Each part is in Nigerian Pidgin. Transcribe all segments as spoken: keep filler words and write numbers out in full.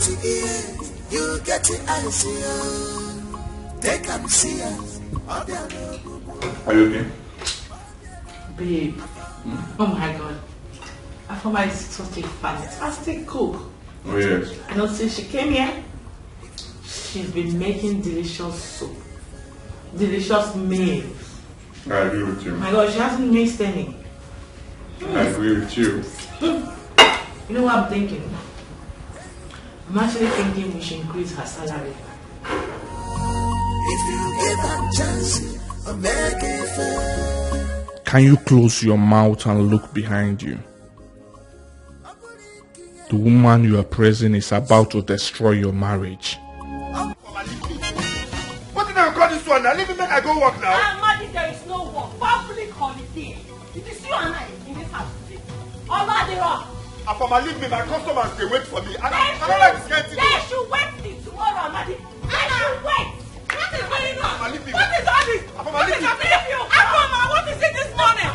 You get the answer. Take and see. Are you okay? Babe, oh my God. Afoma is such a fantastic cook. Oh, yes. You know, since she came here, she's been making delicious soup, delicious meals. I agree with you. My God, she hasn't missed any. I agree with you. You know what I'm thinking? I'm actually thinking we should increase her salary. If you give her chance, I'll make it fair. Can you close your mouth and look behind you? The woman you are praising is about to destroy your marriage. What did I call this one? Now leave me, make I go work now. Amadi, there is no work. Public holiday. It is you and I in this house today. Oladiro. Afoma, leave me. My customers, they wait for me. I, I don't They, like this kind of thing. They should wait till tomorrow, Amadi. They should wait. What is going on? Afoma, leave me. What is all this? Afoma, What leave is me. happening to you? Afoma, what is it this morning?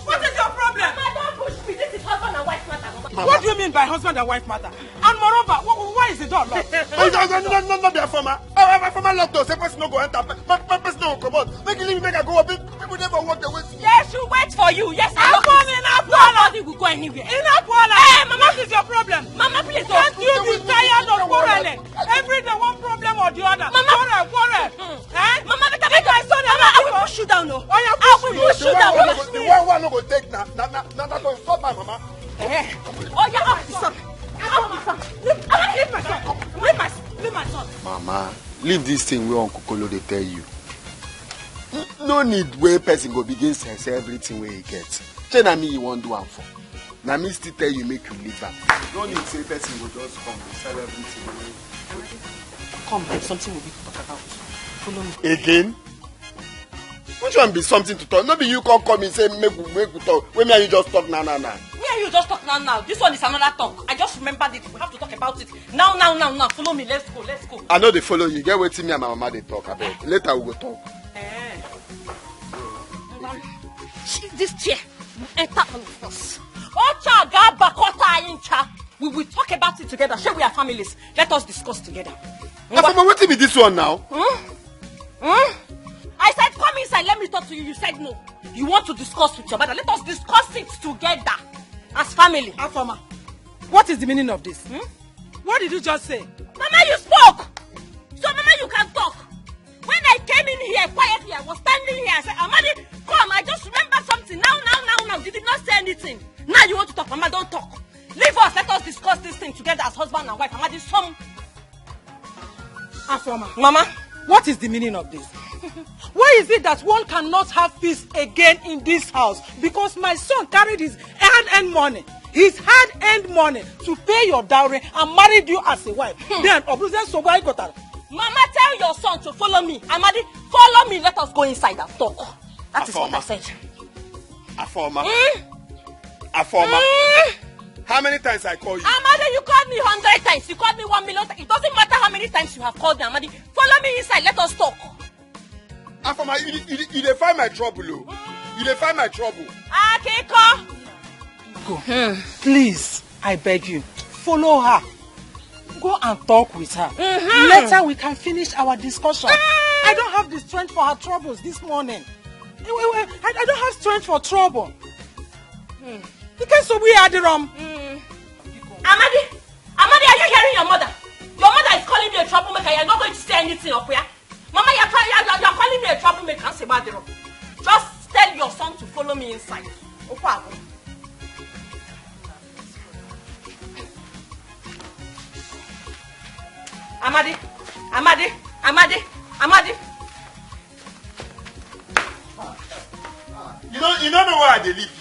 What is your problem? Mama, don't push me. This is husband and wife matter, Mama. What do you mean by husband and wife matter? And moreover, wh- wh- why is the door locked? No, no, no, no, no, no, be Afoma. Ah, ah, Afoma locked door. Say person no go enter. Ma- ma- Person no go comot. Make you leave me, make I go work. People, people never work the way. They should wait for you. Yes, I know. Afoma, Nobody will go anywhere. Enough, Paula. Hey, Mama. What is your problem? Mama, please don't. Can't you be tired of quarreling? Every day one problem or the other. Mama. Quarrel, quarrel. Eh? Mama, make I make my son. Mama, I will push you down. No. Oh, yeah, I push will me. push The you one down. who no go, the one who no go take na na na na that will stop my mama. Oh, yeah, up the son. Up the son. Leave, leave my son. Leave my, leave my son. Mama, leave this thing wey Uncle Kolo dey tell you. N- No need wey person go begin sell sell everything wey he get. Shey na me you wan do am for? Na me still tell you make you leave am. No need say person go just come dey sell everything wey. Come, there's something we need to talk about. Follow me. Again? Which one be something to talk? No be you come call me say make we make we talk. Wey me and you just talk now now now. Me and you just talk now now. This one is another talk. I just remembered it. We have to talk about it now, now, now, now. Follow me. Let's go. Let's go. I no dey follow you. Get wetin me and my mama dey talk abeg. Later we go talk. Eh. She, this chair will enter all of us. Ocha gaba kota incha. We will talk about it together. Shey we are families. Let us discuss together. Afoma, wetin be this one now? Hmm? Hmm? I said, come inside, let me talk to you. You said no. You want to discuss with your mother. Let us discuss it together as family. Afoma, what is the meaning of this? What did you just say? Mama, you spoke. So, Mama, you can talk. When I came in here quietly, I was standing here. I said, Amadi, come. I just remember something. Now, now, now, now. You did not say anything. Now you want to talk. Mama, don't talk. Leave us. Let us discuss this thing together as husband and wife. Amadi, some. Afoma, Mama. What is the meaning of this? Why is it that one cannot have peace again in this house? Because my son carried his hard-earned money, his hard-earned money to pay your dowry and married you as a wife. Then, Obuze Sogwa Igotara. Mama, tell your son to follow me. Amadi, follow me. Let us go inside and talk. That is what I Afoma. said. Afoma. Mm? Afoma. Mm? How many times I call you? Amadi, you called me hundred times. You called me one million times. It doesn't matter how many times you have called me, Amadi. Follow me inside. Let us talk. Afoma, you, you, you dey find my trouble o. You dey find my trouble. Akiko. Please, I beg you, follow her. Go and talk with her. Later we can finish our discussion. I don't have the strength for her troubles this morning. I, I, I I don't have strength for trouble. You can't so we are the wrong. Amadi, Amadi, are you hearing your mother? Your mother is calling me a troublemaker. You're not going to say anything, Okuya. Mama, you're, try- you're, you're calling me a troublemaker. Just tell your son to follow me inside. Okwago. Amadi, Amadi, Amadi, Amadi. You don't, you don't know why I dey leave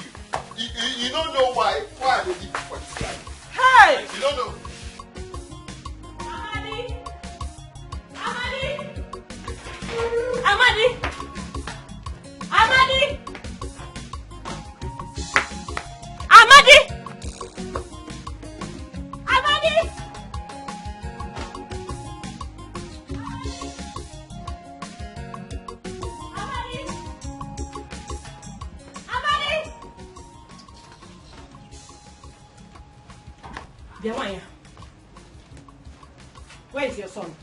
you. You, you, you don't know why, why I dey leave you for this life. Hey! You don't know. Amadi! Amadi! Amadi! Amadi! Amadi! Amadi! Amadi! Bịa nwaanyị a. Where is your son?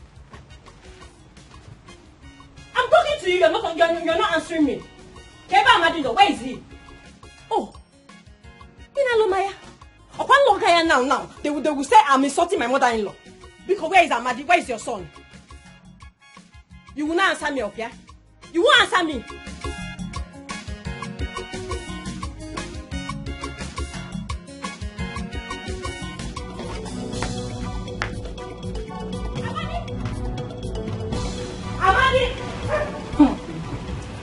I'm talking to you, you're not, you're, you're not answering me. Keba Amadi, where is he? Oh, Ina Lomaya. Upon Logaya now, now, they will, they will say I'm insulting my mother-in-law. Because where is Amadi? Where is your son? You will not answer me, okay? You won't answer me. Amadi!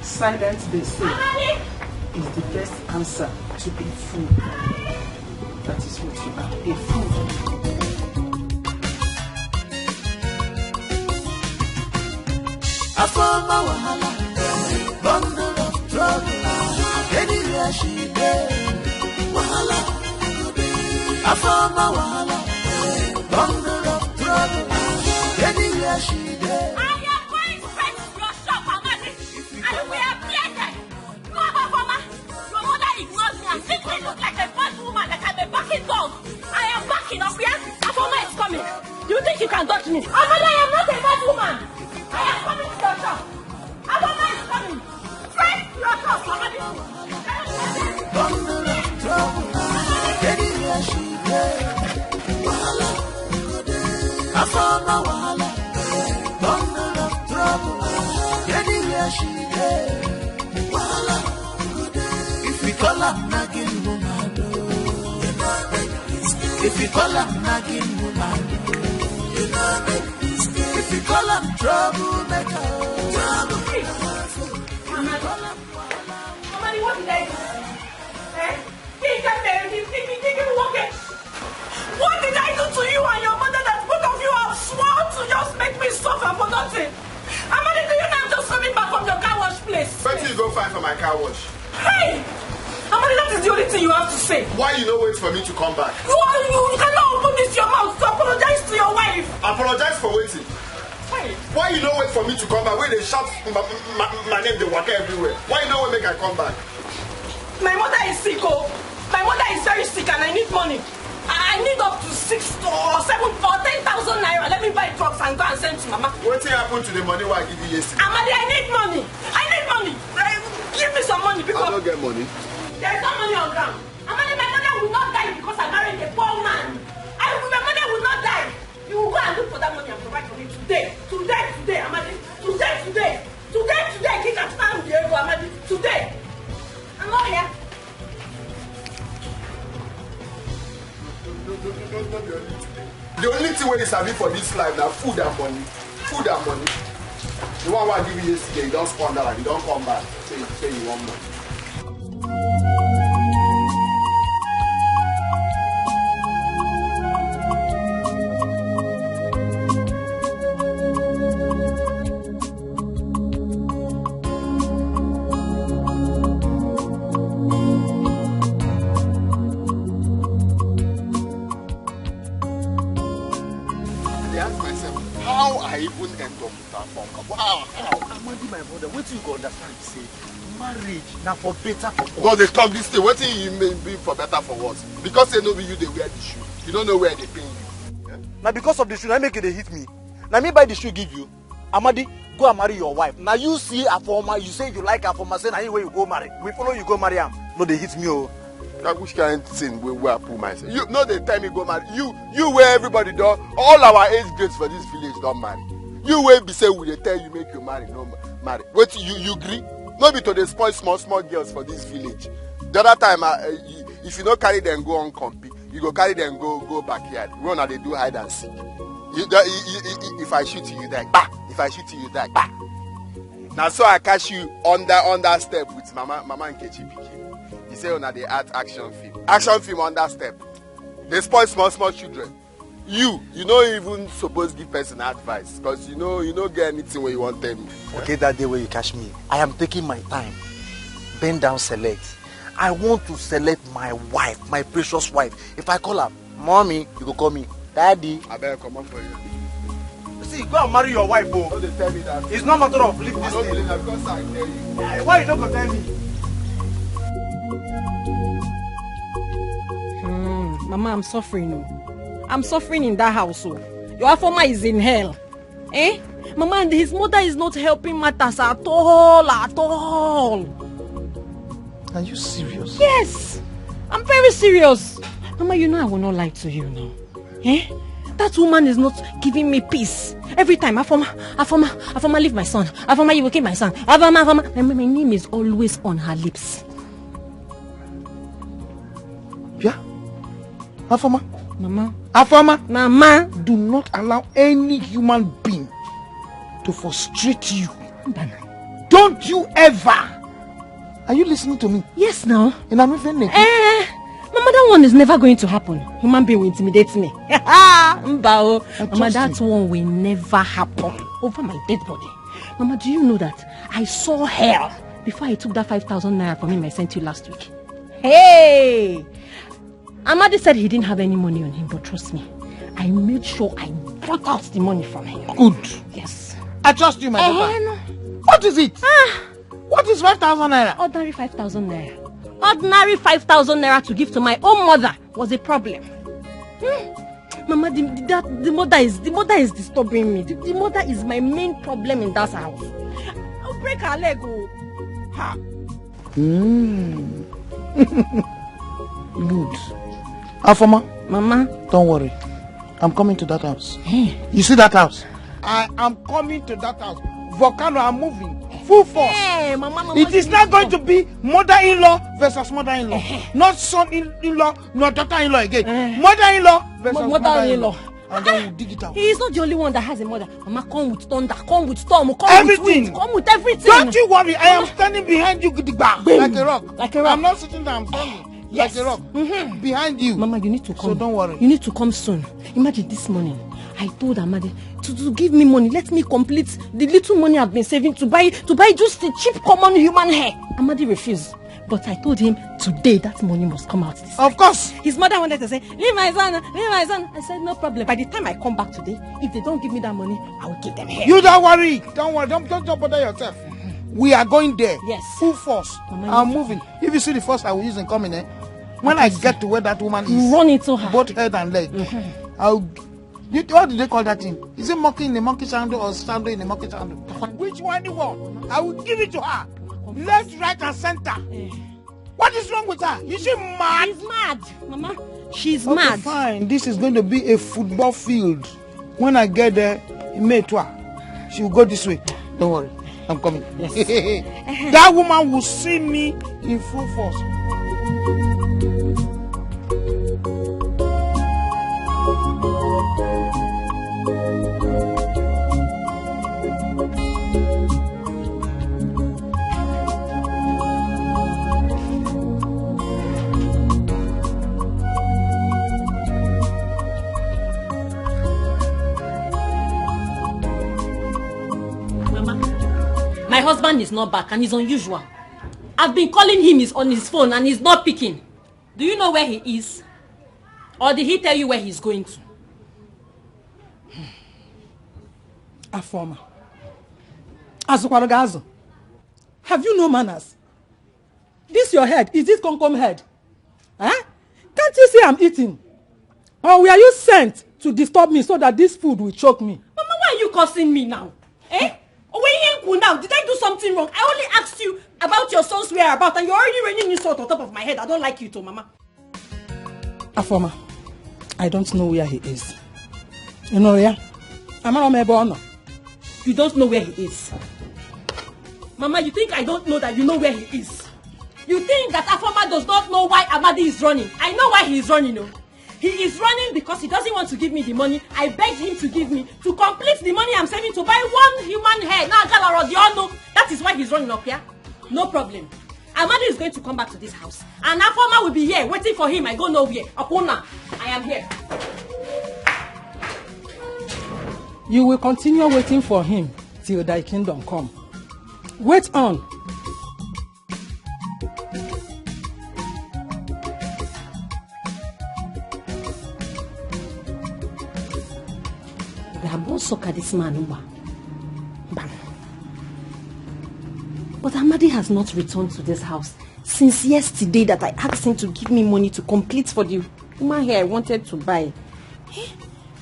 Silence, they say, is the best answer to a fool. That is what you are, a fool. Afama wahala, bundle of trouble. Anywhere she dey, wahala. Afama wahala, bundle of trouble. Anywhere she dey. I am going straight to your shop, Amadi, and we are blended. No, Afama, your mother ignored me and simply looked like a bad woman, like I'm a barking dog. I am backing up, yeah? Afama is coming. You think you can dodge me? Amadi, I am not a bad woman. I am coming to your shop. Afama is coming. Straight to your shop, Amadi. Bundle of trouble. Anywhere she dey, wahala. Afama wahala. Bundle of trouble. Anywhere she dey, wahala. If we call am nagging woman, oh. If we call am nagging woman, oh. If we call am troublemaker, oh. If we call am Amadi, what did I do? Eh? He got there, he, he, he, he, he, what did I do to you and your mother that both of you have sworn to just make me suffer for nothing? Amadi, do you know I'm just coming back from your car wash place? Wetin you go find for my car wash? Hey! Amadi, that is the only thing you have to say. Why you no wait for me to come back? You, are, you cannot open this your mouth to apologize to your wife. Apologize for wetin? Hey! Why you no wait for me to come back? When they shout my, my, my name, they walk everywhere. Why you no wait make I come back? My mother is sick, oh. My mother is very sick and I need money. I I need up to six or seven or ten thousand naira. Let me buy drugs and go and send to mama. Wetin happen to the money wey I give you yesterday? Amadi, I need money. I need money. Eh, give me some money because I no get money. There is no money on ground. Amadi, my mother will not die because I married a poor man. I, my mother will not die. You will go and look for that money and provide for me today. Today, today, Amadi. Today, today. Today, today, Kika, stand there, Amadi. Today. I'm not here. The only thing wey you sabi for this life na food and money. Food and money. The one wey I give you yesterday, you don squander am, you don come back. Say, say you want money. I dey ask myself how I even end up with Afam. How? How? Amadi, my brother, wetin you go understand be say marriage na for better for worse. God dey talk this thing. Wetin you mean be for better for worse? Because say no be you dey wear the shoe, you no know where e dey pain you. Eh? Na because of the shoe na make you dey hit me. Na me buy the shoe give you. Amadi, go and marry your wife. Na you see Afoma, you say you like Afoma, say na him wey you go marry. We follow you go marry am. No dey hit me o. Na which kind thing wey wey I put myself? You no dey tell me go marry. You you wey everybody don, all our age grades for this village don marry. You wey be say we dey tell you make you marry, no ma- marry. Wetin you you gree? No be to dey spoil small small girls for this village. The other time, I, I, you- if you no carry them go on compete, you go carry them go go backyard. Wey una dey do hide and seek. You, don- you, you, you, you- if I shoot you, you die. Bah! If I shoot you, you die. Bah! Na so I catch you under under step with mama mama Nkechi pikin. He say una dey act action film. Action film under step. Dey spoil small small children. You, you no even suppose give person advice because you know you no get anything wey you wan tell me. Forget that day wey you catch me. I am taking my time. Bend down, select. I want to select my wife, my precious wife. If I call her, "Mommy," you go call me, "Daddy." Abeg, comot for here. See, go and marry your wife, oh. No dey tell me that. It's not matter of leave I this don't thing. Believe that because I tell you. Eh, why you no go tell me? Hmm, Mama, I'm suffering. Oh. I'm suffering in that house. Oh. Your Afoma is in hell. Eh? Mama, and his mother is not helping matters at all, at all. Are you serious? Yes, I'm very serious. Mama, you know I will not lie to you now. Eh? That woman is not giving me peace. Every time, Afoma, Afoma, Afoma, leave my son. Afoma, you will kill my son. Afoma, Afoma. My, my name is always on her lips. Yeah? Afoma? Mama. Afoma? Mama. Do not allow any human being to frustrate you. Don't you ever. Are you listening to me? Yes, now. And I'm even Eh, Mama, that one is never going to happen. Human being will intimidate me. Mba o. I Mama, trust that you. One will never happen. Over my dead body. Mama, do you know that I saw hell before I took that five thousand naira from him I sent you last week? Hey! Amadi said he didn't have any money on him, but trust me, I made sure I brought out the money from him. Good. Yes. I trust you, my Eh, daughter. No. What is it? What is five thousand naira? Ordinary five thousand naira. Ordinary five thousand naira to give to my own mother was a problem. Hmm. Mama, the, the, that, the mother is the mother is disturbing me. The, the mother is my main problem in that house. I'll break her leg. Oh. Ha. Mm. Good. Afoma, Mama. Don't worry. I'm coming to that house. You see that house? I am coming to that house. Volcano, I'm moving. Full force. Hey, Mama, Mama, It is not going to be mother-in-law versus mother-in-law. Not son-in-law, not daughter-in-law again. Mother-in-law versus Mo- mother-in-law. And then we'll dig it out. He is not the only one that has a mother. Mama, come with thunder, come with storm, come Everything. with wind, come with everything. Don't you worry. I am standing behind you, gidigba, like a rock. Like a rock. I'm not sitting there. I'm standing Yes. like a rock behind you. Mama, you need to come. So don't worry. You need to come soon. Imagine this morning. I told Amadi to, to give me money. Let me complete the little money I've been saving to buy to buy just the cheap common human hair. Amadi refused. But I told him today that money must come out this Of course. His mother wanted to say, "Leave my son, leave my son." I said, "No problem. By the time I come back today, if they don't give me that money, I will give them hair." You don't worry. Don't worry. Don't, don't, don't bother yourself. We are going there. Yes. Full force. Mama, I'm you- moving. If you see the force I will use in coming, eh? When I get to where that woman is, Run into her. Both head and leg. I'll. You, what do they call that thing? Is it monkey in a monkey sandal or sandal in a monkey sandal? Which one you want? I will give it to her. Left, right, and center. What is wrong with her? Is she mad? She's mad, Mama. She's Okay, mad. Fine. This is going to be a football field. When I get there, in May twa, she will go this way. Don't worry. I'm coming. That woman will see me in full force. Mama, my husband is not back and it's unusual. I've been calling him, he's on his phone and he's not picking. Do you know where he is? Or did he tell you where he's going to? Afoma. Azụkwara gị azụ. Have you no manners? This your head, is this Komkom head? Eh? Can't you see I'm eating? Or were you sent to disturb me so that this food will choke me? Mama, why are you cursing me now? Eh? Owe ihe m kwuru now, did I do something wrong? I only asked you about your son's whereabouts and you're already raining insult on top of my head. I don't like you too, Mama. Afoma, I don't know where he is. You know, yeah? Amara m ebe ọ nọ. You don't know where he is. Mama, you think I don't know that you know where he is? You think that Afoma does not know why Amadi is running? I know why he is running, oh. He is running because he doesn't want to give me the money I begged him to give me to complete the money I'm saving to buy one human hair. Now, Galarodi, you all know that is why he's running up here. No problem. Amadi is going to come back to this house. And Afoma will be here waiting for him. I go nowhere. Okuna, I am here. You will continue waiting for him till thy kingdom come. Wait on. They have gone sucker this man. Mba. Mba. But Amadi has not returned to this house since yesterday that I asked him to give me money to complete for the woman hair I wanted to buy. Eh?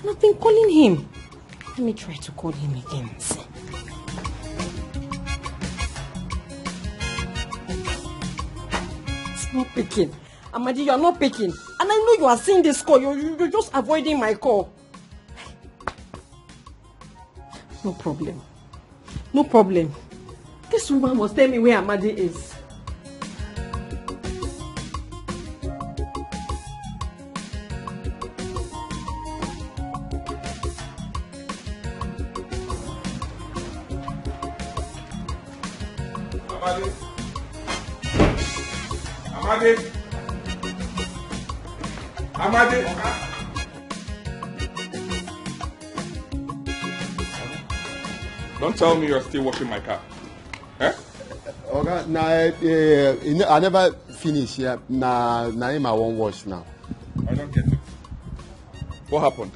And I've been calling him. Let me try to call him again. See. It's not picking. Amadi, you are not picking. And I know you are seeing this call. You, you, you're just avoiding my call. No problem. No problem. This woman must tell me where Amadi is. Amadi. Amadi. Amadi. Don't tell me you're still washing my car. Eh? Oga, na, eh, eh, I never finish. Yeah. Na, na him I wan wash now. I don't get it. What happened?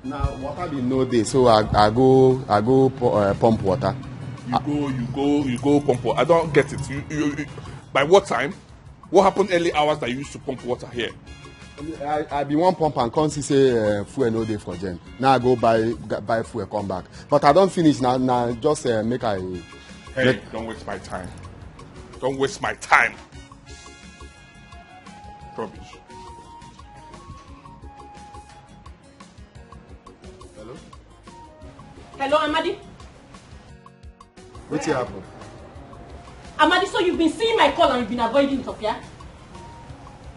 Na water bin no dey, so I, I go, I go pu- uh, pump water. You go, you go, you go pump water. I don't get it. You, you, you, by what time? What happened early hours that you used to pump water here? I, I bin wan pump and come see say uh, fuel no dey for gen. Now I go buy, g- buy fuel, come back. But I don finish now. Now just uh, make I. Hey, don't waste my time. Don't waste my time. Rubbish. Hello? Hello, Amadi. Wetin happen? Amadi, so you've been seeing my call and you've been avoiding it, okay?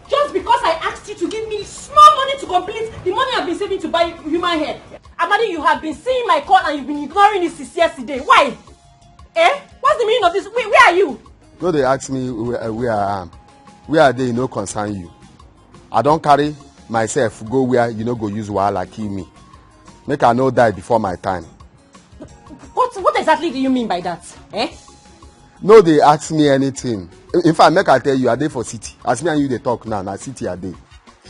Just because I asked you to give me small money to complete the money I've been saving to buy human hair. Amadi, you have been seeing my call and you've been ignoring it since yesterday. Why? Eh? What's the meaning of this? Where, where are you? No dey ask me where, where I am. Where I dey, e no concern you. I don carry myself go where you no go use wahala kill me. Make I no die before my time. What, what exactly do you mean by that? Eh? No dey ask me anything. In fact, make I tell you, I dey for city. As me and you dey talk now, na city I dey.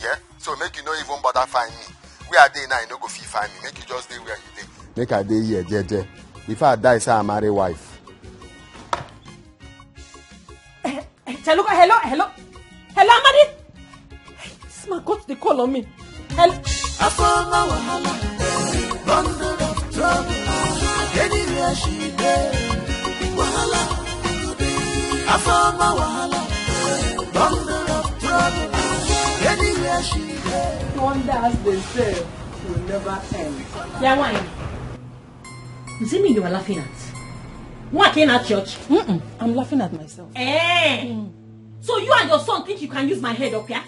Yeah? So make you no even bother find me. Where I dey now, you no go fit find me. Make you just dey where you dey. Make I dey here, jeje. Before I die, say I marry wife. Hello, hello, hello. Hello, Amadi. This man got the call on me. Hello. Afama wahala, bundle of trouble. Anywhere she dey, wahala. Afama wahala, bundle of trouble. Anywhere she dey. Wonders they say will never end. Yeah, why? You see me you are laughing at? Why can't at church? Mm-mm. I'm laughing at myself. Eh? So you and your son think you can use my head up here?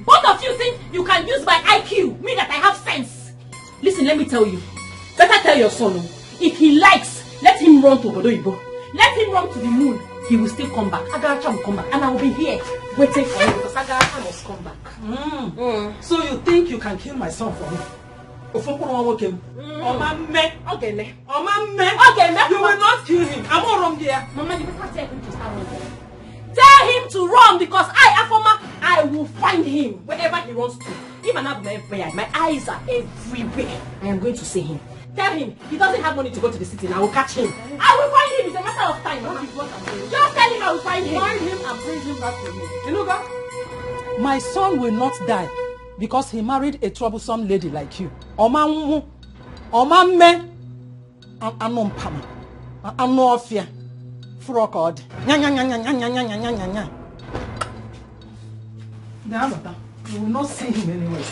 Both of you think you can use my I Q, me that I have sense. Listen, let me tell you. Better tell your son, oh, if he likes, let him run to Obodo Igbo. Let him run to the moon. He will still come back. Agaracha will come back, and I will be here waiting for him because Agaracha must come back. Mm. So you think you can kill my son for me? Ofokuru nwoke m. Ọma mme. Ọ ga-eme. Ọma mme. Ọ ga-eme. You will not kill him. Amụrụ m gị ya. Mama, you better tell him to start running. Tell him to run because I, Afoma, I will find him wherever he wants to. Even now, my, my eyes are everywhere. I am going to see him. Tell him he doesn't have money to go to the city, and I will catch him. I will find him. It's a matter of time. That is what I'm saying. Just tell him I will find him. Find him and bring him back to me. You know, God? My son will not die because he married a troublesome lady like you. Ọma nwụ, ọma mme, a- anụ mpama, a- anụ ọfịa, fụrụ ka ọ dị. Nya, nya, nya, nya. They have a You will not see him anywhere.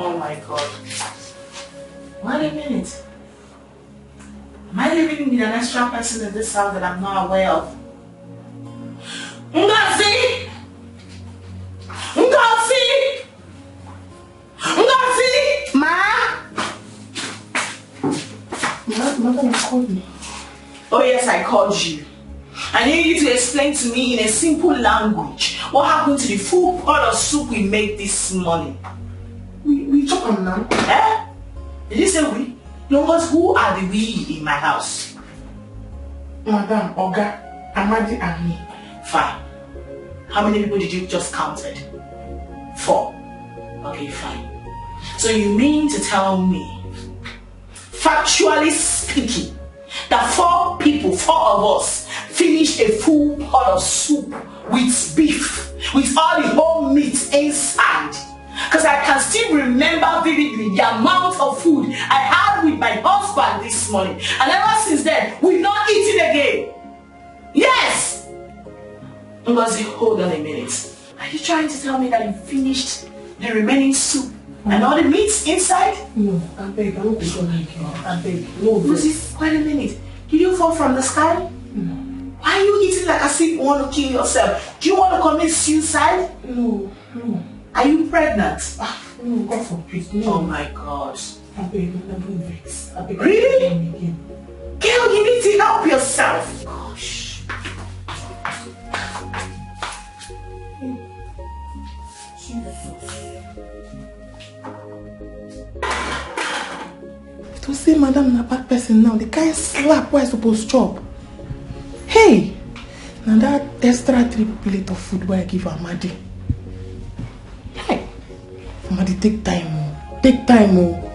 Oh my God. Wait a minute. Am I living with an extra person in this house that I'm not aware of? Ngozi! Ngozi! Ngozi! Ma! Mother, you called me. Oh yes, I called you. I need you to explain to me in a simple language what happened to the full pot of soup we made this morning. We, we chop am now. Eh? Did you say we? No, but who are the we in my house? Madam, Oga, Amadi, and me. Fine. How many people did you just counted? Four. Okay, fine. So you mean to tell me Factually speaking, the four people, four of us, finished a full pot of soup with beef, with all the whole meat inside. Because I can still remember vividly the amount of food I had with my husband this morning. And ever since then, we've not eaten again. Yes! Ngozi, hold on a minute. Are you trying to tell me that you finished the remaining soup and all the meats inside? No, I beg, I don't go like you. I beg, no, Ngozi, wait a minute. Did you fall from the sky? No. Why are you eating like as if you want to kill yourself? Do you want to commit suicide? No, no. Are you pregnant? Ah, no, God forbid, no. Oh my God. I beg, I don't vex. I beg, really? Again. Girl, you need to help yourself. Gosh. Jesus. If to say madam na bad person now, the kind slap wey I suppose chop. Hey! Na that extra three plate of food wey I give Amadi. Hey! Amadi, take time o. Take time o.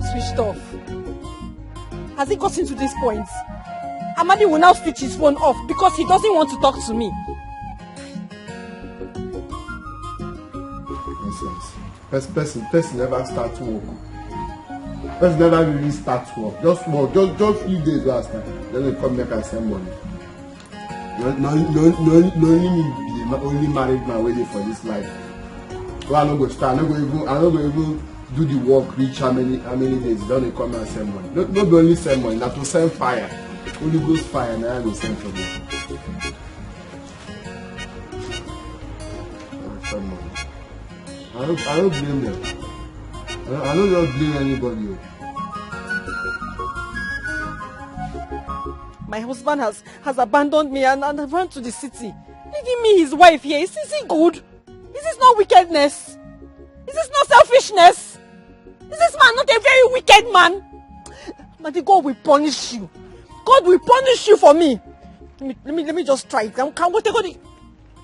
Switched off. Has it gotten to this point? Amadi will now switch his phone off because he doesn't want to talk to me. Nonsense. Person, person, person never start work. Person never really start work. Just work, just just few days last time. Then they come make and send money. No, no, no, no, no, only me be the ma- only married man waiting for this life. So I no go start. I no go even. I no go even do the work. Reach how many how many days? Then they come and send money. No, no be only send money. Na to send fire. Holy Ghost fire. Now I go send for them. Send money. I don't, I don't blame them. I don't, I don't just blame anybody. Oh. My husband has, has abandoned me and, and run to the city, leaving me his wife here. Is, is he good? Is this not wickedness? Is this not selfishness? Is this man not a very wicked man? Madi, God will punish you. God will punish you for me. Let me, let me, let me just try it. Can, can we take all the...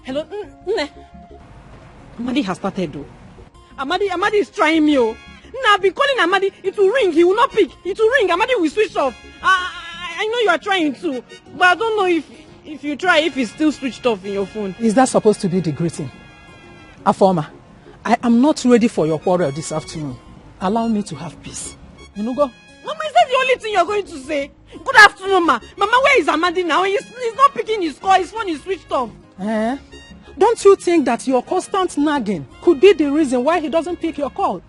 Hello, N- Nne. Amadi has started though. Amadi, Amadi is trying me. Oh, Nne, I've been calling Amadi. It will ring. He will not pick. It will ring. Amadi will switch off. I, I, I know you are trying to, but I don't know if if you try, if it's still switched off in your phone. Is that supposed to be the greeting? Afoma, I am not ready for your quarrel this afternoon. Allow me to have peace. You know, go. Mama, is that the only thing you're going to say? Good afternoon, ma. Mama, where is Amadi now? He's, he's not picking his call. His phone is switched off. Eh? Don't you think that your constant nagging could be the reason why he doesn't pick your call?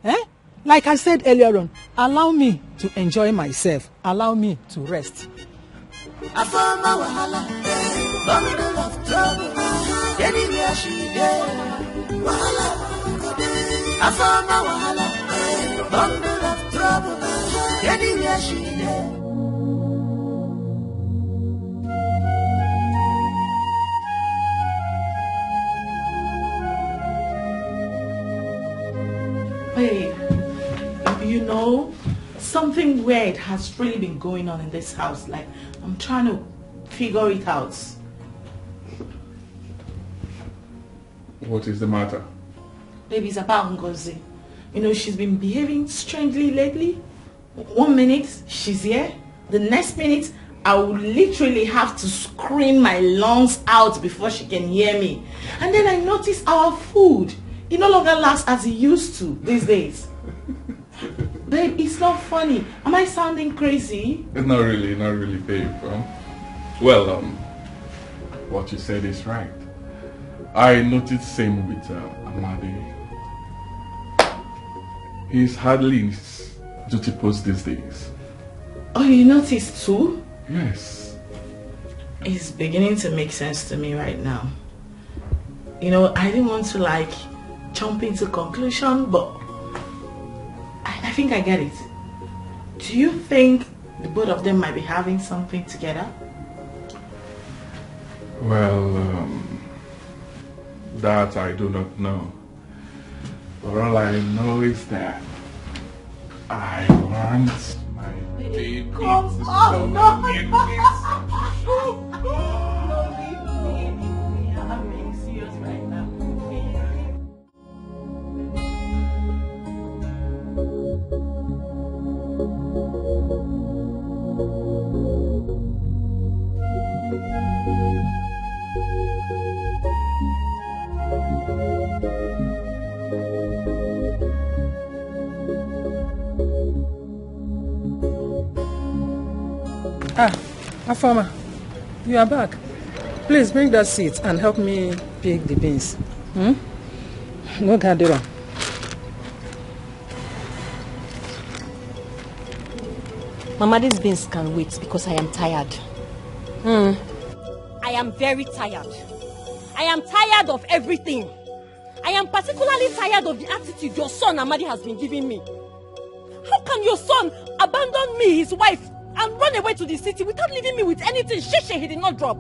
Eh? Like I said earlier on, allow me to enjoy myself. Allow me to rest. Afama wahala, bundle of trouble. Anywhere she dey, wahala. Afama wahala, bundle of trouble. Anywhere she dey. Babe, you know, something weird has really been going on in this house. Like, I'm trying to figure it out. What is the matter? Baby, it's about Ngozi. You know, she's been behaving strangely lately. One minute, she's here. The next minute, I will literally have to scream my lungs out before she can hear me. And then I notice our food. It no longer lasts as it used to these days. Babe, it's not funny. Am I sounding crazy? Not really, not really, babe. Um, well, um, what you said is right. I noticed same with uh, Amadi. He's hardly in his duty post these days. Oh, you noticed too? Yes. It's beginning to make sense to me right now. You know, I didn't want to like jump into conclusion, but I, I think I get it. Do you think the both of them might be having something together? Well, um, that I do not know. But all I know is that I want my baby. Come on, no. No, leave me, leave me. I'm being serious right now. Ah, Afoma, you are back. Please bring that seat and help me pick the beans. Hmm? No gather. Mama, these beans can wait because I am tired. Hmm. I am very tired. I am tired of everything. I am particularly tired of the attitude your son Amadi has been giving me. How can your son abandon me, his wife, and run away to the city without leaving me with anything? Shishi, he did not drop.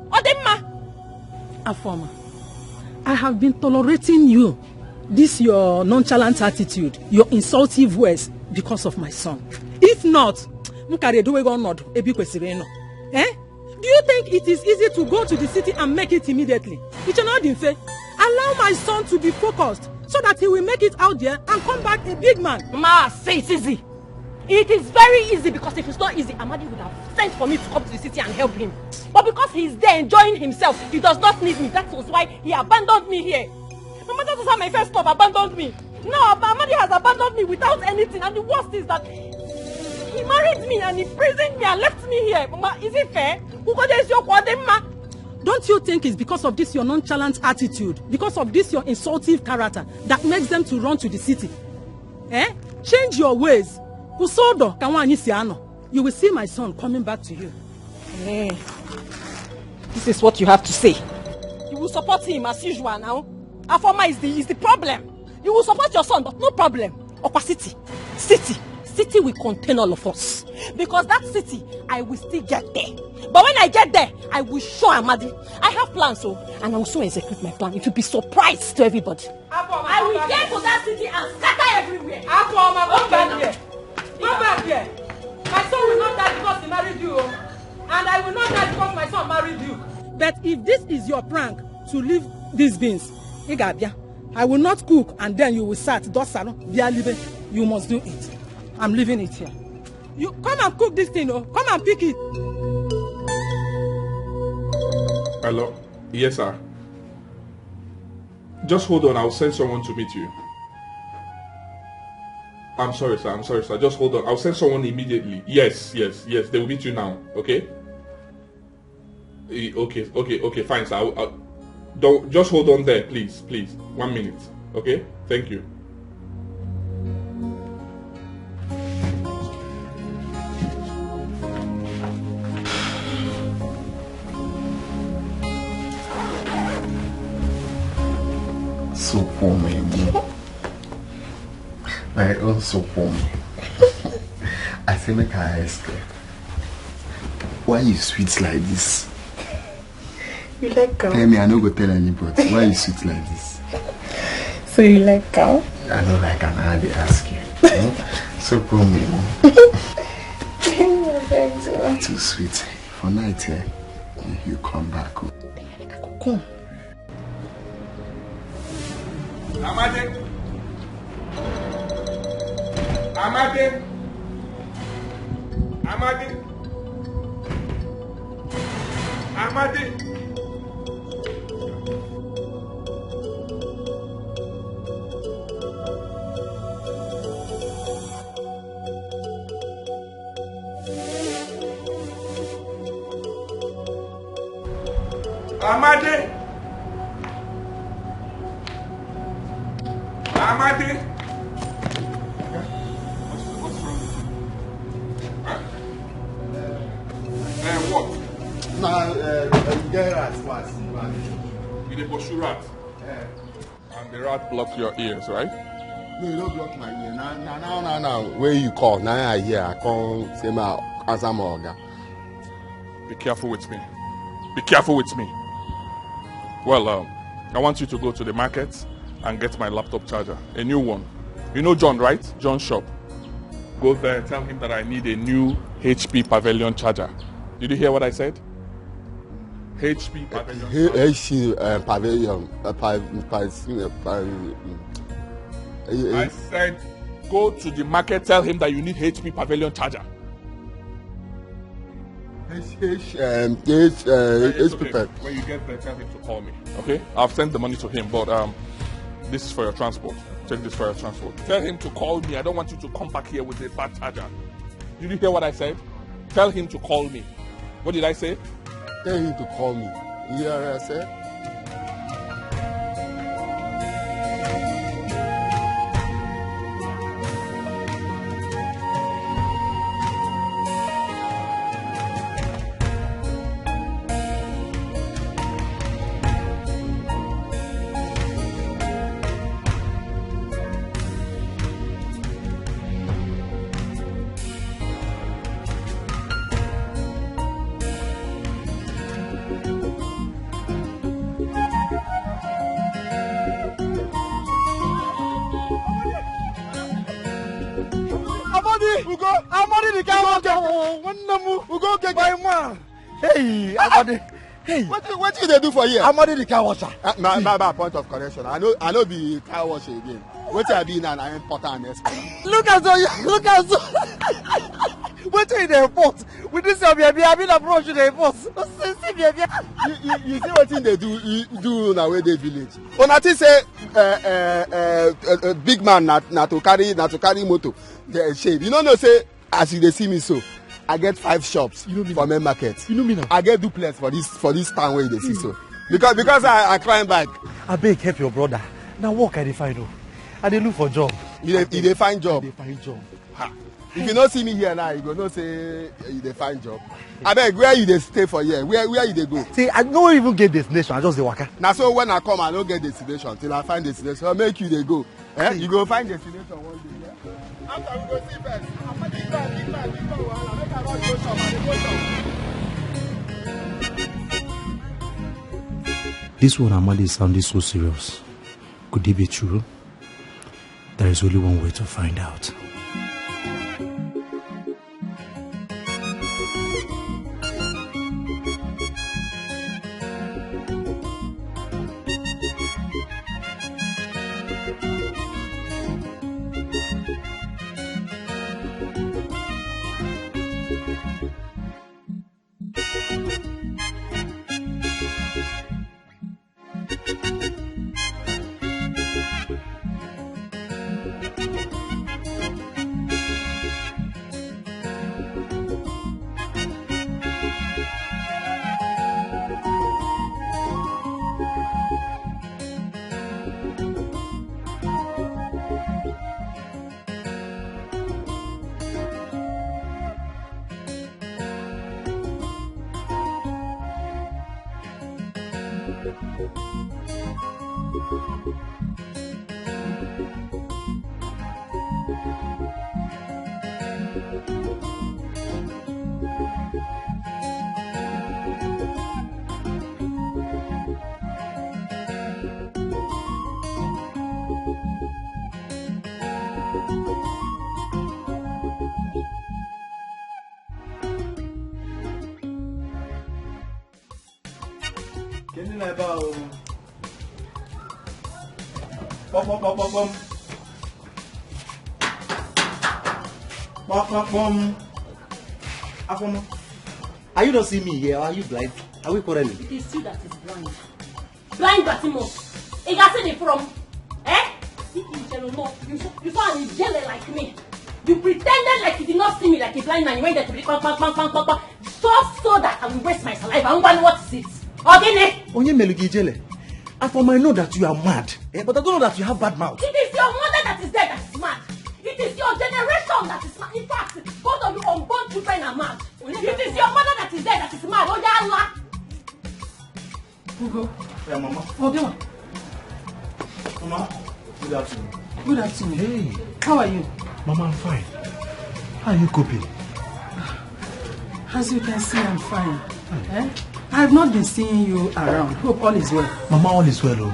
Odemma! Afoma, I have been tolerating you. This your nonchalant attitude, your insultive words because of my son. If not, m kara edowe gị ọnọdụ ebe ị kwesịrị ịnọ. Eh? Do you think it is easy to go to the city and make it immediately? Iche na ọ dị mfe. Allow my son to be focused so that he will make it out there and come back a big man. Ma, say it's easy. It is very easy, because if it's not easy, Amadi would have sent for me to come to the city and help him. But because he's there enjoying himself, he does not need me. That was why he abandoned me here. Mama, that was how my first love abandoned me. Now Ab- Amadi has abandoned me without anything, and the worst is that he married me and imprisoned me and left me here. Mama, is it fair? Ugodeziokwu, Odemma. Don't you think it's because of this your nonchalant attitude, because of this your insultive character that makes them to run to the city? Eh? Change your ways. Kwụsị ọdọ ka nwaanyị si anọ. You will see my son coming back to you. Eh, this is what you have to say. You will support him as usual now. Afoma is the, is the problem. You will support your son, but no problem. Okwa city. City. City will contain all of us. Because that city, I will still get there. But when I get there, I will show Amadi. I have plans, so, and I will soon execute my plan. If you be surprised to everybody. I will get to that city and scatter everywhere. Afoma, come back here. Come back here. My son will not die because he married you, oh. And I will not die because my son married you. But if this is your prank to leave these beans, ị ga-abịa. I will not cook and then you will start dosara bịa libe. You must do it. I'm leaving it here. You come and cook this thing, oh. Come and pick it. Hello? Yes, sir. Just hold on. I'll send someone to meet you. I'm sorry, sir. I'm sorry, sir. Just hold on. I'll send someone immediately. Yes, yes, yes. They will meet you now. Okay? Eh, okay, okay, okay. Fine, sir. I'll, I'll, don't, just hold on there, please, please. One minute. Okay? Thank you. Sopomi. My own Sopomi. I say make I ask you. Why you sweet like this? You like cow? Tell me, I no go tell anybody. Why you sweet like this? So you like cow? I don't like am, I dey ask you. Hmm? Sopomi. I beg you. Too sweet. For night, eh? You come back. Oh. Come. Amade. Amade. Amade. Amade. Amade. Amade. What's, what's wrong with you? Huh? Eh, what? Na, eh, eh, get rat pass. You dey pursue rat? Eh. And the rat block your ears, right? No, you don't block my ear. Now, now, now, now, now, where you call? Now I hear. I come say my answer my oga. Be careful with me. Be careful with me. Well, um, I want you to go to the market and get my laptop charger, a new one. You know John, right? John shop. Go there, tell him that I need a new H P Pavilion charger. Did you hear what I said? H P Pavilion charger. H P, uh, Pavilion, uh, pa-, pa-, uh, pa-, uh, I said, go to the market, tell him that you need H P Pavilion charger. H, H, um, H, uh, It's H P okay. Pep. When you get there, tell him to call me. Okay? I've sent the money to him, but, um, this is for your transport. Take this for your transport. Tell him to call me. I don't want you to come back here with a bad charger. Did you hear what I said? Tell him to call me. What did I say? Tell him to call me. You hear what I said? Amadi, Ugo, Amadi the guy. Ugo, okay. Nwanne m, Ugo, okay, my man. Hey, Amadi. Hey. What you, what you dey do for here? Amadi the car washer. Uh, my, my, my point of correction. I know, I know be car washer again. What I be now, I import and export. Look at you, look at you. What you dey import? With this, your baby, I mean, approach you dey import. See, see, baby. You, you, you see what thing they do, you do now where they village. Una think say, uh, uh, uh, uh, uh, big man na, na to carry, na to carry motor. They shame. You no know say as you dey see me so, I get five shops. You know me for now. Main market. You know me now. I get duplex for this, for this town where you dey see so. Because, because I, I climb bike. Abeg help your brother. Na work I dey find o. I dey look for job. You dey, you dey find job? I dey find job. Ha. If you no see me here now, you go know say you dey find job. Abeg, where you dey stay for here? Where, where you dey go? See, I no even get destination. I just dey waka. Na so when I come, I no get destination till I find destination. So make you dey go. Eh? You go find destination one day. Yeah? After we go see first. Big man, big man, big man, wahala. Make I run go shop. I dey go shop. This one Amadi is sounding so serious. Could it be true? There is only one way to find out. Kedu na ebe ahụ? Pom, pom, pom, pom, pom. Pom, pom, pom. Afoma, are you not seeing me here? Are you blind? Are we quarreling? It is you that is blind. Blind Batimo. You got the from. Eh? You, you, you, you saw an angel like me. You pretended like you did not see me like a blind man. You went there to be bang, bang, bang, bang, bang, bang. Just so that I will waste my saliva. And what is it? Ogene? Onye Melugijele, I for might know that you are mad, eh? But I don't know that you have bad mouth. It is your mother that is there that is mad. It is your generation that is mad. In fact, both of you unborn children are mad. It is your mother that is there that is mad. Oh, yeah, Allah. Ugo. Yeah, Mama. Oh, there. Mama, good afternoon. Good afternoon. Hey. How are you? Mama, I'm fine. How are you coping? As you can see, I'm fine. Eh? I've not been seeing you around. Hope all is well. Mama, all is well. Oh.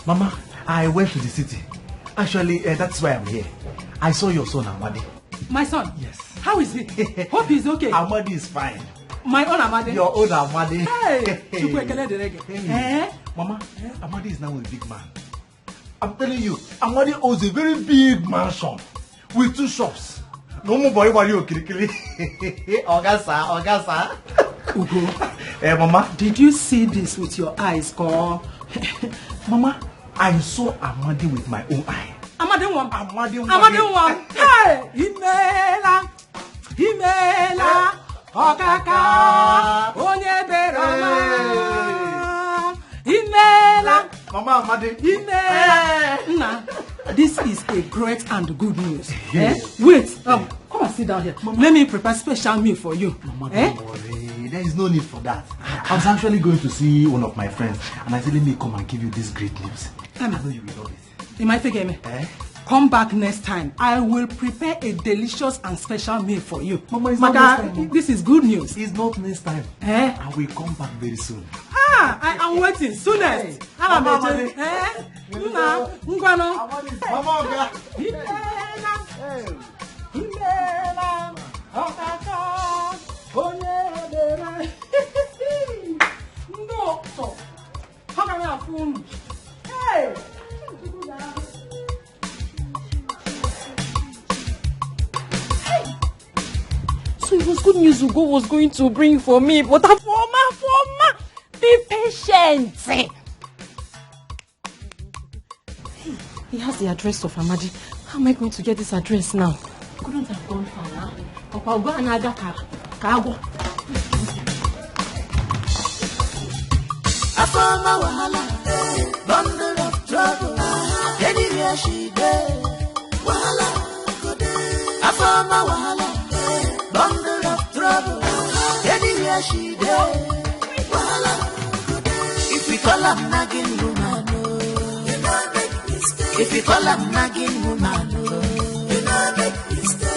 Mama, I went to the city. Actually, uh, that's why I'm here. I saw your son, Amadi. My son? Yes. How is he? Hope he's okay. Amadi is fine. My own Amadi? Your own Amadi. Hey! Chukwu ekele dịrị gị. Hey. Eh? Mama, eh? Amadi is now a big man. I'm telling you, Amadi owns a very big mansion with two shops. No more boy, boy, you kirikiri. Ogasa, Ogasa. Ugo. Eh, Mama. Did you see this with your eyes, ko? Mama, I saw Amadi with my own eye. Amadi one. Amadi one. Amadi one. Hey! Imela. Imela. Okaka. Onye bere ọma. Imela. Mama Amadi. Imela. Nna, this is a great and good news. Eh? Wait. Um, come and sit down here. Mama. Let me prepare special meal for you. Mama, eh? Don't worry. There is no need for that. I was actually going to see one of my friends, and I said, let me come and give you this great news. I know you will love it. You might forget me. Eh? Come back next time. I will prepare a delicious and special meal for you. Mama, it's not next time, Mama. This is good news. It's not next time. Eh? I will come back very soon. Ah, I am waiting. Soonest. Hey, Mama Amadi. Eh? Nna, ngwanụ. Mama Oga. Imela. Hey. Imela. Okaka. Onye ebere. Ndị ụtọ. How can I fool? Hey! So it was good news Ugo was going to bring for me, but Afoma, Afoma, be patient. He has the address of Amadi. How am I going to get this address now? Couldn't have gone far now. Ọkwa Ugo a na-aga ka, ka agwọ. Afoma wahala, bundle of trouble. Anywhere she dey, wahala go dey. Afoma wahala, bundle of trouble. Anywhere she dey, wahala go dey. If we call am nagging woman, oh. If you call am nagging woman, oh.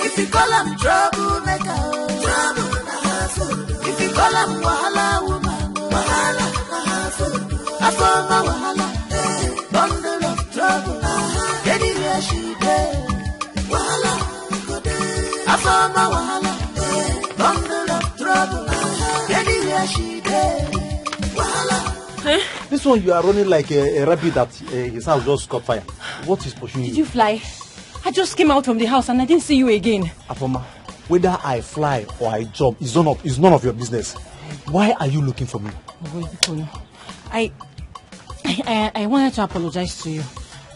If you call am troublemaker, oh. If you call am wahala woman, oh. Afoma wahala, bundle of trouble. Anywhere she dey, wahala go dey. Afoma wahala, bundle of trouble. Anywhere she dey, wahala. Eh? This one, you are running like a, a rabbit that, uh, his house just caught fire. What is pursuing you? Did you fly? I just came out from the house and I didn't see you again. Afoma, whether I fly or I jump is none of, is none of your business. Why are you looking for me? Ogo, biko, no. I, I, I, I wanted to apologize to you.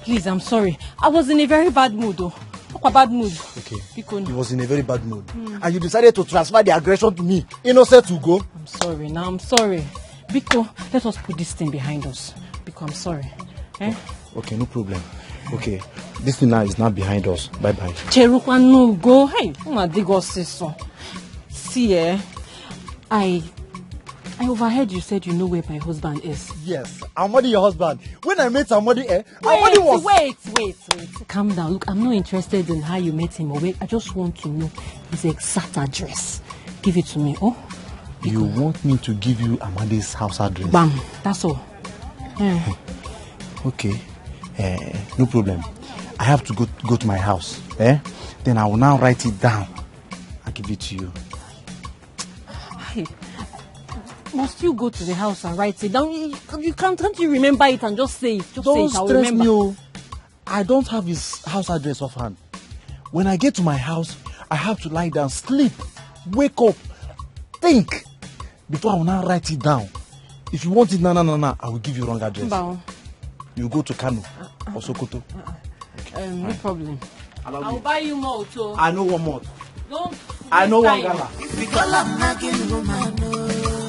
Please, I'm sorry. I was in a very bad mood, though. What a bad mood. Okay. Biko, no. He was in a very bad mood. And you decided to transfer the aggression to me. Innocent Ugo. I'm sorry. Now I'm sorry. Biko, let us put this thing behind us. Biko, I'm sorry. Eh? Okay, no problem. Okay, this thing now is now behind us. Bye bye. Cherukwa no go. Hey, una dig us this one. See, eh? I, I overheard you said you know where my husband is. Yes, Amadi, your husband. When I met Amadi, eh? Amadi was. Wait, wait, wait, wait. Calm down. Look, I'm not interested in how you met him or where. I just want to know his exact address. Give it to me, oh? You want me to give you Amadi's house address? Bam. That's all. Eh. Okay. Eh, no problem. I have to go, go to my house. Eh? Then I will now write it down. I'll give it to you. Hey, must you go to the house and write it down? You, you can't, can't you remember it and just say it? Just say it. Don't stress me, oh. I don't have his house address offhand. When I get to my house, I have to lie down, sleep, wake up, think before I will now write it down. If you want it, na na na na, I will give you wrong address. Mba o. You go to Kano or Sokoto. Um, no problem. Allow I will me. Buy you more too. I know one more. Don't I know waste one time. Gala. If you call am nagging woman, oh,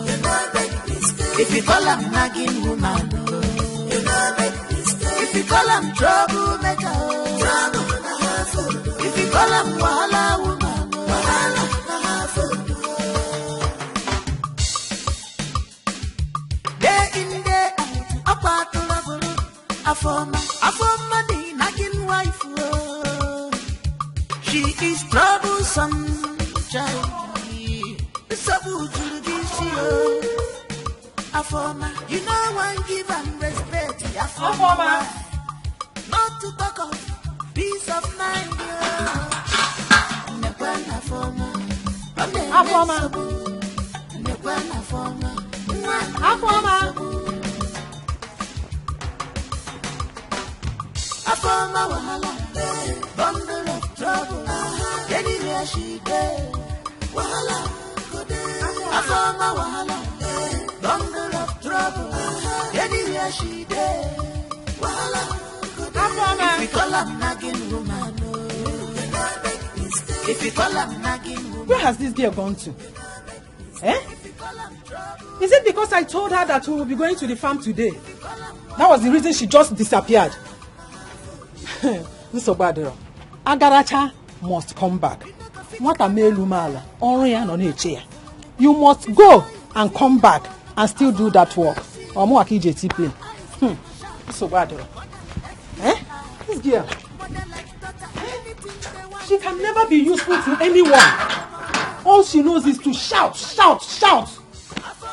you no make mistake. If you call am nagging woman, oh, you no make mistake. If you call am troublemaker, oh, trouble na her fault. If you call am wahala woman, oh, wahala na her fault. Day in, day out, akwa trouble. Afoma, Afoma the nagging wife, oh. She is troublesome, child. Nsogbu juru gị isi, oh. Afoma, you no wan give am respect, Afoma. Afoma. Not to talk of peace of mind, oh. Nnekwa na Afoma. Ọ na-eme Afoma. Nsogbu. Nnekwa na Afoma. Nwa Afoma. Nsogbu. Afoma wahala, bundle of trouble. Anywhere she dey, wahala go dey. Afoma wahala, bundle of trouble. Anywhere she dey, wahala go dey. Afoma. If you call am nagging woman, oh. If you call am nagging woman. Where has this girl gone to? Eh? Is it because I told her that we will be going to the farm today? That was the reason she just disappeared. Nsogbu adịrọ. Agaracha must come back. Nwata mee elu m ala, ọrụ ya nọ na-eche ya. You must go and come back and still do that work. Ọ mụwa ka ije ti play. Hmm. Nsogbu adịrọ. Eh? This girl. She can never be useful to anyone. All she knows is to shout, shout, shout.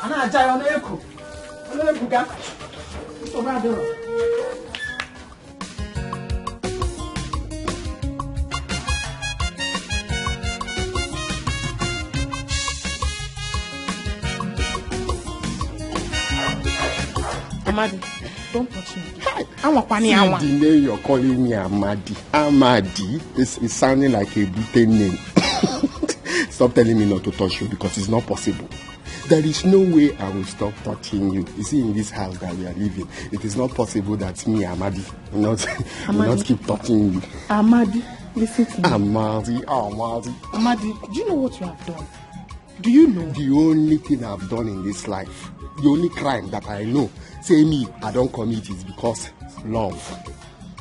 A na-aja ya, ọ na-eku. Ọ na-ebuga. Nsogbu adịrọ. Amadi, don't touch me. Hi. Anwakwana ya anwa. See the name you're calling me, Amadi. Amadi is, is sounding like a British name. Stop telling me not to touch you because it's not possible. There is no way I will stop touching you. You see, in this house that we are living, it is not possible that me, Amadi, will not, will Amadi. Not keep touching you. Amadi, listen to me. Amadi, Amadi. Amadi, do you know what you have done? Do you know? The only thing I've done in this life, the only crime that I know, say me, I don't commit is because love.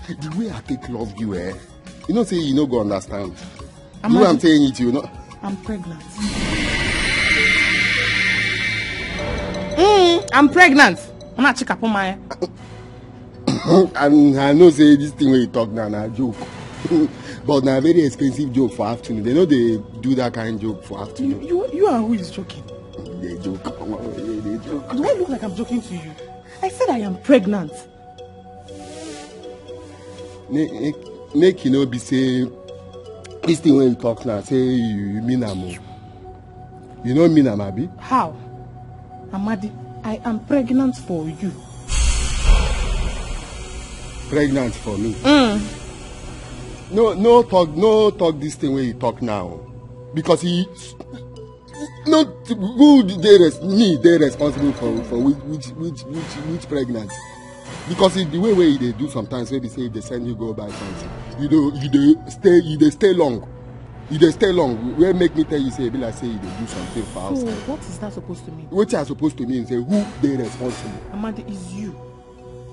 The way I take love you, eh? You know, say you no go understand. You know I'm saying it, you know. I'm pregnant. Mm, I'm pregnant. I'm not chick up on my. And I know say this thing wey you talk now na joke. But na very expensive joke for afternoon. They know they do that kind of joke for afternoon. You, you, you are who is joking? They joke. They joke. Do I look like I'm joking to you? I said I am pregnant. Make, make you no be say this thing wey you talk now, say you, you mean am o. You no mean am, abi? How? Amadi, I am pregnant for you. Pregnant for me? Mm. No, no talk, no talk this thing wey you talk now. Because he, no, who dey res-, me dey responsible for, for which, which, which, which, which pregnancy? Because if the way wey you dey do sometimes, wey be say if they send you go buy something, you dey, you dey stay, you dey stay long. You dey stay long. Wey make me tell you say e be like say you dey do something for outside. So what is that supposed to mean? Wetin I supposed to mean say who dey responsible? Amadi, is you.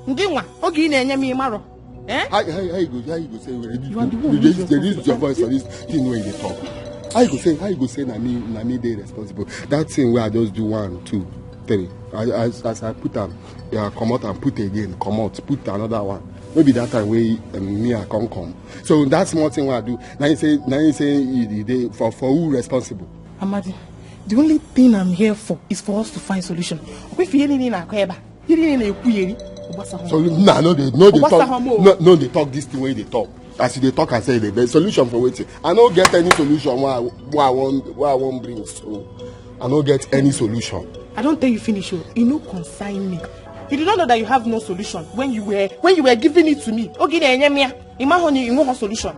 Ngị nwa, oge ị na-enye m ịmarọ. Eh? How, how, how you go, how you go say, well, you, you are the one who is responsible. They use your voice for this thing wey you dey talk. How you go say, how you go say na me, na me dey responsible? That thing wey I just do one, two, three. I, as, as I put am, yeah, comot and put again, comot, put another one. No be that time wey, um, me I come come. So that small thing wey I do, na you say, na you say you, you dey for, for who responsible? Amadi, the only thing I'm here for is for us to find solution. Okay, if you need na kweba. So, nah, no, they, no, they talk, no, no, they talk this thing wey they talk. As they talk, I say the best solution for wetin? I no get any solution wey I, wey I wan, wey I wan bring. So, I no get any solution. I don tell you finish o. E no concern me. You did not know that you have no solution when you were, when you were giving it to me. Oge na-enye m ya. Ima honey, you want solution.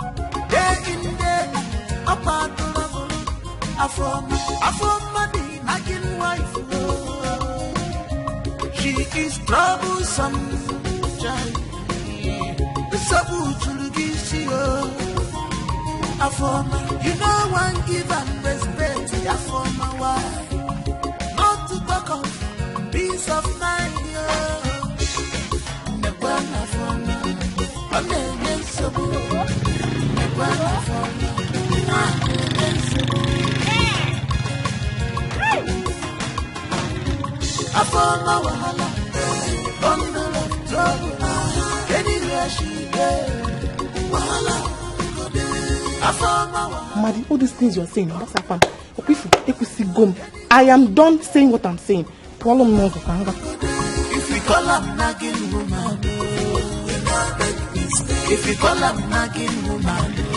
Day in, day out, up and trouble. Afoma, Afoma, the nagging wife. She is troublesome, child. The sabu to the G C O. Afoma, you know one give and respect. Afoma, why? Not to talk of peace of mind, yo. Nekwa Afoma, ọ na-enye nsogbu. Nekwa Afoma, ọ na-enye nsogbu. Afoma wahala, bundle of trouble. Anywhere she dey, wahala go dey. Afoma wahala. Madi, all these things you're saying, what's happened? Okwifu, ekwusigo m. I am done saying what I'm saying. Pụọlụ m n'ụzọ ka m gaa. If we call am nagging woman, oh, you know make mistake. If we call am nagging woman, oh,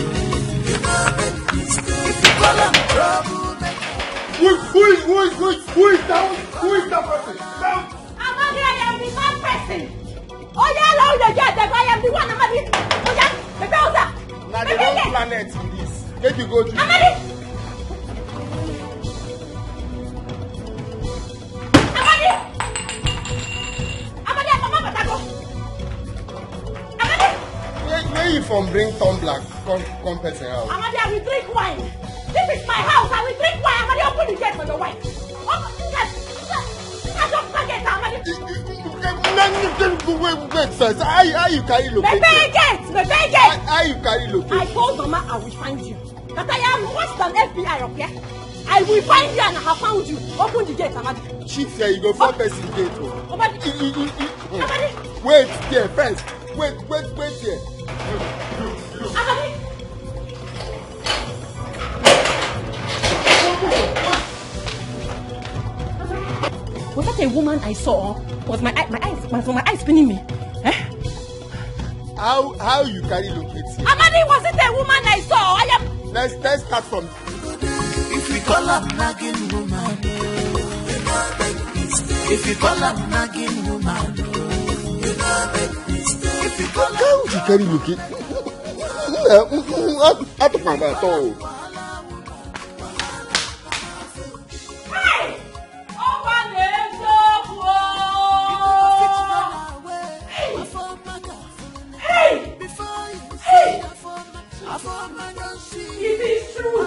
you know make mistake. If we call am trouble maker. Who, who is who is who is who is that? Who is that person? That Amadi, I am the bad person. Oh yeah, Lord, the judge, I am the one. Amadi, oh yeah, the browser. Now the wrong planet in this. Make you go to. Amadi. Amadi. Amadi, I come up, I go. Amadi. Where, where you from? Bring tumbler, come come person house. Amadi, I will drink wine. This is my house. I will drink wine. Amadi, open the gate for your wife. Open the gate. I just target Amadi. Wait, wait, wait, first. How, how you carry My locate? gate, my How, gate. how you carry I locate? told Mama I will find you. That I am worse than F B I up here. I will find you and I have found you. Open the gate, Amadi. Chief here, you go four person gate. Oh. Amadi. You, you, you, you. Amadi. Wait there first. Wait, wait, wait there. Amadi. Was that a woman I saw? Was my eye, my eyes, was my eyes spinning me? Eh? How how you carry locate here? Amadi, was it a woman I saw? I am. Let's let's start from. If we call am nagging woman, if we call am nagging woman, if we call am How you carry locate? Atụkwa m atọ. Hey! Ọkwa na-eziokwu o! Hey! Hey! It is true!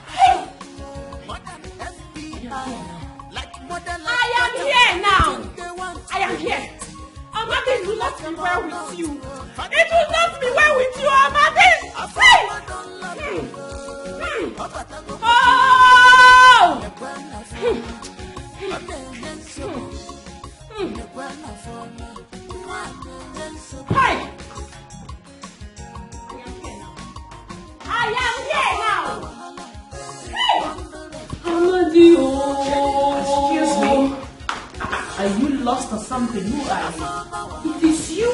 Hey! I am here now! I am here! Amadi, it will not be well with you. It will not be well with you, Amadi. Hey! Hmm. Hmm. Oh! Hmm. Hmm. Hey! I am here now. Hey! Amadi, oh. Excuse me. Are you lost or something? Who are you? It is you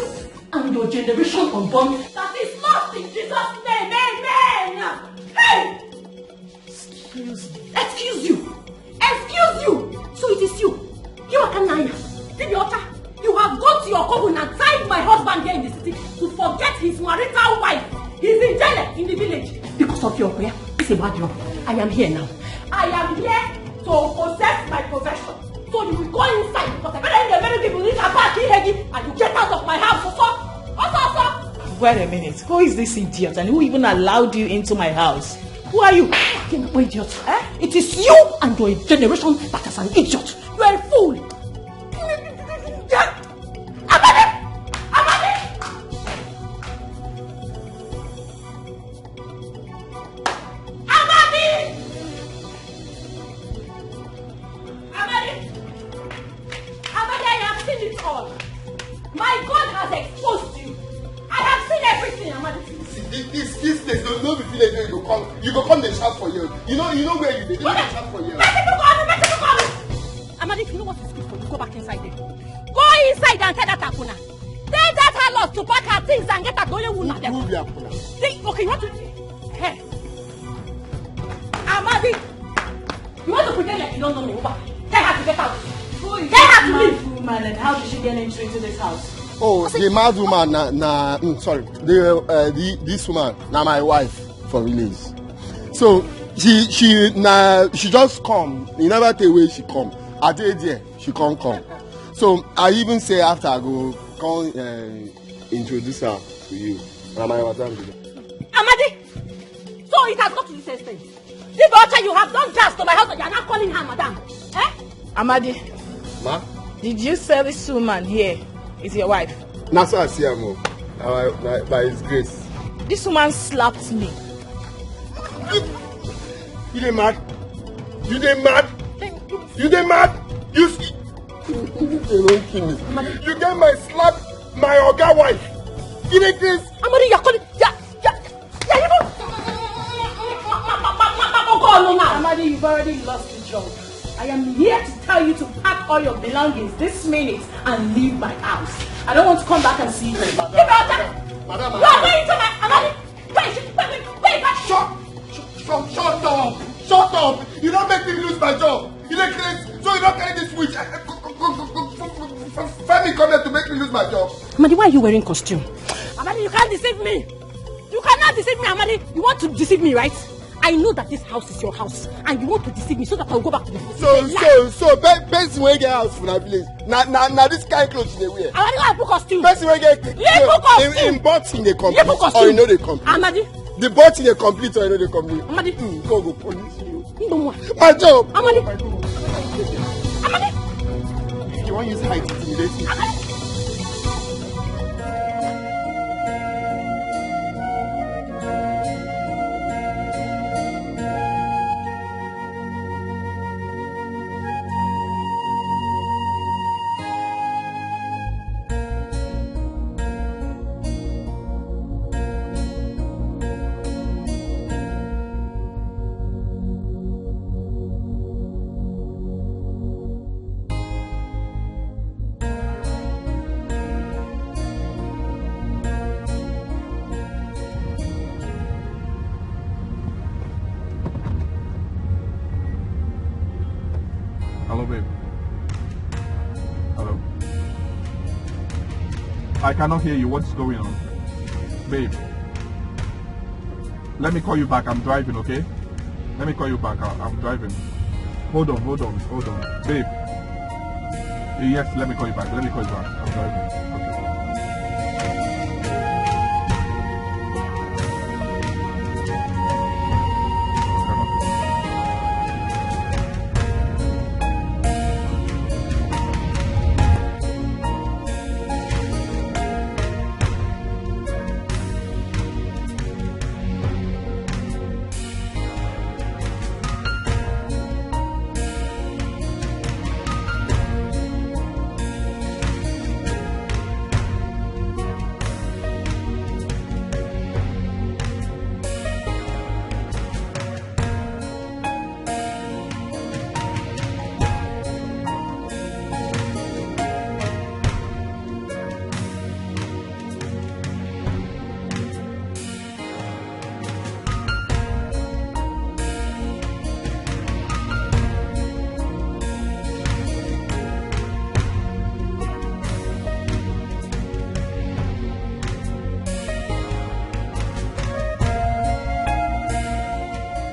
and your generation unborn. That is lost in Jesus' name. Amen. Hey! Excuse me. Excuse you. Excuse you. So it is you. You are Kanaya. Dibiocha. You have gone to your couple and tied my husband here in the city to forget his marital wife. He's in jail in the village. Because of your prayer, it's a bad job. I am here now. I am here to possess my possession. So you will go inside because I better in the very people this attack Ihegi and you get out of my house. So, so, so, so. Wait a minute. Who is this idiot and who even allowed you into my house? Who are you? Fucking idiot. Eh? It is you and your generation that is an idiot. You are a fool. Amadi! Amadi! Amadi! Amadi! Amadi, I have seen it all. My God has exposed you. I have seen everything, Amadi. See, this this this place no no be village wey you go come you go come dey shout for here. You know you know where you dey. You no dey shout for here. Let people go, let people go. Amadi, if you know what is good for you, go back inside there. Go inside and tell that Akuna. Tell that harlot to pack her things and get her going. Who na them? Who be Akuna? They, okay, you want to? Hey. Amadi, you want to pretend like you don't know me? Over. Tell her to get out. Tell her to leave. Woman, and how did she get entry into this house? Oh, the mad woman na, na mm, sorry. The, uh, the this woman na my wife for village. So she she na she just come. You never tell where she come. I dey there, she come come. So I even say after I go come uh, introduce her to you. Na my madam be that. Amadi! So it has got to this extent. This daughter you have done gas to my husband, you are not calling her madam. Eh? Amadi, Ma? Did you say this woman here is your wife? Na so I see am o. Na by na by his grace. This woman slapped me. You dey mad? You dey mad? You dey mad? You see? You don kill me. You get my slap my oga wife. You dey craze? Amadi, you are calling. You are, you are, you are even. Amadi, you've already lost the job. I am here to tell you to pack all your belongings this minute and leave my house. I don't want to come back and see you. Madam, madam, madam. You are going to my Amadi. Wait, wait, wait, wait. Shut, shut, shut, shut up, shut up. You don't make me lose my job. You dey craze, so you don't carry this switch. Femi come here to make me lose my job. Amadi, why are you wearing costume? Amadi, you can't deceive me. You cannot deceive me, Amadi. You want to deceive me, right? I know that this house is your house, and you want to deceive me so that I'll go back to the village. So, so, so, person wey get house for that village, na na na this kind clothes you dey wear. Amadi, why put costume? Person wey get Leave put costume. Im button dey complete or e no dey complete. Amadi. The button dey complete or e no dey complete. Amadi. Mm, God go punish you. Ndonwa. My job. Amadi. Amadi. You wan use height intimidate me? Amadi. Hello, babe. Hello. I cannot hear you. What's going on? Babe. Let me call you back. I'm driving, okay? Let me call you back. I- I'm driving. Hold on, hold on, hold on. Babe. Yes, let me call you back. Let me call you back. I'm driving. Okay.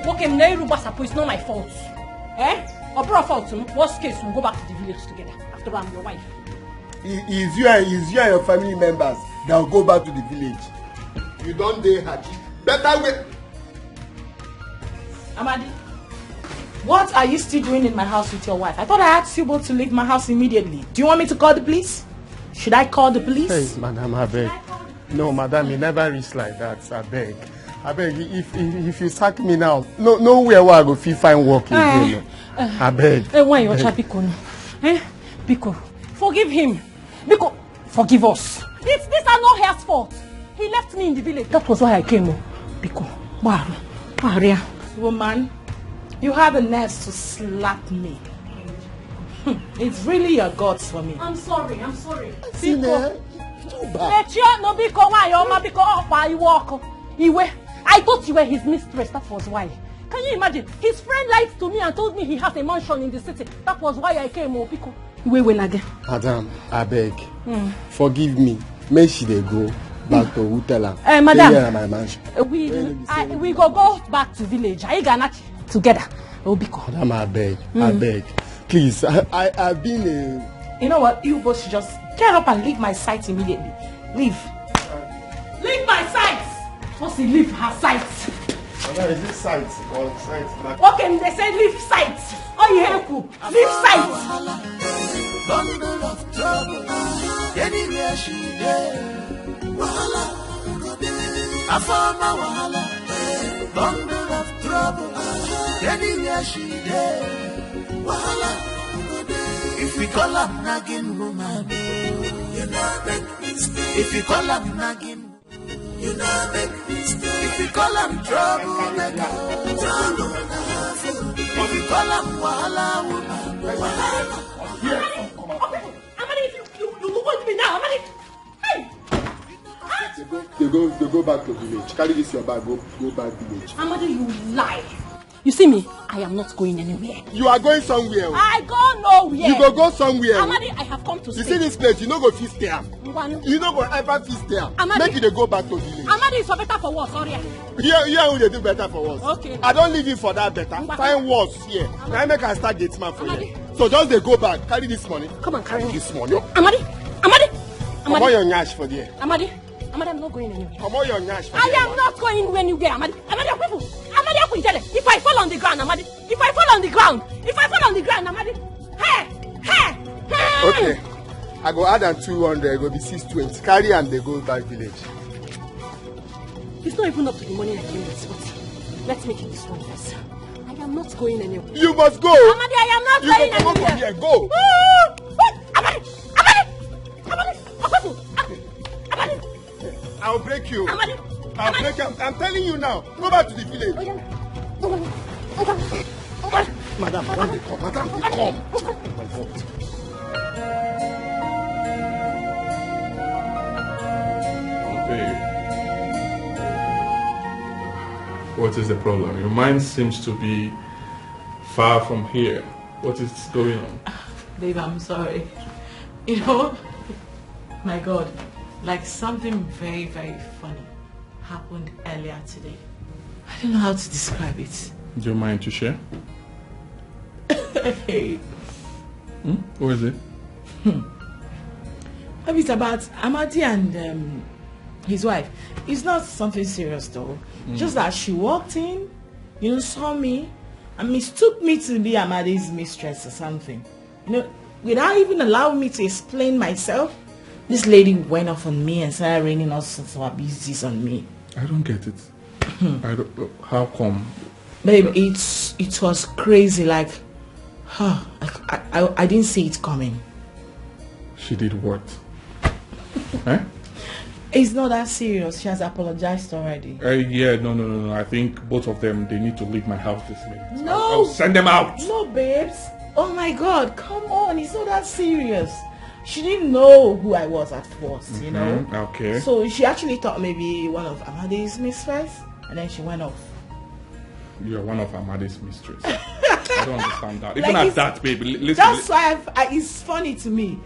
Okay, m na iru gbasapụ, it's not my fault. Eh? Ọ bụrụ fault m, worst case, we'll go back to the village together. After all, I'm your wife. Is you and is you and your family members that will go back to the village. You don dey happy. Better way. Amadi, what are you still doing in my house with your wife? I thought I asked you both to leave my house immediately. Do you want me to call the police? Should I call the police? Hey, madam, I beg. No, madam, e never reach like that. I beg. I beg. If if, if you sack me now, no nowhere where I go fit find work again. I beg. Hey, why you beg. Biko? Eh? Biko, forgive him. Biko, forgive us. It's this Anohia's fault. He left me in the village. That was why I came. Oh. Biko, Maria. Woman, you have the nerves to slap me. Hmm, it's really your gods for me. I'm sorry, I'm sorry. Biko. Mechie ọnụ biko, nwanyị ọma biko, ọkwa iwe ọkụ. Iwe. I thought you were his mistress, that was why. Can you imagine? His friend lied to me and told me he has a mansion in the city. That was why I came, oh, biko. Wait, wait again. Madam, abeg, forgive me. Make she dey go back to who tell am. Eh, madam. Say here na my mansion. Eh, we, Where you I, say we go go back to village. Are you gonna together? Obiko. Madam, abeg, abeg. Please, I, I, I've been a You know what? You both should just get up and leave my sight immediately. Leave. Leave my sight. Once you leave her sight. Madam, is it sight or sight? Okay, they say leave sight. Oh, you help you. Leave sight. Bundle of trouble. Anywhere she dey. Wahala. Afama wahala. Bundle of trouble. Anywhere she dey. Wahala. If we call her nagging woman. You know make mistake. If we call her nagging You know make mistake. If you call am trouble maker, trouble maker. If you call am wahala woman, wahala. Amadi, if you, you, you go with me now, Amadi. Hey! They go, they go, they go back to village. Carry this your bag, go, go back village. Amadi, you lie. You see me? I am not going anywhere. You are going somewhere. I go nowhere. You go go somewhere. Amadi, I have come to You see this place, you no go fit stay am. You no go ever fit stay am. Amadi. Make you dey go back to village. Amadi is for better for worse. Sorry. Here, here we dey do better for worse. Okay. I don leave you for that better. Ngwa. Find worse here. Amadi. Now make I start gate man for Amadi. Here. So just dey go back, carry this money. Come and carry this money. Amadi, Amadi, Amadi. Comot your nyash for there. Amadi. Amadi, I'm not going anywhere. Comot your nyash. I am not going anywhere, Amadi. Amadi, people. Amadi, Akwinjele. If I fall on the ground, Amadi. If I fall on the ground. If I fall on the ground, Amadi. Hey, hey, hey. Okay. I go add am two hundred, go be six twenty. Carry am, dey go back village. It's not even up to the money I came with, but let's make it this one first. I am not going anywhere. You must go. Amadi, I am not you going anywhere. You go from here. Go. Amadi, Amadi, Amadi, Amadi. I'll break you. Amadi! I'll break you. I'm, I'm telling you now. Go back to the village. Oh, yeah. Oh, yeah. Oh, yeah. Oh, yeah. Madam, madam, they come. Madam, they come. Oh my God. Babe, what is the problem? Your mind seems to be far from here. What is going on? Babe, I'm sorry. You know, my God, like something very, very funny happened earlier today. I don't know how to describe it. Do you mind to share? Hey. Hmm? What is it? Hmm. It's about Amadi and um, his wife. It's not something serious though. Mm. Just that she walked in, you know, saw me, and mistook me to be Amadi's mistress or something. You know, without even allowing me to explain myself, this lady went off on me and started raining all sorts of abuses on me. I don't get it. I don't, how come? Babe, it's it was crazy. Like, huh, I, I, I didn't see it coming. She did what? Eh? It's not that serious. She has apologized already. Uh, yeah, no, no, no, no. I think both of them, they need to leave my house this minute. No. I'll, I'll send them out. No, babes. Oh my God, come on. It's not that serious. She didn't know who I was at first, you know? Mm-hmm, okay. So she actually thought maybe one of Amadi's mistress, and then she went off. You're one of Amadi's mistress. I don't understand that. Even like at that, baby. Listen. That's why I've, I, it's funny to me.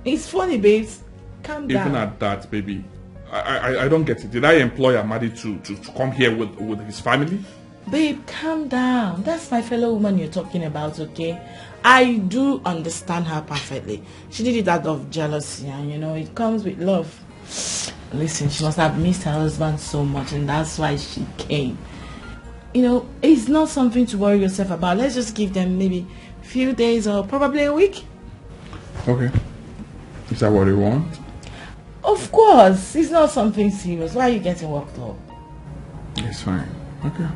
It's funny, babes. Calm down. Even at that, baby, I, I, I don't get it. Did I employ Amadi to, to, to come here with, with his family? Babe, calm down. That's my fellow woman you're talking about, okay? I do understand her perfectly. She did it out of jealousy, and you know, it comes with love. Listen, she must have missed her husband so much, and that's why she came. You know, it's not something to worry yourself about. Let's just give them maybe few days or probably a week. Okay. Is that what you want? Of course. It's not something serious. Why are you getting worked up? It's fine. Okay.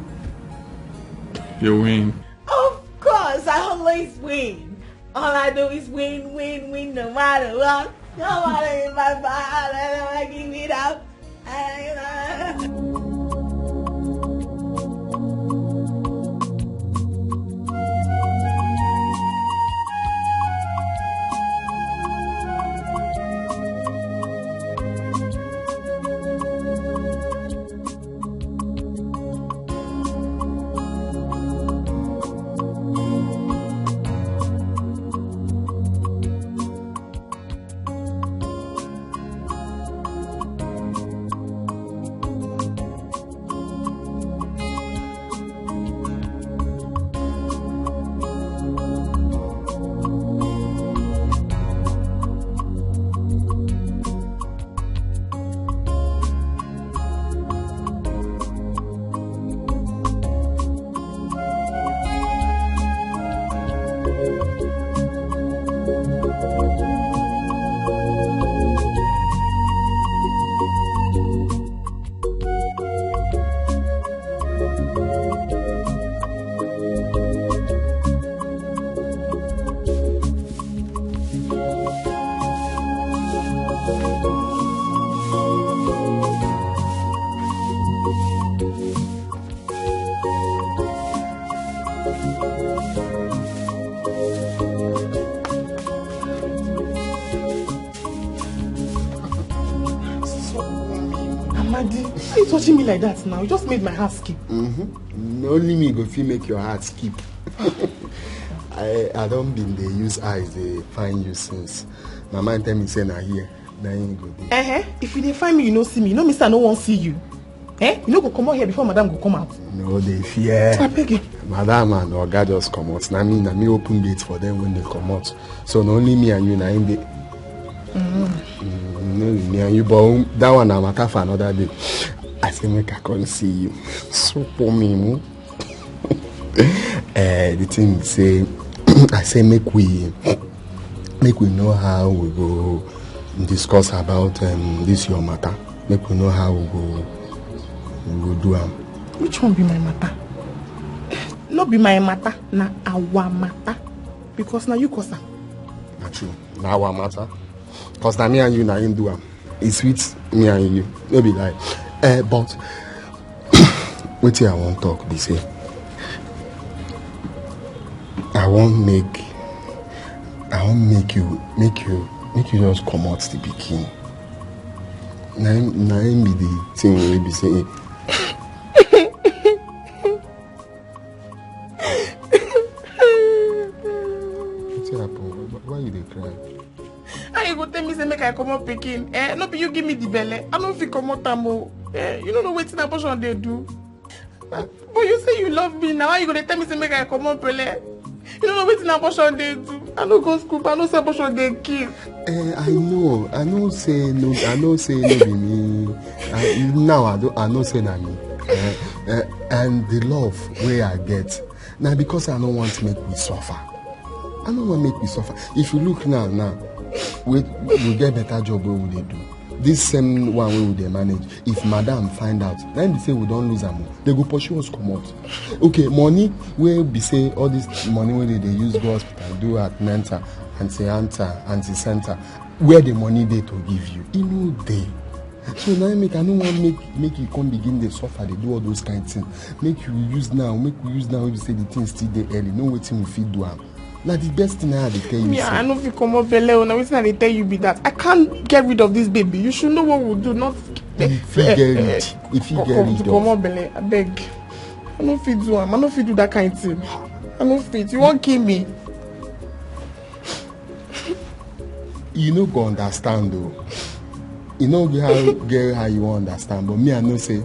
You win. Of course. I always win. All I do is win, win, win, no matter what. No matter if I fall, I never give it up. Why you touching me like that now? You just made my heart skip. Mm-hmm. Only me go fit make your heart skip. I I don been dey use eyes dey find you since. My mind tell me say na here na him go dey. Uh-huh. If you dey find me, you no see me. You know me say I no wan see you. Eh? You no go comot here before madam go come out. No dey fear. I beg you. Madam and oga just comot. Na me na me open gate for them when they comot. So na only me and you na him dey. Mm, no be me and you, but um, that one na matter for another day. I say make I come see you. So for me, hmm? Eh, the thing be say, I say make we make we know how we go discuss about um, this your matter. Make we know how we go we go do am. Which one be my matter? No be my matter, na our matter. Because na you cause am. Na true. Na our matter. Cause na me and you na him do am. E sweet me and you. No be lie. Eh, but wetin I wan talk be say I wan make I wan make you make you make you just comot the pikin. Na him na him be the thing wey be say wetin happen? Why- Why you dey cry? How you go tell me say make I comot pikin? Eh, no be you give me the belle. I no fit comot am o. Eh, you no know wetin abortion dey do. But you say you love me now. How you go dey tell me say make I comot belle? You no know wetin abortion dey do. I no go school, but I know say abortion dey kill. Eh, I know. I know say no. I know say no be me. I, now I do. I know say na me. Eh, eh, and the love wey I get na because I no want make we suffer. I no want make we suffer. If you look now, now we we get better job wey we dey do. This same one wey we dey manage, if madam find out, na im be say we don lose am o. They go pursue us comot. Okay, money wey be say all this money wey they dey use go hospital do at mental, anti antal, anti center, where the money dey to give you? E no dey. So na im make I no wan make make you come begin dey suffer dey do all those kind things. Make you use now, make we use now wey be say the thing still dey early, know wetin we fit do am. Na the best thing I dey tell you. Me, I no fit comot belle o. Na wetin I dey tell you be that. I can't get rid of this baby. You should know what we do. Not. You fit get rid. You fit get rid of. Comot belle. I beg. I no fit do am. I no fit do that kind thing. I no fit. You wan kill me? You no go understand o. You no get how get how you wan understand, but me I know say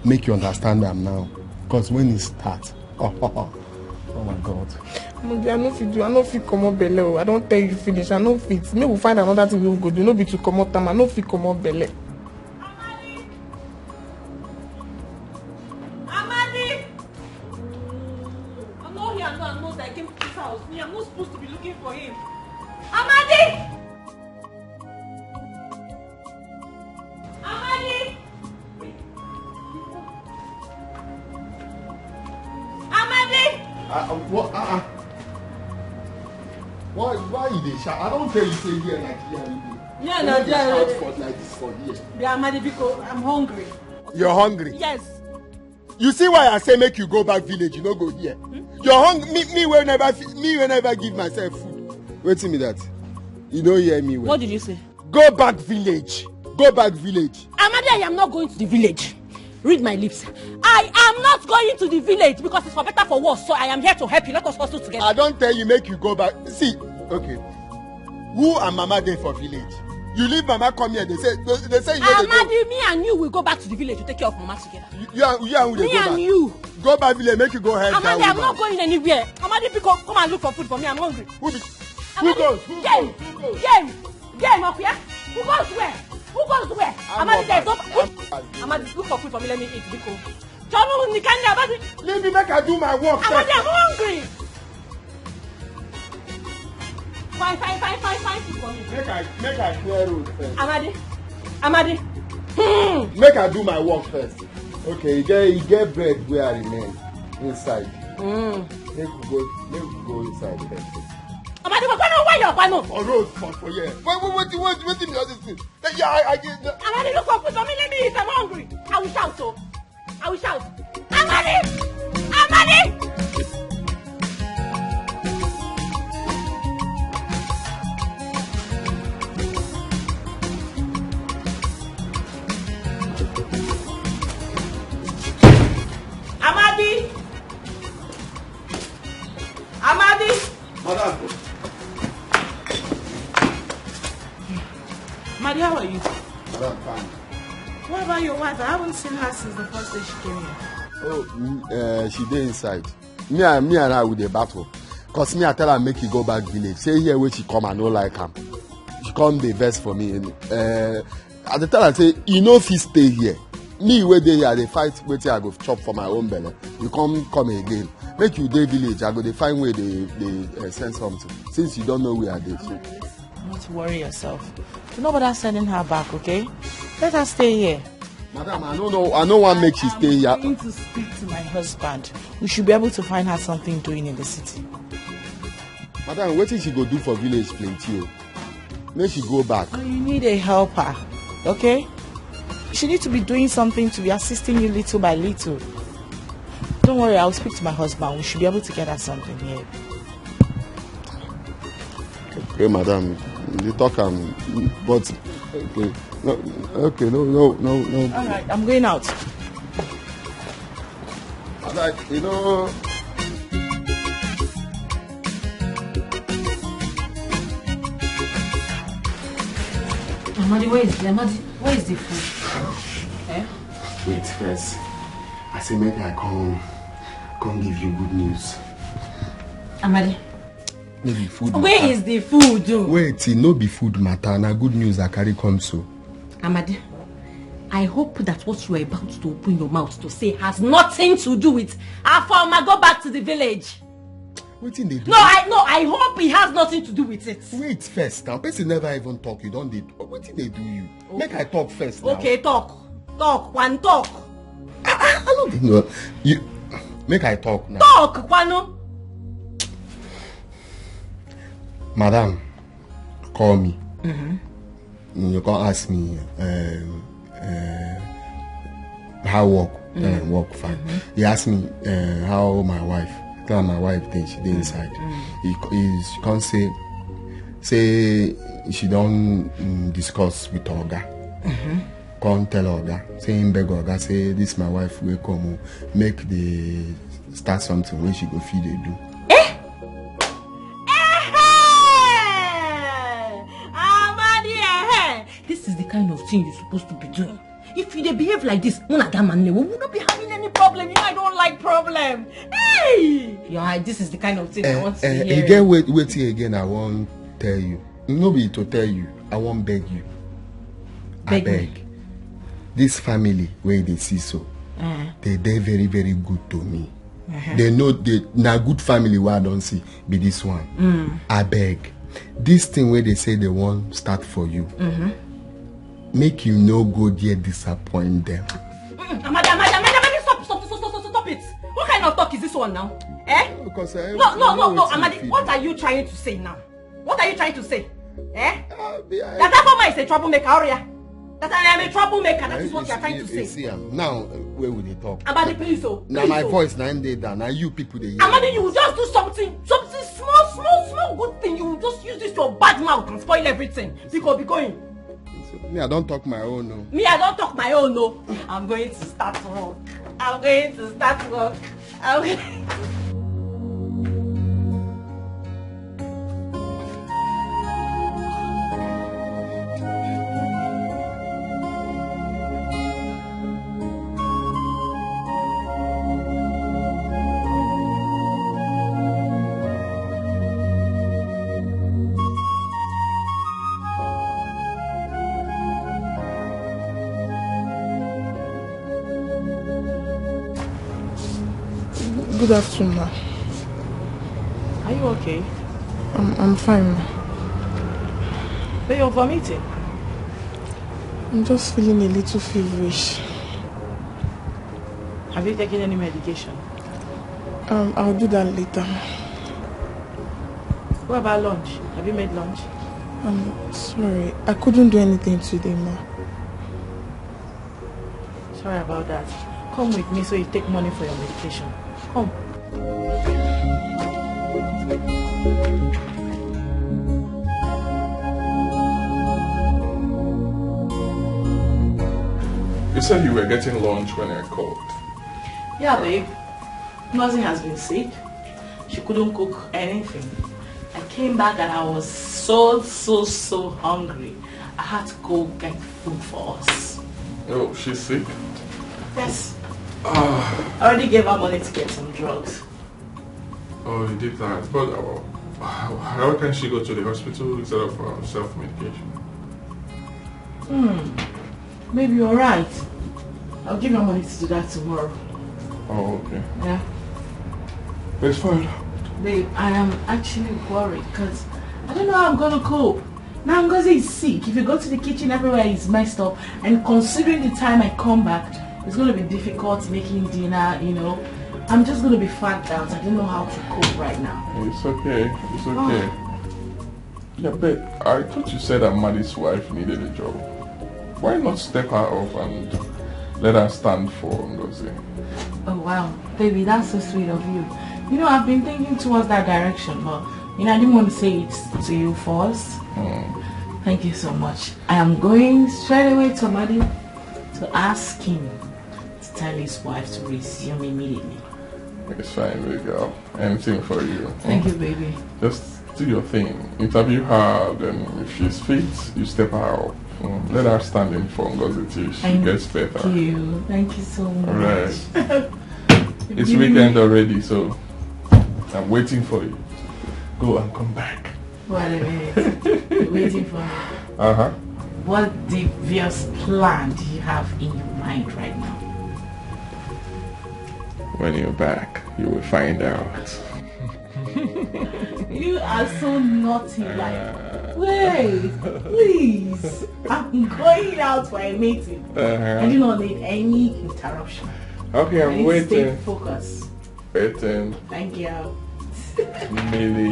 make you understand am now. Cause when e start, oh my God. Mugi, I no fit do, I no fit comot belle o. I don tell you finish, I no fit. Make we find another thing wey we go do. No be to comot am, I no fit comot belle. Amadi! I'm not here, I'm not, I'm not, I came to this house. Me, I'm not supposed to be looking for him. Amadi! Amadi! Amadi! Uh, uh, what? Uh, uh. Why, why you dey shout? I don't tell you say here like here you dey. Yeah, na there. Shout for like this for here. Yeah, Amadi, because I'm hungry. You're hungry? Yes. You see why I say make you go back village, you no go here. Hmm? You're hungry. Me, me will never, me will never give myself food. Wait till me that. You don't hear me well. What did you say? Go back village. Go back village. Amadi, I am not going to the village. Read my lips. I am not going to the village because it's for better for worse. So I am here to help you. Let us hustle together. I don't tell you, make you go back. See, okay. Who and mama dey for village? You leave mama come here. They say they, they say you no dey go. Amadi, me and you will go back to the village to take care of mama together. You, you and you and who dey go back? Me and you. Go back village, make you go help that woman. Amadi, I'm not going anywhere. Amadi, pick up, come and look for food for me. I'm hungry. Who be? Who goes? Who goes? Who goes? Game, Okia. Who goes where? Who goes where? Amadi, there's no. Amadi, look for food for me. Let me eat, biko. Jonu Nikanya, Amadi. Leave me make I do my work first. Amadi, I'm hungry. Fine, fine, fine, fine, fine food for me. Make I make I clear road first. Amadi, Amadi. Hmm. Make I do my work first. Okay, you get you get bread where I remain inside. Mm. Make we go make we go inside first. Amadi, go no where your pano. For road for for here. Wait wait wait wait wait wait all this thing. Yeah, I, I, I, Amadi, look for food for me. Let me eat. I'm hungry. I will shout. Oh. I will shout. Amadi! Amadi! Amadi! Amadi! Madam, Amadi, how are you? madam, fine. What about your wife? I haven't seen her since the first day she came here. Oh, mm, uh, she dey inside. Me and me and her we dey battle. Cause me I tell her make he go back village. Say here wey she come I no like am. She come dey vex for me. Uh, I dey tell her say e no fit stay here. Me wey dey here I dey fight wetin I go chop for my own belle. You come come again. Make you dey village I go dey find way dey dey uh, send something. Since you don know where I dey. So. Not to worry yourself. Do not bother sending her back, okay? Let her stay here. Madam, I no know. I no wan make she stay here. I'm going to speak to my husband. We should be able to find her something doing in the city. Madam, wetin she go do for village plenty o. Make she go back. So you need a helper, okay? She needs to be doing something to be assisting you little by little. Don't worry, I'll speak to my husband. We should be able to get her something here. Okay, madam, you talk am, but okay, no, okay, no, no, no, no. All right, I'm going out. Madam, you know. Amadi, where is the Amadi? Where is the food? Eh? Wait first. I say make I come, come give you good news. Amadi, No be food where matter. Is the food? Oh? Wait, e no be food matter. Na good news I carry come so. Amadi, I hope that what you are about to open your mouth to say has nothing to do with Afoma. Go back to the village. Wetin dey do? No, I no, I hope it has nothing to do with it. Wait first now. Person never even talk. You don dey. Wetin dey do you? Make I talk first now. Okay, talk, talk, one talk. I no dey know. You make I talk now. Talk, Kwano. Madam, call me. You come ask me um, uh, how work uh, work fine. He ask me uh, how my wife. Tell am my wife dey she dey inside. He, he she come say say she don mm, discuss with her oga. Come tell her oga say him beg her oga say this my wife wey come o make dey start something wey she go fit dey do. Amadi, eh, this is the kind of thing you're supposed to be doing. If you dey behave like this, una that man we will not be having any problem. You know, I don't like problem. Hey, yeah, this is the kind of thing I want to Eh, hear. e get wait, wetin again I wan tell you. No be to tell you, I wan beg you. Beg me. Abeg, this family wey you dey see so, Eh. they dey very very good to me. They know they na good family wey I don see be this one. Abeg, this thing wey they say they wan start for you, make you no go there disappoint them. Mm, Amadi, Amadi, Amadi, Amadi, stop, stop, stop, stop, stop, stop it. What kind of talk is this one now? Eh? Because I No, no, no, no, wetin Amadi, you what feel. Are you trying to say now? What are you trying to say? Eh? Ah, be- I- That Afoma is a troublemaker, Oria. That I am a troublemaker, that is what you you are trying see- to you say. See am now uh, wey we dey talk. Amadi, please, oh. Na Please, my oh. Voice na im dey down. Na you people dey hear. Amadi, you will just do something, something small, small, small good thing. You will just use this your bad mouth and spoil everything. Because be going. Me, I don talk my own o. Me, I don't talk my own, no. I'm going to start work. I'm going to start work. I'm going... Good afternoon, ma. Are you okay? I'm, I'm fine, ma. But you're vomiting. I'm just feeling a little feverish. Have you taken any medication? Um, I'll do that later, ma. What about lunch? Have you made lunch? I'm sorry. I couldn't do anything today, ma. Sorry about that. Come with me so you take money for your medication. Come. You said you were getting lunch when I called. Yeah, babe. Ngozi has been sick. She couldn't cook anything. I came back and I was so, so, so hungry. I had to go get food for us. Oh, she's sick? Yes. I already gave her money to get some drugs. Oh, you did that. But uh, how, how can she go to the hospital instead of uh, self-medication? Hmm. Maybe you're right. I'll give her money to do that tomorrow. Oh, okay. Yeah. It's fine. Babe, I am actually worried because I don't know how I'm gonna cope. Now Ngozi is sick. If you go to the kitchen, everywhere is messed up. And considering the time I come back, it's gonna be difficult making dinner, you know. I'm just gonna be fagged out. I don't know how to cope right now. It's okay. It's okay. Yeah, but I thought you said Amadi's wife needed a job. Why not step her up and let her stand for Ngozi? Oh wow, baby, that's so sweet of you. You know, I've been thinking towards that direction, but you know, I didn't want to say it to you first. Thank you so much. I am going straight away to Amadi to ask him to tell his wife to resume immediately. It's fine, baby girl. Anything for you. Thank you, baby. Just do your thing. Interview her, then if she's fit, you step her up. Mm, let her stand in for Ngozi till she Thank gets better. you. Thank you so much. Alright. It's Giving me- weekend already, so I'm waiting for you. Go and come back. Wait a minute. Waiting for me. Uh huh. What devious plan do you have in your mind right now? When you're back, you will find out. You are so naughty. Like, wait, please. I'm going out for a meeting. I Uh-huh. do not need any interruption. Okay, I I'm need to stay waiting. Focused. Waiting. Thank you. Mini.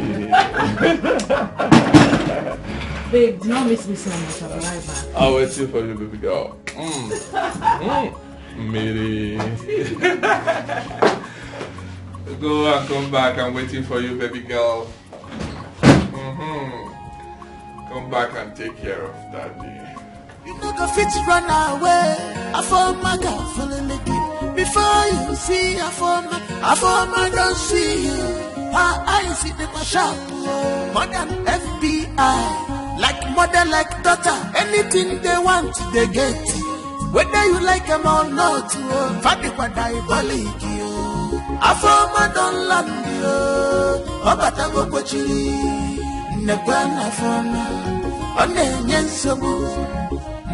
Babe, do not miss me so much. I'll be right back. I'll wait you for you, baby girl. Mm. Mm. Mini. Go and come back. I'm waiting for you, baby girl. Mm-hmm. Come back and take care of daddy. You no go fit run away. Afoma ga follow me keep. Before you see Afoma, Afoma don't see you. Her eyes in the sharp. More than F B I. Like mother, like daughter. Anything they want, they get. Whether you like them or not, Fadi kwa diabolic you. Afoma don't land you. Obata go kochiri. Nekwa na Afoma. Ọ na-enye nsogbu.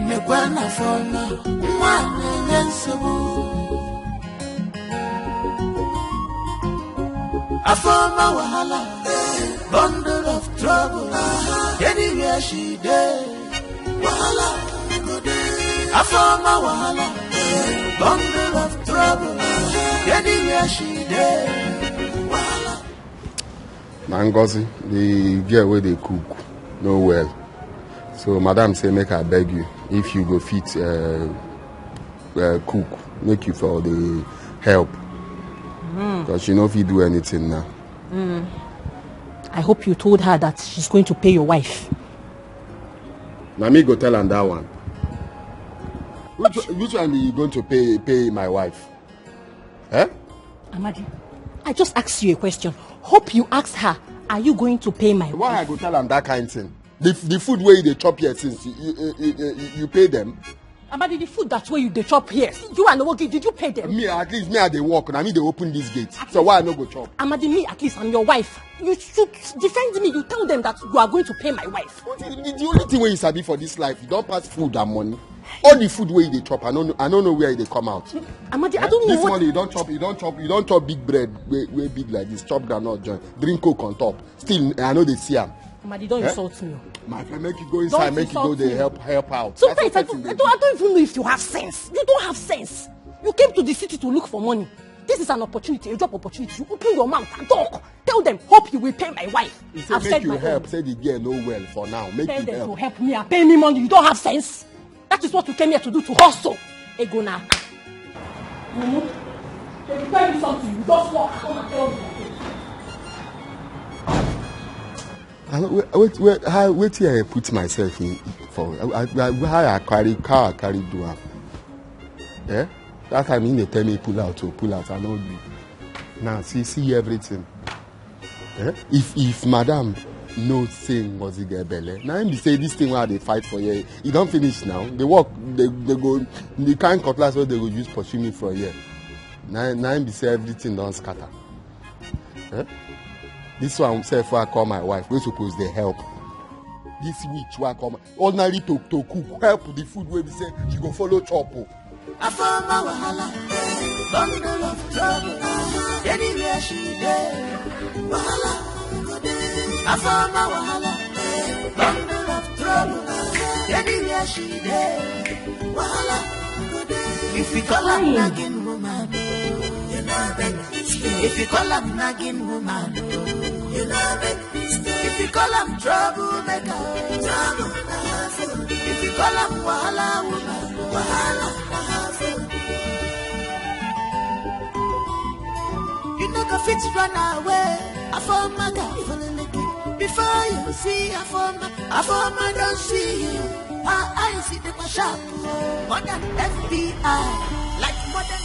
Nekwa na Afoma. Nwa na-enye nsogbu. Afoma wahala. Bundle of trouble. Anywhere she dey. Wahala. Afoma wahala. Bundle of trouble. Anywhere she dey. Wahala. Na Ngozi, the girl wey dey cook, no well. So madam say make I beg you, if you go fit uh, uh, cook, make you for the help. Because she no fit do anything now. I hope you told her that she's going to pay your wife. Na me go tell am that one. Which, which one you going to pay pay my wife? Eh? Amadi, I just asked you a question. Hope you asked her, are you going to pay my Why I wife? Go tell am that kind thing? The, the food wey you dey chop here since, you, you, you, you, you pay them? Amadi, the food that way you dey chop here, you and Owogi, did you pay them? Me, at least me, I dey work. Na me dey open this gate. So why I no go chop? Amadi, me at least, I'm your wife. You should defend me. You tell them that you are going to pay my wife. The, the, the only thing wey you sabi for this life, you don pass food and money. All the food wey you dey chop, I no know, I no know where e dey come out. Amadi, I don't know This what. Morning you don chop, you don chop, you don chop big bread wey wey big like this, chop groundnut join, drink coke on top. Still, I no dey see am. Amadi, don't Eh? Insult me. My friend, make you go inside, Don't make you go insult dey me. help help out. Sometimes I That's don't, what I person don't, I don't even know if you have sense. You don't have sense. You came to the city to look for money. This is an opportunity, a job opportunity. You open your mouth and talk. Tell them, hope you will pay my wife. Dey. So I've make said you my help. Own. Say the girl no well for now. Make Tell you them to help. Help me and pay me money. You don't have sense. That is what you came here to do, to hustle. Ego na. Mumu, if you tell me something, you just walk, come and tell me. I no, wait, wait, wait, how, wetin I put myself in for? I, I, I, how I carry, how I carry do am? Eh? That time he dey tell me pull out, oh, pull out. I no gree. Now, see, see everything. Eh? If, if madam know say Ngozi get belle, now him be say this thing wey I dey fight for here, e don finish now. The work, they, they go, the kind cutlass wey they go use pursue me from here. Now, now him be say everything don scatter. Eh? This one sef wey I call my wife, wey suppose dey help. This witch wey I call my, ordinary to, to cook, help the food wey be say she go follow chop o. Afama wahala, bundle of trouble. Anywhere she dey, wahala go dey. Afama wahala, bundle of trouble. Anywhere she dey, wahala go dey. If you call am nagging woman, you know that. If you call am nagging woman, you know that. If you call am troublemaker, trouble na her fault. If you call am wahala woman, wahala na her fault. You no go fit run away. Afoma got for the licky. Before you see Afoma, Afoma don't see you. Her eyes see the sharp. Modern F B I, like modern.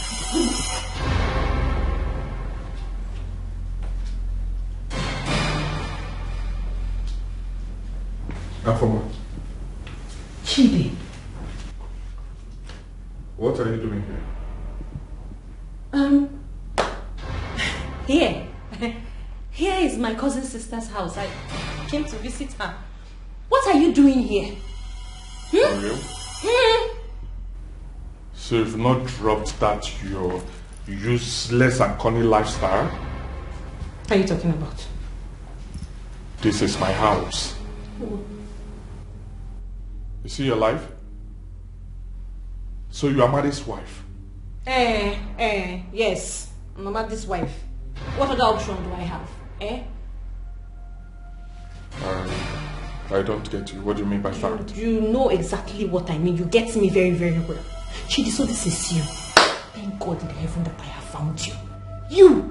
Afoma. Chidi. What are you doing here? Um, here. Here is my cousin sister's house. I came to visit her. What are you doing here? Hmm? Mario? Hmm? So you've not dropped that your useless and corny lifestyle? What are you talking about? This is my house. Oh. You see your life? So you are Amadi's wife? Eh, eh, yes. I'm Amadi's wife. What other option do I have? Eh? Um, I don't get you. What do you mean by that? You know exactly what I mean. You get me very, very well. Chidi, so this is you. Thank God in heaven that I have found you. You!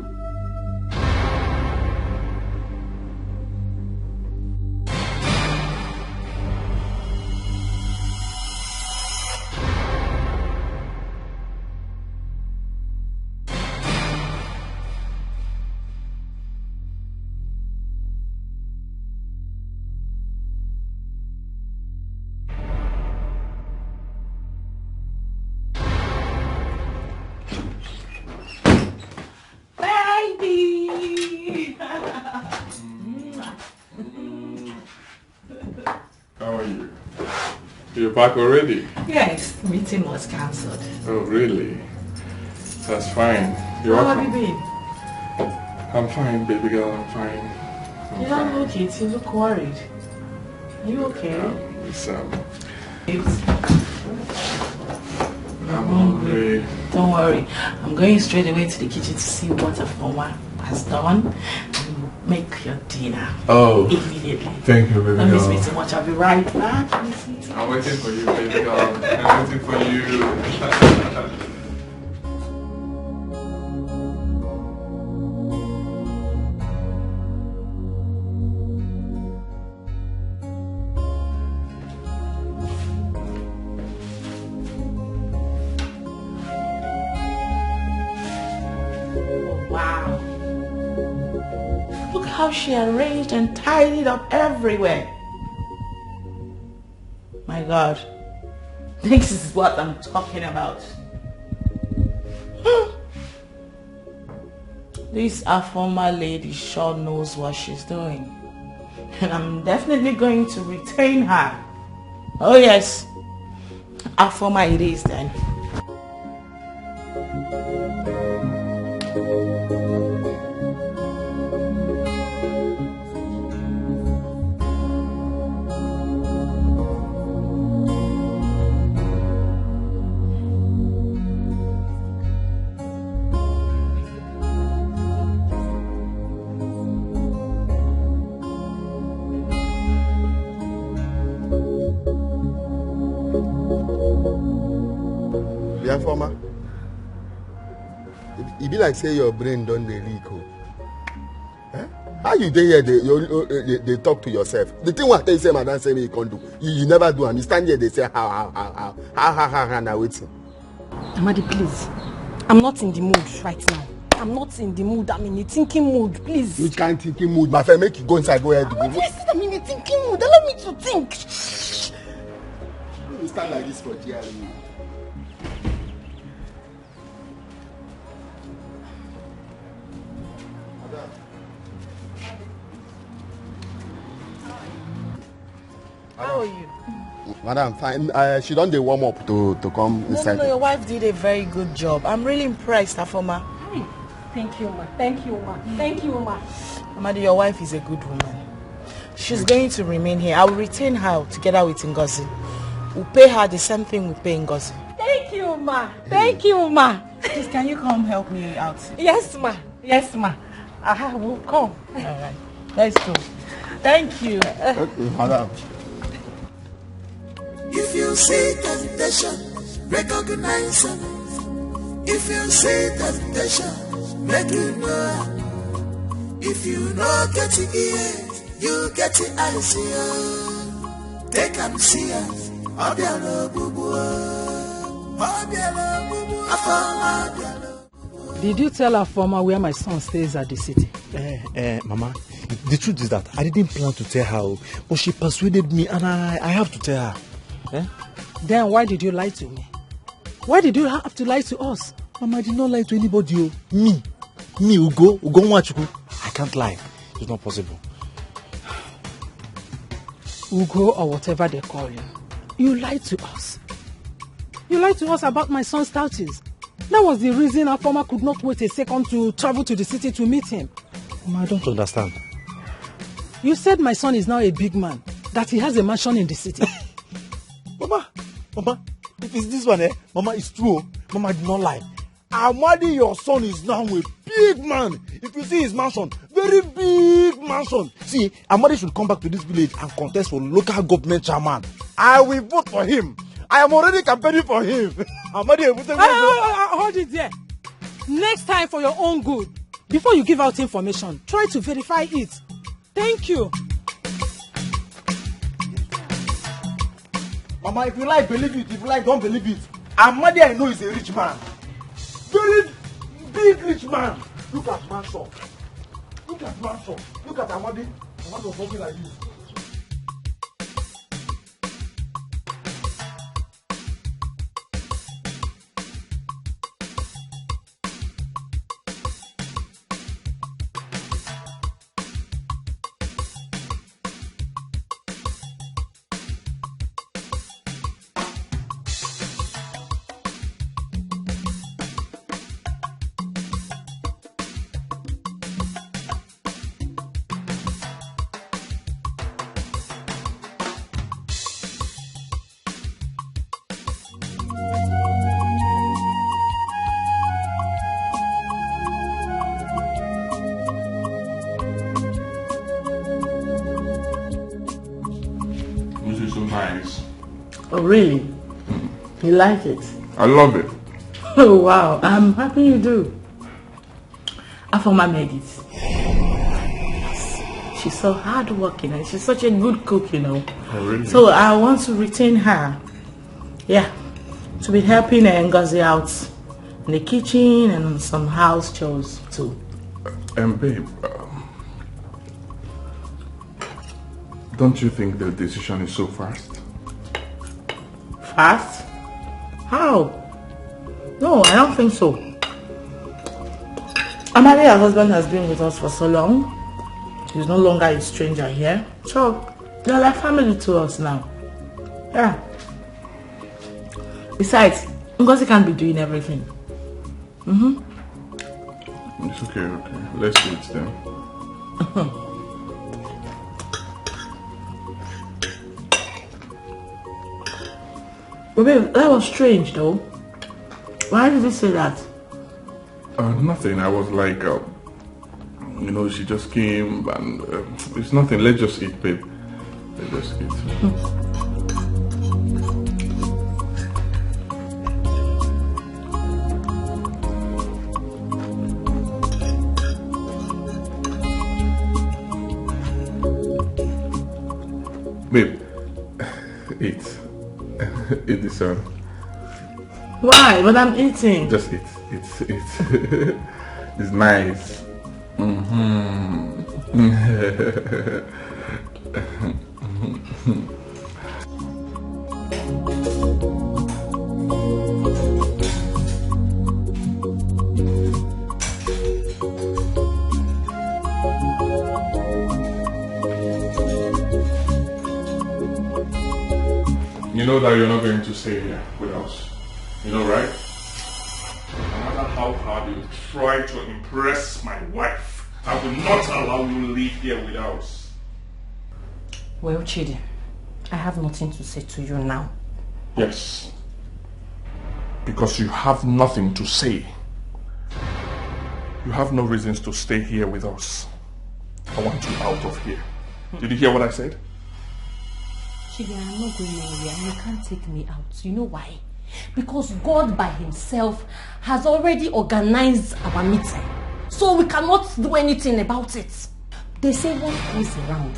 Baby! How are you? You're back already? Yes, meeting was cancelled. Oh, really? That's fine. You're How have you welcome. Been? I'm fine, baby girl. I'm fine. I'm You don't fine. Look it. You look worried. Are you okay? Um, it's, um, Babes, I'm hungry. Don't worry. I'm going straight away to the kitchen to see what Afoma has done and make your dinner. Oh. Immediately. Thank you, baby girl. Don't miss me too much. I'll be right back. I'm waiting for you, baby girl. I'm waiting for you. Wow. Look how she arranged and tidied up everywhere. My God. This is what I'm talking about. Hmm. This Afoma lady sure knows what she's doing. And I'm definitely going to retain her. Oh, yes. Afoma it is then. Bia former. E be like say your brain don dey leak o. Eh? How you dey here dey you, you, you, dey talk to yourself? The thing wey I tell you say madam say make you come do, you, you never do am. You stand here dey say how how how how how how how how na wetin? Amadi, please. I'm not in the mood right now. I'm not in the mood. I'm in a thinking mood, please. Which kind thinking mood? My friend, make you go inside, go ahead. But I said I'm in a thinking mood. Allow me to think. You stand like this for G R E. How are you? Madam, fine. Uh, she don dey warm up to, to come No, inside. no, no, your wife did a very good job. I'm really impressed, Afoma. Thank you, ma. Thank you, ma. Thank you, ma. Amadi, your wife is a good woman. She's going to remain here. I will retain her together with Ngozi. We'll pay her the same thing we pay Ngozi. Thank you, ma. Thank you, ma. Please, can you come help me out? Yes, ma. Yes, ma. I will come. All right. Let's go. Thank you. Okay, madam. If you see temptation, recognize it. If you see temptation, make you know. If you no get it ear, you get it eyes here. Take and see it. Obiara ogbugbu. Obiara ogbugbu. Afọma obiara. Did you tell Afoma where my son stays at the city? Eh, eh, Mama, the truth is that I didn't plan to tell her, oh, but she persuaded me and I, I have to tell her. Eh? Then why did you lie to me? Why did you have to lie to us? Mama, I did not lie to anybody. Oh. Me, me, Ugo, Ugo Nwachukwu. I can't lie. It's not possible. Ugo or whatever they call you. You lied to us. You lied to us about my son's status. That was the reason Afoma could not wait a second to travel to the city to meet him. Mama, I don't understand. You said my son is now a big man, that he has a mansion in the city. Mama, Mama, if it's this one, eh? Mama, it's true. Oh. Mama, I did not lie. Amadi, your son is now a big man. If you see his mansion, very big mansion. See, Amadi should come back to this village and contest for local government chairman. I will vote for him. I am already campaigning for him. Amadi, ah, ah, ah, hold it there. Next time, for your own good, before you give out information, try to verify it. Thank you. Mama, if you like, believe it. If you like, don't believe it. Amadi, I know, is a rich man. Very big rich man. Look at mansion. Look at mansion. Look at Amadi. Amadi was walking like this. This is so nice. Oh, really? You like it? I love it. Oh, wow. I'm happy you do. Afoma made it. She's so hardworking and she's such a good cook, you know. Oh, really? So I want to retain her. Yeah. To be helping Ngozi out in the kitchen and some house chores too. And babe, um, don't you think the decision is so fast? Fast? How? No, I don't think so. Amadi, her husband, has been with us for so long. He's no longer a stranger here. So, they're like family to us now. Yeah. Besides, Ngozi can't be doing everything. Mm-hmm. It's okay, okay. Let's eat then. But babe, that was strange though. Why did you say that? Uh, nothing. I was like, uh, you know, she just came and uh, it's nothing. Let's just eat, babe. Let's just eat. Babe, eat. Eat this one. Why? But I'm eating. Just eat. It's it's. It's nice. Mm-hmm. You know that you're not going to stay here with us. You know, right? No matter how hard you try to impress my wife, I will not allow you live here with us. Well, Chidi, I have nothing to say to you now. Yes. Because you have nothing to say, you have no reasons to stay here with us. I want you out of here. Did you hear what I said? Chidi, I'm not going anywhere. You can't take me out. You know why? Because God by himself has already organized our meeting. So we cannot do anything about it. They say what goes around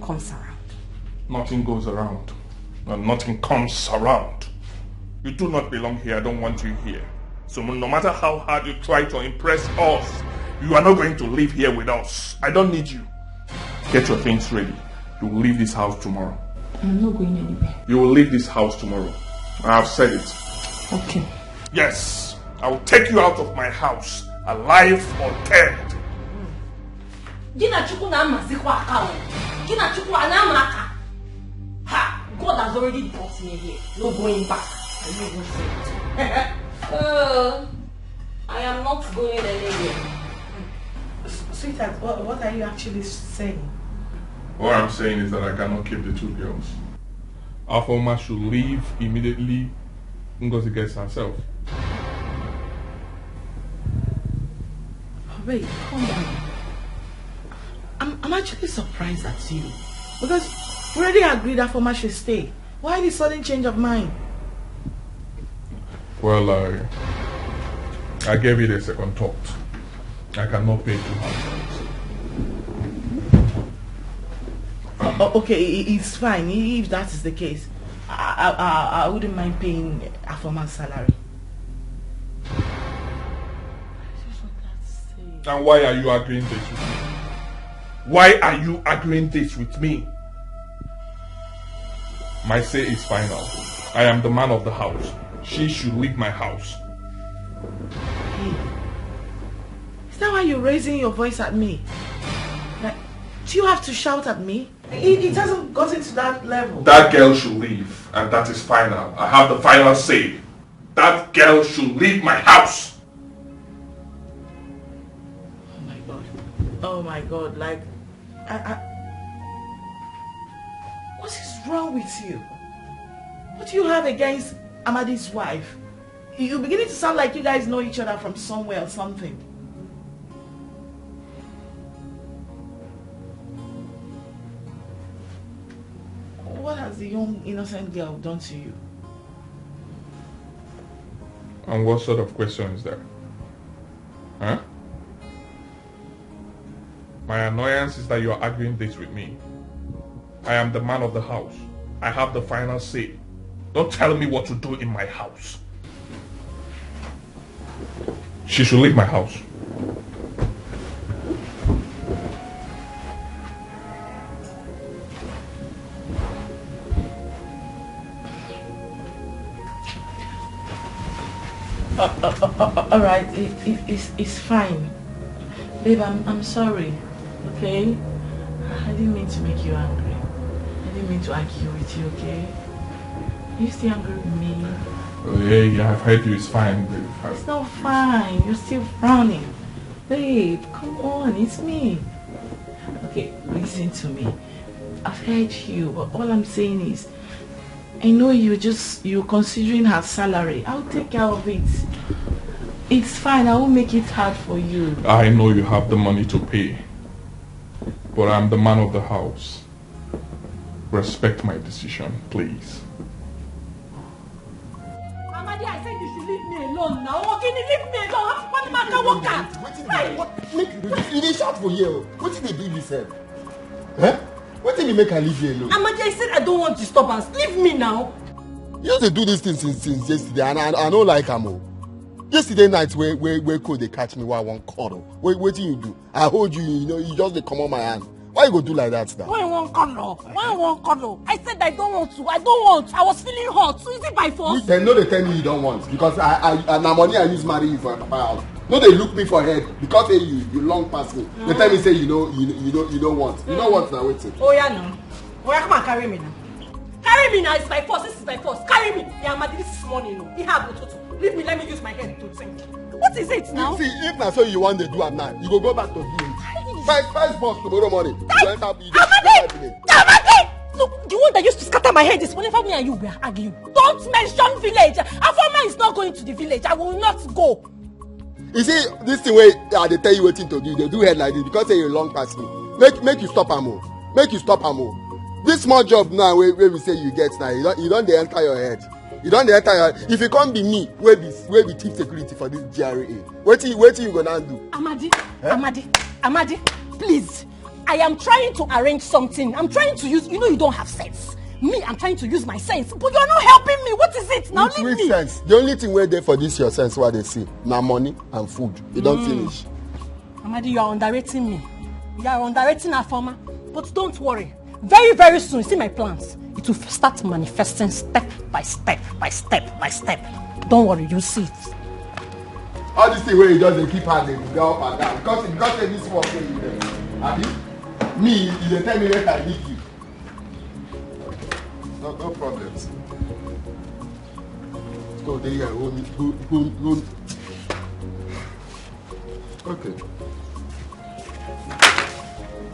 comes around. Nothing goes around, and nothing comes around. You do not belong here. I don't want you here. So no matter how hard you try to impress us, you are not going to live here with us. I don't need you. Get your things ready. You will leave this house tomorrow. I'm not going anywhere. You will leave this house tomorrow. I have said it. Okay. Yes, I will take you out of my house, alive or dead. Gị na Chukwu na-amazikwa aka o. Gị na Chukwu a na-ama aka. Ha! God has already brought me here. No going back. I even said it. Uh, I am not going anywhere. S- Sweetheart, what, what are you actually saying? What I'm saying is that I cannot keep the two girls. Afoma should leave immediately Ngozi gets herself. Babe, calm down. I'm, I'm actually surprised at you. Because we already agreed that Afoma should stay. Why the sudden change of mind? Well, I, I gave it a second thought. I cannot pay two hundred. Uh, uh, okay, i- i- it's fine i- if that is the case. I, I, I, I wouldn't mind paying Afoma's salary. And why are you arguing this with me? Why are you arguing this with me? My say is final. I am the man of the house. She should leave my house. Hey, is that why you're raising your voice at me? Like, do you have to shout at me? It, it hasn't gotten to that level. That girl should leave, and that is final. I have the final say. That girl should leave my house. Oh my God. Oh my God. Like, I, I, what is wrong with you? What do you have against Amadi's wife? You're beginning to sound like you guys know each other from somewhere or something. What has the young innocent girl done to you? And what sort of question is that? Huh? My annoyance is that you are arguing this with me. I am the man of the house. I have the final say. Don't tell me what to do in my house. She should leave my house. Uh, uh, uh, uh, all right, it, it, it's, it's fine. Babe, I'm, I'm sorry, okay? I didn't mean to make you angry. I didn't mean to argue with you, okay? Are you still angry with me? Oh, yeah, yeah, I've heard you. It's fine, babe. It's not fine. You're still frowning. Babe, come on, it's me. Okay, listen to me. I've heard you, but all I'm saying is, I know you just, you're considering her salary. I'll take care of it. It's fine. I won't make it hard for you. I know you have the money to pay, but I'm the man of the house. Respect my decision, please. Amadi, I said you should leave me alone now. Okini, leave me alone. I'm a worker. Wetin dey, what, make you, you dey shout for here o. Wetin dey do you sef? Eh? Wetin dey make I leave you alone? Amadi, I said I don't want disturbance. Leave me now. You just dey do this thing since, since yesterday, and I, I no like am o. Yesterday night, where where where cold they catch me, where I won't cuddle. Wait, wait till you do. I hold you, you know, you just they come on my hand. Why you go do like that now? Why you won't cuddle? Why you won't cuddle? I said I don't want to. I don't want. I was feeling hot. So is it by force? Then no, they tell me you don't want because I I and na money I use marry you for my papa house. No, they look me for head because say you you long pass me. They tell me say you know you you don't you don't want. You don't want now waiting. Oh yeah, no. Oh yeah, come and carry me now. Carry me now. It's by force. This is by force. Carry me. Yeah, Amadi, this is money. No, he have to. Leave me, let me use my head to think. What is it now? See, if na so you wan dey do am now, you go go back to village. First, first boss tomorrow morning. You go enter, you go enter village. Amadi! Look, the one that used to scatter my head is whenever me and you were arguing. Don't mention village. Afoma is not going to the village. I will not go. You see, this thing wey I dey tell you wetin to do, you dey do head like this because say you long pass me. Make make you stop am o. Make you stop am o. This small job now wey wey be say you get now, you don you don dey enter your head. You don dey enter your head. If you come be me wey be wey be chief security for this G R A, wetin wetin you go now do? Amadi, Amadi, Amadi, please. I am trying to arrange something. I'm trying to use, you know, you don't have sense. Me, I'm trying to use my sense, but you're not helping me. What is it now? Which Leave which me. Sense? The only thing wey dey for this your sense wey I dey see na money and food. E don finish. Amadi, you are underrating me. You are underrating Afoma. But don't worry. Very, very soon, see my plans. It will start manifesting step by step by step by step. Don't worry, you see it. All this thing wey you just dey keep hand dey go up and down because because say this work wey you dey abi me you dey tell me make I leave you. No no problems. Go dey here hold me hold hold hold. Okay.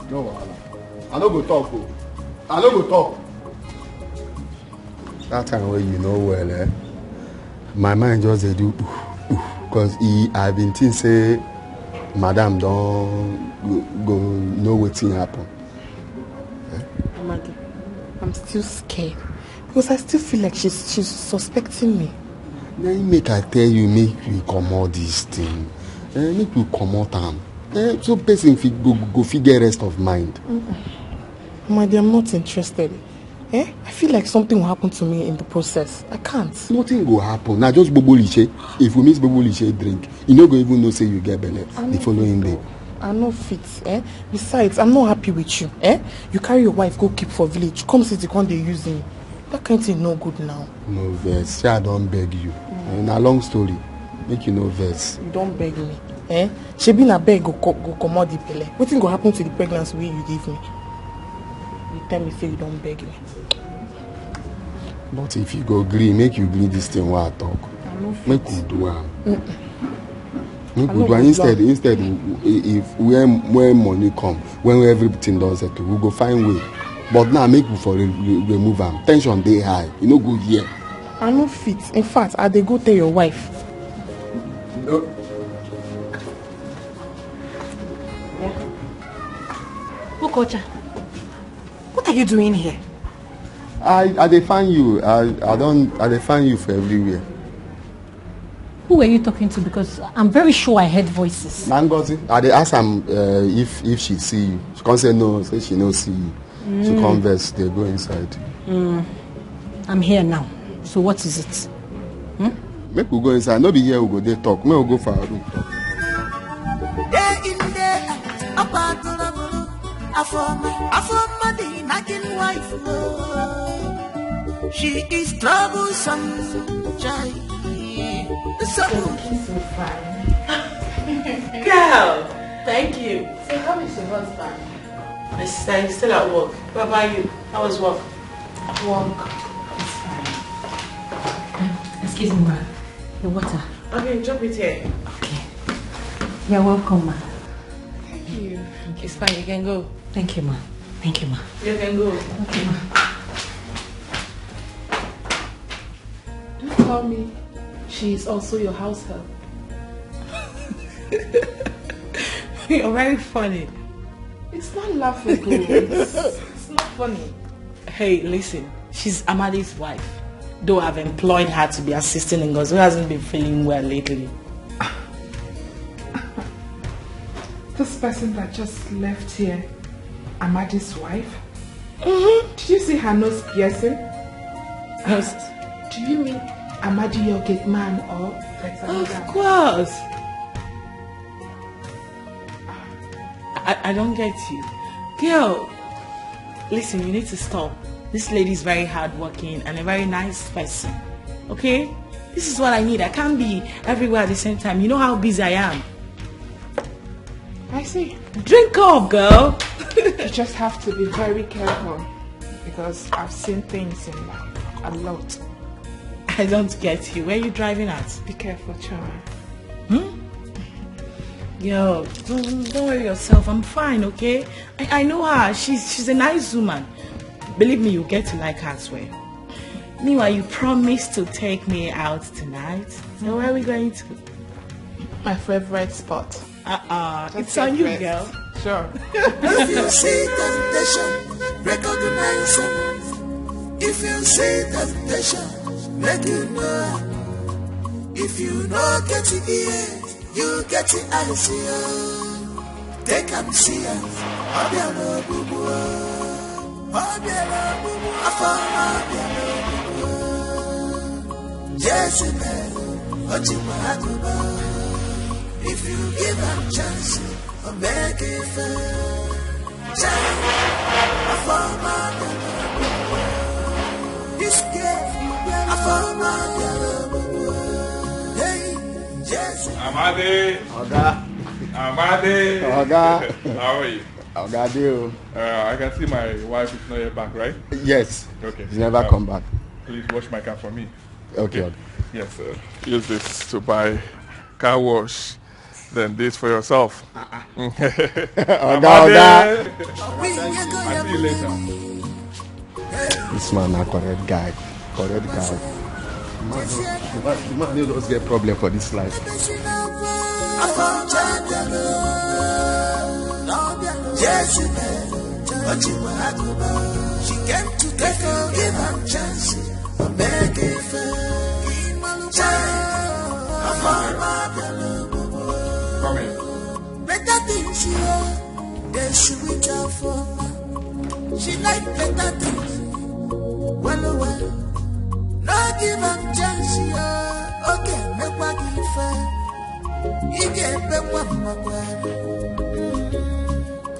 No wahala. I no go talk o. I no go talk. That time wey you know well, eh? My mind just dey do because he I been think say madam don go, go know wetin happen. Amadi, I'm still scared because I still feel like she's she's suspecting me. Na him make I tell you make we comot this thing. Eh, make we comot am. Eh, so person fit go go fit get rest of mind. Amadi, I'm not interested. Eh? I feel like something will happen to me in the process. I can't. Nothing go happen. Now just bobo liche. If we miss bobo liche drink, you no go even know say you get belle the following day. I no fit. Eh? Besides, I'm not happy with you. Eh? You carry your wife go keep for village. Come city, come dey use me. That kind thing no good now. No vex. Say I don beg you. Eh, na long story. Make you no vex. You don beg me. Eh? Shebi na beg go co- go comot the belle. Wetin go happen to the pregnancy wey you give me? You tell me say you don beg me. But if you go gree, make you gree this thing wey I talk. I no fit. Make we do am. Make we do am instead instead if when when money come when everything don settle we go find way but now make we for re re remove am tension dey high e no good here. I no fit in fact I dey go tell your wife. No. Ukocha, what are you doing here? I I dey find you I I don I dey find you for everywhere. Who were you talking to? Because I'm very sure I heard voices. Na Ngozi, I dey ask am uh, if if she see you. She come say no, say she no see you. Mm. She come vex, dey go inside. Mm. I'm here now. So what is it? Hmm? Make we go inside. No be here we go dey talk. Make we go for our room talk. Day in, day out, up and down, Afoma, Afoma, the nagging wife. Oh. She is troublesome, child. So Thank you so fine. Girl, thank you. So how is your husband? My sister, he's still at work. What about you? How was work? Work is fine. Excuse me, ma. The water. Okay, drop it here. Okay. You're welcome, ma. Thank you. It's fine, you can go. Thank you, ma. Thank you, ma. You can go. Okay, ma. Don't tell me she is also your house help. You're very funny. It's not laughable. It's, it's not funny. Hey, listen. She's Amadi's wife. Though I've employed her to be assisting Ngozi, who hasn't been feeling well lately. This person that just left here, Amadi's wife? Mm-hmm. Did you see her nose piercing? Nose. Do you mean Amadi, your gate man, or there's Of another? Course. I, I don't get you. Girl, listen, you need to stop. This lady is very hardworking and a very nice person. Okay? This is what I need. I can't be everywhere at the same time. You know how busy I am. I see. Drink up, girl. You just have to be very careful because I've seen things in life a lot. I don't get you. Where are you driving at? Be careful, Choma. Yo, don't, don't worry yourself. I'm fine, okay? I, I know her. She's she's a nice woman. Believe me, you get to like her as well. Meanwhile, you promised to take me out tonight. So where are we going to? My favorite spot. Uh-uh. It's Your on you, best. Girl. Sure. If you see temptation, recognize it. If you see temptation, make you know. If you no get it here, you get it eyes here. Take am see am. Obiara ogbugbu. Obiara ogbugbu. Afọ ọma obiara ogbugbu. Jesu mere, o jikwa agụba. If you give am chance, o mee gị ife. Chai, afọ ọma obiara ogbugbu. This girl, afọ ọma obiara ogbugbu. Hey, Jesu. Amade. Oga. Amade. Oga. How are you? Oga Deo. Uh, I can see my wife is not yet back, right? Yes. Okay. He's never Uh, come back. Please wash my car for me. Okay. Yes, sir. Use this to buy car wash. Then this for yourself. Oga, Oga. I'll see you later. This man na correct guy. Correct guy. The man, the man, the man no just get problem for this life. Jesu, o jikwa agụba. She came to take give am chance. O mee gị ife. Chai, afọ ọma obiara ogbugbu. Come in. Better things, yo. They sweet her for. She like better things. Well, well. No give am chance, yo. Okay, make what give her. He get back what my.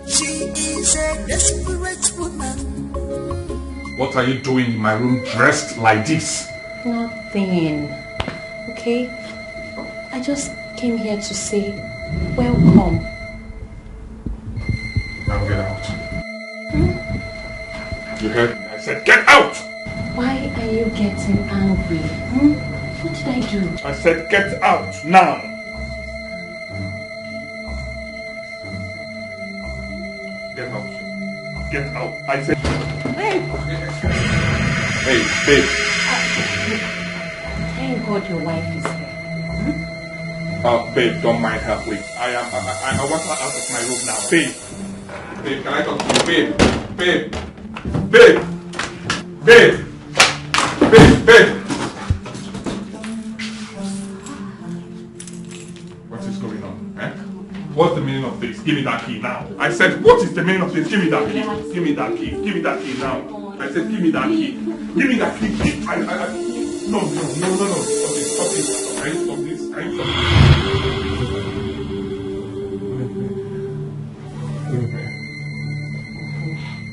She is a desperate woman. What are you doing in my room dressed like this? Nothing. Okay? I just came here to say welcome. Now get out. You heard me? I said get out! Why are you getting angry? Hmm? What did I do? I said get out now! Get out. Get out. I said. Babe, Hey, babe. Thank God your wife is here. Uh, babe, don't mind her, please. I am. I, I, I want her out of my room now. Babe. Babe, can I talk to you? Babe. Babe. Babe. Babe. Babe. Babe. What is going on? Eh? What's the meaning of this? Give me that key now. I said, what is the meaning of this? Give me that key. Give me that key. Give me that key now. I said, give me that key. Give me that key. Key. I, I, I, no, no, no, no, no. Stop it. Stop it. Can you stop this? Can you stop this?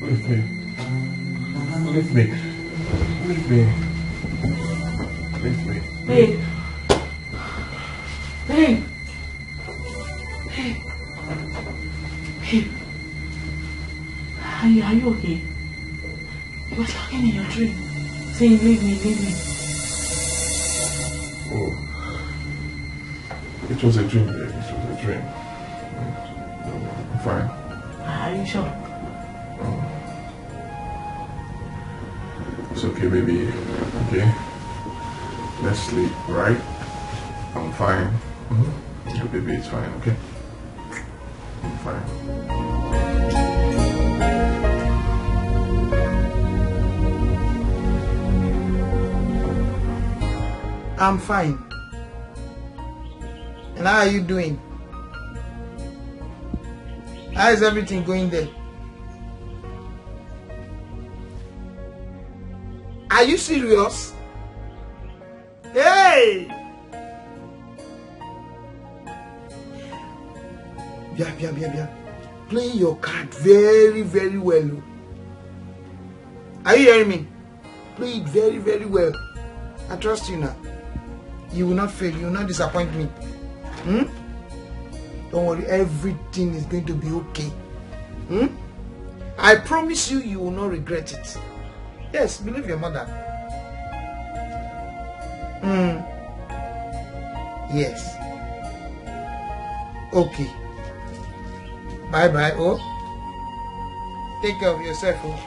Leave me. Leave me. Leave me. Leave me. Leave me. Babe. Babe. Babe. Babe. Are you, are you okay? You were talking in your dream, saying, leave me, leave me. Oh. It was a dream, babe. It was a dream. I'm fine. Are you sure? It's okay, baby. Okay? Let's sleep, right? I'm fine. Mm-hmm. Yeah, baby, it's fine, okay? I'm fine. I'm fine. And how are you doing? How is everything going there? Are you serious? Hey! Bia, bia, bia, bia. Play your card very, very well. O. Are you hearing me? Play it very, very well. I trust you now. You will not fail. You will not disappoint me. Hmm? Don't worry. Everything is going to be okay. Hmm? I promise you, you will not regret it. Yes, believe your mother. Hmm. Yes. Okay. Bye bye, oh. Take care of yourself, oh.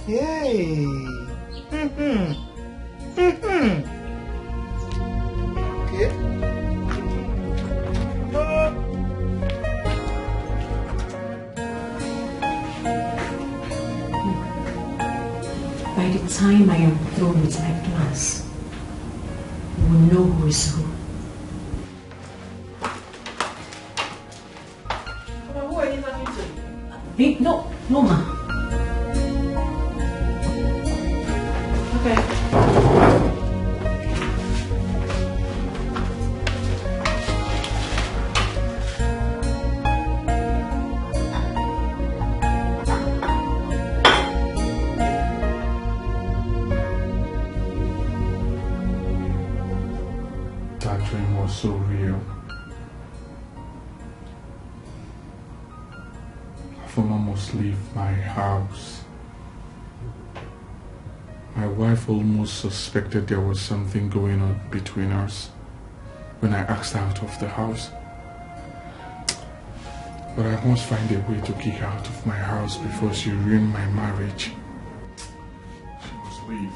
Yay. Mm-hmm. Mm-hmm. Okay. By the time I am through with my plans, you will know who is who. Who are you talking to? Eh, no, no, ma. Okay. That dream was so real. Afoma must leave my house. My wife almost suspected there was something going on between us when I asked her out of the house. But I must find a way to kick her out of my house before she ruined my marriage. She must leave.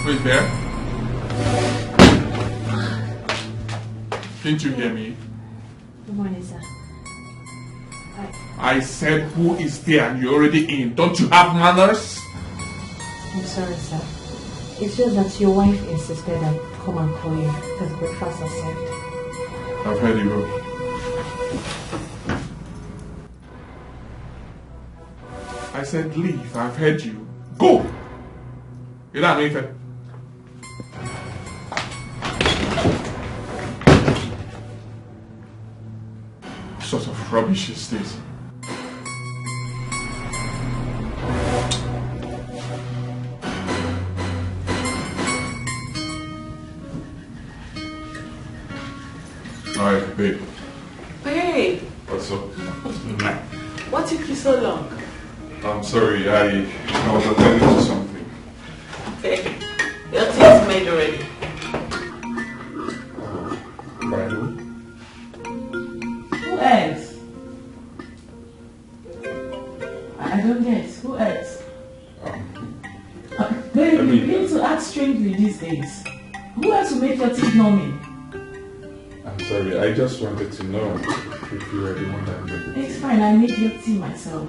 Who is there? Didn't you hear me? Good morning, sir. I said, who is there and you're already in? Don't you have manners? I'm sorry, sir. It's just that your wife insisted I come and call you because breakfast has served. I've heard you. I said, leave. I've heard you. Go! You don't have anything. What sort of rubbish is this? Alright, babe. Hey, What's up? What took you so long? I'm sorry, I, I was attending to something. Okay. Your tea is made already. By who? Who else? I I don't get. Who else? Uh, Babe, you begin to act strangely these days. Who else will make your teeth numbing? I'm sorry, I just wanted to know if you were the one that made the It's fine, I made your tea myself.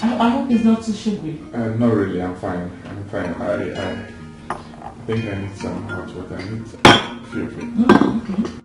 I, I hope it's not too sugary. Uh, not really, I'm fine. I'm fine. I, I think I need some hot water. I need some. Feel free. Mm, okay.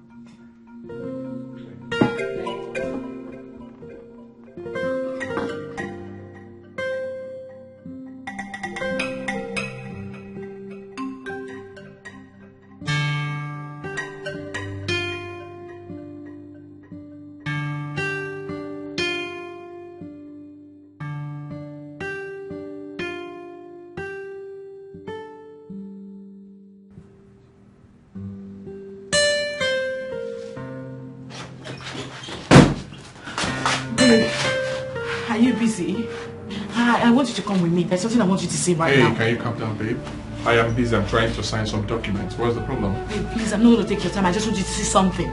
Babe, are you busy? I, I want you to come with me. There's something I want you to see right Hey, now. Can you calm down, babe? I am busy. I'm trying to sign some documents. What's the problem? Babe, please, I'm not going to take your time. I just want you to see something.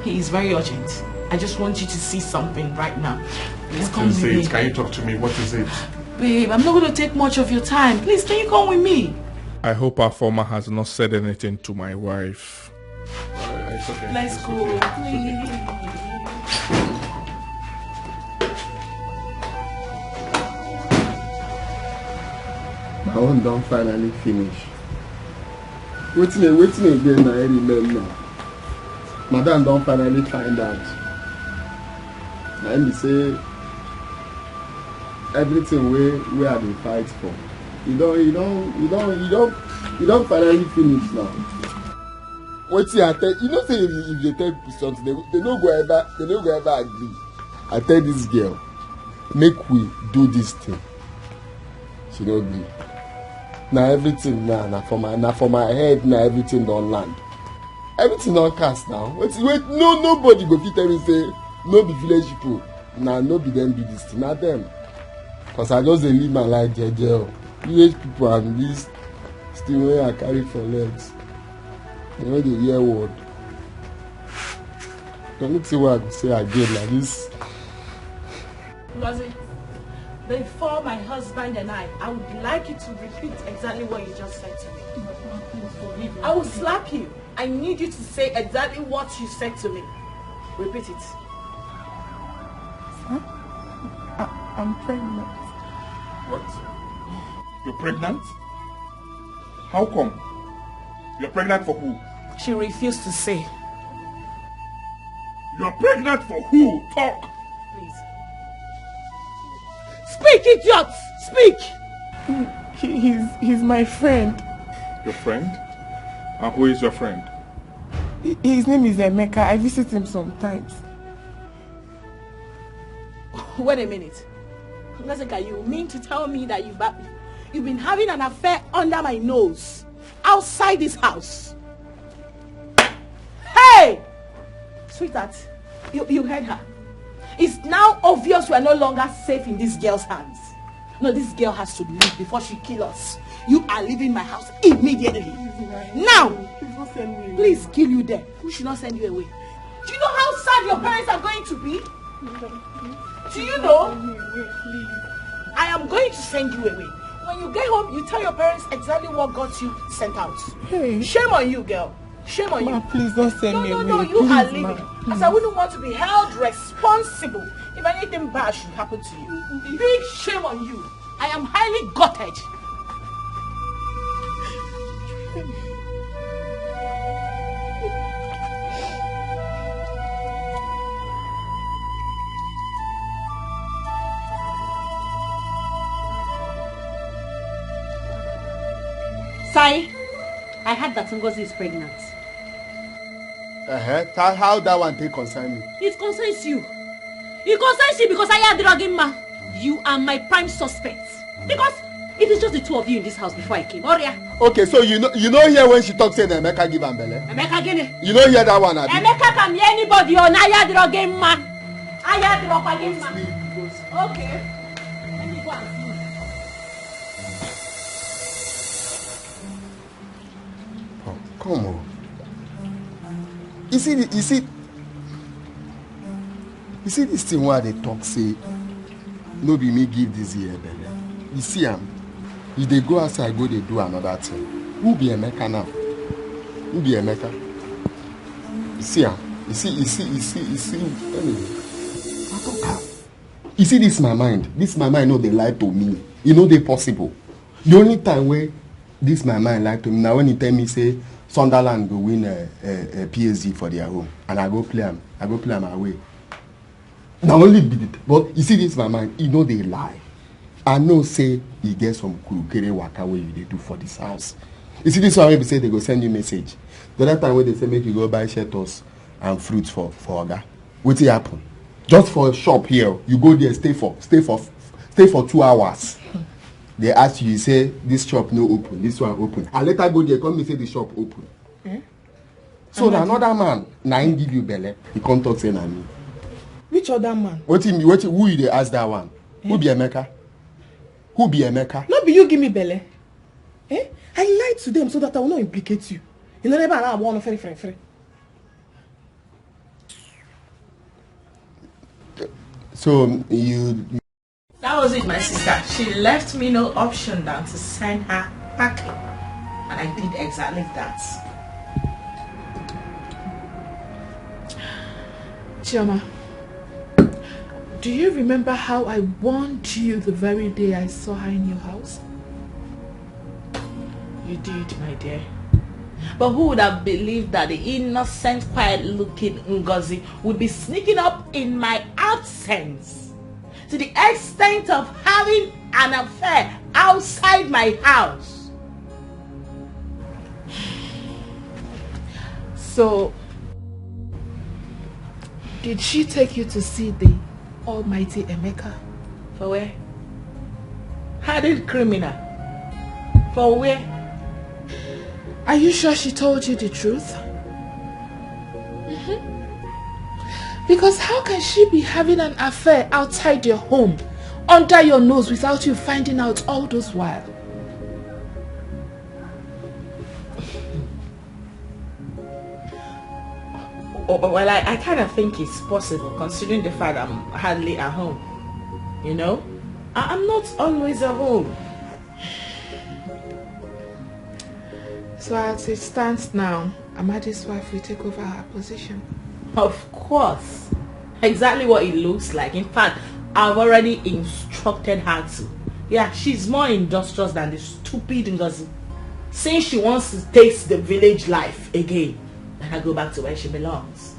It is very urgent. I just want you to see something right now. Please come with me. Can you talk to me? What is it? Babe, I'm not going to take much of your time. Please, can you come with me? I hope Afoma has not said anything to my wife. Uh, it's okay. Let's go, please. My own don finally finish. Wetin wetin again na I remain now? Madam don finally find out. Na im be say everything wey wey I dey fight for, e don e don e don e don e don finally finish now. Wetin I tell you know say if you if you dey tell people something, they, they no go ever they no go ever agree. I tell this girl, make we do this thing. She no gree. Na everything na na for my na for my head na everything don land. Everything don cast now. Wait wait no nobody go fit tell me say no be village people na no be them do this thing na them. Cause I just dey live my life jeje o. Village people and this thing wey I carry for legs. They no dey hear word. The only thing wey I go say again na this. Ngozi, before my husband and I, I would like you to repeat exactly what you just said to me. I will slap you. I need you to say exactly what you said to me. Repeat it. I, I'm pregnant. What? You're pregnant? How come? You're pregnant for who? She refused to say. You're pregnant for who? Talk! Please. Speak, idiot! Speak! He, he, he's, he's my friend. Your friend? And who is your friend? Hi- His name is Emeka. I visit him sometimes. Wait a minute. Jessica, you mean to tell me that you've, you've been having an affair under my nose, outside this house? Hey! Sweetheart, you, you heard her. It's now obvious we are no longer safe in this girl's hands. No, this girl has to leave before she kills us. You are leaving my house immediately. Now! Please kill you there. Who should not send you away? Do you know how sad your parents are going to be? Do you know? I am going to send you away. When you get home, you tell your parents exactly what got you sent out. Hey. Shame on you, girl. Shame on you. Ma, please don't send me away. No, no, no, you are leaving. As I wouldn't want to be held responsible if anything bad should happen to you. Big shame on you. I am highly gutted. Sai, I heard that Ngozi is pregnant. Uh-huh. How, how that one take concern me? It concerns you. It concerns you because I had drugging ma. You are my prime suspect. Because it is just the two of you in this house before I came. Oria. Okay, so you know you know here when she talks say na Emeka give am belle. Emeka gini? You know hear that one, abi? Emeka can be anybody on Aya Drogema. Aya Drogema. Okay. Let me go and see. Oh, come on. You see, the, you see, you see this thing where they talk say, no be me give this year belle. You see am, you dey go outside go dey do another thing. Who be Emeka now? Who be Emeka? You see am, you see, you see, you see, you see. Anyway, I talk am. You see this my mind, this my mind no dey lie to me. E no dey possible. The only time wey this my mind lie to me na when he tell me say Sunderland go win uh, uh, uh, P S G for their home and I go play am, I go play am away. Na only be the but you see this my mind, e no dey lie. I know say e get some kurukere waka wey you dey do for this house. You see this one wey be say they go send you message. The other time wey they say make you go buy shelters and fruits for for oga, wetin happen? Just for shop here, you go there, stay for stay for stay for two hours. They ask you, you say this shop no open, this one open. I later go there, come me say the shop open. Eh? So na another man, na him give you belle. He come talk say na me. Which other man? Wetin me? Wetin? Who you dey ask that one? Who be Emeka? Who be Emeka? No be you give me belle. Eh? I lied to them so that I will not implicate you. You know never allow one very friend friend. So you That was it, my sister. She left me no option than to send her packing. And I did exactly that. Chioma, do you remember how I warned you the very day I saw her in your house? You did, my dear. But who would have believed that the innocent, quiet looking Ngozi would be sneaking up in my absence to the extent of having an affair outside my house? So, did she take you to see the almighty Emeka? For where? Hardened criminal. For where? Are you sure she told you the truth? Because how can she be having an affair outside your home, under your nose, without you finding out all those while? Oh, well, I, I kind of think it's possible, considering the fact I'm hardly at home. You know, I, I'm not always at home. So as it stands now, Amadi's wife will take over her position. Of course. Exactly what it looks like. In fact, I've already instructed her to. Yeah, she's more industrious than the stupid Ngozi. Since she wants to taste the village life again, let her go back to where she belongs.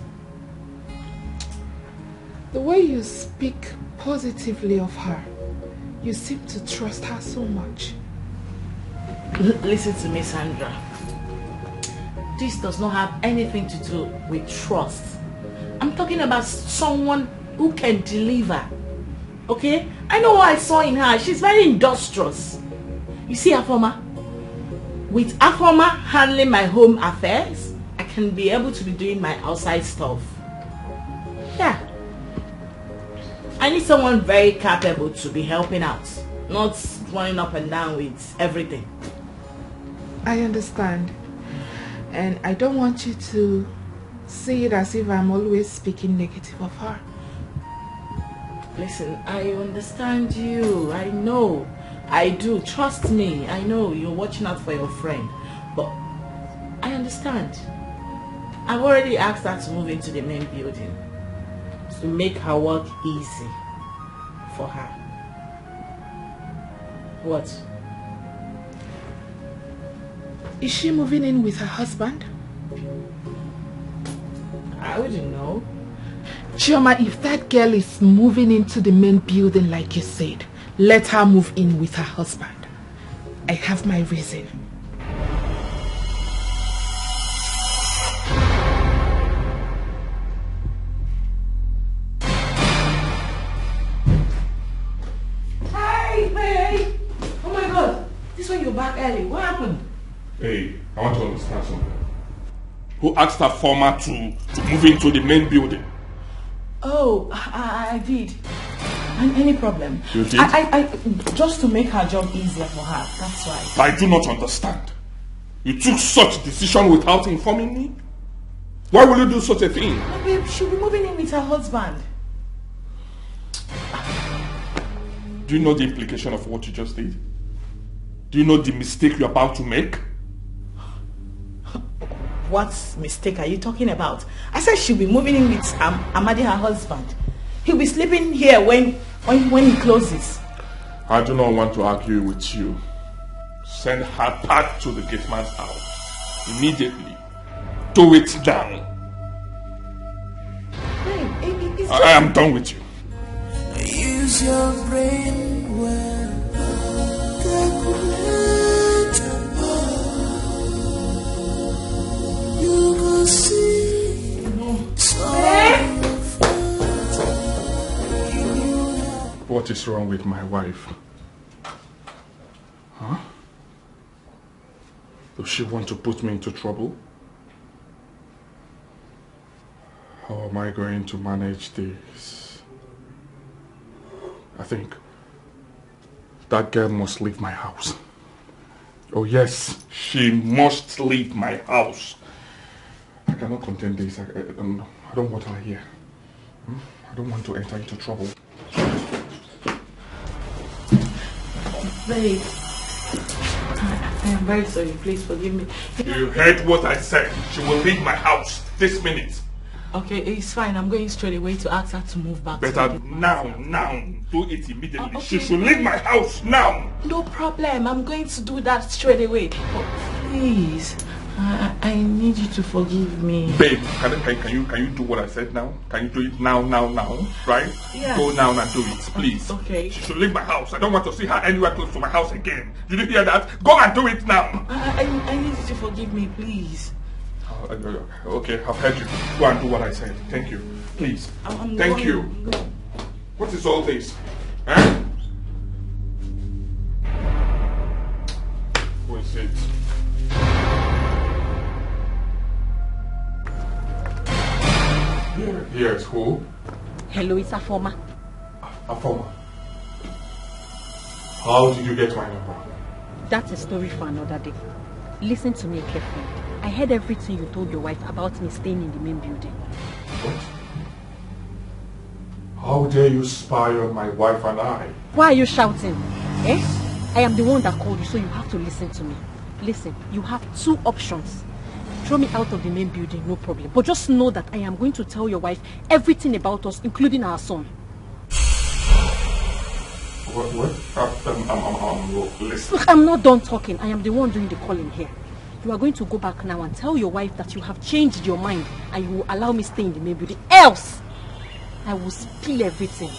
The way you speak positively of her, you seem to trust her so much. L- listen to me, Sandra. This does not have anything to do with trust. I'm talking about someone who can deliver. Okay? I know what I saw in her. She's very industrious. You see, Afoma? With Afoma handling my home affairs, I can be able to be doing my outside stuff. Yeah. I need someone very capable to be helping out, not running up and down with everything. I understand. And I don't want you to see it as if I'm always speaking negative of her. Listen, I understand you. I know. I do. Trust me. I know you're watching out for your friend. But I understand. I've already asked her to move into the main building to make her work easy for her. What? Is she moving in with her husband? I wouldn't know. Chioma, if that girl is moving into the main building like you said, let her move in with her husband. I have my reason. Hey, hey, hey. Oh my God. This one you're back early. What happened? Hey, I want to understand something. Who asked her former to, to move into the main building? Oh, I, I did. And any problem? You did? I, I, I, just to make her job easier for her. That's why. I do not understand. You took such decision without informing me? Why will you do such a thing? No, babe, she'll be moving in with her husband. Do you know the implication of what you just did? Do you know the mistake you're about to make? What mistake are you talking about? I said she'll be moving in with um, Amadi, her husband. He'll be sleeping here when when when he closes. I do not want to argue with you. Send her back to the gate man's house immediately. Do it now. Babe, it, it, it's I, I am done with you. Use your brain well. Calculate. You go see. What is wrong with my wife? Huh? Does she want to put me into trouble? How am I going to manage this? I think that girl must leave my house. Oh yes, she must leave my house. I cannot contain this. I, I, um, I don't want her here. Hmm? I don't want to enter into trouble. Babe, I, I am very sorry. Please forgive me. You heard what I said. She will leave my house this minute. Okay, it's fine. I'm going straight away to ask her to move back. Better now, now. Do it immediately. Uh, okay. She should leave my house now. No problem. I'm going to do that straight away. But please, I, I need you to forgive me. Babe, can, can, can you can you do what I said now? Can you do it now, now, now? Right? Yeah. Go now and do it, please. Okay. She should leave my house. I don't want to see her anywhere close to my house again. Did you hear that? Go and do it now. I, I, I need you to forgive me, please. Oh, okay, I've heard you. Go and do what I said. Thank you. Please. I'm, I'm Thank going. you. What is all this? Huh? Who is it? Here, here's who? Hello, it's Afoma. Afoma. How did you get my number? That's a story for another day. Listen to me carefully. I heard everything you told your wife about me staying in the main building. What? How dare you spy on my wife and I? Why are you shouting? Eh? I am the one that called you, so you have to listen to me. Listen, you have two options. Throw me out of the main building, no problem. But just know that I am going to tell your wife everything about us, including our son. What? What? Uh, I'm, I'm, I'm, I'm, listen. Look, I'm not done talking. I am the one doing the calling here. You are going to go back now and tell your wife that you have changed your mind and you will allow me stay in the main building. Else, I will spill everything.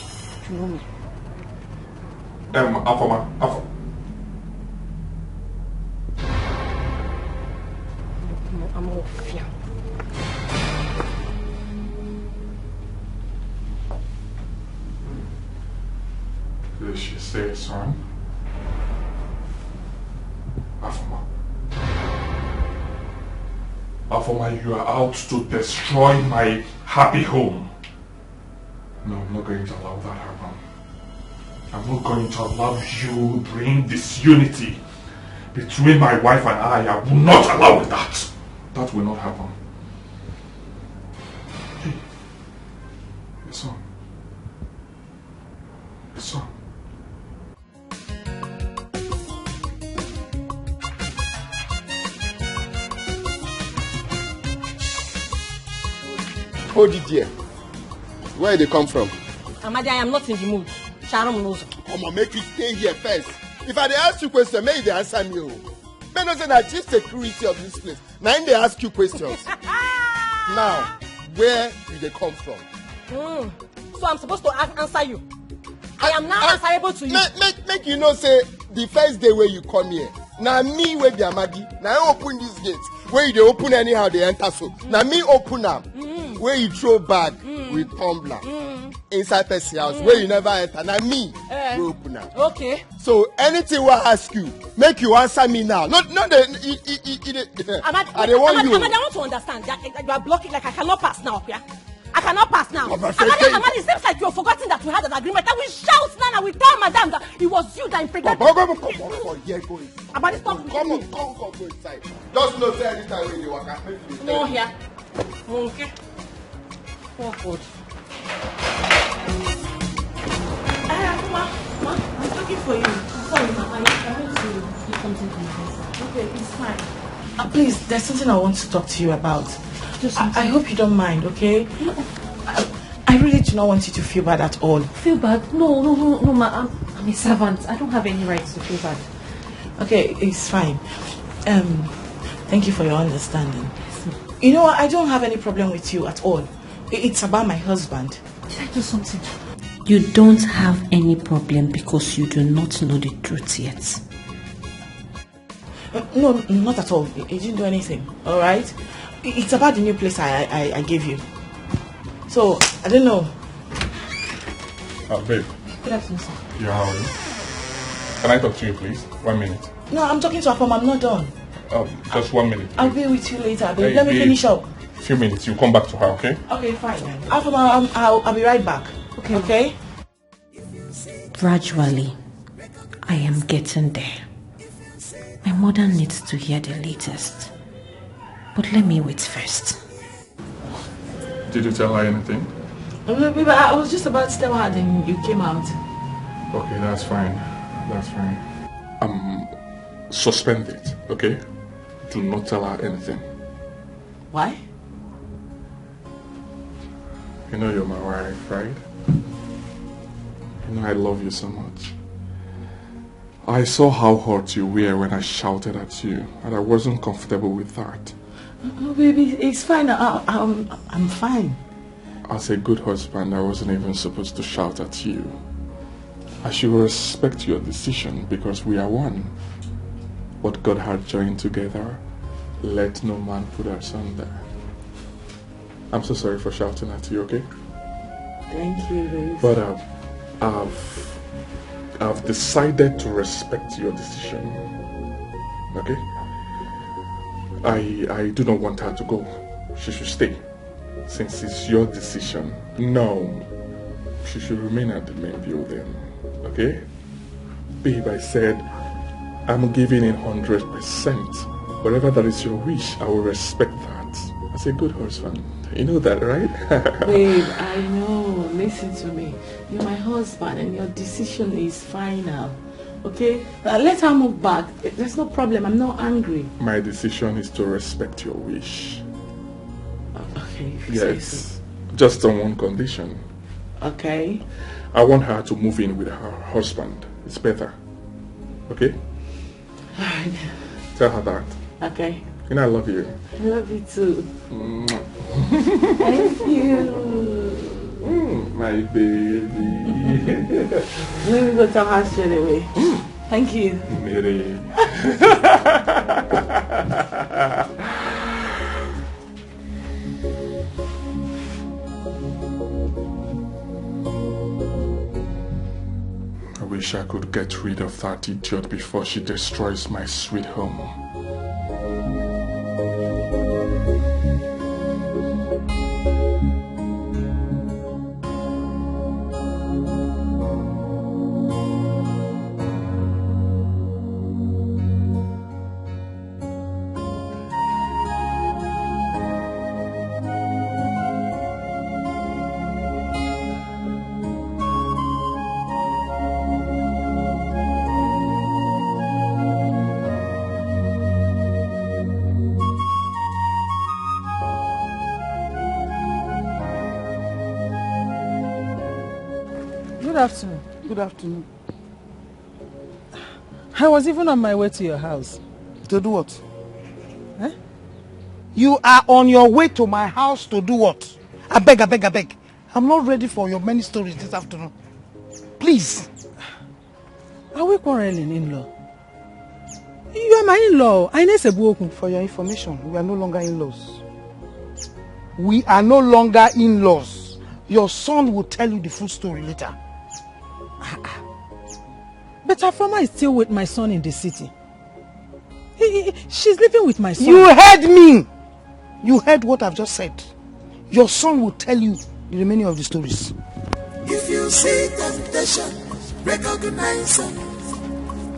You know me. Um, Afoma, Afoma. I'm, I'm off here. Did she say son? Afoma. Afoma, you are out to destroy my happy home. No, I'm not going to allow that happen. I'm not going to allow you bring disunity between my wife and I. I will not allow that. That will not happen. Hey, your son. Your son. Hold it there. Where they come from? Amadi, I am not in the mood. Sharon knows. Come on, make you stay here first. If I dey ask you question, make you dey answer me o. Make you know say na chief security of this place. Na him dey ask you questions. Now, where you dey come from? Mm. So I'm supposed to a- answer you. I am now I- answerable to you. Make, make, make you know say the first day wey you come here, na me wey be Amadi, na I open this gate. Wey you dey open anyhow, dey enter so. Na me open am. Wey you throw bag with tumbler inside person house. Wey you never enter, na me Eh. wey open am. Okay. So anything wey I ask you, make you answer me now. No, no, dey, e, e, e, e, dey- Amadi, I dey warn Amadi, you. Amadi, I want to understand. You are, you are blocking like I cannot pass now, yeah? I cannot pass now. But my friend, Amadi, thank Amadi, it seems like you have forgotten that we had an agreement. That we shout now and we tell madam that it was you that impregnated. But, but, but, come on, come on, here, go in. Amadi, stop Come on, me. Come, come, go inside. Just know say anytime wey you dey waka, make you dey No, here. Okay. Oh, God. Ah, ma, ma, I'm looking for you. I'm sorry, ma. I, I want to do something for my husband. Okay, it's fine. Uh, please, there's something I want to talk to you about. Just I, I hope you don't mind, okay? I, I really do not want you to feel bad at all. Feel bad? No, no, no, no, ma. I'm, I'm a servant. I don't have any right to feel bad. Okay, it's fine. Um, thank you for your understanding. You know, I don't have any problem with you at all. I- It's about my husband. Did I do something? You don't have any problem because you do not know the truth yet. Uh, No, not at all. He didn't do anything. All right. I- It's about the new place I I, I gave you. So I don't know. Uh, babe. Good afternoon, sir. Yeah, how are you? Can I talk to you, please? One minute. No, I'm talking to Afoma. I'm not done. Um, just one minute. I'll Please. Be with you later. Babe. Hey, Let me babe. Finish up. Few minutes. You come back to her, okay? Okay, fine. Afoma, um, I'll, I'll be right back. Okay. Okay. Gradually, I am getting there. My mother needs to hear the latest. But let me wait first. Did you tell her anything? No, babe, I was just about to tell her, then you came out. Okay, that's fine. That's fine. Um, suspend it, okay? Do not tell her anything. Why? You know you're my wife, right? You know I love you so much. I saw how hurt you were when I shouted at you, and I wasn't comfortable with that. Oh, baby, it's fine. I, I'm, I'm fine. As a good husband, I wasn't even supposed to shout at you. I should respect your decision because we are one. What God had joined together, let no man put asunder. I'm so sorry for shouting at you, okay? Thank you, babe. But uh, I've I've decided to respect your decision. Okay? I I do not want her to go. She should stay. Since it's your decision. No. She should remain at the main building. Okay? Babe, I said I'm giving in hundred percent. Whatever that is your wish, I will respect that. As a good husband. You know that, right? Babe, I know. Listen to me. You're my husband and your decision is final. Okay? Uh, let her move back. There's no problem. I'm not angry. My decision is to respect your wish. Okay, if you say so. Yes. Just on one condition. Okay. I want her to move in with her husband. It's better. Okay? All right. Tell her that. Okay. And I love you. I love you too. Mwah. Thank you. Mm, my baby. Let me go tell her straight away. Thank you. Mary. I wish I could get rid of that idiot before she destroys my sweet home. Good afternoon. Good afternoon. I was even on my way to your house. To do what? Eh? You are on your way to my house to do what? I beg, I beg, I beg. I'm not ready for your many stories this afternoon. Please. Are we quarreling, in-law? You are my in-law. I know Sebuoku. For your information, we are no longer in-laws. We are no longer in-laws. Your son will tell you the full story later. But Afoma is still with my son in the city. He, he, she's living with my son. You heard me. You heard what I've just said. Your son will tell you the remaining of the stories. If you see temptation, recognize it.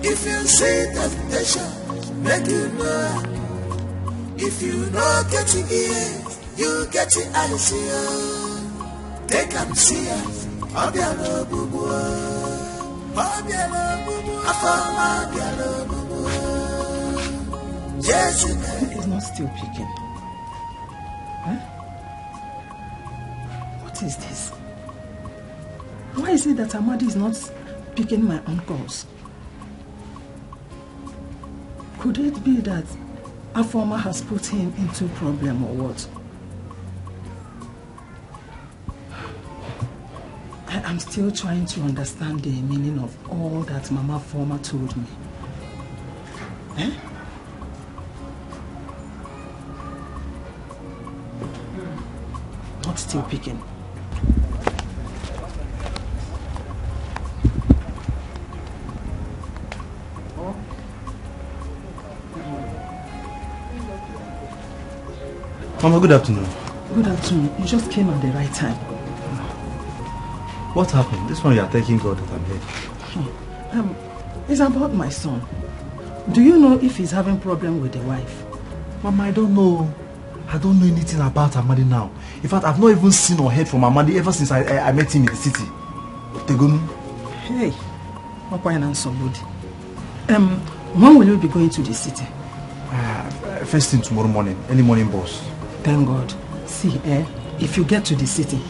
If you see temptation, make you know. If you know get it, you get it, I see you. Take and see it. Obiara ogbugbu. Obiara ogbugbu. Afoma obiara ogbugbu. Yes, it's not still picking. Huh? What is this? Why is it that Amadi is not picking my own calls? Could it be that Afoma has put him into problem or what? I am still trying to understand the meaning of all that Mama Afoma told me. Eh? Not still picking. Mama, good afternoon. Good afternoon. You just came at the right time. What happened? This one you are thanking God that I'm here. Hmm. Um, it's about my son. Do you know if he's having problem with the wife? Mama, I don't know. I don't know anything about Amadi now. In fact, I've not even seen or heard from Amadi ever since I, I, I met him in the city. Tegonu. Hey, Makwai na somebody. Um, when will you be going to the city? Uh, first thing tomorrow morning, early morning bus. Thank God. See, eh, if you get to the city,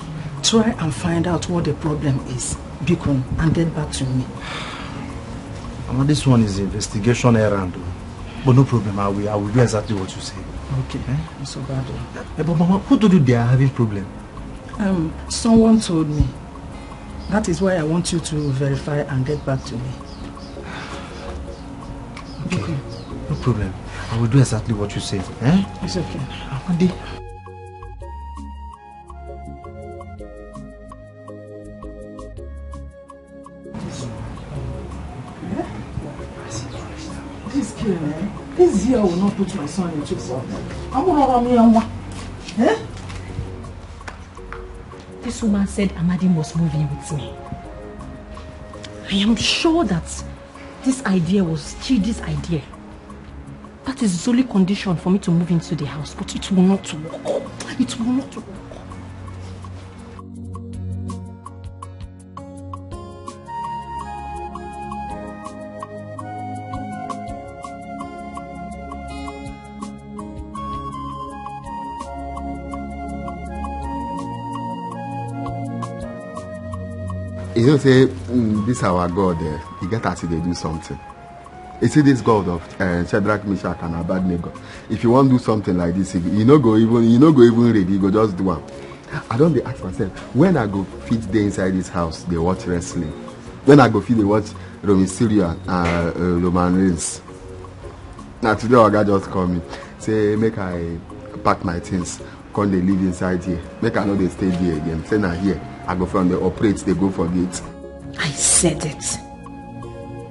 try and find out what the problem is, Bikon, and get back to me. Mama, this one is investigation errand, o. But no problem, I will, I will do exactly what you say. Okay, eh? Not so bad, o. Eh, but Mama, who told you they are having problem? Um, someone told me. That is why I want you to verify and get back to me. Okay, no problem. I will do exactly what you say. Eh? It's okay. Amadi. This girl, eh? This girl will not put my son into problem. I won't run me and one. Eh? This woman said Amadi must move in with me. I am sure that this idea was Chidi's idea. That is the only condition for me to move into the house, but it will not work. It will not work. You know say, mm, this our God, eh, he get as he dey do something. You see this God of, eh, Shadrach, Meshach, and Abednego. If you wan do something like this, you no go even, you no go even ready, you go just do am. I don dey ask myself, when I go fit dey inside this house dey watch wrestling? When I go fit dey watch Rey Mysterio and, uh, uh, Roman Reigns? Na today oga just call me say make I pack my things, come dey live inside here. Make I no dey stay there again. Say na here I go from dey operate, dey go for gate. I said it.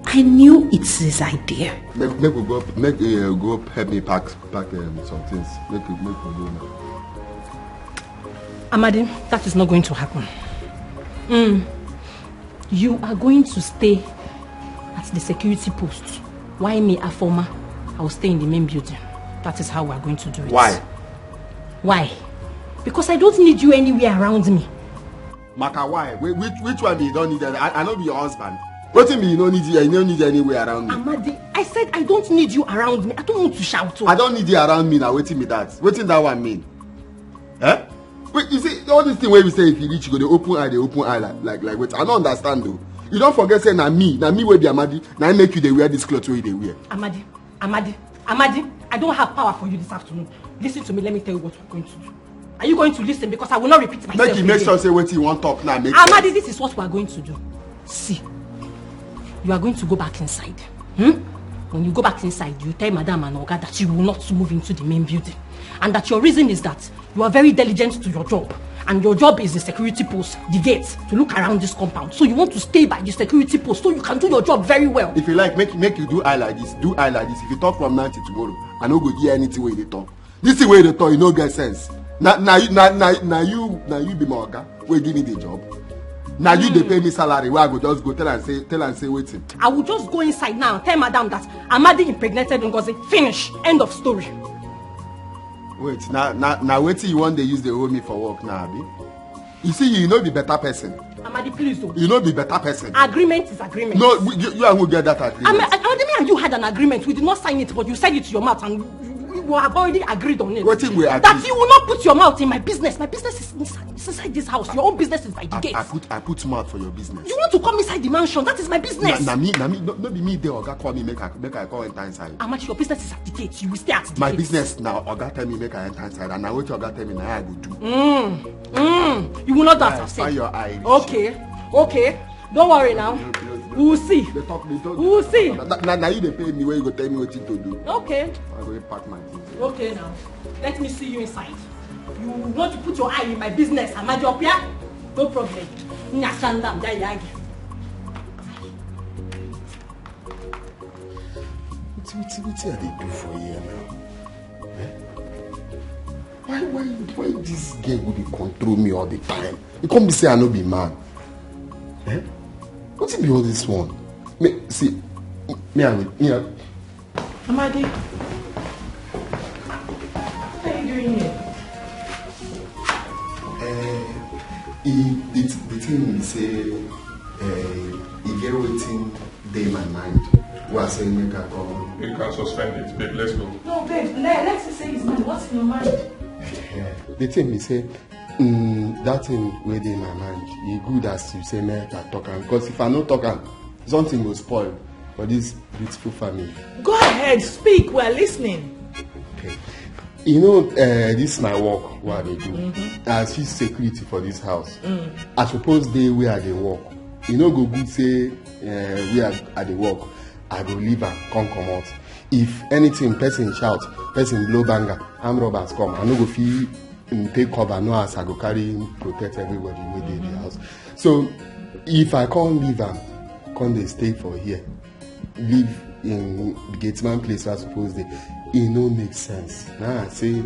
I knew it's his idea. Make, make we go, make, uh, go help me pack, pack, um, some things. Make we, make we go now. Amadi, that is not going to happen. Mm. You are going to stay at the security post. Why me, Afoma? I will stay in the main building. That is how we are going to do it. Why? Why? Because I don't need you anywhere around me. Maka, why? Whi-, which, which one be you don't need? I, I no be your husband. Wetin be you no need, you no need anywhere around me? Amadi, I said I don't need you around me. I don't want to shout. I don't need you around me now. Wetin be that? Wetin that one mean? Eh? Wait, you see, all this thing wey we say, if you reach, you go dey open eye, dey open eye like, like, like, wait, I don't understand though. You don't forget say na me, na me wey be Amadi, na I make you dey wear this cloth wey you dey wear. Amadi, Amadi, Amadi, I don't have power for you this afternoon. Listen to me, let me tell you what we're going to do. Are you going to listen? Because I will not repeat myself. Make you make again. Sure say wetin you wan talk now make Amadi, sense. This is what we are going to do. See, you are going to go back inside. Hmm? When you go back inside, you tell Madam and Oga that you will not move into the main building, and that your reason is that you are very diligent to your job, and your job is the security post, the gate, to look around this compound. So you want to stay by the security post so you can do your job very well. If you like, make, make you do eye like this, do eye like this. If you talk from now till tomorrow, I no go hear anything wey you dey talk. This thing wey you dey talk, e no get sense. Na, na you, na, na, na you, na you be my oga wey give me the job. Na you dey pay me salary wey I go just go tell am say, tell am say wetin. I will just go inside now, tell Madam that Amadi impregnated Ngozi. Finish. End of story. Wait, na, na, na wetin you wan dey use dey hold me for work now, abi? You see, you no be better person. Amadi, please don't. You no be better person. Agreement is agreement. No, we, you, you and who get that agreement? Amadi, me and you had an agreement. We did not sign it, but you said it to your mouth, and we, we have already agreed on it. Wetin we agree? That you will not put your mouth in my business. My business is inside, is inside this house. Your own business is by the I, gate. I put, I put mouth for your business. You want to come inside the mansion? That is my business. Na, na me, na me, no, no be me dey oga call me make I, make I come enter inside. Amadi, your business is at the gate. You will stay at the My gate. Business na oga tell me make I enter inside, and na wetin oga tell me na I go do. Mm, you will not do as I've said. Find your eye. Okay, okay. Don't worry now. We will see. They talk, they talk. We will see. Na, na, na you dey pay me when you go tell me wetin to do. Okay. I go pack my things. Okay now. Let me see you inside. You want to put your eye in my business, Amadi Opia? No problem. Nyashandam, Jayagi. Wetin, wetin, wetin I dey do for here now? Eh? Why, why, why this girl go dey control me all the time? E come be say I no be man. Eh? Wetin be all this one? Me, see, me, I, me, I, Amadi, what are you doing here? Eh, e, the, the thing be say, eh, e get wetin dey my mind. Who are saying make I come? You can suspend it, babe. Let's go. No, babe, let, let's say his mind. What's in your mind? The thing be say, mm, that thing wey dey my mind, e good as you say make I talk am, because if I no talk am, something go spoil for this beautiful family. Go ahead, speak. We're listening. Okay. You know, uh, this is my work, what I dey do. As chief security for this house, I suppose dey where I dey work. E no go good say uh, where I, I dey work, I go leave am, come comot. If anything, person shout, person blow banger, armed robbers come, I no go fit mm, take cover, no as I go carry protect everybody wey dey the house. So if I come leave am, come dey stay for here, leave in the gate man place wey I suppose dey, e no make sense. Now I say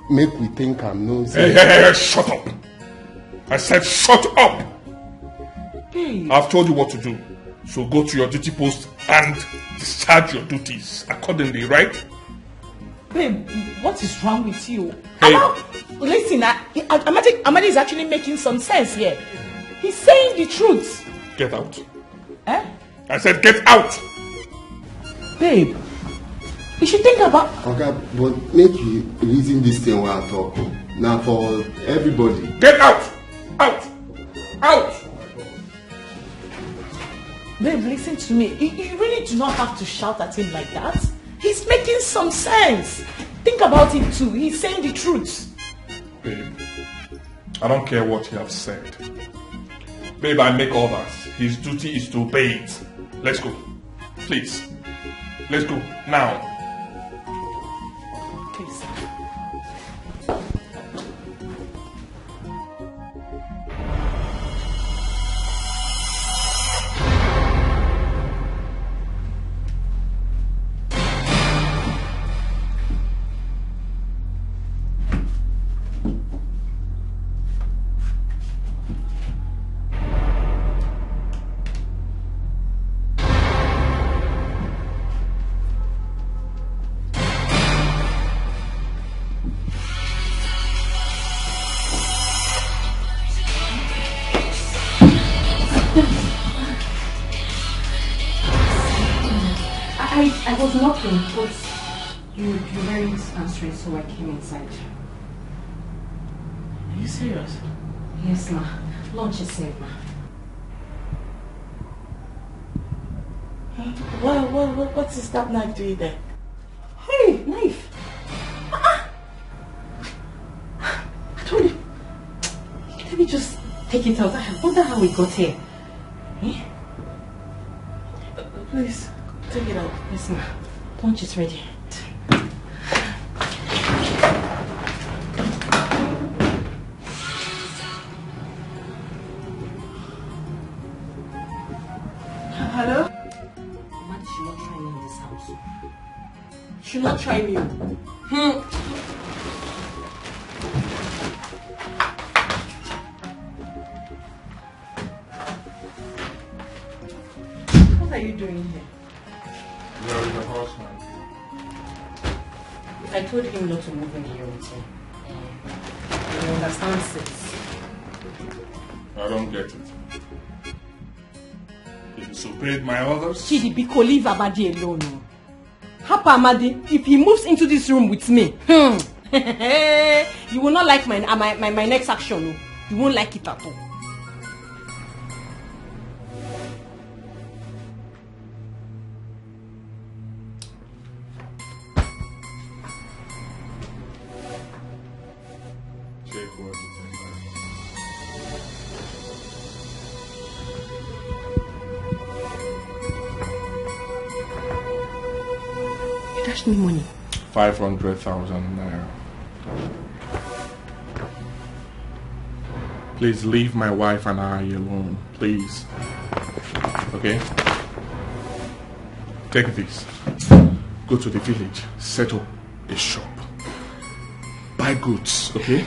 make we think am, no Hey, say hey, hey, hey, shut up! I said shut up! Babe, I've told you what to do. So go to your duty post and discharge your duties accordingly, right? babe, what is wrong with you? Hey. How about, listen, I, I, Amadi, Amadi is actually making some sense here. He's saying the truth. Get out. Eh? I said get out! Babe, you should think about. Oga, but make you reason this thing wey I talk o. Na for everybody. Get out! Out! Out! Babe, listen to me. You, you really do not have to shout at him like that. He's making some sense. Think about it too. He's saying the truth. Babe, I don't care what you have said. Babe, I make orders. His duty is to obey it. Let's go. Please. Let's go. Now. Please. I, I was knocking, but you, you weren't answering, so I came inside. Are you serious? Yes, ma. Lunch is served, ma. What, what, what, what is that knife doing there? Hey, knife! Ah! I told you. Let me just take it out. I wonder how it got here. Eh? Please, take it out. Yes, ma. Lunch is ready. Hello? Mama should not try me in this house. Should not try me. What are you doing here? You're the husband. I told him not to move in here with me. You understand, sis? I don't get it. You disobeyed my orders? Chidi, biko, leave Amadi alone. Oh. Hapa Amadi, if he moves into this room with me, hmm, you will not like my, uh, my, my, my next action. Oh. You won't like it at all. Check what you think. You dash me money. Five hundred thousand naira. Please leave my wife and I alone, please. Okay? Take this. Go to the village, set up a shop. Buy goods, okay?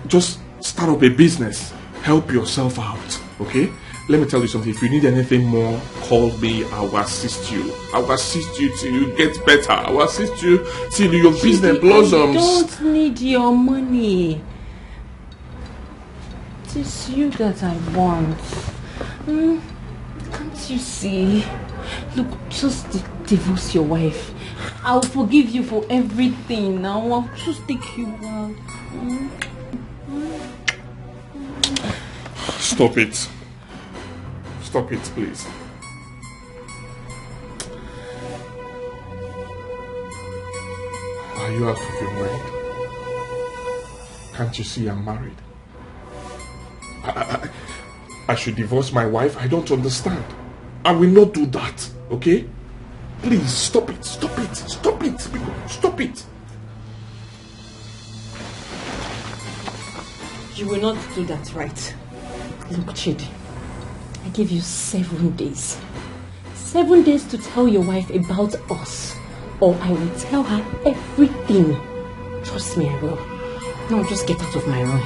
Just start up a business. Help yourself out, okay? Let me tell you something. If you need anything more, call me. I will assist you. I will assist you till you get better. I will assist you till your business blossoms. I don't need your money. It is you that I want. Hmm? Can't you see? Look, just di- divorce your wife. I'll forgive you for everything now. I'll just take you out. Mm. Stop it. Stop it, please. Are you out of your mind? Can't you see I'm married? I, I, I I should divorce my wife? I don't understand. I will not do that, okay? Please, stop it, stop it, stop it, people, stop it. You will not do that, right? Look, Chidi, I give you seven days. Seven days to tell your wife about us, or I will tell her everything. Trust me, I will. Now just get out of my room.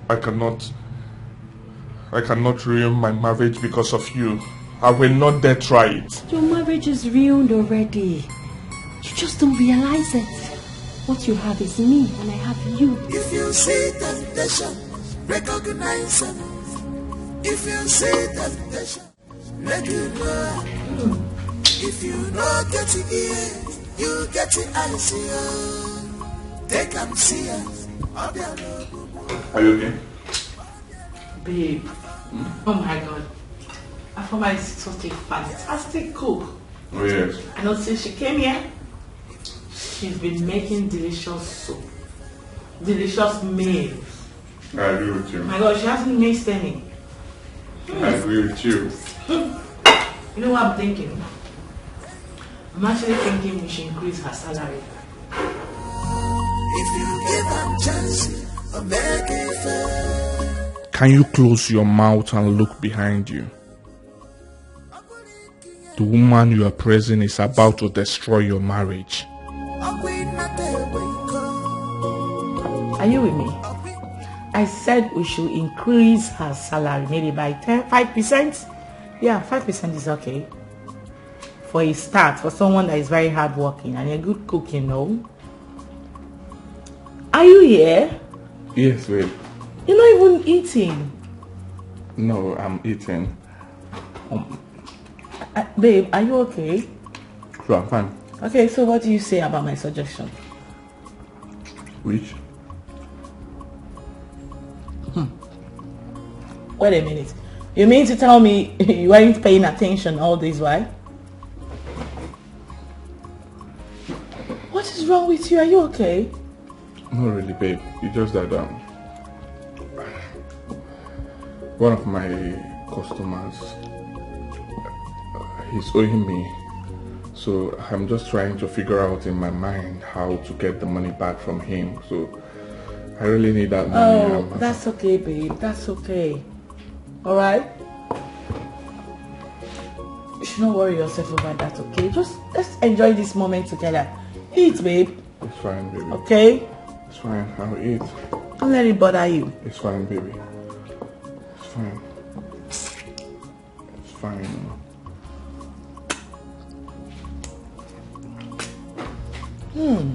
I cannot. I cannot ruin my marriage because of you. I will not dare try it. Your marriage is ruined already. You just don't realize it. What you have is me, and I have you. If you see temptation, recognize it. If you see temptation, make you know. If you no get it here, you get it I see. Take am serious. Obiano. Are you okay? Babe, oh my God. I found my such a fantastic cook. Oh, yes. I know since she came here, she's been making delicious soup, delicious meals. I agree with you. My God, she hasn't missed any. I agree with you. You know what I'm thinking? I'm actually thinking we should increase her salary. If you give am chance, or make it fair. Can you close your mouth and look behind you? The woman you are praising is about to destroy your marriage. Are you with me? I said we should increase her salary maybe by ten, five percent. Yeah, five percent is okay. For a start, for someone that is very hardworking and a good cook, you know. Are you here? Yes, babe. You're not even eating. No, I'm eating. Uh, babe, are you okay? So I'm fine. Okay, so what do you say about my suggestion? Which? Wait a minute. You mean to tell me you weren't paying attention all this while? What is wrong with you? Are you okay? Not really, babe. It's just that um, one of my customers, he's owing me. So I'm just trying to figure out in my mind how to get the money back from him. So I really need that money. Oh, um, that's okay, babe. That's okay. All right? You should not worry yourself over that, okay? Just let's enjoy this moment together. Eat, babe. It's fine, baby. Okay? It's fine. I'll eat. Don't let it bother you. It's fine, baby. It's fine. It's fine. Hmm.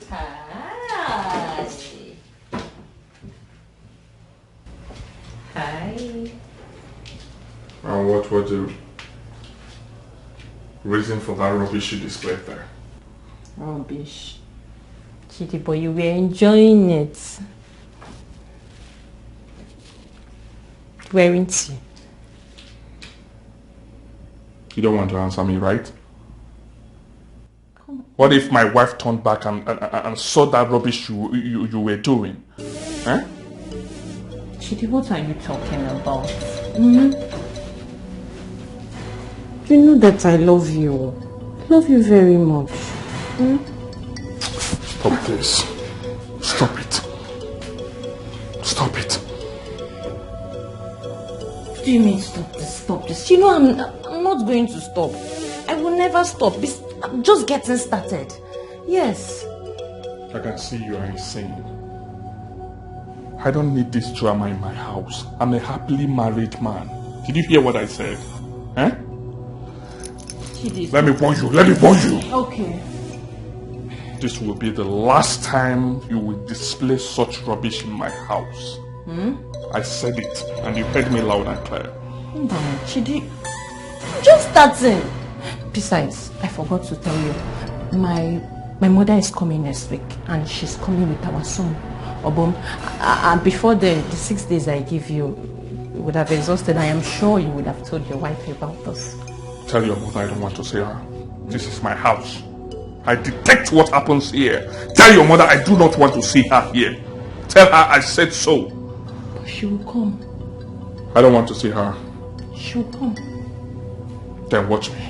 Hi. Hi. And what was the reason for that rubbish you displayed there? Rubbish. Chidi, but you were enjoying it. Weren't you? You don't want to answer me, right? What if my wife turned back and, and, and saw that rubbish you, you, you were doing? Huh? Chidi, what are you talking about? Mm? You know that I love you. I love you very much. Mm? Stop this. Stop it. Stop it. What do you mean stop this? Stop this. You know I'm, I'm not going to stop. I will never stop. This, I'm just getting started. Yes. I can see you are insane. I don't need this drama in my house. I'm a happily married man. Did you hear what I said? Eh? Chidi. Let me warn you. Let me warn you. Okay. This will be the last time you will display such rubbish in my house. I said it, and you heard me loud and clear. Chidi, I'm just starting. Besides, I forgot to tell you, my my mother is coming next week, and she's coming with our son, Obom. A- And before the, the six days I give you, you would have exhausted. I am sure you would have told your wife about this. Tell your mother I don't want to see her. This is my house. I detect what happens here. Tell your mother I do not want to see her here. Tell her I said so. But she will come. I don't want to see her. She will come. Then watch me.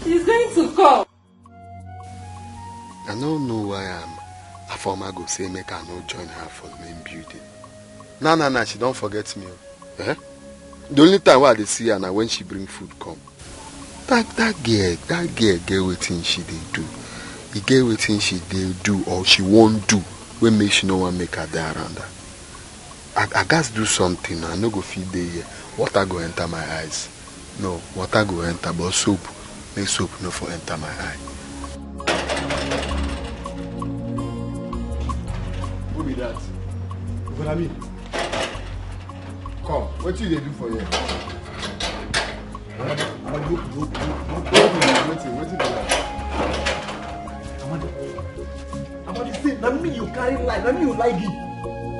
She's going to come. I no know why am Afoma go say make I no join her for the main building. Na na na, she don forget me o. Eh? The only time wey I dey see her na when she bring food come. That that girl, that girl get wetin she dey do. E get wetin she dey do or she wan do wey make she no wan make I dey around her. I, I gats do something. I no go fit dey here. Water go enter my eyes. No, water go enter, but soap, make soap no for enter my eye. Who be that? Brother me. Come, wetin you dey do for here? Amadi, Amadi, look, look, look, look, wetin, wetin be that? Amadi, Amadi, see, na me you carry like, na me you like give.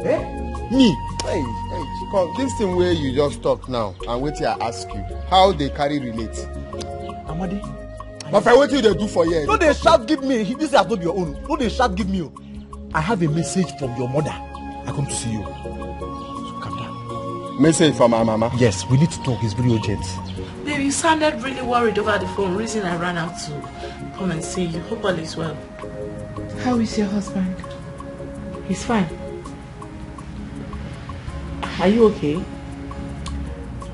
Eh? Me? Hey, hey, come, this thing wey you just talk now and wetin I ask you, how dey carry relate? Amadi, but for wetin you dey do for here? No dey shout give me. This house no be your own. No dey shout give me o. I have a message from your mother. I come to see you. So calm down. Message from my mama. Yes, we need to talk. It's very urgent. Babe, you sounded really worried over the phone. Reason I ran out to come and see you. Hope all is well. How is your husband? He's fine. Are you okay?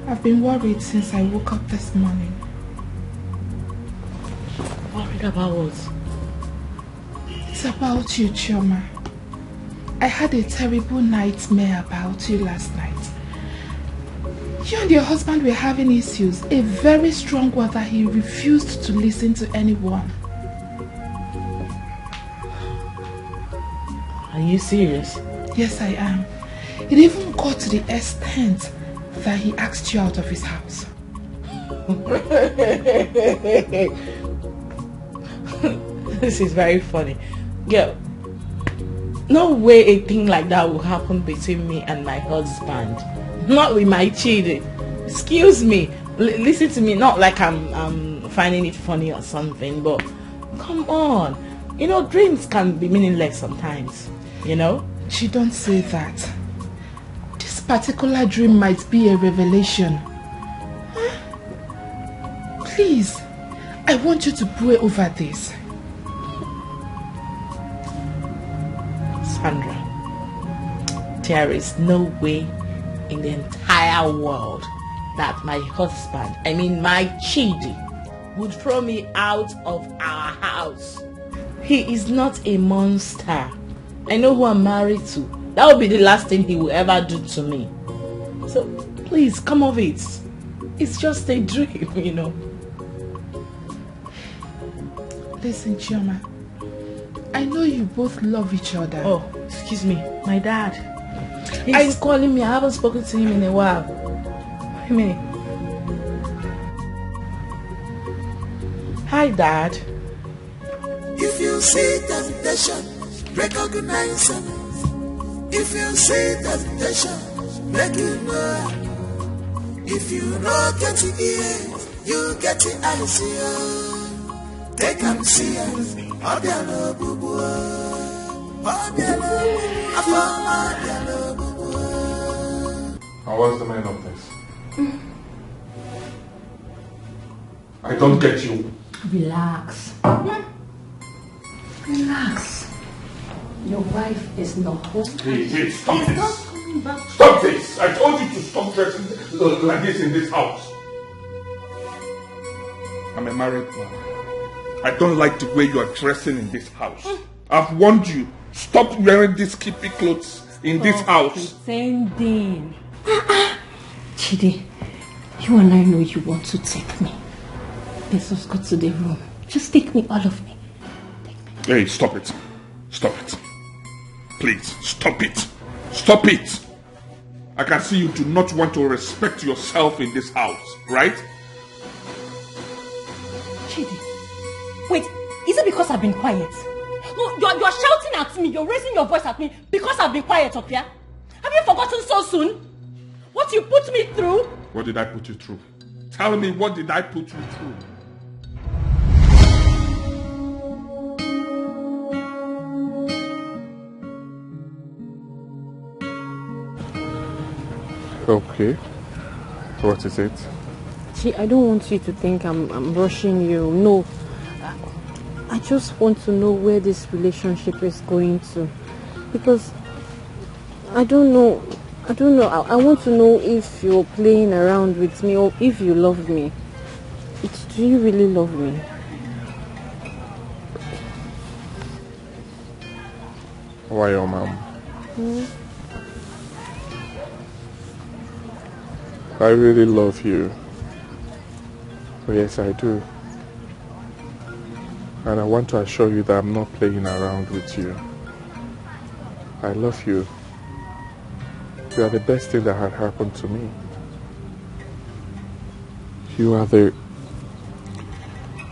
I've been worried since I woke up this morning. Worried about what? It's about you, Chioma. I had a terrible nightmare about you last night. You and your husband were having issues, a very strong one that he refused to listen to anyone. Are you serious? Yes, I am. It even got to the extent that he asked you out of his house. This is very funny. Girl, no way a thing like that will happen between me and my husband. Not with my children. Excuse me. L- listen to me. Not like I'm, I'm finding it funny or something, but come on. You know, dreams can be meaningless sometimes, you know? She don't say that. This particular dream might be a revelation. Huh? Please, I want you to pray over this. Sandra, there is no way in the entire world that my husband, I mean my Chidi, would throw me out of our house. He is not a monster. I know who I'm married to. That would be the last thing he will ever do to me. So please, come off it. It's just a dream, you know. Listen, Chioma. I know you both love each other. Oh, excuse me, my dad. He's calling me. I haven't spoken to him in a while. Wait a minute. Hi, Dad. If you see temptation, recognize it. If you see temptation, make you know. If you no get ear, you get the eyes. Take am serious. Obiano bubu. Obiano bubu. Afọ Obiano bubu. And what's the meaning of this? I don't get you. Relax. Relax. Your wife is not home. Hey, hey, stop She's this. Not coming back. Stop this! I told you to stop dressing uh, like this in this house. I'm a married man. I don't like the way you are dressing in this house. I've warned you, stop wearing these skimpy clothes in this house. Pretending. Chidi, you and I know you want to take me. Let's just go to the room. Just take me, all of me. Hey, stop it. Stop it. Please, stop it. Stop it. I can see you do not want to respect yourself in this house, right? Chidi, wait, is it because I've been quiet? No, you're, you're shouting at me, you're raising your voice at me because I've been quiet up here. Have you forgotten so soon? What you put me through? What did I put you through? Tell me, what did I put you through? Okay. What is it? See, I don't want you to think I'm, I'm rushing you. No. I, I just want to know where this relationship is going to. Because I don't know. I don't know. I, I want to know if you're playing around with me or if you love me. It's, do you really love me? Why, your mom? I really love you. Oh, yes, I do. And I want to assure you that I'm not playing around with you. I love you. You are the best thing that had happened to me. You are the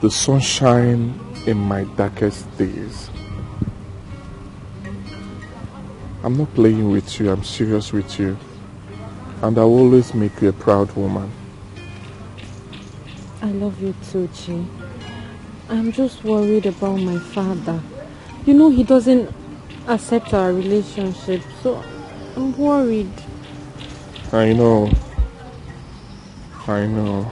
the sunshine in my darkest days. I'm not playing with you, I'm serious with you. And I will always make you a proud woman. I love you too, Chi. I'm just worried about my father. You know he doesn't accept our relationship, so I'm worried. I know. I know.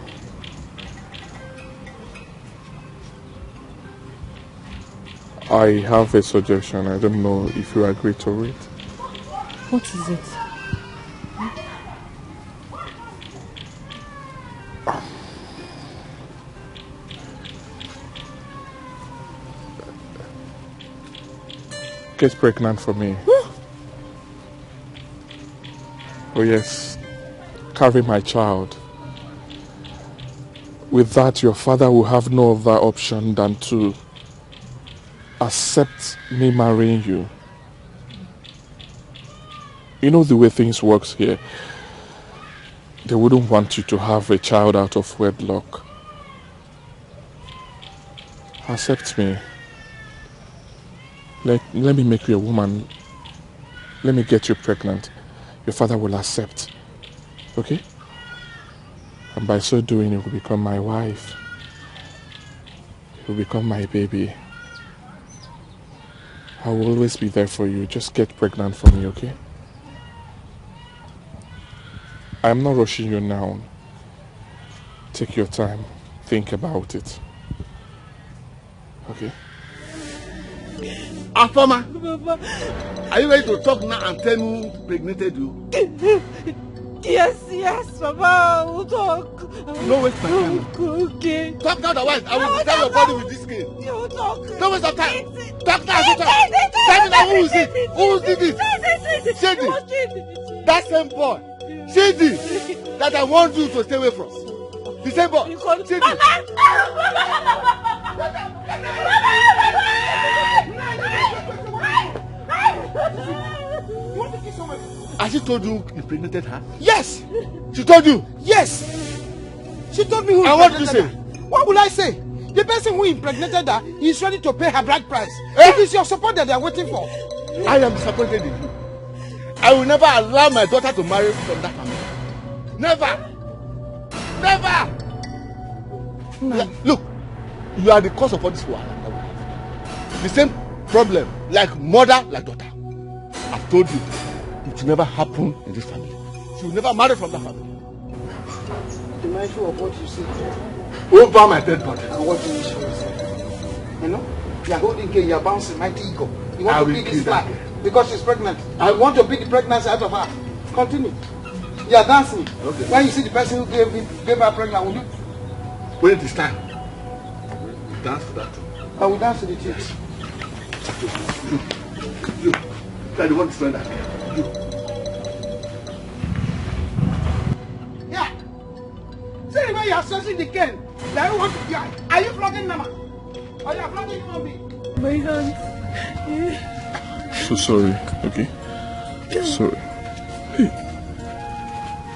I have a suggestion. I don't know if you agree to it. What is it? Get pregnant for me. Oh yes, carry my child. With that, your father will have no other option than to accept me marrying you. You know the way things works here. They wouldn't want you to have a child out of wedlock. Accept me. Let, let me make you a woman. Let me get you pregnant. Your father will accept. Okay? And by so doing, you will become my wife. You will become my baby. I will always be there for you. Just get pregnant for me, okay? I'm not rushing you now. Take your time. Think about it. Okay? Afoma, are you ready to talk now and tell me who impregnated you? Yes, yes, Papa, we'll talk. No waste my time. Okay. Talk now, otherwise I will tear your body with this cane. You talk. No waste of time. Talk now, I say talk. Tell me now, who is it? Who did it? Shady. That same boy. Shady. That I want you to stay away from. The same boy. Shady. Has she told you you impregnated her? Yes! She told you? Yes! She told me who. And what did you say? What will I say? The person who impregnated her is ready to pay her bride price. Eh? It is your support that they are waiting for. I am disappointed in you. I will never allow my daughter to marry from that family. Never! Never! Look, you are the cause of all this wahala. The same problem, like mother, like daughter. I've told you, it will never happen in this family. She will never marry from that family. Be mindful of what you say. Over my dead body. And what you say. You know, you are holding cane, you are bouncing, mighty ego. You want to be this man because she's pregnant. I want to be the pregnancy out of her. Continue. You are dancing. Okay. When you see the person who gave, it, gave her pregnant, will you? When it is time. Dance to that thing. I will dance to the thing. You, you, you are the one destroying that. You. Yeah. See the way you are stretching the cane. Like you want to die. Are you flogging Nama? Are you flogging human being? My hand. So sorry, okay? Sorry. Hey.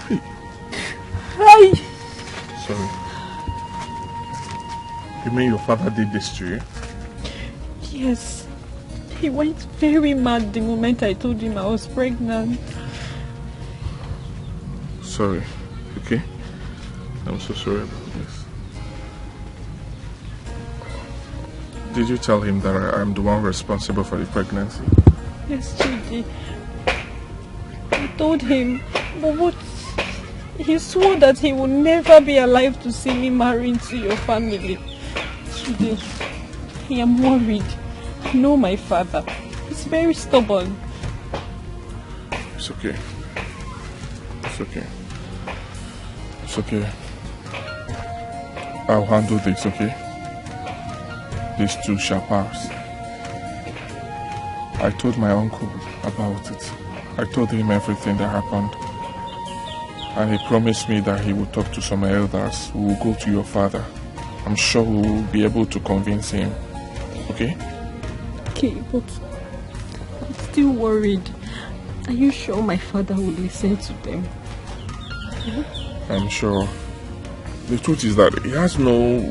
Hey. Hi. Sorry. You mean your father did this to you? Yes. He went very mad the moment I told him I was pregnant. Sorry, okay? I'm so sorry about this. Did you tell him that I am the one responsible for the pregnancy? Yes, Chidi. I told him, but what? He swore that he will never be alive to see me marry into your family. Chidi, I am worried. I know my father. He's very stubborn. It's okay. It's okay. It's okay. I'll handle this, okay? This too shall pass. I told my uncle about it. I told him everything that happened. And he promised me that he would talk to some elders who will go to your father. I'm sure we will be able to convince him. Okay? Okay, but I'm still worried. Are you sure my father will listen to them? I'm sure. The truth is that he has no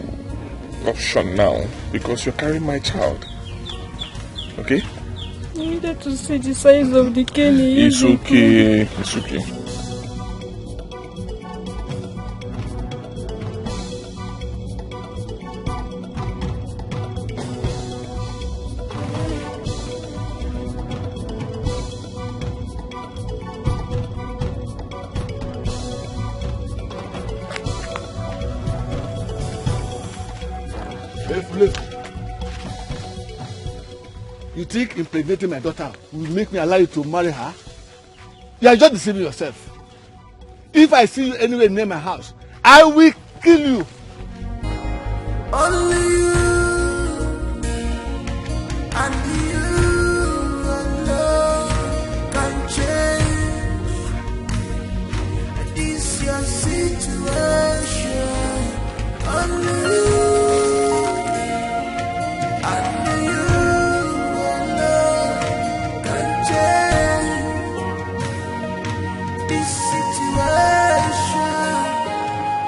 option now because you're carrying my child. Okay? You needed to see the size of the cane. It's okay. It's okay. You think impregnating my daughter will make me allow you to marry her? You are just deceiving yourself. If I see you anywhere near my house, I will kill you. Only you and you alone can change this your situation. Only you and you alone can change this situation.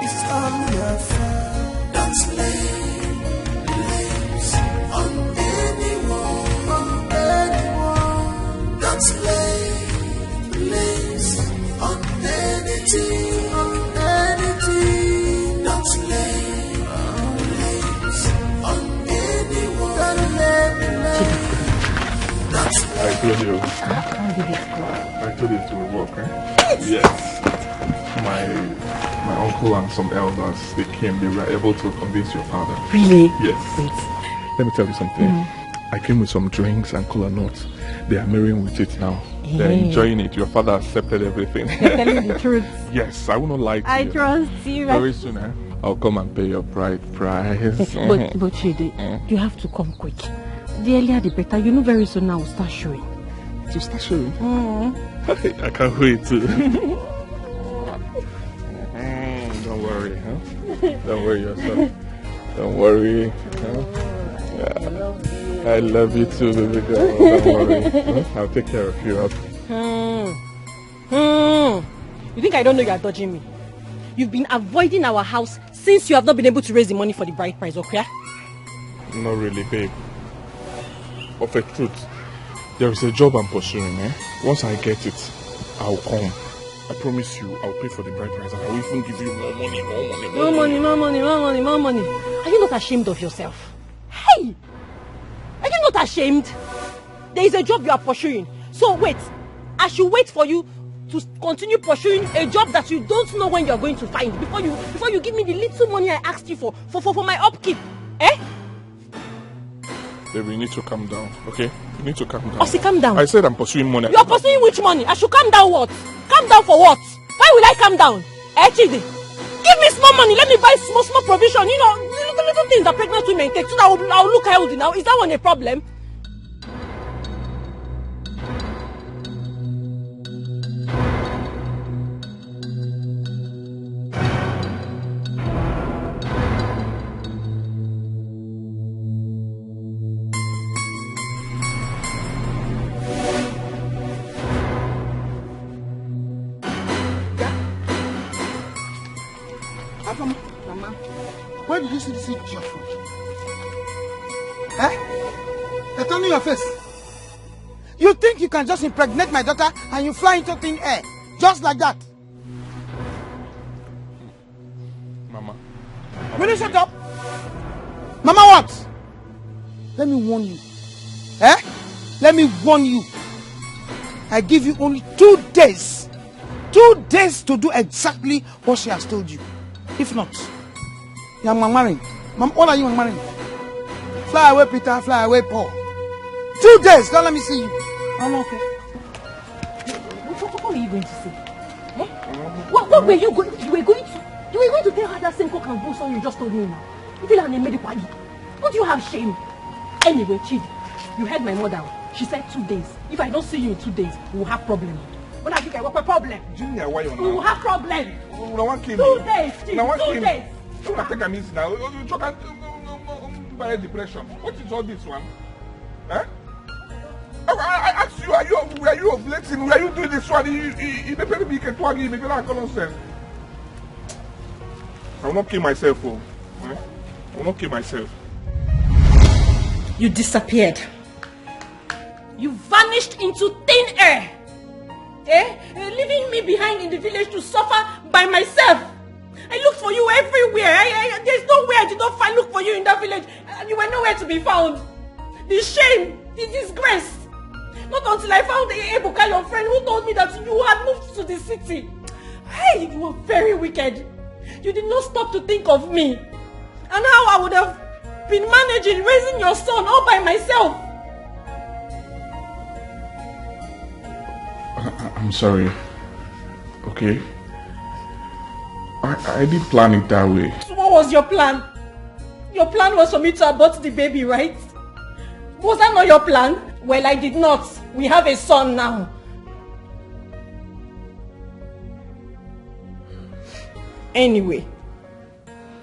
It's all your fault. Don't lay blames on anyone, on anyone. Don't lay blames on anything, on anything. Don't lay blames on anyone. Don't lay blames. Don't lay blames. I told you. How did it go? I told you it will work, eh? Yes. My my uncle and some elders, they came. They were able to convince your father. Really? Yes. Wait. Let me tell you something. I came with some drinks and cola nuts. They are marrying with it now. They're enjoying it. Your father accepted everything. You're telling the truth. Yes, I will not lie to I you. Trust you. Very soon, eh? I'll come and pay your bride price. But, but Chidi, you have to come quick. The earlier the better. You know very soon now we'll start showing. You start showing? I can't wait to. Don't worry, huh? Don't worry yourself. Don't worry. Huh? Yeah. I love you too, baby girl. Don't worry. Huh? I'll take care of you. Hmm. Hmm. You think I don't know you are dodging me? You've been avoiding our house since you have not been able to raise the money for the bride price, okay? Not really, babe. Of a truth, there is a job I'm pursuing, eh? Once I get it, I'll come. I promise you, I'll pay for the bride price and I'll even give you more money, more money, more money, more money, more money, more money. Are you not ashamed of yourself? Hey! Are you not ashamed? There is a job you are pursuing. So wait, I should wait for you to continue pursuing a job that you don't know when you are going to find before you before you give me the little money I asked you for for for, for my upkeep. Eh? Baby, you need to calm down, okay? You need to calm down. Osi, calm down. I said I'm pursuing money. You are pursuing which money? I should calm down what? Calm down for what? Why will I calm down? Eh, Chidi? Give me small money. Let me buy small, small provision. You know, little, Two things that pregnant women take, so that I'll, I'll look healthy now. Is that one a problem? Afam, Mama, where did you see this idiot from? Eh? They turn your face. You think you can just impregnate my daughter and you fly into thin air just like that? Mama. Will you shut up? Mama, what? Let me warn you. Eh? Let me warn you. I give you only two days. Two days to do exactly what she has told you. If not, you are marrying. Mom, what are you marrying? Fly away, Peter. Fly away, Paul. Two days. Don't let me see you. I'm okay. What, what, what are you going to say? Eh? What, what were you going? You were going to, you were going to tell her that same cock and bull story you just told me now. You feel like a made party. Don't you have shame? Anyway, Chidi, you heard my mother. She said two days. If I don't see you in two days, we will have problem. When I think I work a problem. Junior, why you We will now? Have problem. Una wan kill Two me. days, Chidi. Una wan Two kill me. Days. Una take am easy now. You you talk am buy depression. What is all this one? Eh? I, I, I ask you, are you were you ovulating? Were you doing this one? You you you dey pay me can twag you, maybe like nonsense. I will not kill myself, oh. Eh? I will not kill myself. You disappeared. You vanished into thin air. Eh? Eh, leaving me behind in the village to suffer by myself. I looked for you everywhere. I, I, there's no way I did not find look for you in that village. And you were nowhere to be found. The shame, the disgrace. Not until I found Ebuka, your friend, who told me that you had moved to the city. Hey, you were very wicked. You did not stop to think of me and how I would have been managing raising your son all by myself. I, I- I'm sorry. Okay. I, I did plan it that way. So what was your plan? Your plan was for me to abort the baby, right? Was that not your plan? Well, I did not. We have a son now. Anyway,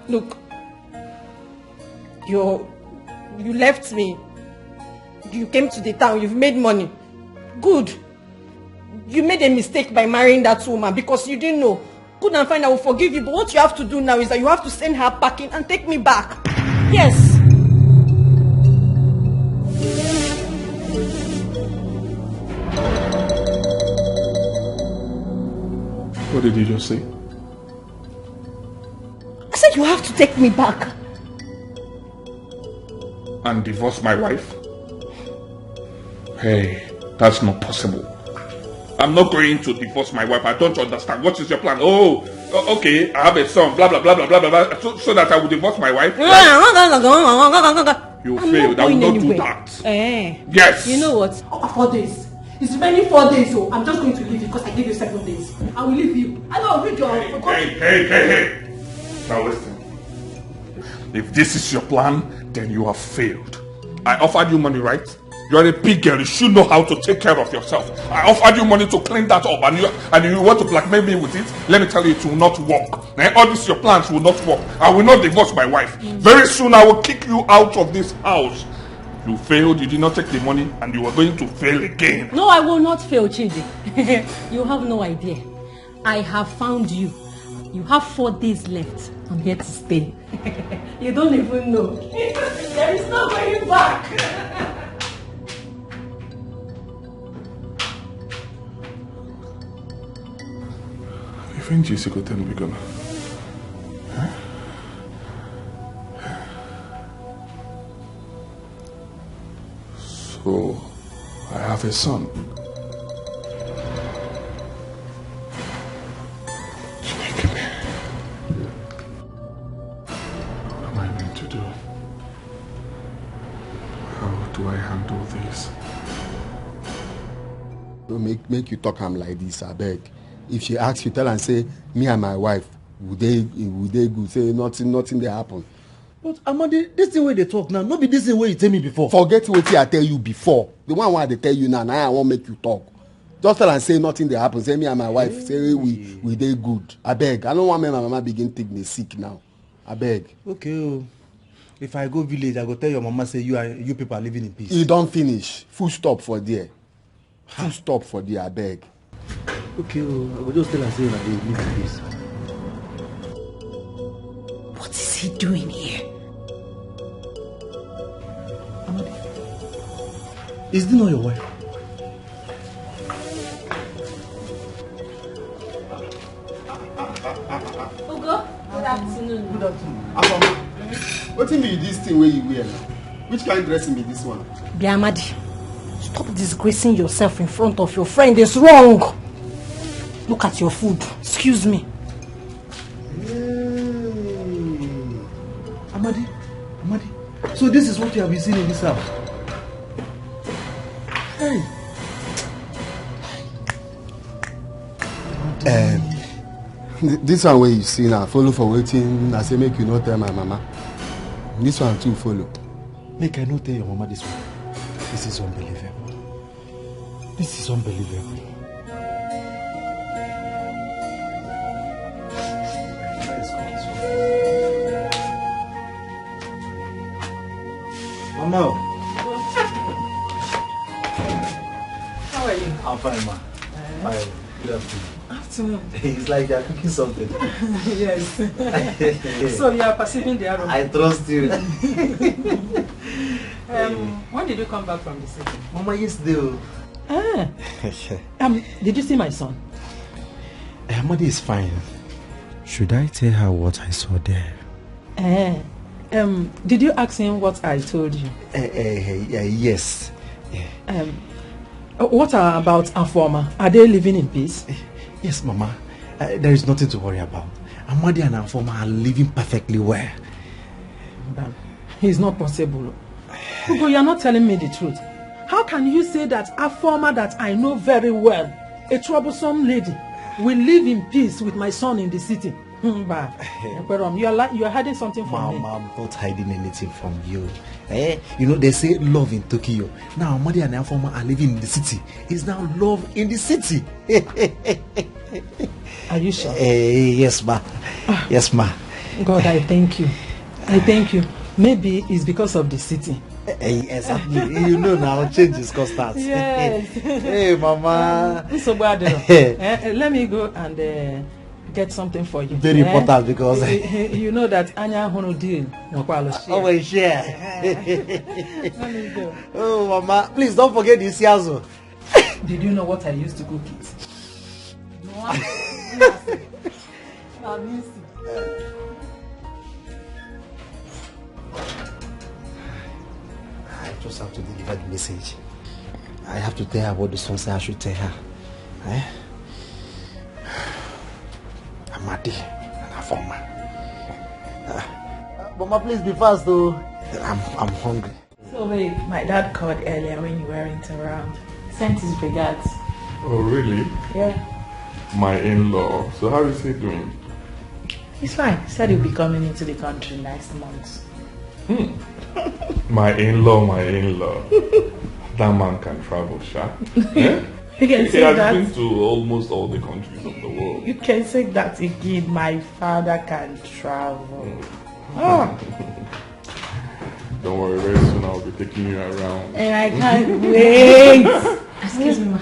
look, you you left me. You came to the town. You've made money. Good. You made a mistake by marrying that woman because you didn't know. Good and fine, I will forgive you. But what you have to do now is that you have to send her packing and take me back. Yes. What did you just say? I said you have to take me back. And divorce my wife? Hey, that's not possible. I'm not going to divorce my wife. I don't understand. What is your plan? Oh, o- okay. I have a son. Blah blah blah blah blah blah. So, so that I will divorce my wife. Right? You I'm failed. Not I will going not do anywhere. That. Eh. Yes. You know what? Oh, four days. It's remaining four days, so I'm just going to leave you because I gave you seven days. I will leave you. I don't read your. Hey, hey, hey, hey, hey. Now listen. If this is your plan, then you have failed. I offered you money, right? You are a big girl. You should know how to take care of yourself. I offered you money to clean that up, and you and you want to blackmail me with it. Let me tell you, it will not work. Eh, all these your plans will not work. I will not divorce my wife. Very soon, I will kick you out of this house. You failed. You did not take the money, and you are going to fail again. No, I will not fail, Chidi. You have no idea. I have found you. You have four days left. I'm here to stay. You don't even know. There is no going back. Even Jesse go tell me gonna. So, I have a son. What am I going to do? How do I handle this? No make make you talk am like this, abeg. If she ask you, tell am say me and my wife, we dey we dey good, say nothing nothing dey happen. But Amadi, this thing wey dey talk now, no be this thing wey you tell me before. Forget wetin I tell you before. The one wey I dey tell you now, na I wan make you talk. Just tell am say nothing dey happen. Say me and my wife, say we we dey good. Abeg, I no wan make my mama begin take me sick now. Abeg. Okay o. If I go village, I go tell your mama say you and you people are living in peace. E don finish. Full stop for there. Full stop for there, abeg. Okay o, I go just tell am say una dey live in peace. What is he doing here? Amadi, is this not your wife? Ugo, good afternoon. Good afternoon. Afoma, wetin be this thing wey you wear now? Which kind dressing be this one? Biamadi, stop disgracing yourself in front of your friend. It's wrong. Look at your food. Excuse me. Hey. Amadi, Amadi. So this is what you have been seeing in this house? Hey. Um, th- this one wey you see now, follow for wetin I say make you no tell my mama. This one too follow. Make I no tell your mama this one. This is unbelievable. This is unbelievable. Mama. How are you? I'm fine, ma. Fine. Good afternoon. Afternoon. It's like you're cooking something. Yes. So you are perceiving the aroma. I trust you. Um, when did you come back from the city? Mama, yesterday. Oh. Ah. Um, did you see my son? Amadi is fine. Should I tell her what I saw there? Eh, um, did you ask him what I told you? Eh, eh, eh, eh, yes. Eh. Um, uh, what about Afoma? Are they living in peace? Eh, yes, Mama. Uh, there is nothing to worry about. Amadi and Afoma are living perfectly well. Madam, it's not possible. Ugo, you're not telling me the truth. How can you say that Afoma that I know very well, a troublesome lady, will live in peace with my son in the city? Mba, Ekwerom, you are li- you are hiding something from me. Mama, I'm not hiding anything from you. Eh? You know, they say love in Tokyo. Now, Amadi and Afoma are living in the city. It's now love in the city. Are you sure? Eh, yes, ma. Yes, ma. God, I thank you. I thank you. Maybe it's because of the city. Eh, eh, exactly. You know now, change is constant. Yes. Hey, Mama. Nsogbu adịrọ. Eh, eh, let me go and uh, get something for you. Very important because you know that anya hụrụ deal nwekwalụ share. Always share. Let me go. Oh, Mama, please don't forget the isi azụ. Did you know what I used to cook it? No. I just have to deliver the message. I have to tell her what the son said I should tell her. Eh? Amadi and Afoma. Ah. Mama, please be fast, though. I'm, I'm hungry. So, babe, my dad called earlier when you weren't around. Sent his regards. Oh, really? Yeah. My in-law. So how is he doing? He's fine. He said he'll be coming into the country next month. Hmm. My in-law, my in-law. That man can travel, sha. Eh? You can He say has that. Been to almost all the countries of the world. You can say that again. My father can travel. Hmm. Ah. Don't worry, very soon I'll be taking you around. And I can't wait. Excuse me, ma.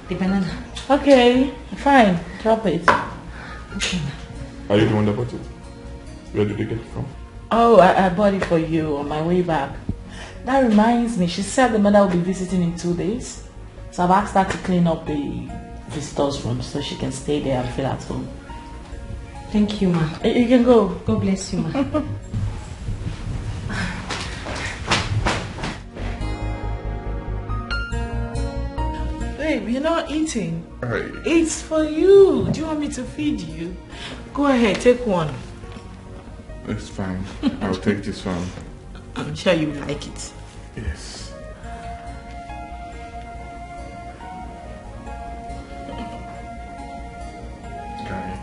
The banana. Okay, fine. Drop it. Okay, ma. Are you the one that bought it? Where did you get it from? Oh, I, I bought it for you on my way back. That reminds me, she said the mother will be visiting in two days. So I've asked her to clean up the visitor's room so she can stay there and feel at home. Thank you, ma. You can go. God bless you, ma. Babe, you're not eating. Hey. It's for you. Do you want me to feed you? Go ahead, take one. It's fine. I'll take this one. I'm sure you like it. Yes. Guy.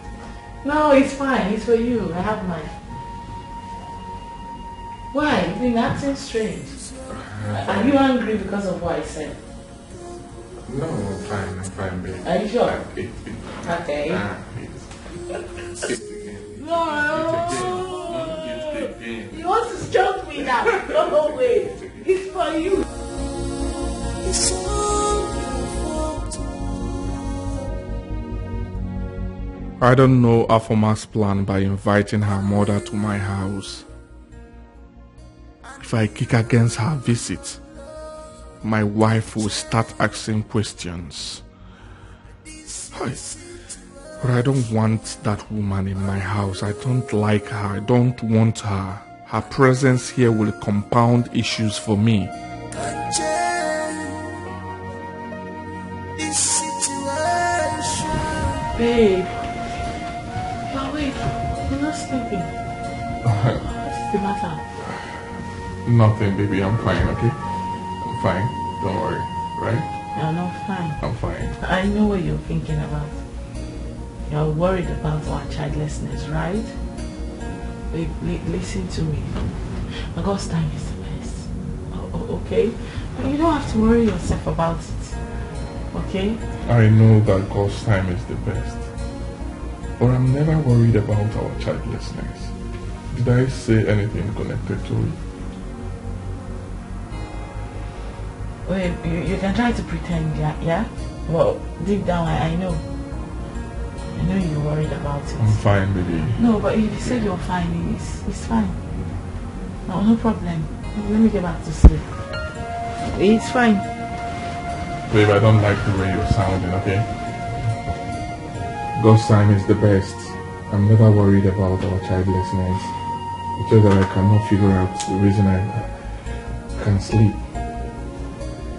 No, it's fine. It's for you. I have mine. Why? You've been acting strange. Are you angry because of what I said? No, I'm fine, I'm fine, babe. Are you sure? Ah, it, it, Okay. ah, it's, it's again. No. It's again. You want to choke me now? No, no way. It's for you. I don't know Afoma's plan by inviting her mother to my house. If I kick against her visit, my wife will start asking questions. Hi. But I don't want that woman in my house. I don't like her. I don't want her. Her presence here will compound issues for me. Babe, you're awake. You're not sleeping. What's the matter? Nothing, baby. I'm fine, okay? I'm fine. Don't worry, right? You're not fine. I'm fine. I know what you're thinking about. You're worried about our childlessness, right? Babe, li- listen to me. God's time is the best. O- o- okay? You don't have to worry yourself about it. Okay? I know that God's time is the best. But I'm never worried about our childlessness. Did I say anything connected to it? Wait, you, you can try to pretend, yeah? Yeah? Well, deep down, I, I know. I know you're worried about it. I'm fine, baby. No, but if you say you're fine, it's, it's fine. No, no problem. Let me get back to sleep. It's fine. Babe, I don't like the way you're sounding, okay? God's time is the best. I'm never worried about our childlessness. It's just that I cannot figure out the reason I can sleep.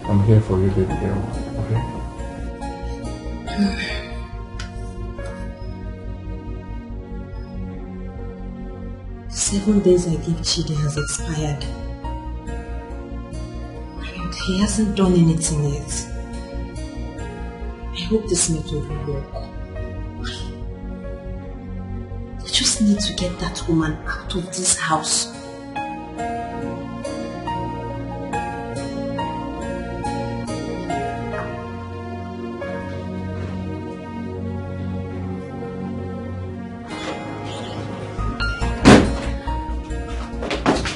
I'm here for you, baby girl, okay? Seven days I gave Chidi has expired. And he hasn't done anything yet. I hope this method will work. I just need to get that woman out of this house.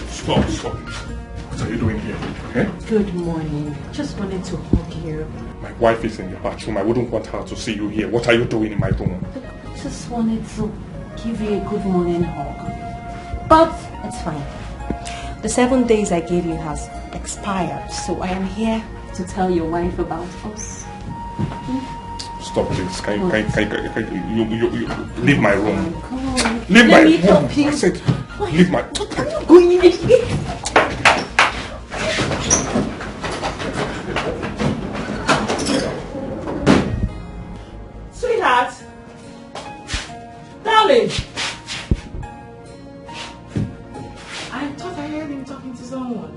Stop, stop. What are you doing here? Eh? Good morning. Just wanted to hug you. My wife is in the bathroom. I wouldn't want her to see you here. What are you doing in my room? Just wanted to give you a good morning hug. But it's fine. The seven days I gave you has expired, so I am here to tell your wife about us. Stop this. Can you, can, can, can, can you, you, you, you leave my room? Come on. Leave Let my me room. help you. I said, leave my. Going in here. Sweetheart, darling, I thought I heard him talking to someone.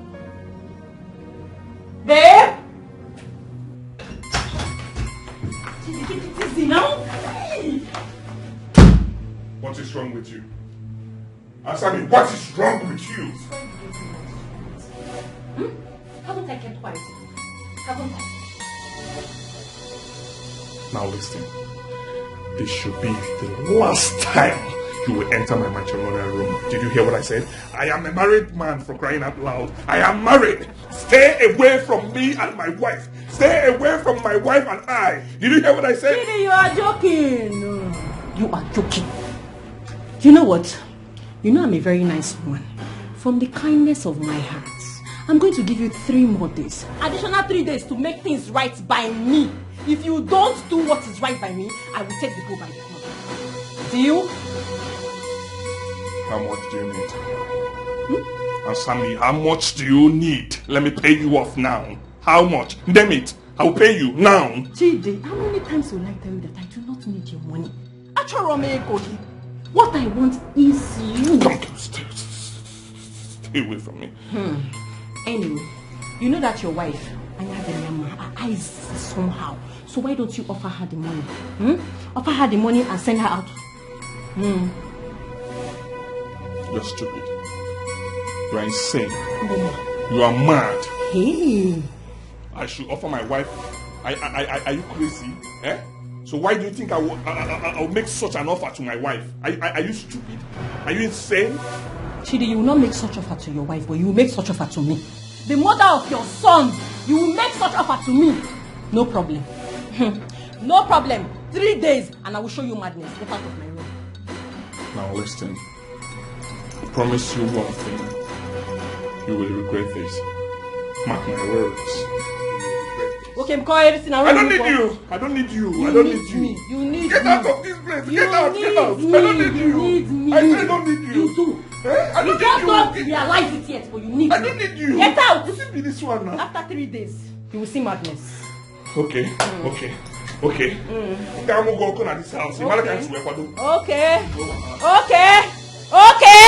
Babe? Easy now. What is wrong with you? Answer me, what is wrong with you? Hmm? Haven't I kept quiet? Haven't I? Now listen. This should be the last time you will enter my matrimonial room. Did you hear what I said? I am a married man, for crying out loud. I am married. Stay away from me and my wife. Stay away from my wife and I. Did you hear what I said? Chidi, you are joking. You are joking. You know what? You know I'm a very nice woman. From the kindness of my heart, I'm going to give you three more days. Additional three days to make things right by me. If you don't do what is right by me, I will take the go by the horn. Deal? How much do you need? Answer me, how much do you need? Let me pay you off now. How much? Name it. I'll pay you now. Chidi, how many times will I tell you that I do not need your money? Achọrọ m ego gị. What I want is you. Come, come, stay, stay away from me. Anyway, you know that your wife, Anyadema, her eyes is somehow. So why don't you offer her the money? Hmm? Offer her the money and send her out. Hmm. You're stupid. You are insane. You are mad. Hey. I should offer my wife. I, I, I, are you crazy? Eh? So why do you think I will, I, I, I, I will make such an offer to my wife? Are, are, are you stupid? Are you insane? Chidi, you will not make such offer to your wife, but you will make such offer to me. The mother of your son, you will make such offer to me. No problem. Hmm. No problem. Three days, and I will show you madness. Get out of my room. Now listen. I promise you one thing. You will regret this. Mark my words. Okay, I'm calling everything. I don't need you. I don't need you. I don't need you. You need me. You need me. Get out of this place. Get out. Get out. I don't need you. You need me. I, I don't need you. You too. Eh? I don't need you. You just don't realize it yet, but you need me. I don't need you. Get out. You see me this one now. After three days, you will see madness. Okay, okay, okay. Nke a mụ gị ọkụ na this house. Ị mara ka m si wee kwado. Okay. Okay. Okay.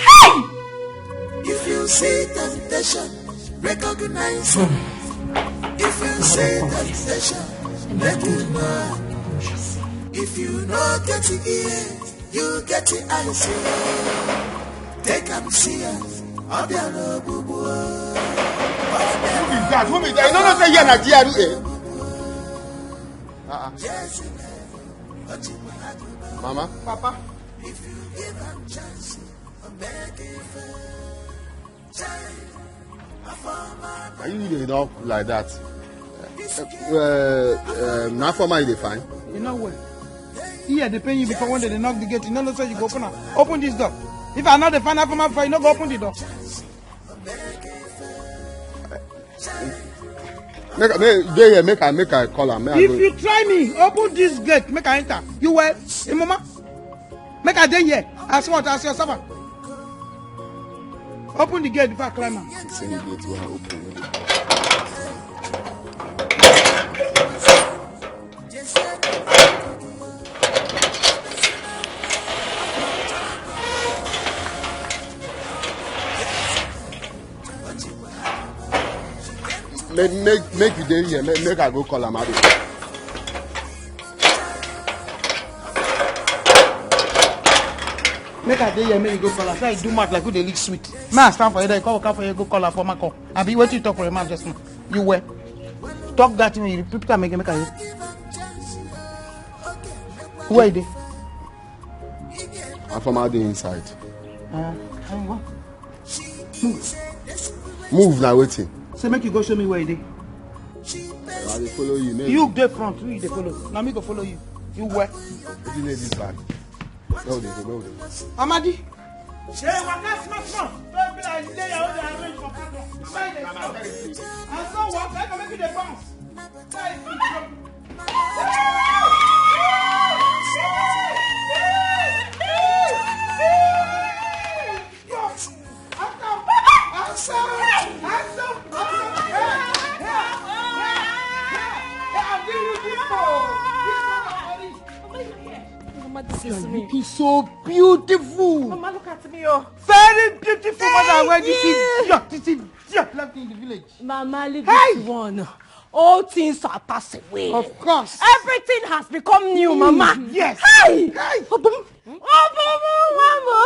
Hey! If you see temptation, recognize it. If you see temptation, let it know. If you no get it, you get it, I see. Take am serious. Obiara ogbugbu. Who be that? Who be that? You no know say here na G R A. Uh-uh. Mama. Papa. Are you dey knock like that? Uh, uh, na former you dey find? You know what? Here dey pain you before when they dey knock the gate. You no know say you go open am. Open this door. If I no dey find am for my, you no go open the door. Make, make, dey here, make I, make I call am. Make I go. If you try me, open this gate, make I enter. You well? Eh, mama? Make I dey here. As what? As your servant. Open the gate before I climb am. Same gate wey I open. Make, make, make you dey here. Make, make I go call am. Abi. Make I dey here, make you go call am. Say I do mouth like who dey lick sweet. Make I stand for here, then you come waka for here, go call am for my call. Abi wetin you talk for your mouth just now? You were. Talk that thing, you repeat am again, make I hear. Where you dey? Afoma dey inside. Uh, move. Move na wetin? Say make you go show me where you dey. I dey follow you. You dey front, who you dey follow? Na me go follow you. You where? Wetin dey this bag? No, dey go, no, dey. Amadi. Hey, waka small, small. Don't be like you dey your own, dey arrange for corner. Why you dey stop? I saw what, I go make you dey bounce. Why you dey drop? Mama, this is me. Looking so beautiful. Mama, look at me, oh. Very beautiful mother. Where this is, yeah, this is, yeah, left in the village. Mama, leave this one. All things are passed away. Of course. Everything has become new, Mama. Yes. Hey! Hey! Obum. Obum, Mama.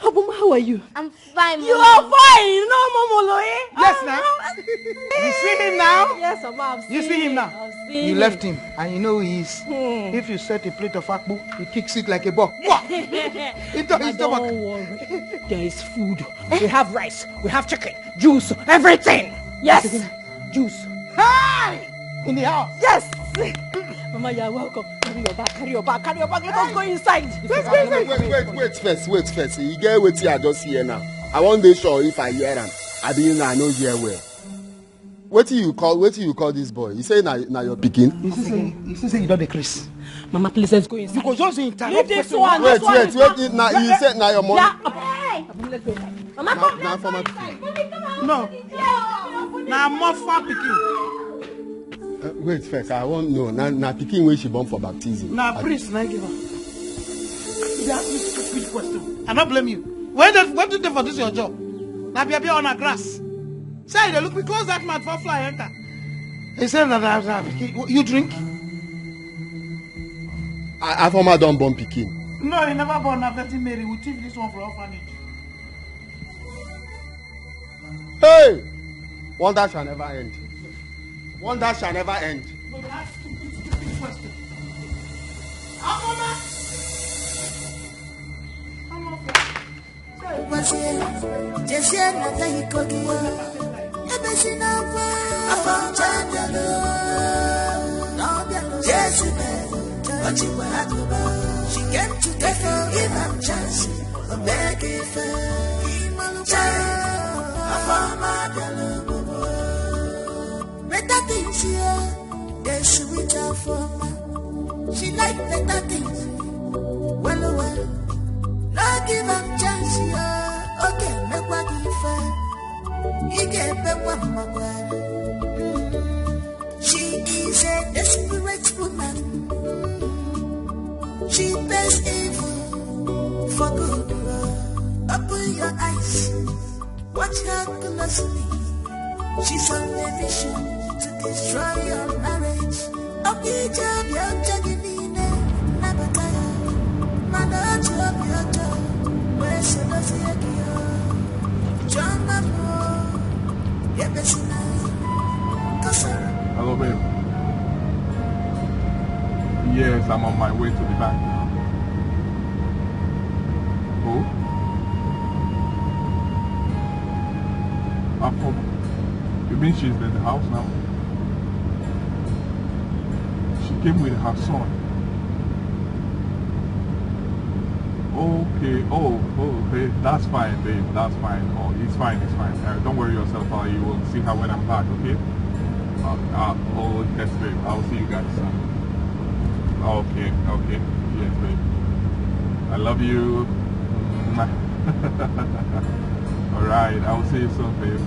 Obum, how are you? I'm fine, Mama. You are fine. No, Mama, lo, eh? Yes, now. You see him now? Yes, Mama, I've seen him. You see him now? I've seen him. You left him, and you know who he is. Hmm. If you set a plate of akpu, he kicks it like a ball. Wah! Into his stomach. Don't worry. There is food. We have rice. We have chicken. Juice, everything. Yes. Juice. Hey! In the house. Yes. Mama, you are welcome. Carry your bag, carry your bag, carry your bag. Let us go inside. Wait, wait, wait, wait, wait first, wait first. You get wetin I just hear now. I wan dey sure if I hear am. Abi na I no hear well. Wetin you call, wetin you call this boy? You say na, na your pikin? You see say, you see say you don dey craze. Mama, please, let's go inside. You go just dey interrupt person. Leave this one. Wait, wait, wait. Na, you say na your money? Yeah. Hey! Mama, come down. Na former pikin. No. Na Mofa pikin. Uh, wait first, I wan know. Na, na pikin wey she born for baptism. Na priest na give am. You dey ask me stupid question. I no blame you. Wetin dey, wetin dey for this your job? Na bia bia on a grass. Say you dey look me, close that mouth before fly enter. He say na, na, na pikin. You drink? I, Afoma don born pikin. No, he never born. Na Virgin Mary. We thief this one for orphanage. Hey! Wonder shall never end. Wonder shall never end. But that stupid, stupid question. How come I? How come I? Jesie na ta iko gị ya. Ebe si n'akwa afọ ncha abịala. Na ọ bịala. Jesu mere, ọ chịkwa agụba. She came to take you, give am chance. O mee gị ife. Chai, afọ ọma abịala obodo. Better things here, they sweet her for. She like better things. Well, well, no give am chance, yeah. Okay, make what give her. He can make what my. She is a desperate woman. She pays evil for good. Open your eyes. Watch her closely. She's on a mission to destroy your marriage. Ọ bụ ije obi ọjọọ gị niile, nabata ya. Mana otu obi ọjọọ wee solozie gị ya. Chioma m o, ebesina. Kasa. Hello, babe. Yes, I'm on my way to the bank now. Oh? Afoma. You mean she's in the house now? She came with her son. Okay. Oh, oh, okay. That's fine, babe. That's fine. Oh, it's fine. It's fine. Uh, don't worry yourself. Uh, you will see her when I'm back. Okay. Uh, uh, oh, yes, babe. I'll see you guys soon. Okay. Okay. Yes, babe. I love you. Mwah. All right. I'll see you soon, babe.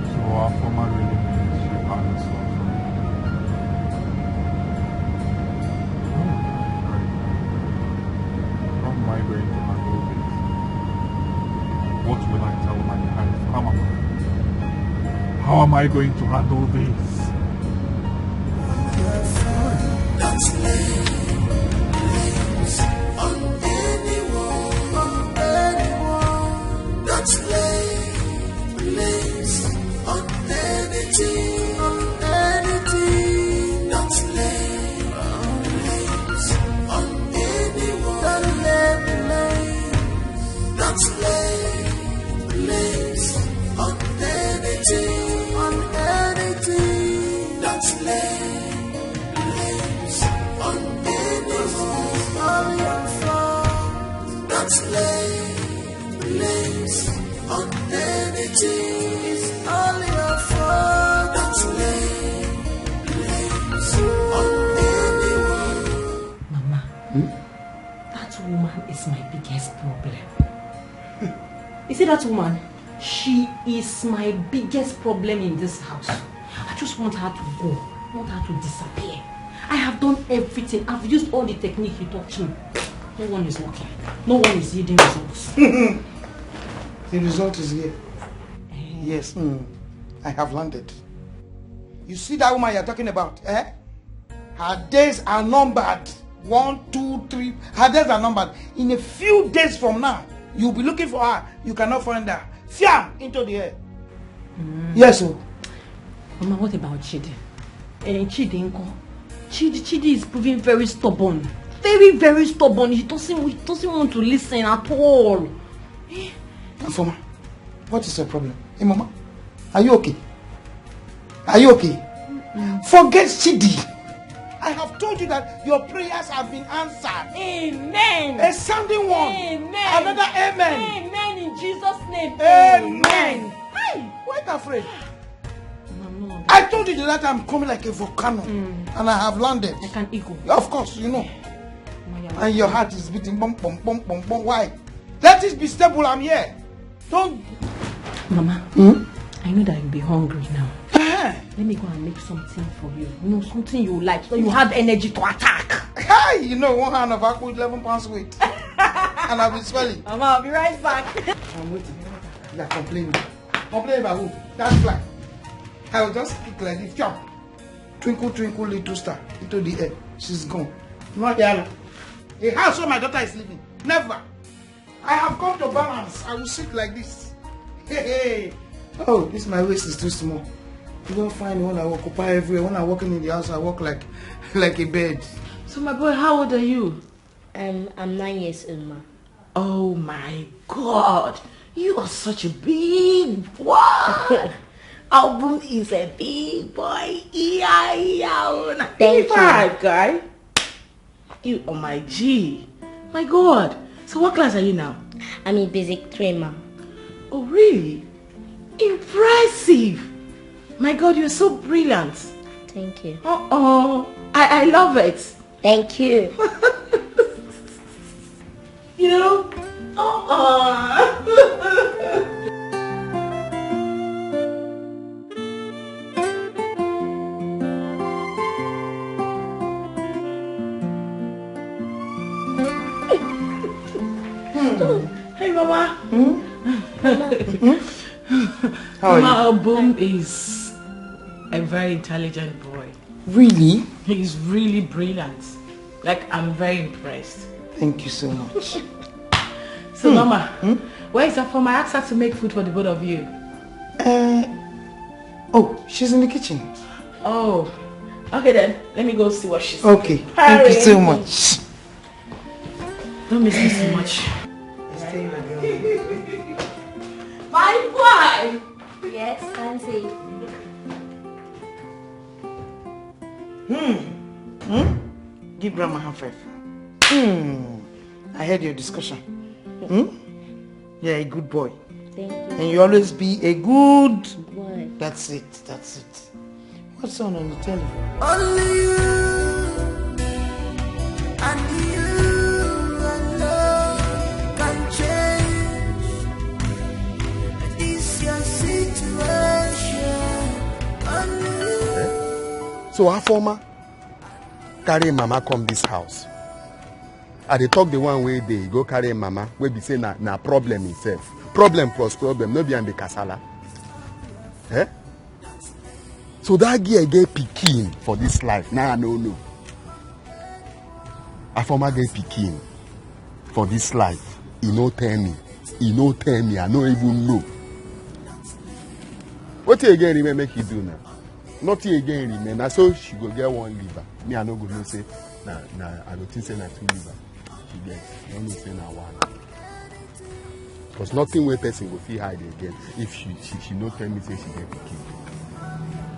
So our former reading ministry palace was. How am I going to handle this? What will I tell my wife? How am I? How am I going to handle this? Don't lay hands on anyone, on anyone. Don't lay hands on anything, on anything. Don't lay hands on anyone. Don't lay hands. Don't lay hands on anything, on anything. Don't lay hands on anyone. Don't lay hands on anything. It's all your fault. Don't lay hands on anyone. Mama, that woman is my biggest problem. You see that woman? She is my biggest problem in this house. I just want her to go. I want her to disappear. I have done everything. I've used all the technique you taught me. No one is working. No one is yielding results. The result is here. Yes, mm, I have landed. You see that woman you're talking about, eh? Her days are numbered. One, two, three. Her days are numbered. In a few days from now, you'll be looking for her. You cannot find her. Fiam into the air. Yes, oh. Mama, what about Chidi? Eh, Chidi nko? Chidi, Chidi is proving very stubborn. Very, very stubborn. He doesn't, he doesn't want to listen at all. Afoma, what is your problem? Hey, Mama, are you okay? Are you okay? Forget Chidi. I have told you that your prayers have been answered. Amen. A sounding one. Amen. Another amen. Amen in Jesus' name. Amen. Hey, why you afraid? Mama, no. I told you that I'm coming like a volcano, and I have landed. Like an eagle. Of course, you know. Mama, you're And your heart is beating bum, bum, bum, bum, bum. Why? Let it be stable. I'm here. Don't. Mama, I know that you'll be hungry now. Eh. Let me go and make something for you. You know, something you like, so you have energy to attack. Hey, you know, one hand of apple, eleven pounds weight. And I'll be swelling. Mama, I'll be right back. I'm waiting. You're complaining. Complaining about who? That fly. I will just kick like this, jump. Twinkle, twinkle, little star, into the air. She's gone. No, Diana. A house where my daughter is living. Never. I have come to balance. I will sit like this. Hey, hey. Oh, this my waist is too small. You don't find when I occupy everywhere. When I walk in the house, I walk like, like a bird. So, my boy, how old are you? Um, I'm nine years old, ma. Oh my God, you are such a big boy. Album is a big boy. Yeah, yeah. Thank you. Five, guy. You are my G. My God. So what class are you now? I'm in basic three, ma. Oh, really? Impressive. My God, you're so brilliant. Thank you. Uh-oh. I, I love it. Thank you. You know? Uh-uh. Hey, Mama. Hmm? How are you? Mama, Obum is a very intelligent boy. Really? He's really brilliant. Like, I'm very impressed. Thank you so much. So, Mama, where is Afoma? I asked her to make food for the both of you. Uh, oh, she's in the kitchen. Oh, okay then. Let me go see what she's cooking. Okay, thank you so much. Don't miss me so much. My boy! Yes, Auntie. Hmm. Hmm? Give grandma hand five. Hmm. I heard your discussion. Hmm? You're a good boy. Thank you. And you always be a good boy. That's it. That's it. What's on on the television? Only you and you alone can change this your situation. Only you. So Afoma carry mama come this house. I dey talk the one wey dey go carry mama wey be say na na problem himself. Problem plus problem, no be am be kasala. Eh? So that girl get pikin for this life. Now I no know. Afoma get pikin for this life. He no tell me. He no tell me. I no even know. What you again remain make you do now? Nothing again remain. Na so she go get one liver. Me, I no go know say na na I go think say na two liver she get. I no know say na one. Because nothing wey person go fit hide again if she she, she no tell me say she get pikin.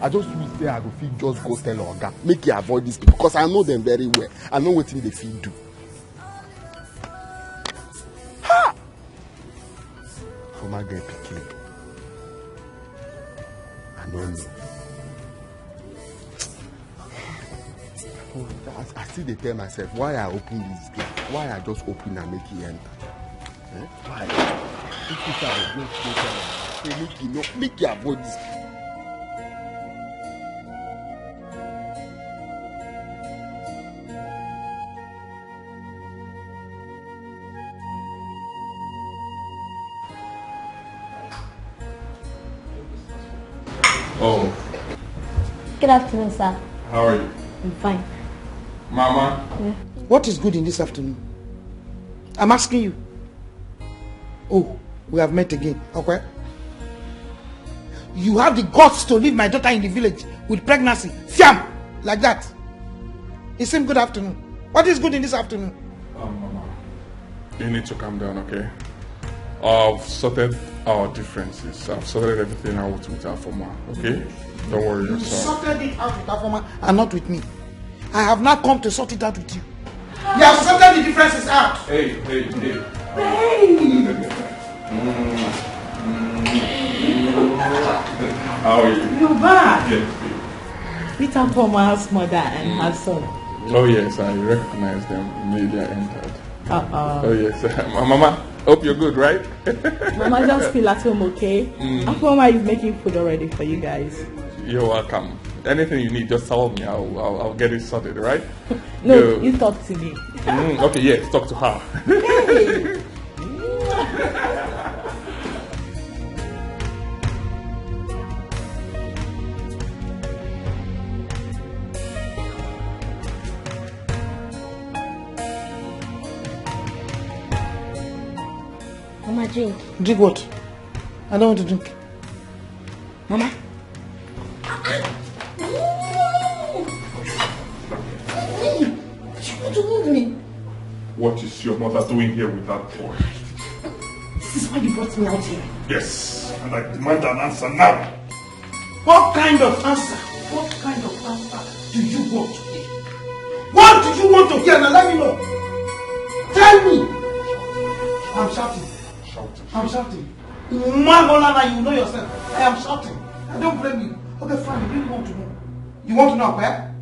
I just wish say I go fit just go tell oga make he avoid this people because I know them very well. I know wetin they fit do. Ha! Afoma get pikin. I no know. I, I still dey tell myself why I open this gate, why I just open and make e enter. Eh? Why? If you say I go go tell am, say make e no, make e avoid this gate. Oh. Good afternoon, sir. How are you? I'm fine. Mama. Yeah. What is good in this afternoon? I'm asking you. Oh, we have met again. Okay. You have the guts to leave my daughter in the village with pregnancy. Fiam! Like that. It seems good afternoon. What is good in this afternoon? Um, Mama, you need to calm down, okay? I've sorted our differences. I've sorted everything out with Afoma, okay? Don't worry yourself. You sorted it out with Afoma and not with me. I have not come to sort it out with you. You have sorted the differences out. Hey, hey, hey. Hey! Mm, mm. How are you? You're back. Yes, babe. Meet Afoma's mother and her son. Oh yes, I recognize them immediately I entered. Uh-uh. Oh yes, Mama. Hope you're good, right? Mama, just feel at home, okay? Mm. Afoma is making food already for you guys. You're welcome. Anything you need, just tell me. I'll, I'll, I'll get it sorted, right? No, you talk to me. Mm, okay, yes, talk to her. Hey. Drink what? I don't want to drink. Mama. What is your mother doing here with that boy? This is why you brought me out here. Yes, and I demand an answer now. What kind of answer? What kind of answer do you want to hear? What do you want to hear? Now let me know. Tell me. I'm shouting. Shouting. I'm shouting. Magola, you know yourself. I am shouting. I don't blame you. Okay, fine. You really want to know. You want to know where?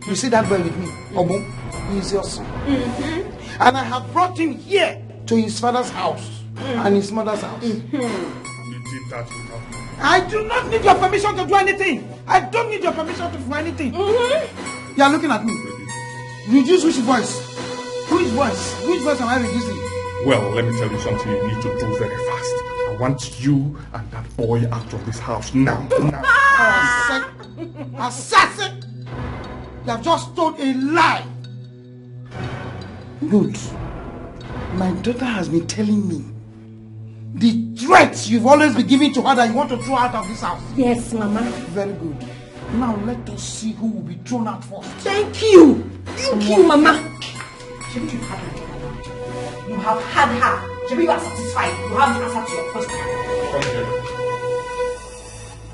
You see that boy with me, Obum? He is your son. Mm-hmm. And I have brought him here to his father's house and his mother's house. Mm-hmm. You did that without me. I do not need your permission to do anything. I don't need your permission to do anything. Mm-hmm. You are looking at me. Reduce which voice? Which voice? Which voice am I reducing? Well, let me tell you something you need to do very fast. I want you and that boy out of this house now. Now. Assassin! Assassin! You have just told a lie. Good. My daughter has been telling me the threats you've always been giving to her that you want to throw out of this house. Yes, Mama. Very good. Now let us see who will be thrown out first. Thank you. Thank you, Mama. Shebi you had her. You have had her. Shebi you are satisfied. You have the answer to your question. Come here.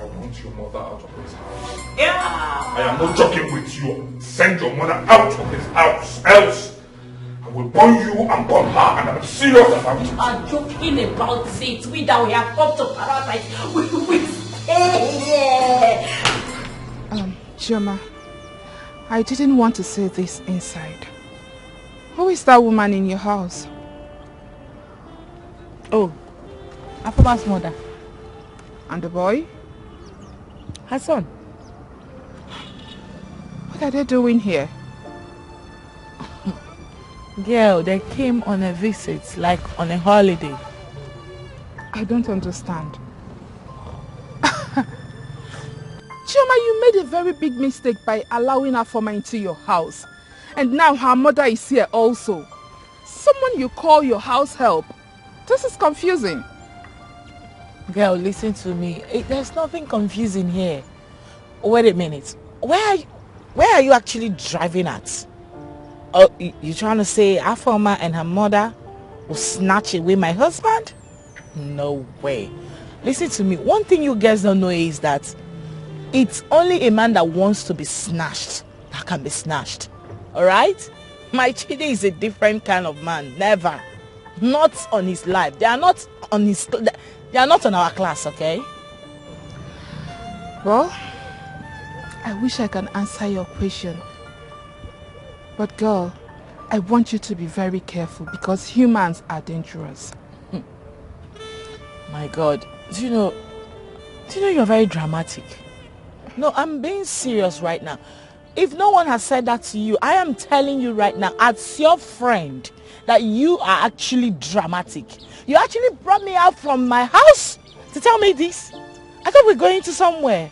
I want your mother out of this house. Yeah. I am not joking with you. Send your mother out of this house. Else, I will burn you and burn her, and I'm serious about it. You are joking about it. We that we have come to paradise. We will stay here. Um, Chioma, I didn't want to say this inside. Who is that woman in your house? Oh, Afoma's mother. And the boy? Her son. What are they doing here? Girl, they came on a visit, like on a holiday. I don't understand. Chioma, you made a very big mistake by allowing Afoma into your house. And now her mother is here also. Someone you call your house help. This is confusing. Girl, listen to me. Eh, there's nothing confusing here. Wait a minute. Where are you, where are you actually driving at? Oh, you, you trying to say Afoma and her mother will snatch away my husband? No way. Listen to me. One thing you girls don't know is that it's only a man that wants to be snatched that can be snatched. All right? My Chidi is a different kind of man. Never. Not on his life. They are not on his. They are not on our class, okay? Well, I wish I can answer your question. But girl, I want you to be very careful because humans are dangerous. My God, do you know, do you know you're very dramatic? No, I'm being serious right now. If no one has said that to you, I am telling you right now, as your friend, that you are actually dramatic. You actually brought me out from my house to tell me this. I thought we're going to somewhere.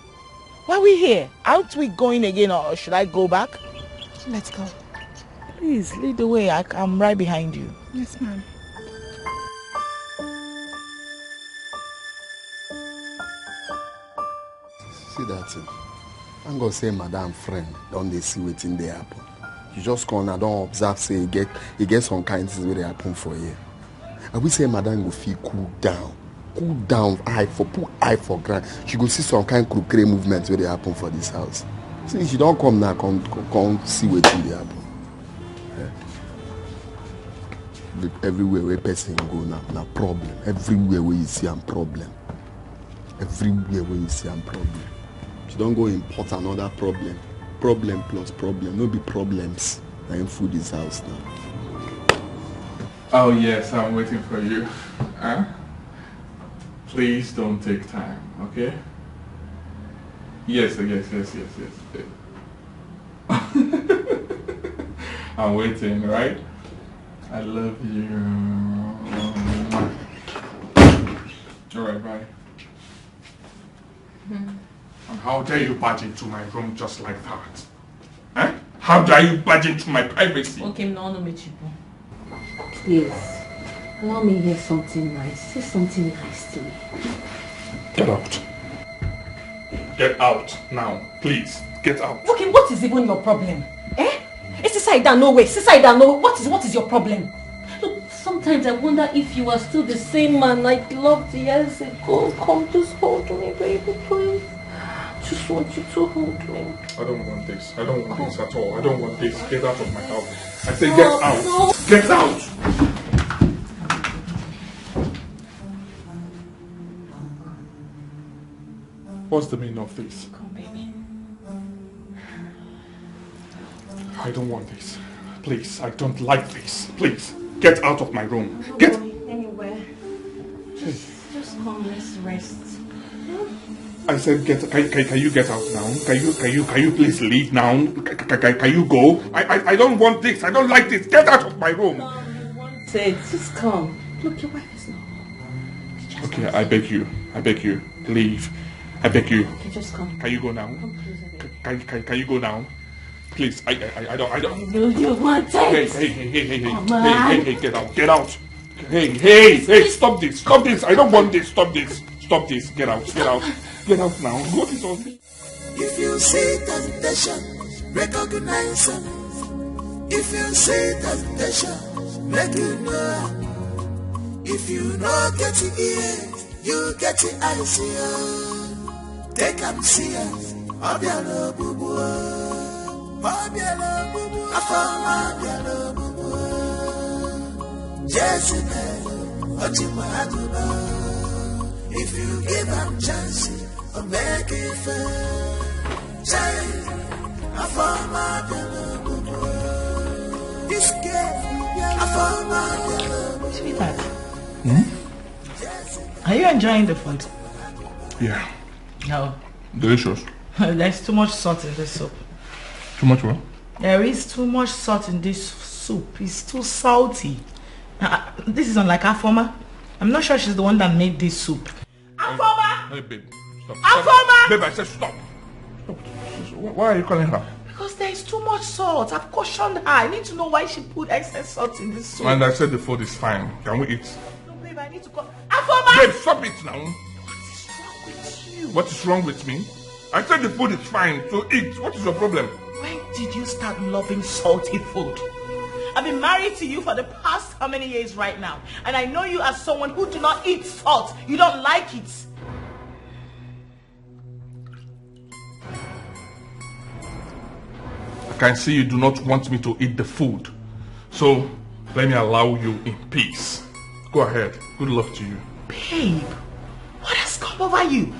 Why are we here? Aren't we going again, or should I go back? Let's go. Please, lead the way. I, I'm right behind you. Yes, ma'am. See that thing? Thank God say madam friend don dey see wetin dey happen. You just come and don observe say e get e get some kind things wey dey happen for here. I wish say madam go fit cool down, cool down, eye for put eye for ground. She go see some kind crocodile movement wey dey happen for this house. See, she don come now, come come, come see wetin dey happen. Eh. Everywhere where person go now, na problem. Everywhere where you see am problem. Everywhere where you see am problem. She don go import another problem. Problem plus problem, no be problems. Na im full this house now. Oh yes, I'm waiting for you. Huh? Please don't take time, okay? Yes, yes, yes, yes, yes. I'm waiting, right? I love you. All right, bye. And how dare you barge into my room just like that? Eh? How dare you barge into my privacy? Okay, no, no, me cheapo. Please. Allow me hear something nice. Say something nice to me. Get out. Get out now, please. Get out. Okay, what is even your problem? Eh? It's inside that no way. It's inside that no. What is what is your problem? Look, sometimes I wonder if you are still the same man I loved years ago. Come, just hold me, baby, please. Just want you to hold me. I don't want this. I don't want this at all. I don't want this. Get out of my house. I say get out. Get out. What's the meaning of this? Come, baby. I don't want this. Please, I don't like this. Please, get out of my room. Get anywhere. Just, just come, let's rest. I said, get. Can, can, can you get out now? Can you, can you, can you please leave now? Can, can, can, can you go? I, I, I don't want this. I don't like this. Get out of my room. Say, just come. Look, your wife is not home. Just Okay, come. I beg you. I beg you. Leave. I beg you. Okay, just come. Can you go now? Come closer, baby. Can, can, can you go now? Please, I, I, I don't, I don't. I know you want Hey, it. Hey, hey, hey, hey, hey, Come hey, on. Hey, hey, get out, get out. Hey, hey, hey, stop this, stop this. I don't want this. Stop this, stop this. Get out, get out, get out now. What is all this? If you see temptation, recognize am. If you see temptation, make you know am. If you no get ear, you get eyes, yeah. Take am serious. Obiara ogbugbu. Obiara ogbugbu. Afọma obiara ogbugbu. Jezebel, Ochimwa Aduba. If you give am chance, o make it fair. Child, Afọma obiara ogbugbu. This girl, Afọma obiara ogbugbu. Sweetheart, are you enjoying the food? Yeah, No. Delicious. There's too much salt in this soup. Too much what? There is too much salt in this soup. It's too salty. Uh, this is unlike Afoma. I'm not sure she's the one that made this soup. Afoma! Hey, babe. Stop. Afoma! Babe, I said stop. Stop. Why are you calling her? Because there is too much salt. I've cautioned her. I need to know why she put excess salt in this soup. And I said the food is fine. Can we eat? No, babe, I need to call. Afoma! Babe, stop it now. What is wrong with you? What is wrong with me? I said the food is fine, so eat. What is your problem? When did you start loving salty food? I've been married to you for the past how many years right now? And I know you as someone who do not eat salt. You don't like it. I can see you do not want me to eat the food. So, let me allow you in peace. Go ahead. Good luck to you. Babe, what has come over you?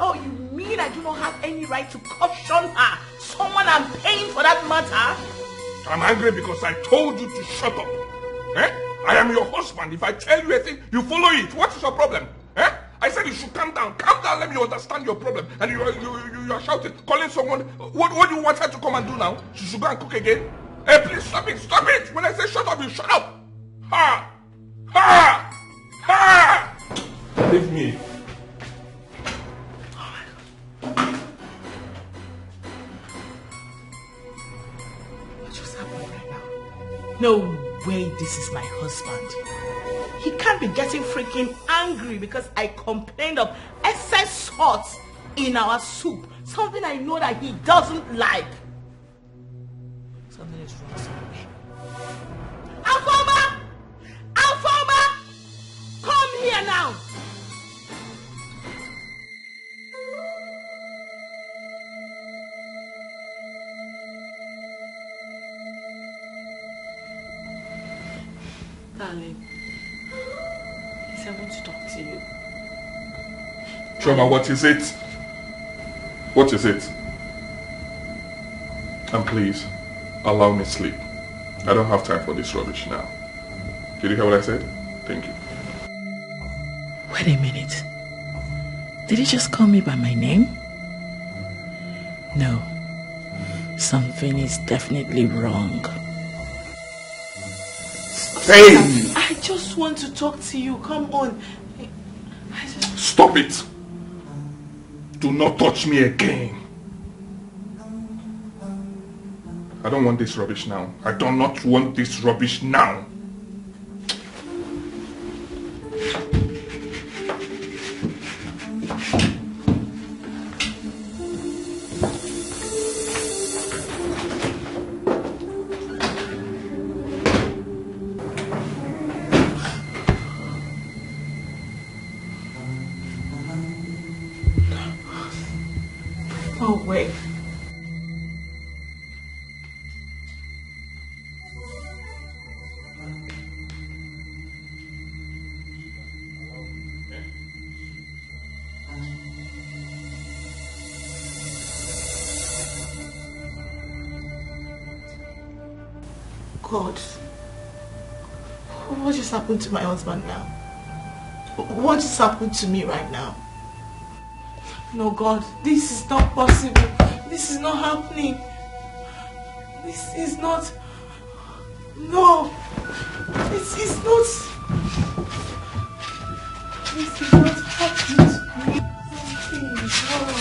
Oh, you mean I do not have any right to caution her? Someone I'm paying for that matter? I'm angry because I told you to shut up. Eh? I am your husband. If I tell you a thing, you follow it. What is your problem? Eh? I said you should calm down. Calm down. Let me understand your problem. And you are, you, you, you are shouting, calling someone. What, what do you want her to come and do now? She should go and cook again? Hey, please stop it. Stop it. When I say shut up, you shut up. Ha! Ha! Ha! Leave me. What just happened right now? No way this is my husband. He can't be getting freaking angry because I complained of excess salt in our soup. Something I know that he doesn't like. Something is wrong somewhere. Afoma! Afoma! Come here now! Darling, please, I want to talk to you. Chioma, what is it? What is it? And please, allow me sleep. I don't have time for this rubbish now. Did you hear what I said? Thank you. Wait a minute. Did he just call me by my name? No. Something is definitely wrong. Hey! I just want to talk to you. Come on. I just... Stop it! Do not touch me again. I don't want this rubbish now. I do not want this rubbish now. No way. God, what just happened to my husband now? What just happened to me right now? No, God, this is not possible. This is not happening. This is not. No, this is not. This is not happening to me. Something is wrong.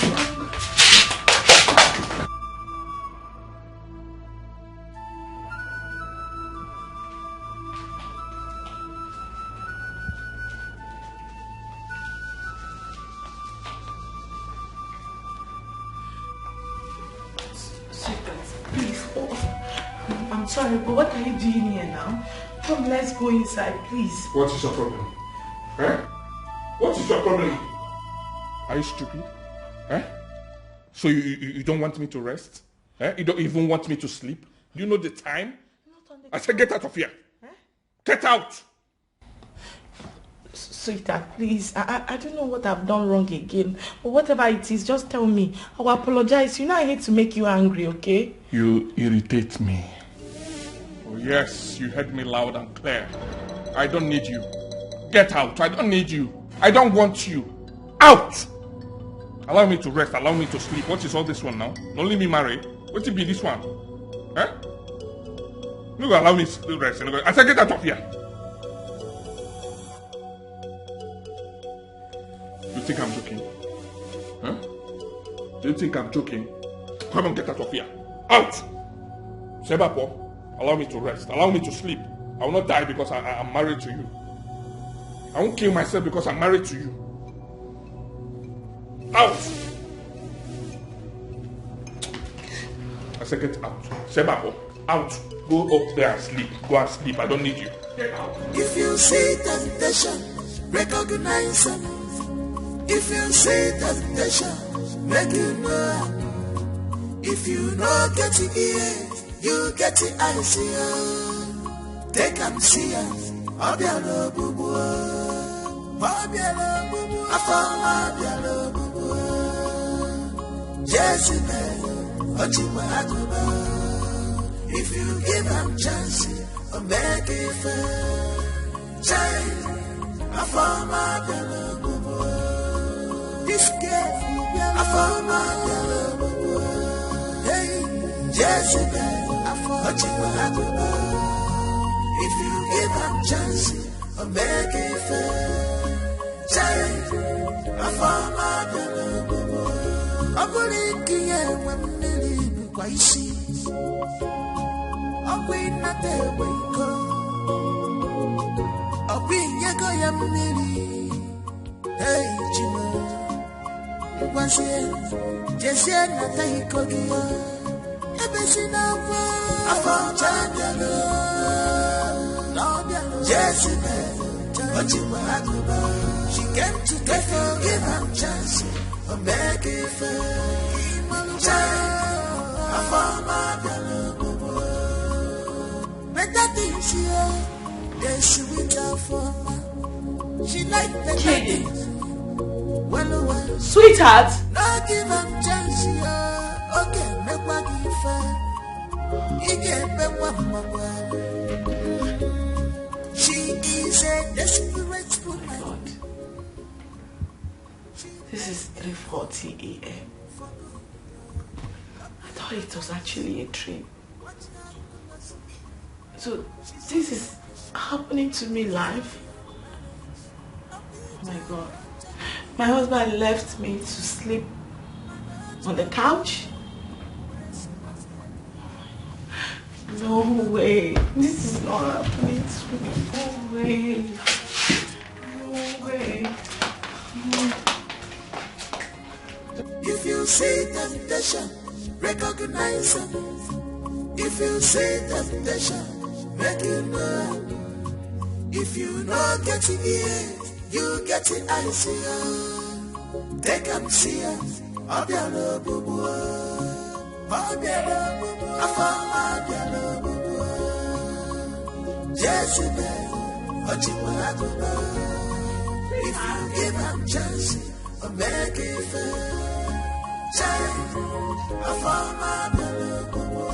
Sweetheart, please. Oh, I'm sorry, but what are you doing here now? Come, let's go inside, please. What is your problem? Eh? What is your problem? Are you stupid? Eh? So you, you, you don't want me to rest? Eh? You don't even want me to sleep? Do you know the time? Not on the I said, "Get out of here." Eh? Get out! Sweetheart, please. I, I, I don't know what I've done wrong again. But whatever it is, just tell me. I will apologize. You know I hate to make you angry, okay? You irritate me. Oh, yes, you heard me loud and clear. I don't need you. Get out. I don't need you. I don't want you. Out! Allow me to rest. Allow me to sleep. What is all this one now? Only me marry. What it be this one? Eh? No go allow me to rest. No go, I said, "Get out of here." You think I'm joking? Huh? Do you think I'm joking? Come on, get out of here. Out! Sebapo, allow me to rest. Allow me to sleep. I will not die because I, I am married to you. I won't kill myself because I'm married to you. Out! I said, "Get out." Sebapo, out. Go up there and sleep. Go and sleep. I don't need you. Get out. If you see temptation, recognize it. If you see temptation, make you know. If you no get ear, you get the eyes. Take am serious. Obiara ogbugbu. Obiara ogbugbu. Afọ ọma obiara ogbugbu. Jezebel, o jikwa agụba. If you give am chance, o mee gị ife. Chai, afọ ọma obiara ogbugbu. This girl, afọ ọma obiara ogbugbu. Hey, Jezebel, afọ o jikwa agụba. If you give am chance, o mee gị ife. Chai, afọ ọma obiara ogbugbu. Ọ bụrụ ike ya enwe mmiri bụkwa isi. Ọ bụ ịnata egbe iko. Ọ bụ inyego ya mmiri. Hey, Chimo. Ngwazie, jezie nata iko gị. Ebezi n'akwa. Afọ ọcha abịala. Jezebel, o jikwa agụba. She came to take you, give am chance. O mee gị ife. Chai, afọ ọma abịala ogbugbu. Better things here, they sweet her for. She like better Kenny. Things. Well, well. Sweetheart. No give am chance here. Okay, make what give her. He can make what mama. She is a desperate woman. God. This is three forty a m. I thought it was actually a dream. So this is happening to me live. Oh my God. My husband left me to sleep on the couch. No way. This is not happening to me. No way. No way. If you see temptation, recognize it. If you see temptation, make you know. If you no get ear, you get the eyes. Take am serious. Ọ bịara ogbugbu, ọ bịara ogbugbu, afọ ọma bịara ogbugbu. Jezebel, ọ chịkwara agụba. If you give am chance, ọ mee gị ife. Chai, afọ ọma bịara ogbugbu.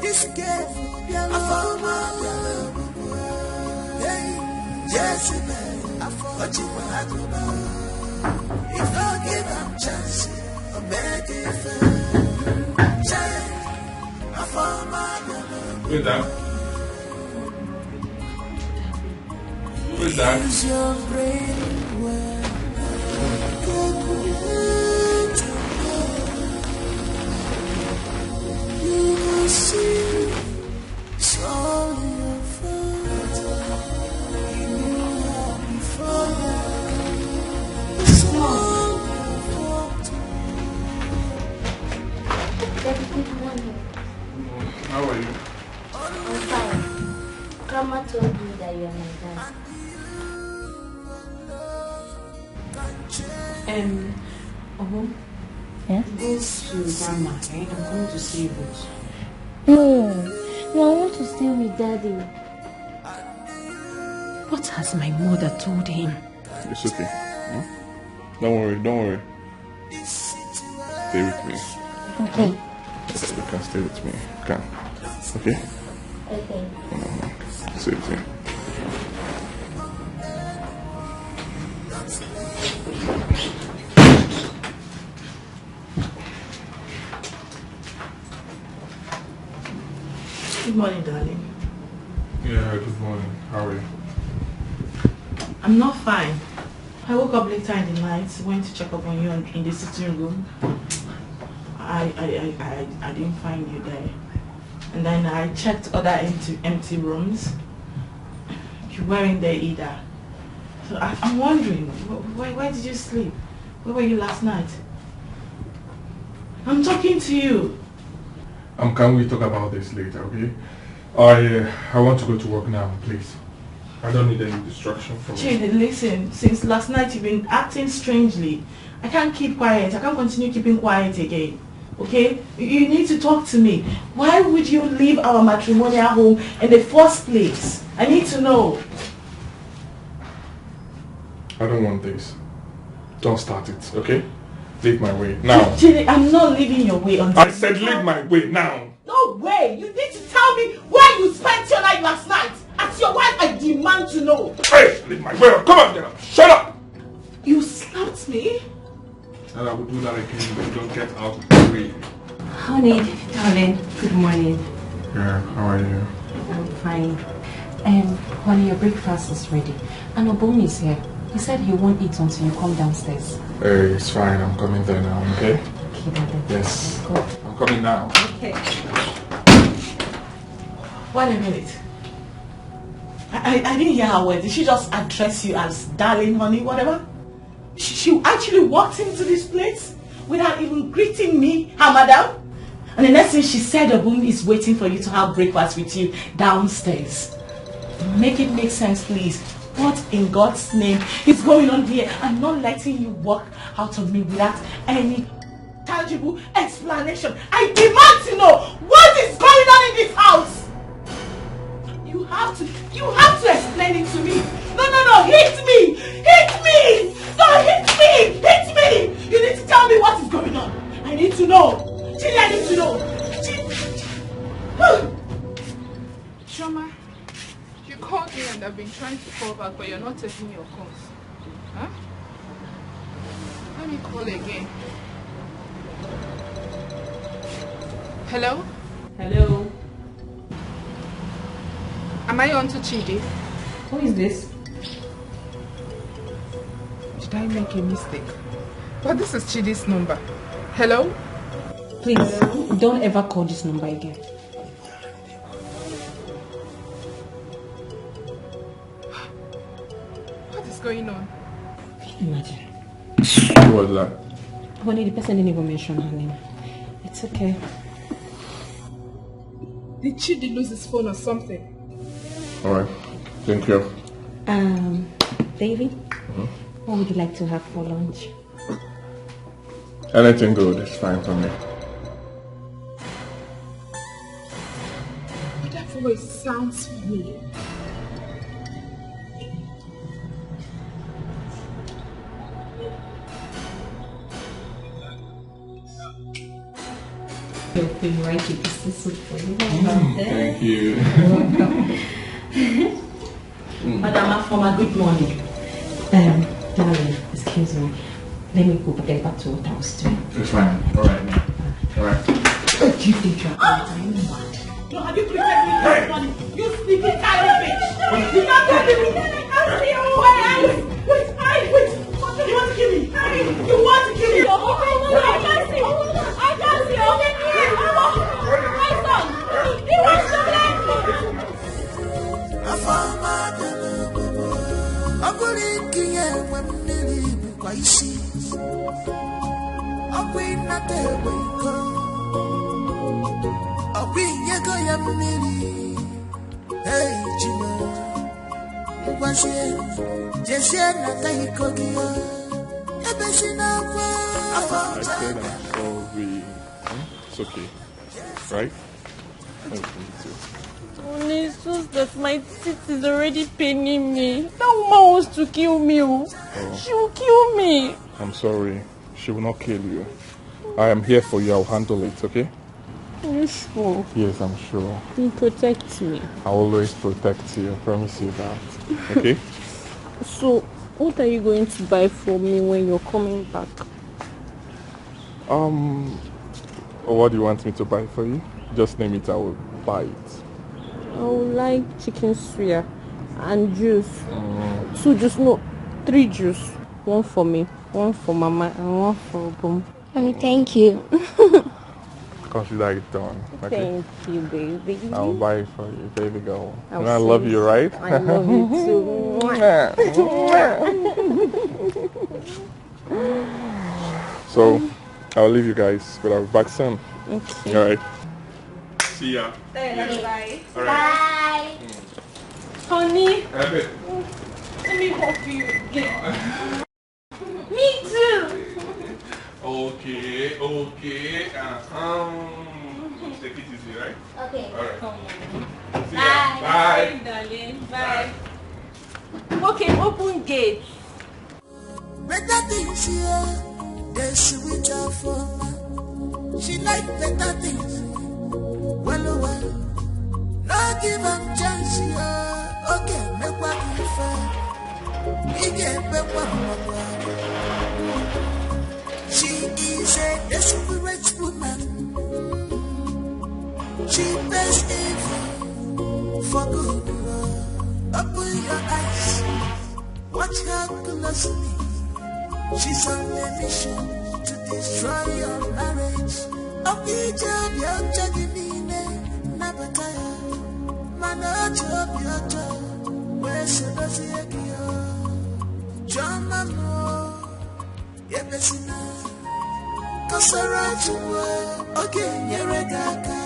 This girl, afọ ọma bịara ogbugbu. Hey, Jezebel, ọ chịkwara agụba. If you give am chance, ọ mee gị ife. Chai, afọ ọma bịara ogbugbu. Wait, that. Wait, that. Use your brain well. Calculate well. You will see it's all your fault. You knew her before now. It's all your fault. Daddy, good morning. How are you? I'm fine. Grandma told me that you are my dad. Um, oh, yeah? Go to grandma, eh? I'm going to see you. No, no, I want to stay with Daddy. What has my mother told him? It's okay. Hmm? Don't worry, don't worry. Stay with me. Okay. You can stay with me. You can. Okay? Okay. Mm-hmm. Stay with me. Good morning, darling. Yeah, good morning. How are you? I'm not fine. I woke up later in the night, went to check up on you on, in the sitting room. I, I, I, I, I didn't find you there. And then I checked other empty, empty rooms. You weren't there either. So I, I'm wondering, wh- where, where did you sleep? Where were you last night? I'm talking to you. Um, can we talk about this later, okay? I, uh, I want to go to work now, please. I don't need any distraction from you. Chidi, listen. Since last night, you've been acting strangely. I can't keep quiet. I can't continue keeping quiet again. Okay? You, you need to talk to me. Why would you leave our matrimonial home in the first place? I need to know. I don't want this. Don't start it, okay? Leave my way now. Chidi, I'm not leaving your way until I said leave my way now. No way! You need to tell me where you spent your night last night. As your wife, I demand to know. Hey, leave my way. Come on, get up. Shut up. You slapped me? And I will do that again if you don't get out of the way. Honey, darling, good morning. Yeah, how are you? I'm fine. Um, honey, your breakfast is ready. And Obum is here. He said he won't eat until you come downstairs. Hey, it's fine. I'm coming there now, okay? Okay, darling. Yes. Let's go. I'm coming now. Okay. Wait a minute. I, I, I didn't hear her word. Did she just address you as darling, honey, whatever? She, she actually walked into this place without even greeting me, her madam. And the next thing she said, Obum is waiting for you to have breakfast with you downstairs. Make it make sense, please. What in God's name is going on here? I'm not letting you walk out of me without any tangible explanation. I demand to know what is going on in this house. You have to, you have to explain it to me. No, no, no, hit me, hit me, no, hit me, hit me. You need to tell me what is going on. I need to know. Chidi, I need to know. Chidi. Chioma, you called me and I've been trying to call back, but you're not taking your calls. Huh? Let me call again. Hello? Hello? Am I on to Chidi? Who is this? Did I make a mistake? But this is Chidi's number. Hello? Please, don't ever call this number again. What is going on? Imagine. Who was that? Honey, the person didn't even mention her name. It's okay. Did Chidi lose his phone or something? All right. Thank you. Um, baby, what would you like to have for lunch? Anything good is fine for me. That voice sounds familiar. You've been right with the sister for you. Mm, thank you. Madam Afoma, good morning. Um, darling, excuse me. Let me go get back to what I was doing. It's fine. All right, man. All right. What do you think you're doing? Are you mad? No, have you treated me this morning? You sneaky tiny bitch! You not tell me. I can't see you. Wait, I, wait, I, wait. What do you want to kill me? You want to kill me? I can't see. I can't see. Open your eyes. My son. He wants to bless me. Afama bịara obodo. Ọ bụrụ nke ya enwe mmiri bụkwa isi. Ọ bụ ịnata egbe iko. Ọ bụ inyego ya mmiri. Hey, Chimo. Ngwazie, jezie nata iko gị o. Ebezina akwa. Afọ I said I'm sorry. Hmm? It's okay. Right? Thank you, too. Honey, it's just that my teeth is already paining me. That woman wants to kill me. Oh. Oh. She will kill me. I'm sorry. She will not kill you. I am here for you. I'll handle it, okay? Are you sure? Yes, I'm sure. You protect me. I always protect you. I promise you that. Okay? So, what are you going to buy for me when you're coming back? Um, what do you want me to buy for you? Just name it, I will buy it. I would like chicken suya and juice. Mm. Two juice, no, three juice. One for me, one for Mama, and one for Obum. And thank you. Consider it done. Okay? Thank you, baby. I'll buy it for you, baby girl. You know I love you, right? I love you too. So, I'll leave you guys, but I'll be back soon. Okay. All right. See ya. Bye. All right. Bye. Honey, let me hug you again. Me too. Okay, okay. Uh-huh. Take it easy, right? Okay. All right. See ya. Bye. Bye. Bye, darling. Bye. Okay, open gate. Better things here, they sweet her for. She like better things. Well, oh, well. No give am chance, yeah. Okay, make what you find. He get back what you want. She is a desperate woman. She pays evil for good. Open your eyes. Watch her closely. She's on a mission to destroy your marriage. Ọkwa ije obi ọjọọ gị niile nabata ya. Mana otu obi ọjọọ wee sodozie gị o. Chioma m o, ebezina. Kọsara Chukwu, ọ ga-enyere gị aka.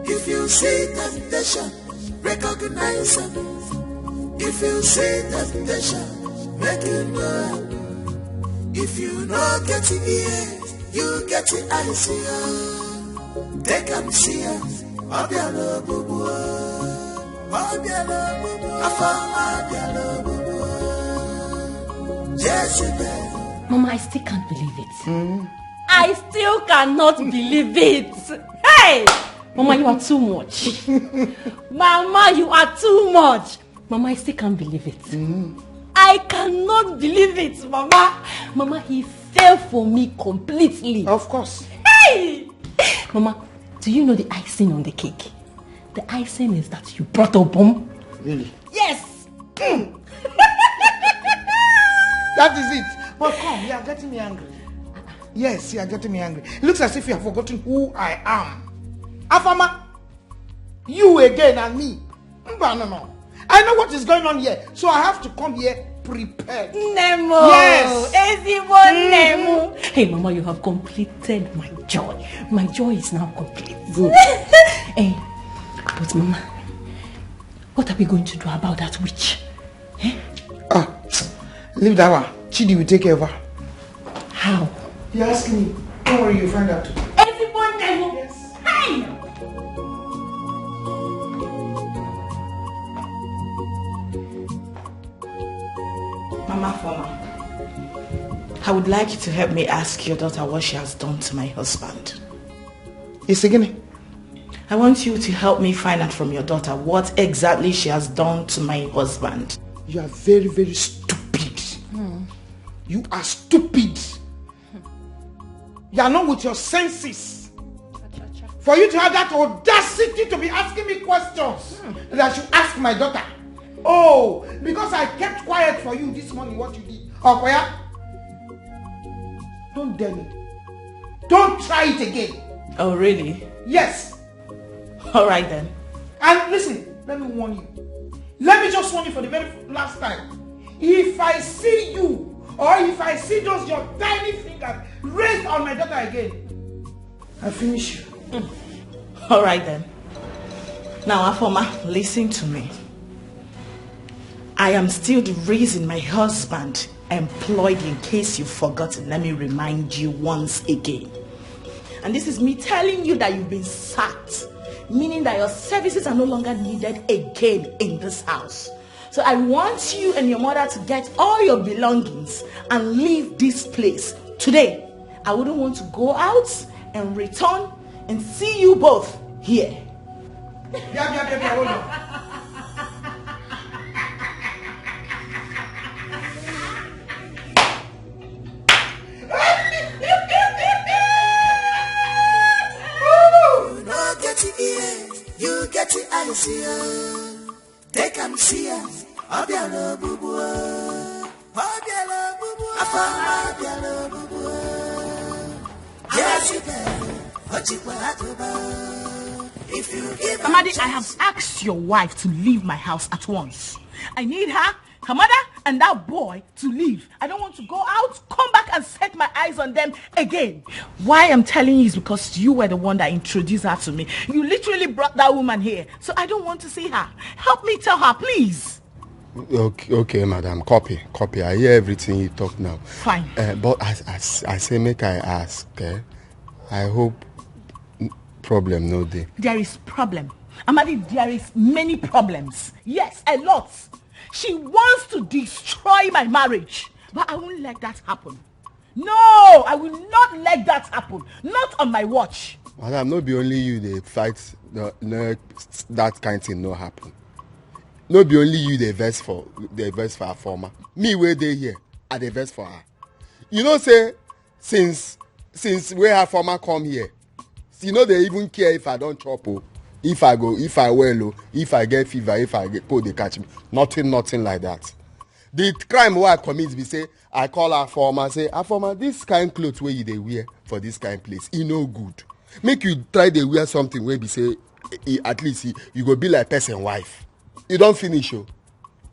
If you see temptation, recognize am. If you see temptation, make you know am. If you no get ear, you get eyes, yeah. Take am see am. Ọ bịara ogbugbu o. Ọ bịara ogbugbu o. Afọ ọma bịara ogbugbu o. Jezebel. Mama, I still can't believe it. I still cannot believe it. Hey! Mama, you are too much. Mama, you are too much. Mama, I still can't believe it. I cannot believe it, Mama. Mama, he fell for me completely. Of course. Hey! Mama, do you know the icing on the cake? The icing is that you brought Obum. Really? Yes. That is it. But come, you are getting me angry. Yes, you are getting me angry. It looks as if you have forgotten who I am. Afama, you again and me. Mba, no, no. I know what is going on here, so I have to come here prepared. Nemo. Yes. Ezigbo Nemo. Hey, Mama, you have completed my joy. My joy is now complete. Good. Hey, but Mama, what are we going to do about that witch? Eh? Ah, leave that one. Chidi will take care of her. How? You ask me. Don't worry, you find out. Ezigbo Nemo. Yes. Hey! Mama Foma, I would like you to help me ask your daughter what she has done to my husband. It's again. I want you to help me find out from your daughter what exactly she has done to my husband. You are very, very stupid. You are stupid. You are not with your senses. For you to have that audacity to be asking me questions that you ask my daughter. Oh, because I kept quiet for you this morning, what you did. Okoya, don't dare me. Don't try it again. Oh, really? Yes. All right then. And listen, let me warn you. Let me just warn you for the very last time. If I see you, or if I see those your tiny fingers raised on my daughter again, I finish you. All right then. Now, Afoma, listen to me. I am still the reason my husband employed you, in case you've forgotten. Let me remind you once again. And this is me telling you that you've been sacked, meaning that your services are no longer needed again in this house. So I want you and your mother to get all your belongings and leave this place today. I wouldn't want to go out and return and see you both here. Bia, bia, bia, bia, hold on. You no get it here, you get it eyes here. Take am see am, Obiara Obubu. Obiara Obubu. Afama Obiara Obubu. Yes, you can. Ochikwa Atuba. If you give Amadi, I have asked your wife to leave my house at once. I need her, her mother, and that boy to leave. I don't want to go out, come back and set my eyes on them again. Why I'm telling you is because you were the one that introduced her to me. You literally brought that woman here. So I don't want to see her. Help me tell her, please. Okay, okay, madam, copy, copy. I hear everything you talk now. Fine. Uh, but I, I, I say make I ask, eh? I hope n- problem no dey. There is problem. Amadi, there is many problems. Yes, a lot. She wants to destroy my marriage. But I won't let that happen. No, I will not let that happen. Not on my watch. Madam, no be only you dey fight the, the, that kind thing no happen. No be only you dey vex for dey vex for her former. Me wey dey here, I dey vex for her. You know say since since wey her former come here, she no dey even care if I don chop o, if I go, if I well o, if I get fever, if I get cold dey catch me. Nothing, nothing like that. The crime wey I commit be say I call her former, say, "Her former, this kind cloth wey you dey wear for this kind place, e no good. Make you try dey wear something wey be say e, at least e, you go be like person wife." You don finish o.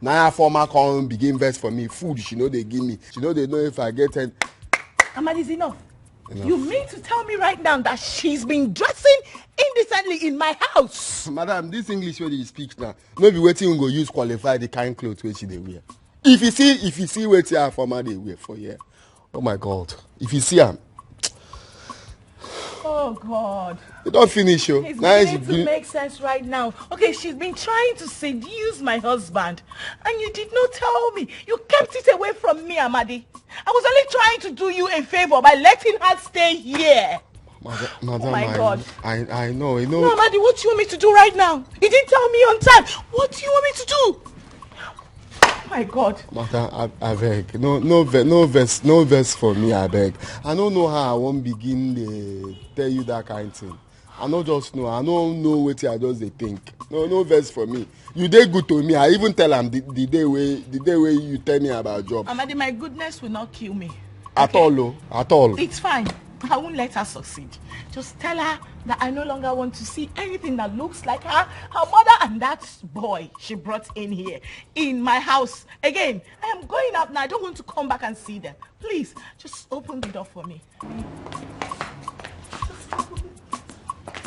Na her former come begin vex for me. Food she no dey give me. She no dey know if I get ten. Amadi, is enough. You mean to tell me right now that she's been dressing indecently in my house? Madam, this English wey you speak now, no be wetin you go use qualify the kind cloth wey she dey wear. If you see, if you see wetin her former dey wear for here, oh my God, if you see am, Oh God. You don finish o. It's Na beginning to make sense right now. Okay, she's been trying to seduce my husband, and you did not tell me. You kept it away from me, Amadi. I was only trying to do you a favor by letting her stay here. Madam, madam, my I, God. I, I know, you No, know. Amadi, what do you want me to do right now? You didn't tell me on time. What do you want me to do? My God. Madam, I, I beg. No, no, ve- no vex, no vex for me, I beg. I don't know how I won't begin to tell you that kind thing. I no just know. I no know wetin I just dey think. No, no vex for me. You dey good to me. I even tell am the, the day wey the day wey you tell me about job. Amadi, my goodness will not kill me. At all, o, at all. It's fine. I won't let her succeed. Just tell her that I no longer want to see anything that looks like her, her mother, and that boy she brought in here in my house again. I am going out now. I don't want to come back and see them. Please, just open the door for me.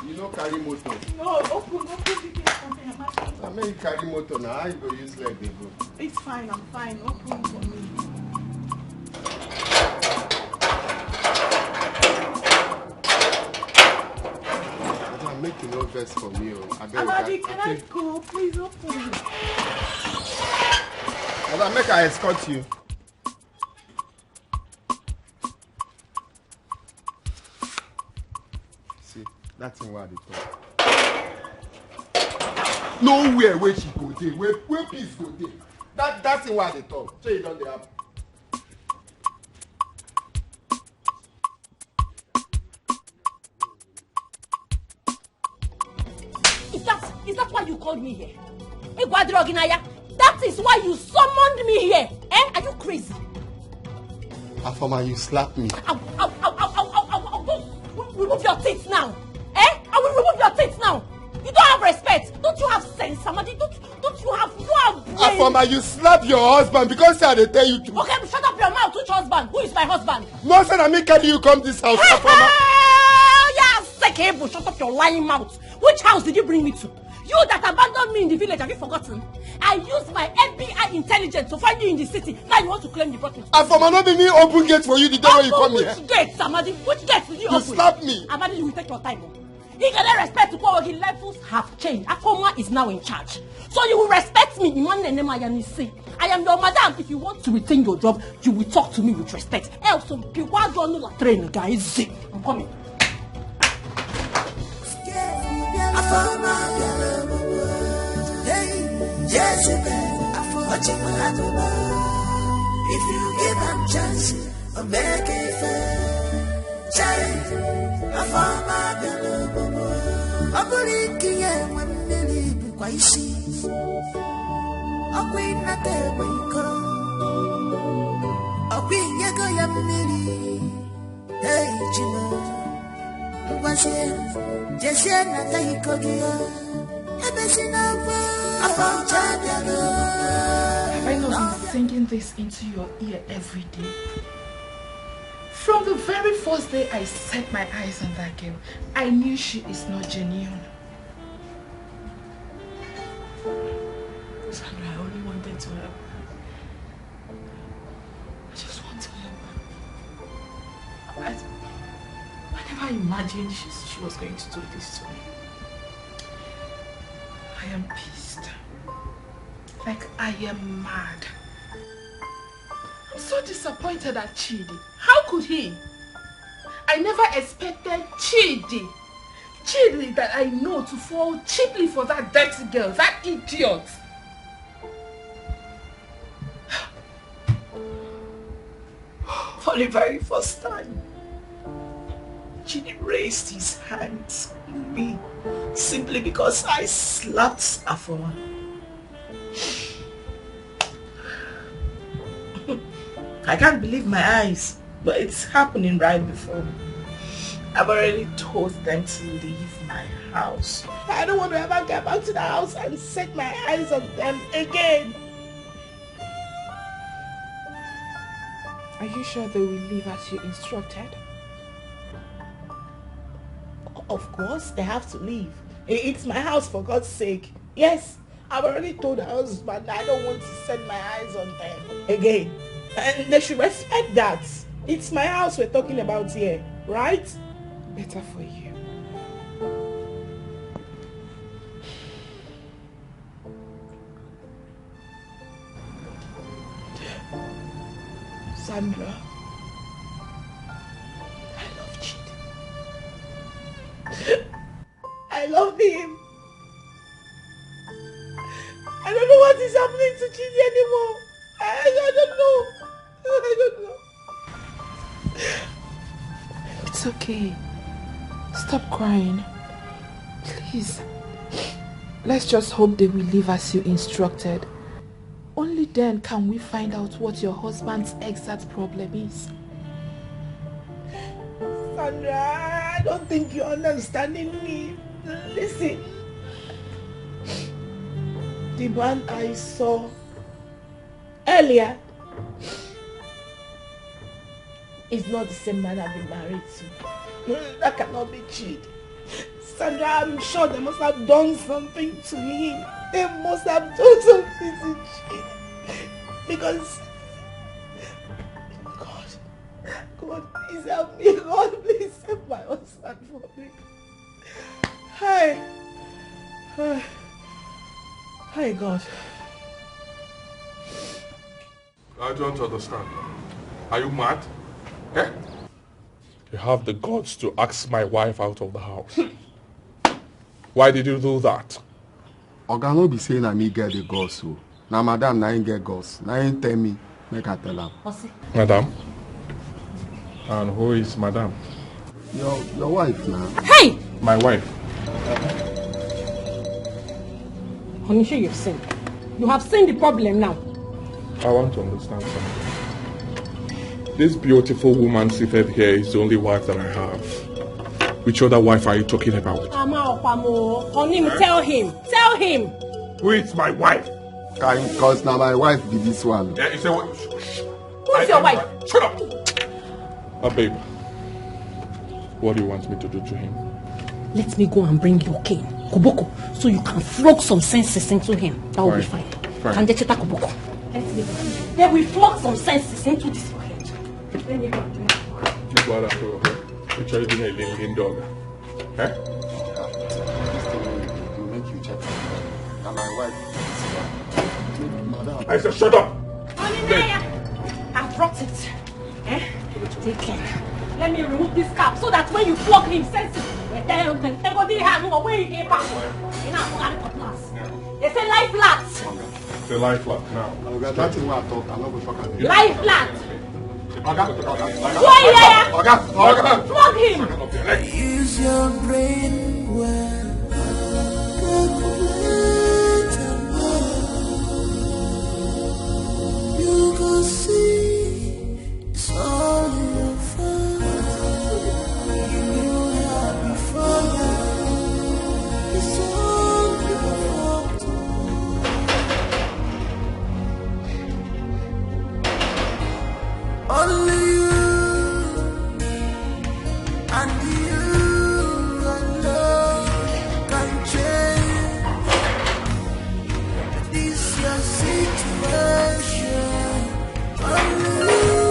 You no carry motor. No, open, open the gate for me. I'm asking. I mean, you carry motor now. How you go use leg dey go? It's fine, I'm fine. Open for me. Madam, make you no vex for me o. Abeg, Amadi, I, can I, I think go? Please open. Madam, make I escort you. See, that thing wey I dey talk. Nowhere wey she go dey, where, where peace go dey. That, that thing wey I dey talk, so e don dey happen. Is that, is that why you called me here? Igwadroginaya, that is why you summoned me here. Eh? Are you crazy? Afoma, you slap me. Ow, ow, ow, ow, ow, ow, ow, ow. Go, remove your teeth now. Eh? I will remove your teeth now. You don't have respect. Don't you have sense, Amadi? Don't, don't you have, you have brain? Afoma, you slap your husband because say I dey tell you to. Okay, shut up your mouth. Which husband? Who is my husband? No, say na me carry you come this house, Afoma. Hey, yeah, Sekebo, shut up your lying mouth. Which house did you bring me to? You that abandoned me in the village, have you forgotten? I used my F B I intelligence to find you in the city. Now you want to claim you brought me to. Afoma, no be me open gate for you the day wey you come here. Which gate, Amadi? Which gate did you open? You slap me. Amadi, you will take your time. Oh. He get respect to power. He levels have changed. Afoma is now in charge. So you will respect me. Iman Nenema Yanisi. I am your madam. If you want to retain your job, you will talk to me with respect. Else, some people are going to train, guys. I'm coming. If you give am chance, o make e fair. Chai, Afoma bịara obodo. Ọ bụrụ ike ya enwe mmiri bụkwa isi. Ọkwa ịnata egbe iko. Ọkwa inyego ya mmiri. Hey, Chimo. Ngwazie, jezie nata iko gị ya. Ebe si n'akwa. Afọ ọcha bịara. Have I not been singing this into your ear every day? From the very first day I set my eyes on that girl, I knew she is not genuine. Sandra, I only wanted to help her. I just want to help her. I, I never imagined she, she was going to do this to me. I am pissed. Like, I am mad. I'm so disappointed at Chidi. How could he? I never expected Chidi, Chidi that I know, to fall cheaply for that dirty girl, that idiot. For the very first time, Chidi raised his hands on me simply because I slapped Afoma. I can't believe my eyes, but it's happening right before me. I've already told them to leave my house. I don't want to ever get back to the house and set my eyes on them again. Are you sure they will leave as you instructed? Of course, they have to leave. I- It's my house, for God's sake. Yes, I've already told her husband that I don't want to set my eyes on them again. And they should respect that. It's my house we're talking about here, right? Better for you. Sandra, I love Chidi. I love him. I don't know what is happening to Chidi anymore. I, I don't know. I don't know. It's okay. Stop crying. Please. Let's just hope they will leave as you instructed. Only then can we find out what your husband's exact problem is. Sandra, I don't think you're understanding me. Listen, the man I saw earlier is not the same man I've been married to. That cannot be Chidi. Sandra, I'm sure they must have done something to him. They must have done something to Chidi. Because, God, God, please help me. God, please save my husband for me. Hi. Hi, God. I don't understand. Are you mad? Eh? You have the guts to ask my wife out of the house. Why did you do that? Oga, no be say na me get the guts o. Na madam na him get guts. Na him tell me make I tell am. Madam? And who is madam? Your your wife na. Hey! My wife. Honey, sure you've seen. You have seen the problem now. I want to understand something. This beautiful woman seated here is the only wife that I have. Which other wife are you talking about? Ama Okwamo, honey, tell him. Tell him. Who is my wife? Because na my wife be this one. Yeah, you say what? Who's your wife? Shut up! My babe, what do you want me to do to him? Let me go and bring your cane, Koboko, so you can flog some senses into him. That will be fine. Fine. Can they check Koboko? Let me go. They will flog some senses into this your head. Let me go and bring Koboko. You brought up a picture you doing a little dog. Eh? Make you check. Na my wife. Madam. I said shut up! Honey, Naya, I've brought it. Eh? Take care. Let me remove this cap so that when you flog him, sense it. They go the hand where he came back. You know, I'm going to class. They say life flat. The life flat now. Oga, that thing wey I talk, I no go talk am. Life flat. Oga, Oga, Oga, Why you there? Oga, Oga. Flog him. Use your brain well. Calculate and work. You go see it's all your fault. You know how before now. It's all your fault. Only you and you alone can change this your situation. Only you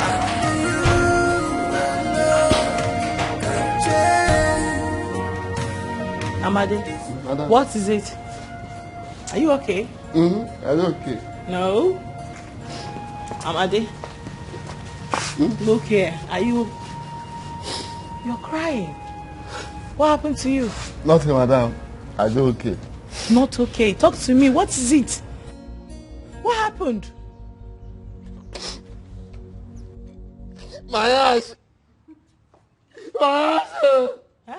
and you alone can change. Amade, Madam. What is it? Are you okay? Mm-hmm. I'm okay. No. Amade, look here. Are you? You're crying. What happened to you? Nothing, madam. I do okay. Not okay. Talk to me. What is it? What happened? My eyes. My eyes. Huh?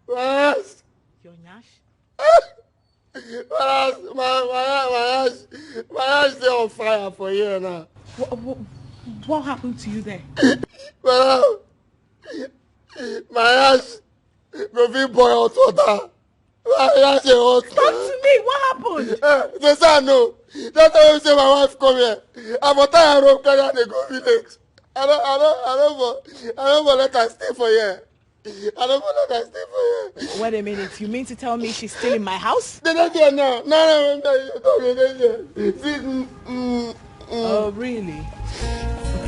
My eyes. Your nyash? My eyes. My, my, my eyes. My eyes, they on fire for here now. What, what, what happened to you there? Madam, my eyes go fit boil hot water. My eyes dey hot. Talk to me. What happened? Eh, they say I know. That's why you say my wife come here. I for tie her rope, carry her dey go village. I don't, I don't, I don't for, I don't for let her stay for here. I don't for let her stay for here. Wait a minute. You mean to tell me she's still in my house? They don't there now. No, no, no, no, no, no, no. See, mm, mm, mm. Oh, really?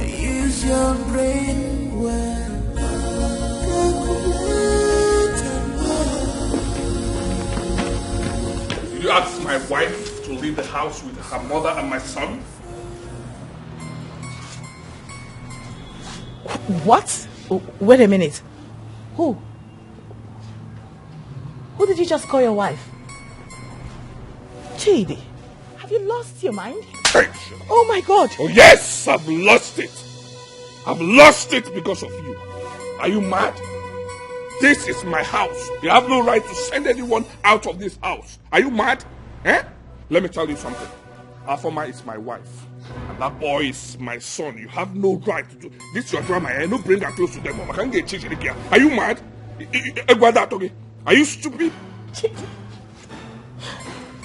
Use your brain well. Calculate and work. Did you ask my wife to leave the house with her mother and my son? What? W- Wait a minute. Who? Who did you just call your wife? Chidi, have you lost your mind? Oh my God! Oh yes, I've lost it. I've lost it because of you. Are you mad? This is my house. You have no right to send anyone out of this house. Are you mad? Eh? Let me tell you something. Afoma is my wife. And That boy is my son. You have no right to do this. Your drama, eh? No bring her close to them. I can't get change again. Are you mad? Egwada talking. Are you stupid?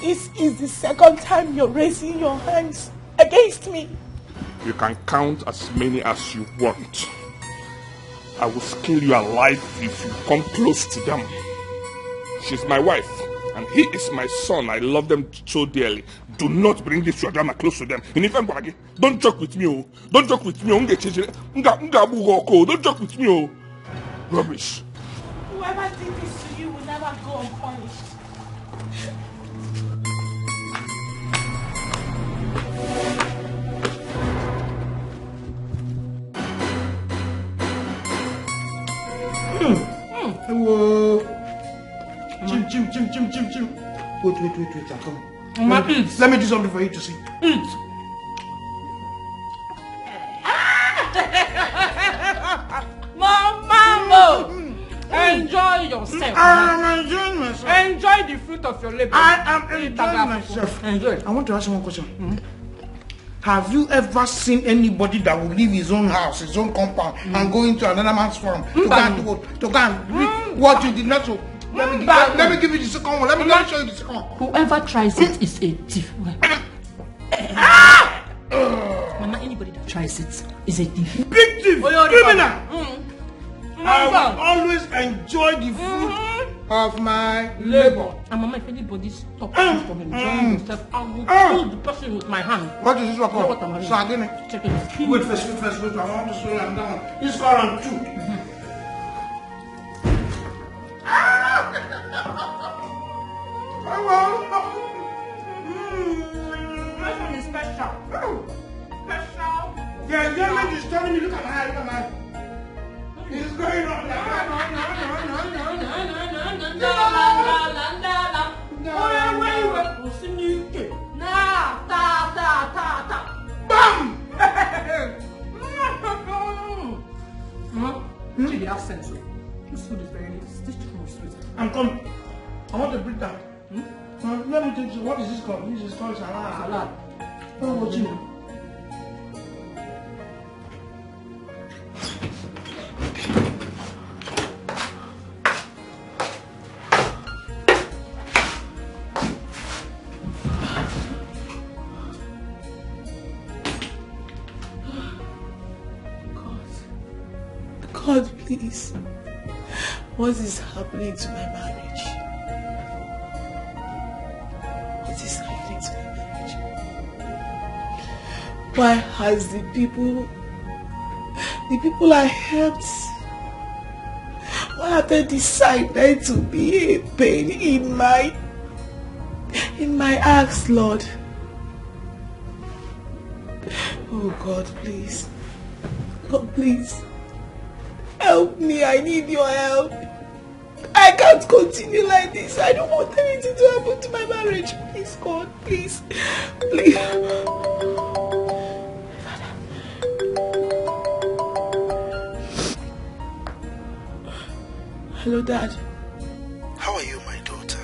This is the second time you're raising your hands against me. You can count as many as you want. I will kill you alive if you come close to them. She's my wife, and he is my son. I love them so dearly. Do not bring this your drama close to them. In fact, don't joke with me, oh. Don't joke with me, oh. Don't joke with me, oh. Rubbish. Whoever did this to you will never go unpunished. Hello. Chim, chim, chim, chim, chim, chim. Wait, wait, wait, wait. I'm coming. Mama, let me, eat. Let me do something for you to see. Eat. Mama, mm-hmm. Enjoy yourself. I'm enjoying myself. Enjoy the fruit of your labor. I am enjoying myself. Enjoy. I want to ask you one question. Mm-hmm. Have you ever seen anybody that will leave his own house, his own compound, mm, and go into another man's farm to go and do what? To go and reap what you did not sow? Let me, let me give you the second one. Let me, let me show you the second one. Whoever tries it is a thief. Mama, anybody that tries it is a thief. Big thief, criminal. I will always enjoy the fruit of my labor. And Mama, if anybody stops you from enjoying yourself, I will kill the person with my hand. What is this one called? Sardine. Check it. Wait first, wait first, wait. I want to slow down. This one and two. This one is special. Special. Yeah, yeah, man, just telling me, look at my eye, look at my eye. It's going on. Bam! Hmm? See the accent, so this food is very nice. This chicken is sweet. I'm coming. I want to break down. Hmm? Uh, let me take you. What is this called? This is called salad. Salad. Oh, watching. God, God, please. What is happening to my marriage? What is happening to my marriage? Why has the people, the people I helped, why have they decided to be a pain in my, in my acts, Lord? Oh God, please. God, please. Help me. I need your help. I can't continue like this. I don't want anything to happen to my marriage. Please, God, please. Please. Hello, Dad. How are you, my daughter?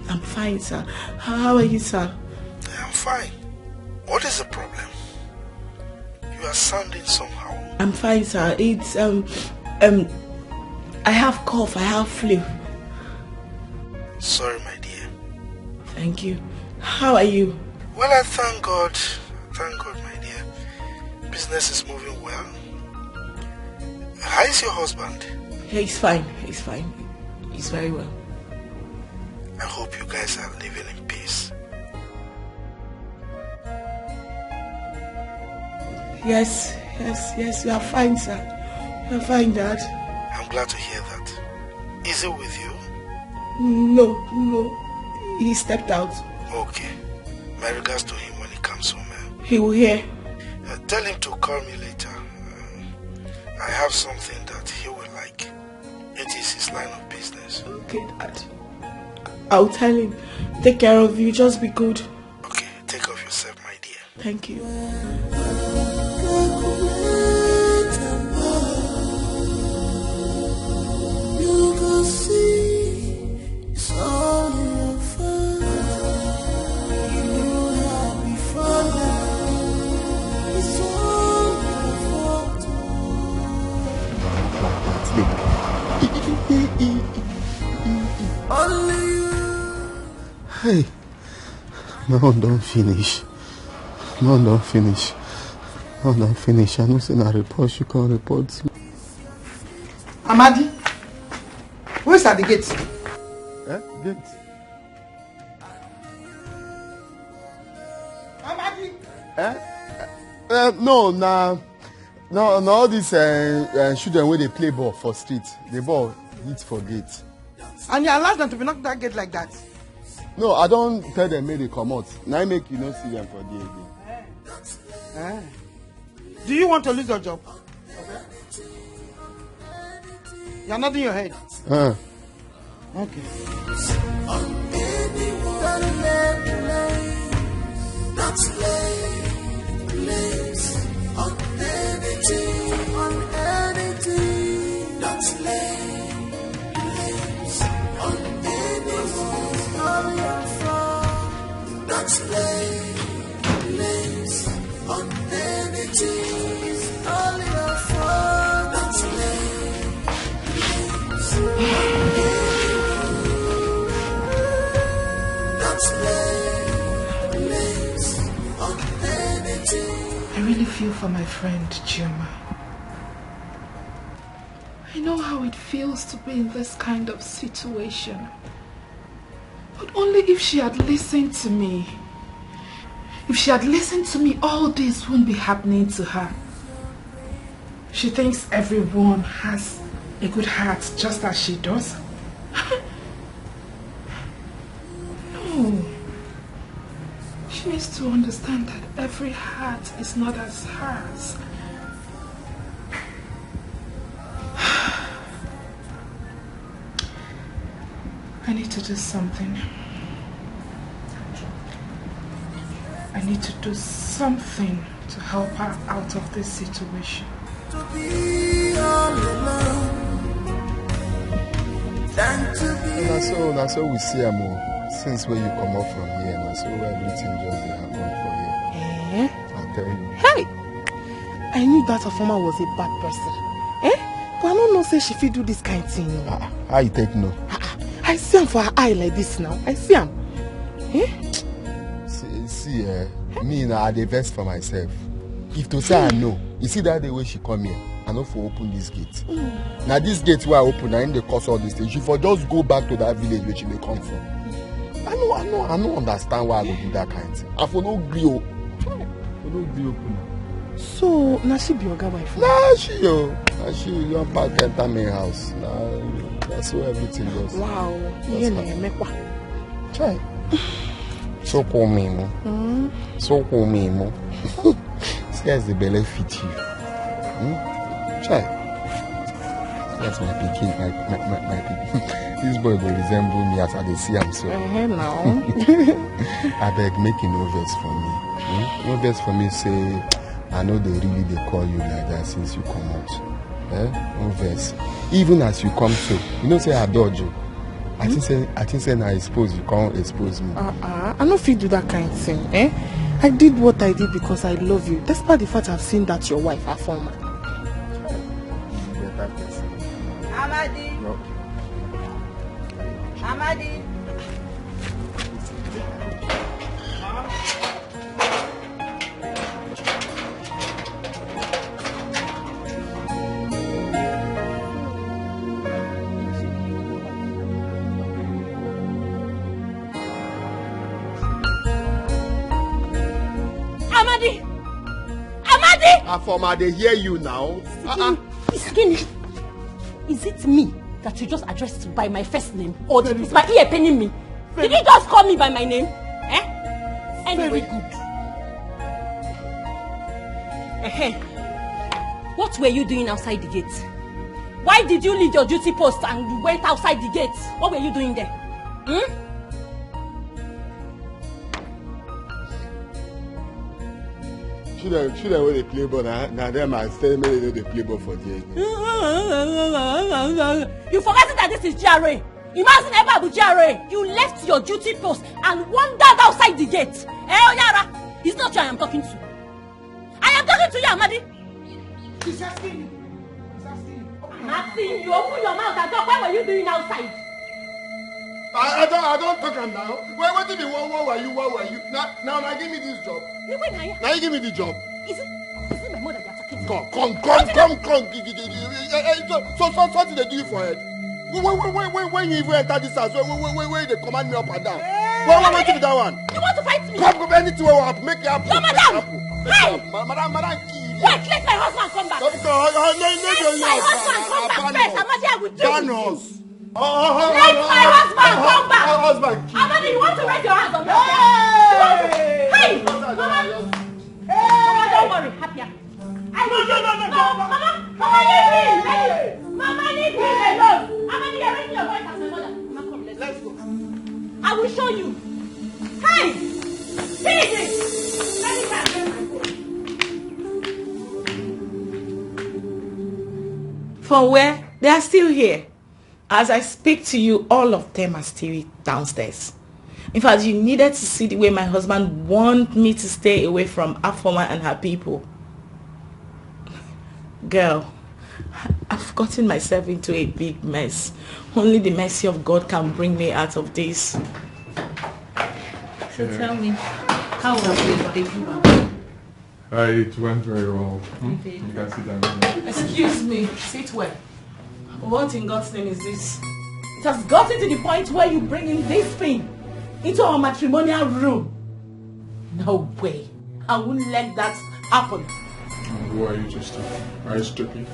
I'm fine, sir. How are you, sir? I'm fine. What is the problem? You are sounding somehow. I'm fine, sir. It's, um, um, I have cough, I have flu. Sorry, my dear. Thank you. How are you? Well, I thank God. Thank God, my dear. Business is moving well. How is your husband? He's fine. He's fine. He's very well. I hope you guys are living in peace. Yes, yes, yes, we are fine, sir. We are fine, Dad. I'm glad to hear that. Is he with you? No, no. He stepped out. Okay. My regards to him when he comes home. Eh? He will hear. Uh, tell him to call me later. Uh, I have something that he will like. It is his line of business. Okay, Dad. I'll tell him. Take care of you. Just be good. Okay, take care of yourself, my dear. Thank you. You can see it's all your fault. You have before Hey, my own don finish. My own don finish. My own don finish. I know say na report she come report. Amadi, who is at the gate? Eh? Gate? Amadi. Eh? Uh, no, na, no, na all these uh, uh, children wey dey play ball for street. The ball hit for gate. And you allow them to be knocked that gate like that? No, I don tell them make they comot. Na im make you no see them for there again. Eh. Do you want to lose your job? You're nodding your head. Uh. Okay. I really feel for my friend Chioma. I know how it feels to be in this kind of situation. But only if she had listened to me. If she had listened to me, all this wouldn't be happening to her. She thinks everyone has a good heart just as she does. No. She needs to understand that every heart is not as hers. I need to do something. I need to do something to help her out of this situation. To be all alone than to be. Na so, na so we see am o. Since wey you comot from here, na so everything just dey happen for you. Eh? I tell you. Hey! I knew that Afoma was a bad person. Eh? But I don't know say she fit do this kind thing. Ah, how you take know? Ah, ah. I see am for her eye like this now. I see am. Eh? See, see eh, me na I dey vex for myself. If to say I know, you see that day wey she come here, I no for open this gate. Mm. Na this gate wey I open, na im dey cause all these things. She for just go back to that village wey she dey come from. I no, I no, I no understand why I go do that kind thing. I for no gree o. I for no gree open am. So, na she be oga wife? Na she o. Na she don pack enter main house. Na, na so everything just. Wow. Just happen. Chai. So cool me, mo. Mm. So cool me, mo. See as the belle fit you. Hmm? Chai. That's my pikin, my, my, my, my pikin. This boy go resemble me as I dey see am so. Uh-huh, now. Abeg, make you no vex for me. Hmm? No vex for me, say I know they really dey call you like that since you come out. Eh? No vex. Even as you come so, you know say I dodge you. I think say, I think say na expose you come expose me. Uh-uh. I no fit do that kind thing, eh? I did what I did because I love you, despite the fact I've seen that your wife, Afoma. Better person. Amadi. No. Amadi. Amadi! Amadi! Afoma, I dey hear you now. Uh-uh. Skin, is it me that you just addressed by my first name? Or is my ear paining me? Did you just call me by my name? Eh? Anyway. Very good. Eh-heh. What were you doing outside the gate? Why did you leave your duty post and you went outside the gate? What were you doing there? Hmm? Children, children wey dey play ball, na, na dem I tell make dem no dey play ball for there again. You forget that this is G R A. Imagine ever be G R A. You left your duty post and wandered outside the gate. Eh, Oyara, it's not you I am talking to. I am talking to you, Amadi. She's asking you. She's asking you. Open your mouth. Asking you, open your mouth and talk. What were you doing outside? I, I don't, I don't talk am now. Wait, wetin be what, what were you, what were you? Now, now, now give me this job. Now you give me the job. Is it, is it my mother you're talking to? Come, come, come, come, come. Gi-, gi-, gi-, gi-, eh, eh, so, so, so, something dey do you for head. When, when, when, when, when you even enter this house, when, when, when, when they command me up and down. Hey! When, when, wetin be that one? You want to fight me? Come, come, anything wey wan happen, make it happen. No, make it madam. Happen. Hey! Ma-, madam, madam, kill you. Wait, let my husband come back. Come, come, uh, uh, no, no, no, no, no. Let my husband come back first. Amadi, I will deal with you. Let my husband come back. Her husband kill. Amadi, you want to raise your hands on me? Hey! You want to, hey! Mama, Mama, don't worry. Happier. I no, no, no, no, no, Mama, Mama, leave me, leave me. Mama, leave me alone. Amadi, you're raising your voice as my mother. Mama, come, let's go. I will show you. Hey! Finish it. Let me go and get my phone. From where? They are still here. As I speak to you, all of them are still downstairs. In fact, you needed to see the way my husband warned me to stay away from Afoma and her people. Girl, I've gotten myself into a big mess. Only the mercy of God can bring me out of this. So tell me, how was the baby? Uh, it went very well. Hmm? You can sit down here. Excuse me, sit well. What in God's name is this? It has gotten to the point where you bring in this thing into our matrimonial room. No way. I won't let that happen. Who are you to stop? Are you stupid?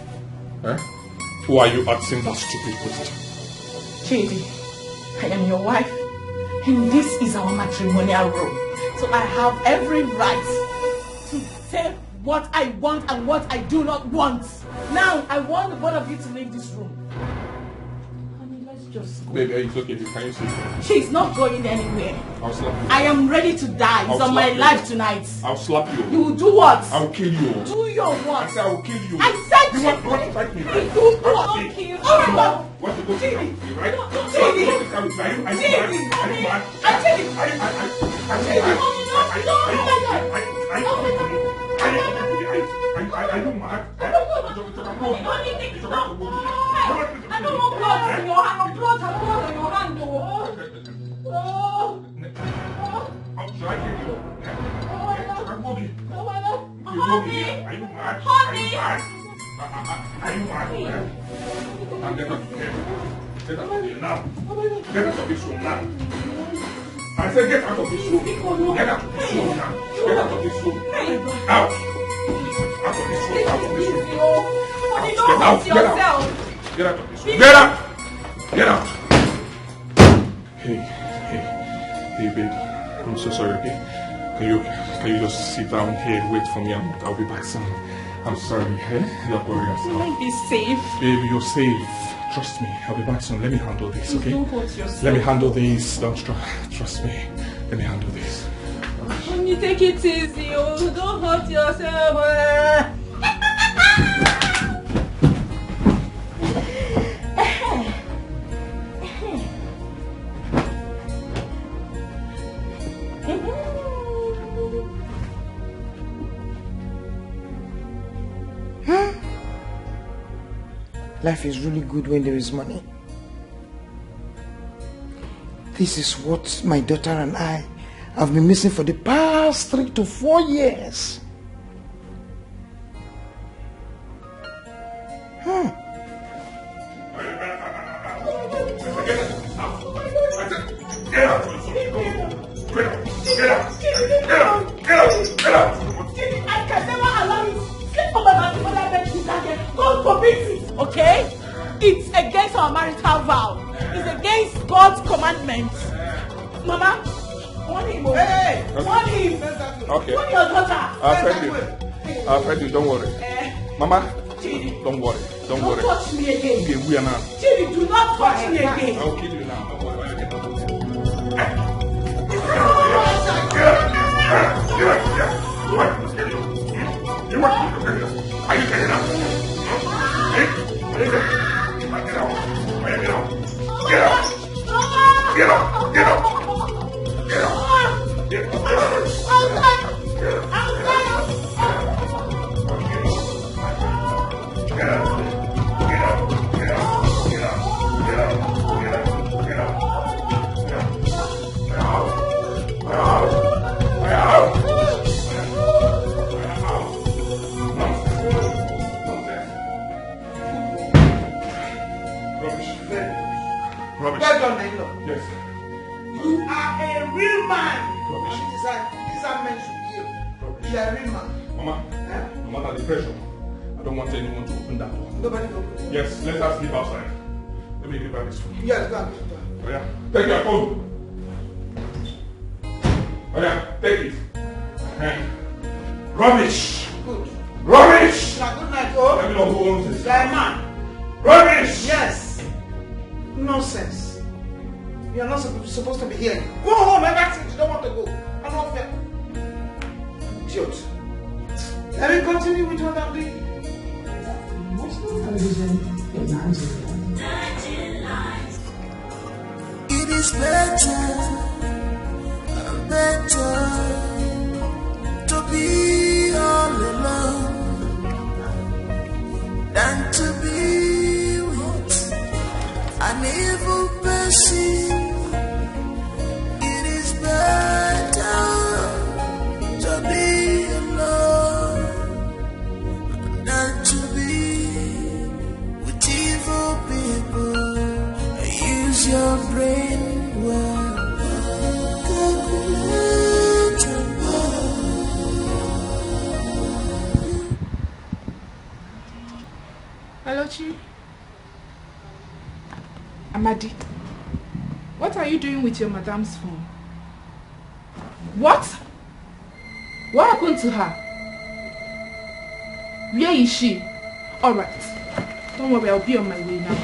Eh? Who are you asking that stupid question? Chidi, I am your wife, and this is our matrimonial room. So I have every right to say what I want and what I do not want. Now, I want the both of you to leave this room. Honey, let's just go. Baby, it's okay. Can you sit? She's not going anywhere. I'll slap you. I am ready to die. It's on my life tonight. I'll slap you. You will do what? I'll kill you. Do your what? I said I will kill you. I said you want, you want to fight me, right? You do what? I'll kill you. All right. What you go to? Jimmy! Right? Jimmy! Are you, are you mad? Are you mad? Jimmy! Are you, are you, are you, are you mad? Jimmy! No, no, no, no, no, no. Are you, are you, are you, are you, are you, are you, are you, are you mad? Eh? Honey, honey, take it off. I don't want blood on your hand. No blood, no blood on your hand, oh. Oh. Should I kill you? Eh? Eh? Should I go there? No, no, no. Honey! Are you mad? Honey! Are you mad? Are, are, are, are you mad? Eh? Now get out of here. Get out of here now. Get out of this room now. I said get out of this room. Get out of this room now. Get out of this room. Out. Out of this room. Out of this room. Get out. Get out. Get out of this room. Get out. Get out. Hey, hey, hey, baby. I'm so sorry, okay? Can you, can you just sit down here, wait for me? I'm, I'll be back soon. I'm sorry, eh? Don't worry yourself. Will I be safe? Baby, you're safe. Trust me. I'll be back soon. Let me handle this, okay? Don't hurt yourself. Let me handle this. Don't tr-, trust me. Let me handle this. Honey, take it easy, oh. Don't hurt yourself, eh? Life is really good when there is money. This is what my daughter and I have been missing for the past three to four years. Hmm. Get out! Get out! Get out! Get out! Get out! Get out! I can never allow you sleep on my matrimonial bed with that girl. God forbid it, okay? It's against our marital vow. It's against God's commandments. Mama, warn him, oh. Hey! Warn him. Okay. Warn your daughter. I'll tell you. I'll tell you. Don't worry. Eh. Mama, Chidi, don't worry. Don't worry. Don't touch me again. Okay, we are now. Chidi, do not touch me again. I'll kill you now. Don't worry. Get up. Get up. Get up. What? You want me to kill you? You want me to kill you? Are you getting up? Eh? Are you getting up? Are you getting up? Get up. Get up. Get up. Get up. Get up. Get up. Get up. Get up. Get up. Get up. Get up. Get up. Get up. Get up. Mama, no matter the pressure, I don't want anyone to open that door. Nobody go. Yes, let us sleep outside. Let me give her this phone. Yes, go and get it. Oh, yeah. Take your phone. Oh, yeah. Take it. Eh. Rubbish. Good. Rubbish. Now, good night, oh. Let me know who owns this. You're a man. Rubbish. Yes. Nonsense. You're not supposed to be here. Go home. Ever since you don't want to go. I don't fear. Idiot. Let me continue with what I'm doing. National television in Nigeria. It is better, better to be all alone than to be with an evil person. It is better to be alone than to be with evil people. Use your brain well. Calculate and Hello, Chi. Amadi, what are you doing with your madam's phone? What? What happened to her? Where is she? All right. Don't worry, I'll be on my way now.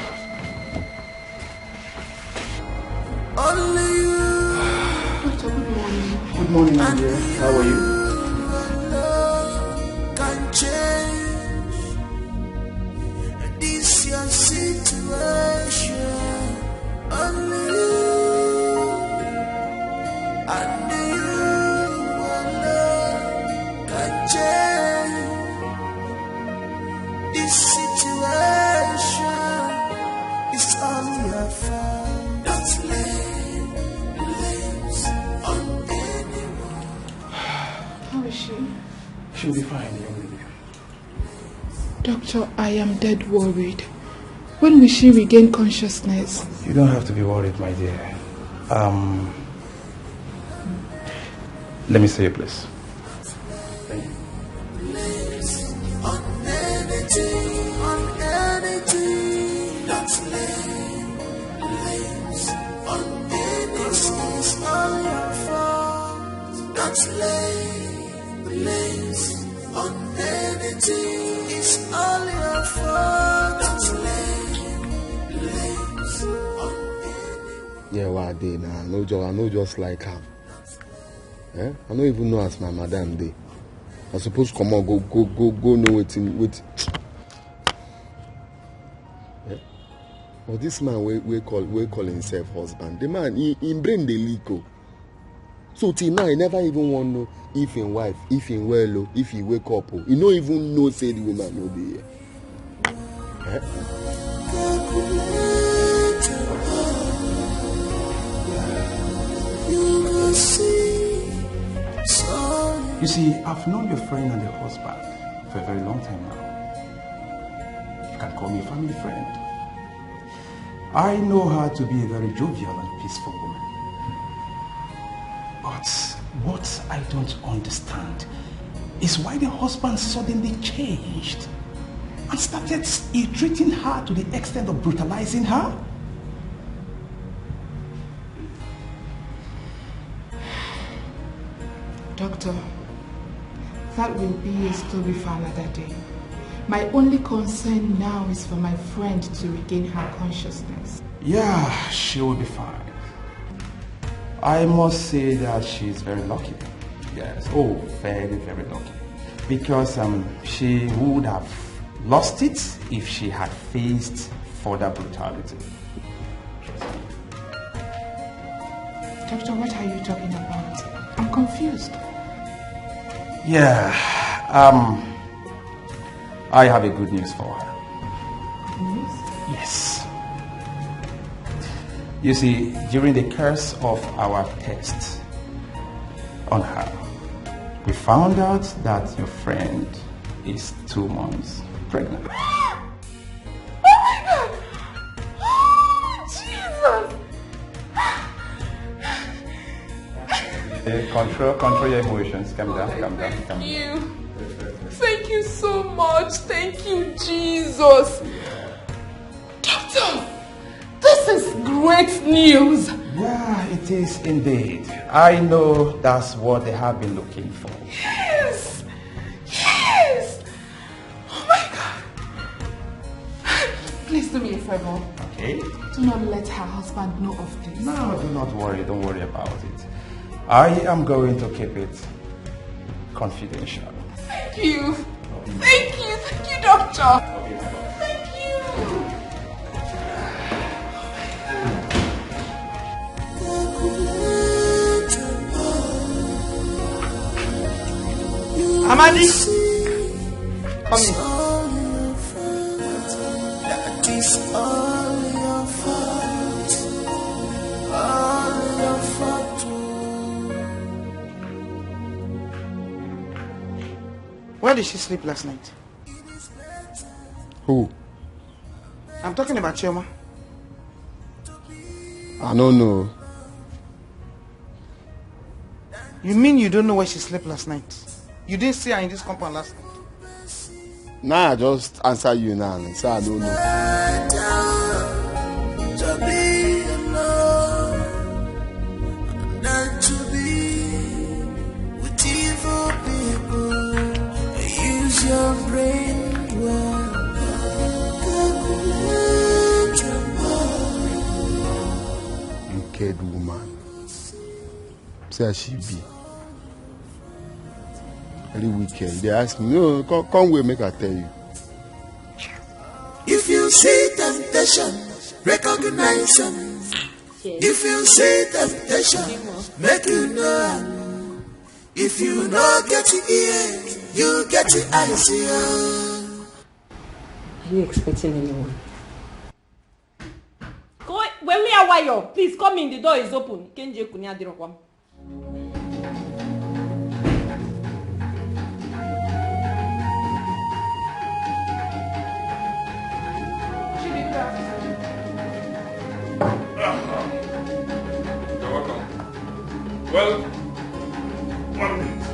Only you. Doctor, good morning. Good morning, my dear. How are you? Can change this your situation. Only you, only you alone can change this situation. It's all your fault. Don't lay blames on anyone. How is she? She'll be fine, young lady. Doctor, I am dead worried. When will she regain consciousness? You don't have to be worried, my dear. Um, let me see you, please. Thank you. Don't lay blames on anything. It's all your fault. Don't lay blames on anyone. Yeah, what I dey now? No just, I no just like am. Eh? I no even know as my madam dey. I suppose comot go go go go know wetin wetin. Eh? But this man wey wey call wey call himself husband, the man he him brain dey leak o. So till now, he never even wan know if him wife, if him well o, if he wake up o. He no even know say the woman no dey here. Eh? You see, I've known your friend and your husband for a very long time now. You can call me a family friend. I know her to be a very jovial and peaceful woman. But what I don't understand is why the husband suddenly changed and started ill-treating her to the extent of brutalizing her. Doctor, that will be a story for another day. My only concern now is for my friend to regain her consciousness. Yeah, she will be fine. I must say that she is very lucky. Yes, oh, very, very lucky. Because um, she would have lost it if she had faced further brutality. Doctor, what are you talking about? I'm confused. Yeah, um, I have a good news for her. Good news? Yes. You see, during the course of our test on her, we found out that your friend is two months pregnant. Oh my God! Oh, Jesus! Eh, control, control your emotions. Calm down, calm down, calm down. Thank you. Thank you so much. Thank you, Jesus. Doctor, this is great news. Yeah, it is indeed. I know that's what they have been looking for. Yes. Yes. Oh my God. Please do me a favor. Okay? Do not let her husband know of this. No, do not worry. Don't worry about it. I am going to keep it confidential. Thank you. Thank you. Thank you, doctor. Thank you. Amadi, come in. Where did she sleep last night? Who? I'm talking about Chioma. I don't know. You mean you don't know where she slept last night? You didn't see her in this compound last night? Nah, I just answer you now and say I don't know. To be alone, not to be with evil people. Use your brain well. Calculate your money. Wicked woman. See as she be. Very wicked. They ask me, no, come, come where make I tell you. If you see temptation, recognize them. If you see temptation, make you know am. If you no get ear, you get eyes. Yeah. Are you expecting anyone? Go, Wemi Awayo, please come in. The door is open. Kenje Kunya Dirokwa. You're welcome. Well, one minute.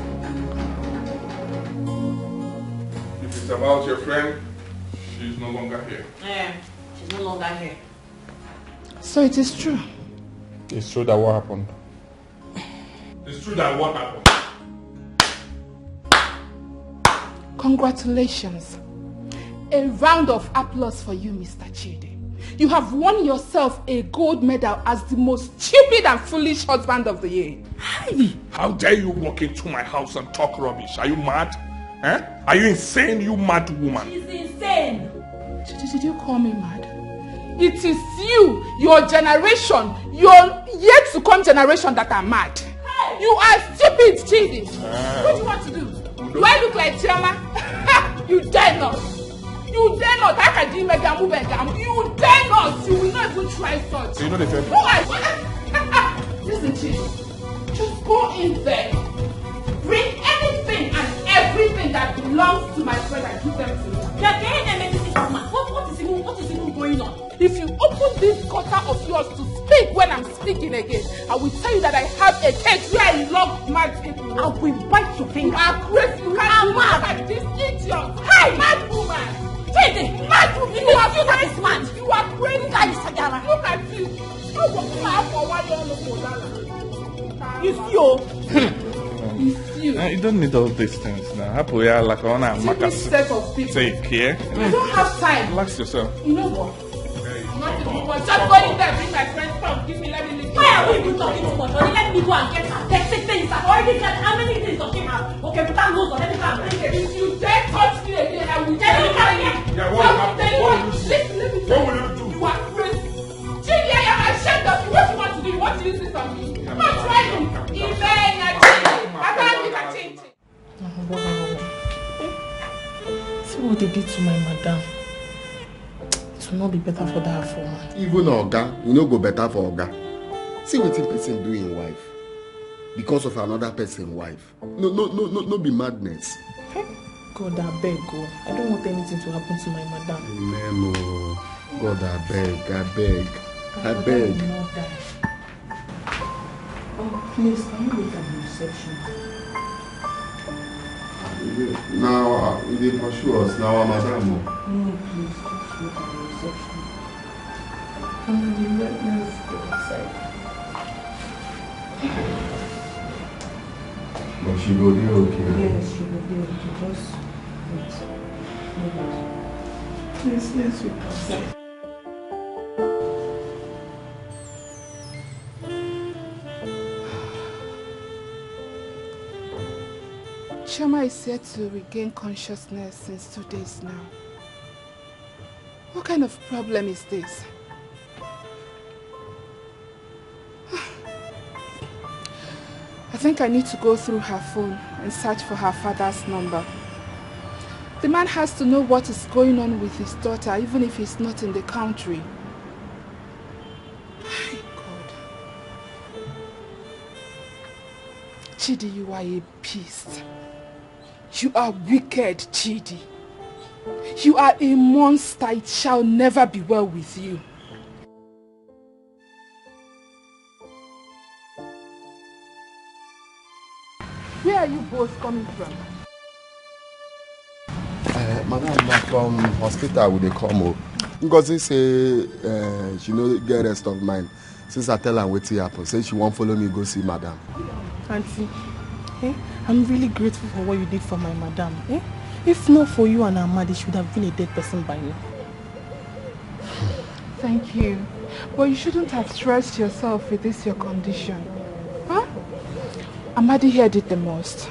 If it's about your friend, she's no longer here. Eh, she's no longer here. So it is true. It's true that what happened? It's true that what happened? Congratulations. A round of applause for you, Mister Chidi. You have won yourself a gold medal as the most stupid and foolish husband of the year. Hi! How dare you walk into my house and talk rubbish? Are you mad? Eh? Are you insane, you mad woman? She's insane. Did, did you call me mad? It is you, your generation, your yet to come generation that are mad. You are stupid, Chidi. What do you want to do? Do I look like Chioma? You dare not. You dare not. I can do mega move and down. You dare not. You will not even try such. You know the thing. Who are you? Listen, Chidi. Just go in there. Bring anything and everything that belongs to my friend and give them to me. You're getting anything this man. What, what is even, what is even going on? If you open this gutter of yours to speak when I'm speaking again, I will tell you that I have a cage where I lock mad people. I will bite your finger. You are crazy. You can't do that. This idiot. Hey, mad woman. Chidi, mad woman. You are crazy. You are crazy. Look at you. Look at you. Look at you. It's you. It's you. Uh, you don't need all these things now. Happy we are like on a See this set of people. Take care. I don't have time. Relax yourself. You know what? Not even one. Just go in there, bring my friend, come, give me, let me leave. Why are we even talking too much? Honey, let me go and get her. Take, take things. I've already got how many things of him have. Okay, put that nose on, let me go and bring it. If you dare touch me again, I will Let me come here. Yeah, what will happen? What will you do? Listen, let me What will you do? You are crazy. Chidi, I am ashamed of you. What you want to do? You want to use this on me? Not trying. Ibenya Chidi. I can't be change. See what they did to my madam. It will not be better for that woman. Even Oga, you no go better for Oga. See wetin person do im wife because of another person wife. No, no, no, no, no be madness. God, I beg God. I don't want anything to happen to my madam. Amen. Oh, God, I beg, I beg, I My beg. madam will not die. Please, can you wait at the reception? Now, uh, they pursue us. Now, madam. Oh. No, please, just wait at the reception. Come on, you let me go outside. But she go there, okay? Yes, she go there, okay. Just wait. Please, let's wait outside. Chioma is said to regain consciousness since two days now. What kind of problem is this? I think I need to go through her phone and search for her father's number. The man has to know what is going on with his daughter, even if he's not in the country. God. Chidi, you are a beast. You are wicked, Chidi. You are a monster. It shall never be well with you. Where are you both coming from? Uh, madam, na from hospital we dey come o. Ngozi say uh, she no get rest of mind since I tell am wetin happen. Say she wan follow me go see madam. Auntie, eh, I'm really grateful for what you did for my madam. Eh? If not for you and Amadi, she would have been a dead person by now. Thank you. But you shouldn't have stressed yourself with this your condition. Huh? Amadi here did the most.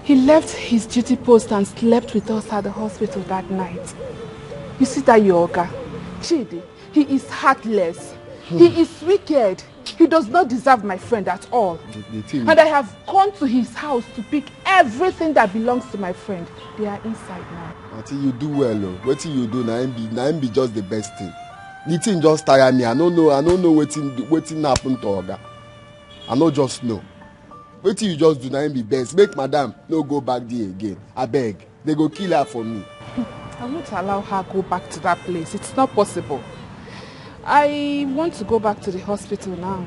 He left his duty post and slept with us at the hospital that night. You see that your oga, Chidi, he is heartless. He is wicked. He does not deserve my friend at all. The, the thing And I have gone to his house to pick everything that belongs to my friend. They are inside now. Auntie, you do well o. Wetin you do na im be na im be just the best thing. The thing just tire me. I no know. I no know wetin wetin happen to oga. I no just know. Wetin you just do na im be best. Make madam no go back there again. Abeg, they go kill her for me. I won't allow her go back to that place. It's not possible. I want to go back to the hospital now.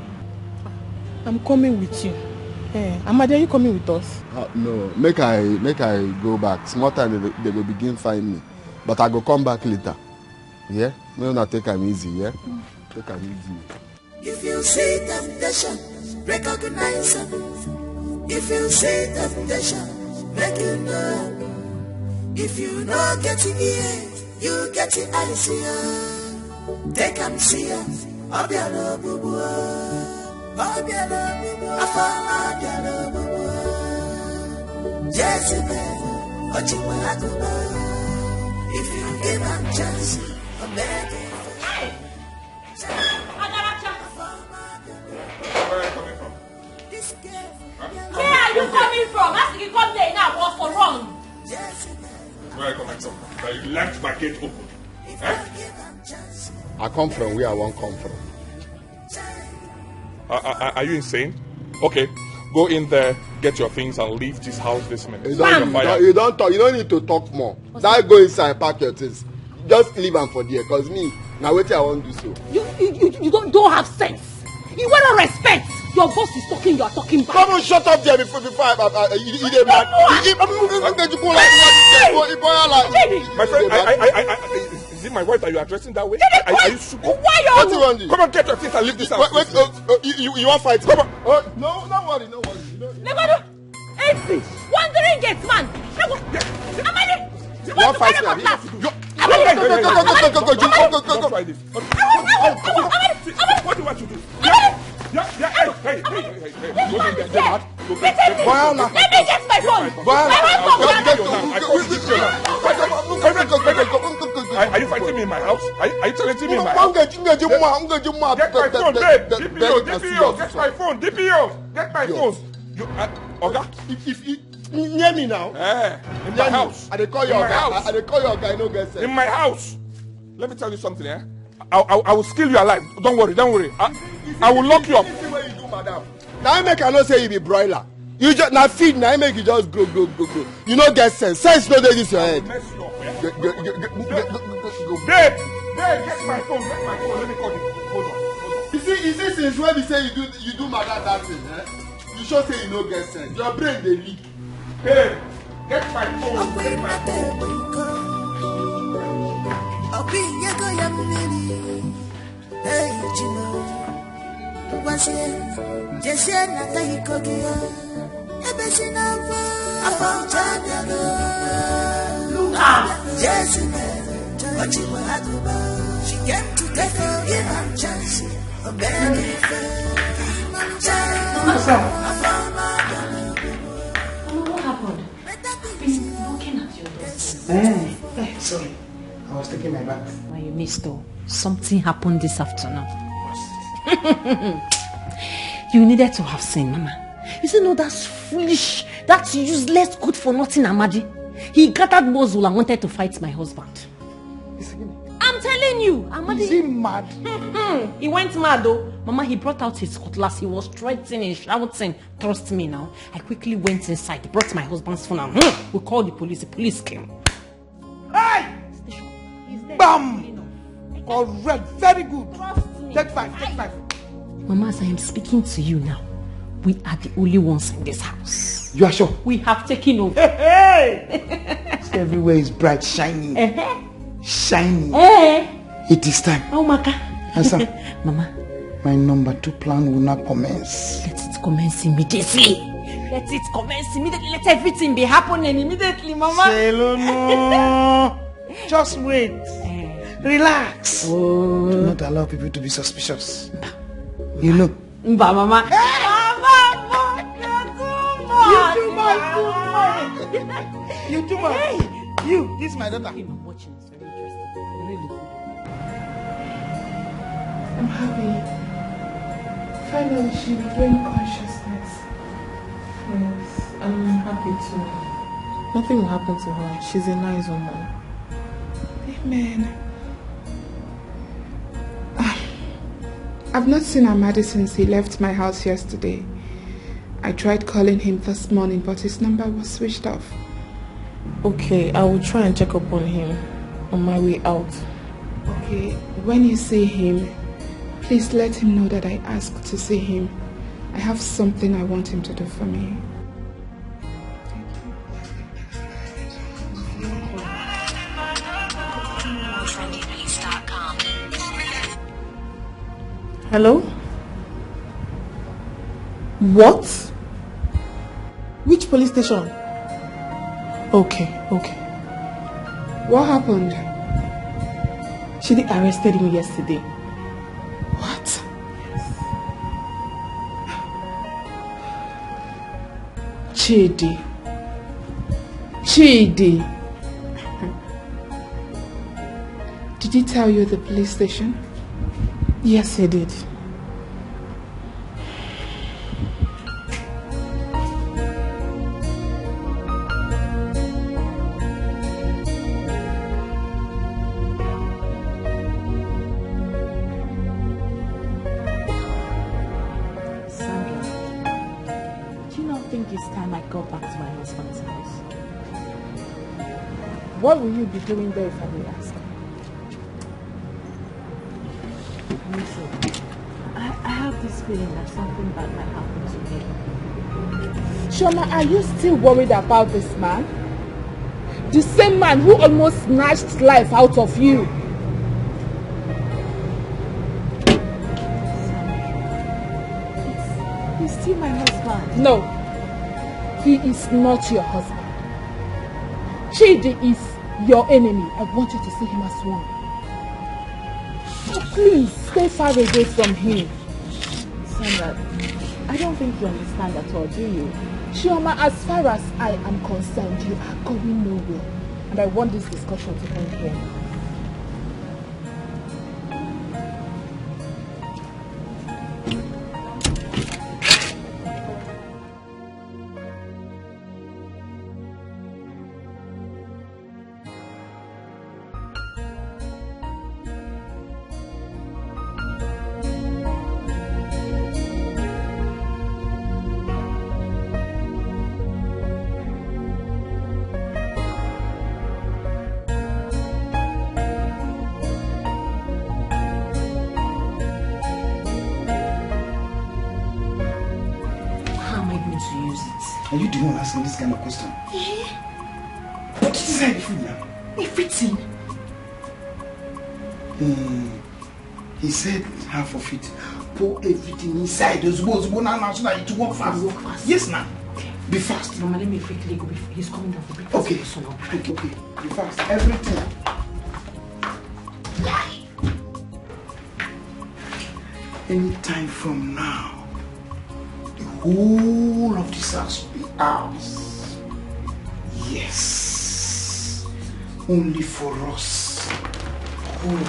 I'm coming with you. Eh, Amadi, are you coming with us? Uh, no, make I make I go back. Small time they, they go begin find me, but I go come back later. Yeah, make una take am easy. Yeah, take am easy. If you see temptation, recognize it. If you see temptation, make it known. If you no get it here, you get it eyes here. Take am see ya. Obiara ogbugbu. Obiara ogbugbu. Afọ ọma obiara ogbugbu. Jezebel, Ochikwe Agụba. If you give am chance, abeg. Where are you coming from? As you come there now, what's for wrong? Where are you coming from? That you left my gate open. Eh? I come from where I wan come from. Are, are, are you insane? Okay, go in there, get your things, and leave this house this minute. You don you don talk. You no need to talk more. That go inside, pack your things. Just leave am for there, cause me na wetin I wan do so. You you you, you don't don't have sense. You want respect. Your boss is talking, you are talking back. Come on, shut up there before before I, I, I, you, you dey mad. You- you- My friend, I, I, I, I, I, is it my wife that you are addressing that way? Are, are you stupid? Why you What do you want? Come on, get your things and leave this house. Wait, wait, oh, oh, you, you, you want fight? Come on. Oh, no, no worry, no worry. No, Legodo, empty, wandering gate man. Legodo, Amadi, you want fight me, abi? Go, go, go, go, go, go, go, go, go, go, go, go. Don't try this. What do you want to do? Yeah, yeah, hey, hey, hey, hey, hey. Go in there, get mad. Go, get, get, Let me get my phone. My phone. Are, are you fighting me in my house? Are, are you challenging me in my house? Get my phone, babe. D P O, D P O, get my phone. D P O, get my phone. You, uh, Oga, if, if, if, Near me now. Eh, in my house. I dey call your In my oga. house. I dey call your oga. You no get sense. In my house. Let me tell you something, eh? I, I, I will kill you alive. Don't worry, don't worry. I, I will lock you up. This thing wey you do, madam. Na im make I know say you be broiler. You just na feed na im make you just grow grow grow grow. You no get sense. Sense no dey this your head. Mess you up, eh? Go, go, go, go, go, go, go, go. Babe, babe, get my phone, get my phone. Let me call you. Hold on, hold on. You see, you see, since when you say you do, you do madam that thing, eh? You sure say you no get sense. Your brain dey leak. Hey, get my phone, get my phone. Hey, Chimo. Ngwazie, jezie na ka iko gị ya. Ebe si n'afọ, afọ ọcha abịago. Look out! Jesu mere, o ji wee agụba. She came to take you, give am chance. O mere gị ife. What's up? Afọ ọma abịago. Mama, what happened? I've been knocking at your door since. Eh, eh, sorry. I was taking my bath. When you missed, though, something happened this afternoon. You needed to have seen, Mama. You see, no, that foolish, that useless, good for nothing Amadi. He gathered muscle and wanted to fight my husband. Is he, I'm telling you, Amadi. Is he mad? He went mad, though. Mama, he brought out his cutlass. He was threatening, shouting. Trust me now. I quickly went inside, brought my husband's phone, and hmm, we called the police. The police came. Hey! Station. He's there. Bam! Clean up. Correct. Very good. Trust me. Take five. Take five. Mama, as I am speaking to you now, we are the only ones in this house. You are sure? We have taken over. Hey, hey! See, everywhere is bright, shiny. Uh-huh. Shiny. Eh? It is time. Oh, Maka. Answer. Mama, my number two plan will now commence. Let it commence immediately. Let it commence immediately. Let everything be happening immediately, Mama. Say hello, no. Just wait. Eh. Relax. Oh. Do not allow people to be suspicious. You know. Mba, Mama. Hey! Mama, Mama, you're too much. You too much. You too much. Hey! You, this is my daughter. I'm watching. Really? I'm happy. Finally, she regained consciousness. Yes, I'm happy too. Nothing will happen to her. She's a nice woman. Amen. Ah, I've not seen Amadi since he left my house yesterday. I tried calling him this morning, but his number was switched off. Okay, I will try and check up on him on my way out. Okay, when you see him, please let him know that I asked to see him. I have something I want him to do for me. Hello? What? Which police station? Okay, okay. What happened? She did arrested me yesterday. What? Chidi. Chidi. Did he tell you the police station? Yes, he did. Sandra, do you not think it's time I go back to my husband's house? What will you be doing there, if I may ask? Listen, I, I have this feeling that something bad might happen to me. Shoma, are you still worried about this man? The same man who almost snatched life out of you. He's, he's still my husband. No, he is not your husband. Chidi is your enemy. I want you to see him as one. So please, stay far away from him. Sandra, I don't think you understand at all, do you? Chioma, as far as I am concerned, you are going nowhere. And I want this discussion to end here. Are you the one asking this kind of question? Eh? Put it inside the food now. Everything. Hmm. He said half of it. Pour everything inside. Ozugbo, ozugbo now, now, so that it work fast. Work fast. Yes, now. Be fast. Mama, let me quickly go. He's coming down for breakfast. Okay. Okay, okay. Be fast. Everything. Anytime from now, the whole of this house will be ours. Yes. Only for us. Good.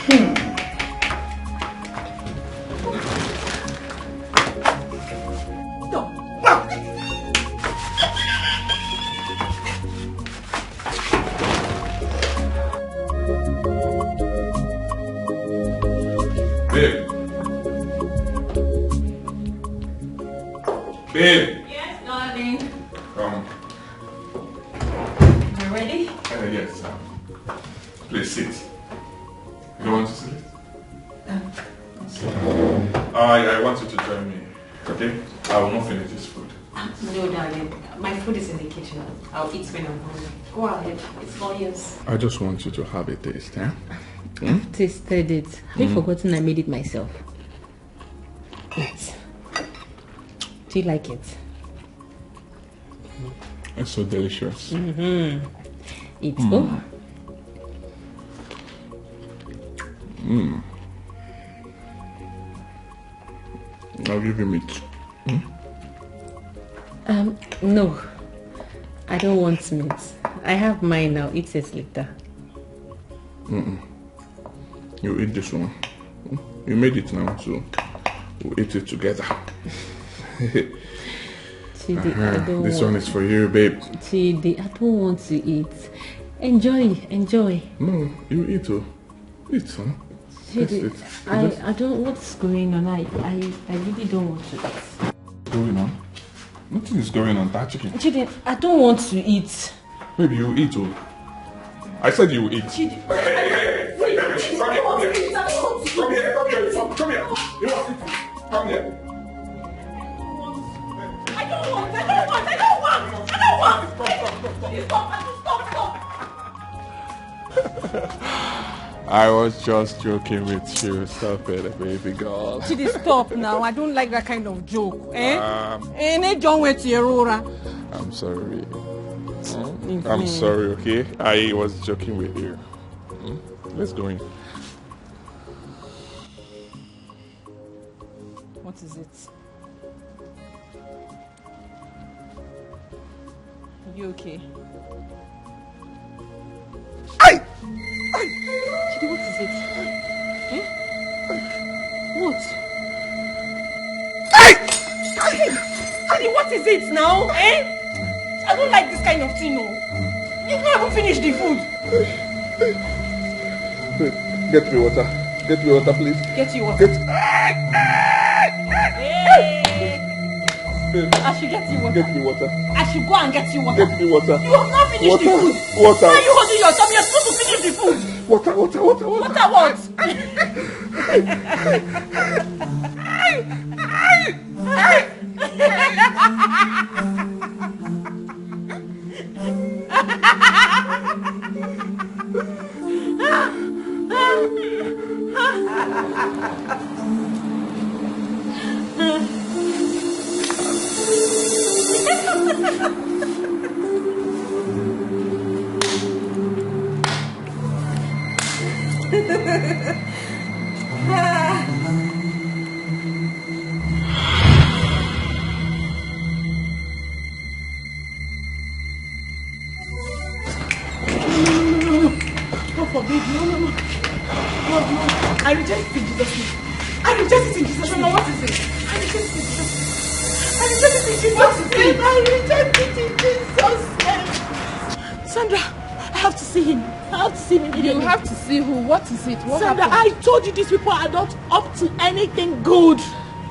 Hmm. Babe. Babe. Yes, darling. Um. You ready? Uh, yes. Um, please sit. You don't want to sit? Um, I, I want you to join me. Okay? I will not finish this food. No, darling. My food is in the kitchen. I'll eat when I'm hungry. Go ahead. It's all yours. I just want you to have a taste, eh? Hmm? Tasted it. Have you forgotten I made it myself? Yes. Do you like it? It's so delicious. Mm-hmm. It's mm. Mm. I'll give you meat. Hmm? Um, no. I don't want meat. I have mine now. Eat it later. Mm-mm. You eat this one. You made it now, so we'll eat it together. Chidi, uh-huh. I don't this want one is for you, babe. Chidi, I don't want to eat. Enjoy, enjoy. No, you eat, oh. Eat, huh? Chidi, I, I don't. What's going on? I, I, I really don't want to eat. Going on? Nothing is going on. That chicken. Chidi, I don't want to eat. Maybe you eat, oh. I said you eat. Chidi. Hey, hey, hey, hey, come here, come here, come here, come here, come here. You want it? Come here. I don't want, I don't want, I don't want, I don't want. Stop, stop, stop, stop. Please stop, stop, stop. I was just joking with you. Stop it, baby girl. Chidi, stop now. I don't like that kind of joke. Eh? Um, eh, ne John went to Aurora. I'm sorry. I'm sorry, okay? I was joking with you. Hmm? Let's go in. What is it? You okay? Hey! Hey! Chidi, what is it? Eh? What? Hey! Hey! Chidi, what is it now? Eh? I don't like this kind of thing, no. You've not even finished the food. Get me water. Get me water, please. Get you water. Get... Hey! Babe. I should get you water. Get me water. I should go and get you water. Get me water. You have not finished water. The food. Water. Why are you holding your tummy? You're supposed to finish the food. Water, water, water, water. Water what? God forbid. No, no, no. God, no. I reject it in Jesus' name. I reject it in Jesus' name. What is it? I reject it in Jesus' name. I reject it in Jesus' name. I reject it in Jesus' name. Sandra, I have to see him. I have to see him immediately. You have to see who? What is it? What happened? Sandra, I told you these people are not up to anything good.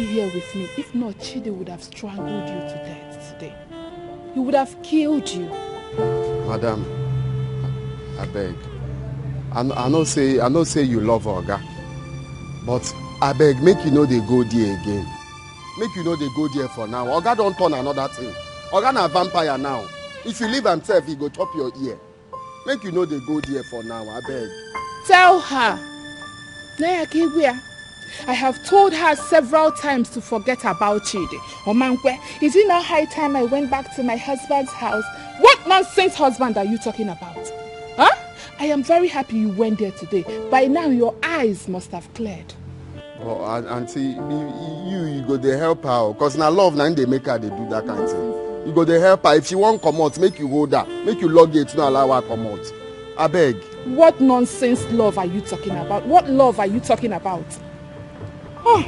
be here with me. If not, Chidi would have strangled you to death today. He would have killed you. Madam, I beg. I, I know say I know say you love Oga, but I beg, make you no dey go there again. Make you no dey go there for now. Oga don turn another thing. Oga na vampire now. If you leave himself, he go chop your ear. Make you no dey go there for now, I beg. Tell her. Naya Kigwia, I have told her several times to forget about Chidi. Omankwe, is it not high time I went back to my husband's house? What nonsense husband are you talking about? Huh? I am very happy you went there today. By now, your eyes must have cleared. Oh, auntie, you you go dey help her, cause na love na dey make her dey do that kind thing. You go dey help her. If she wan comot, make you hold her, make you lock gate, no allow her comot. I beg. What nonsense love are you talking about? What love are you talking about? Oh.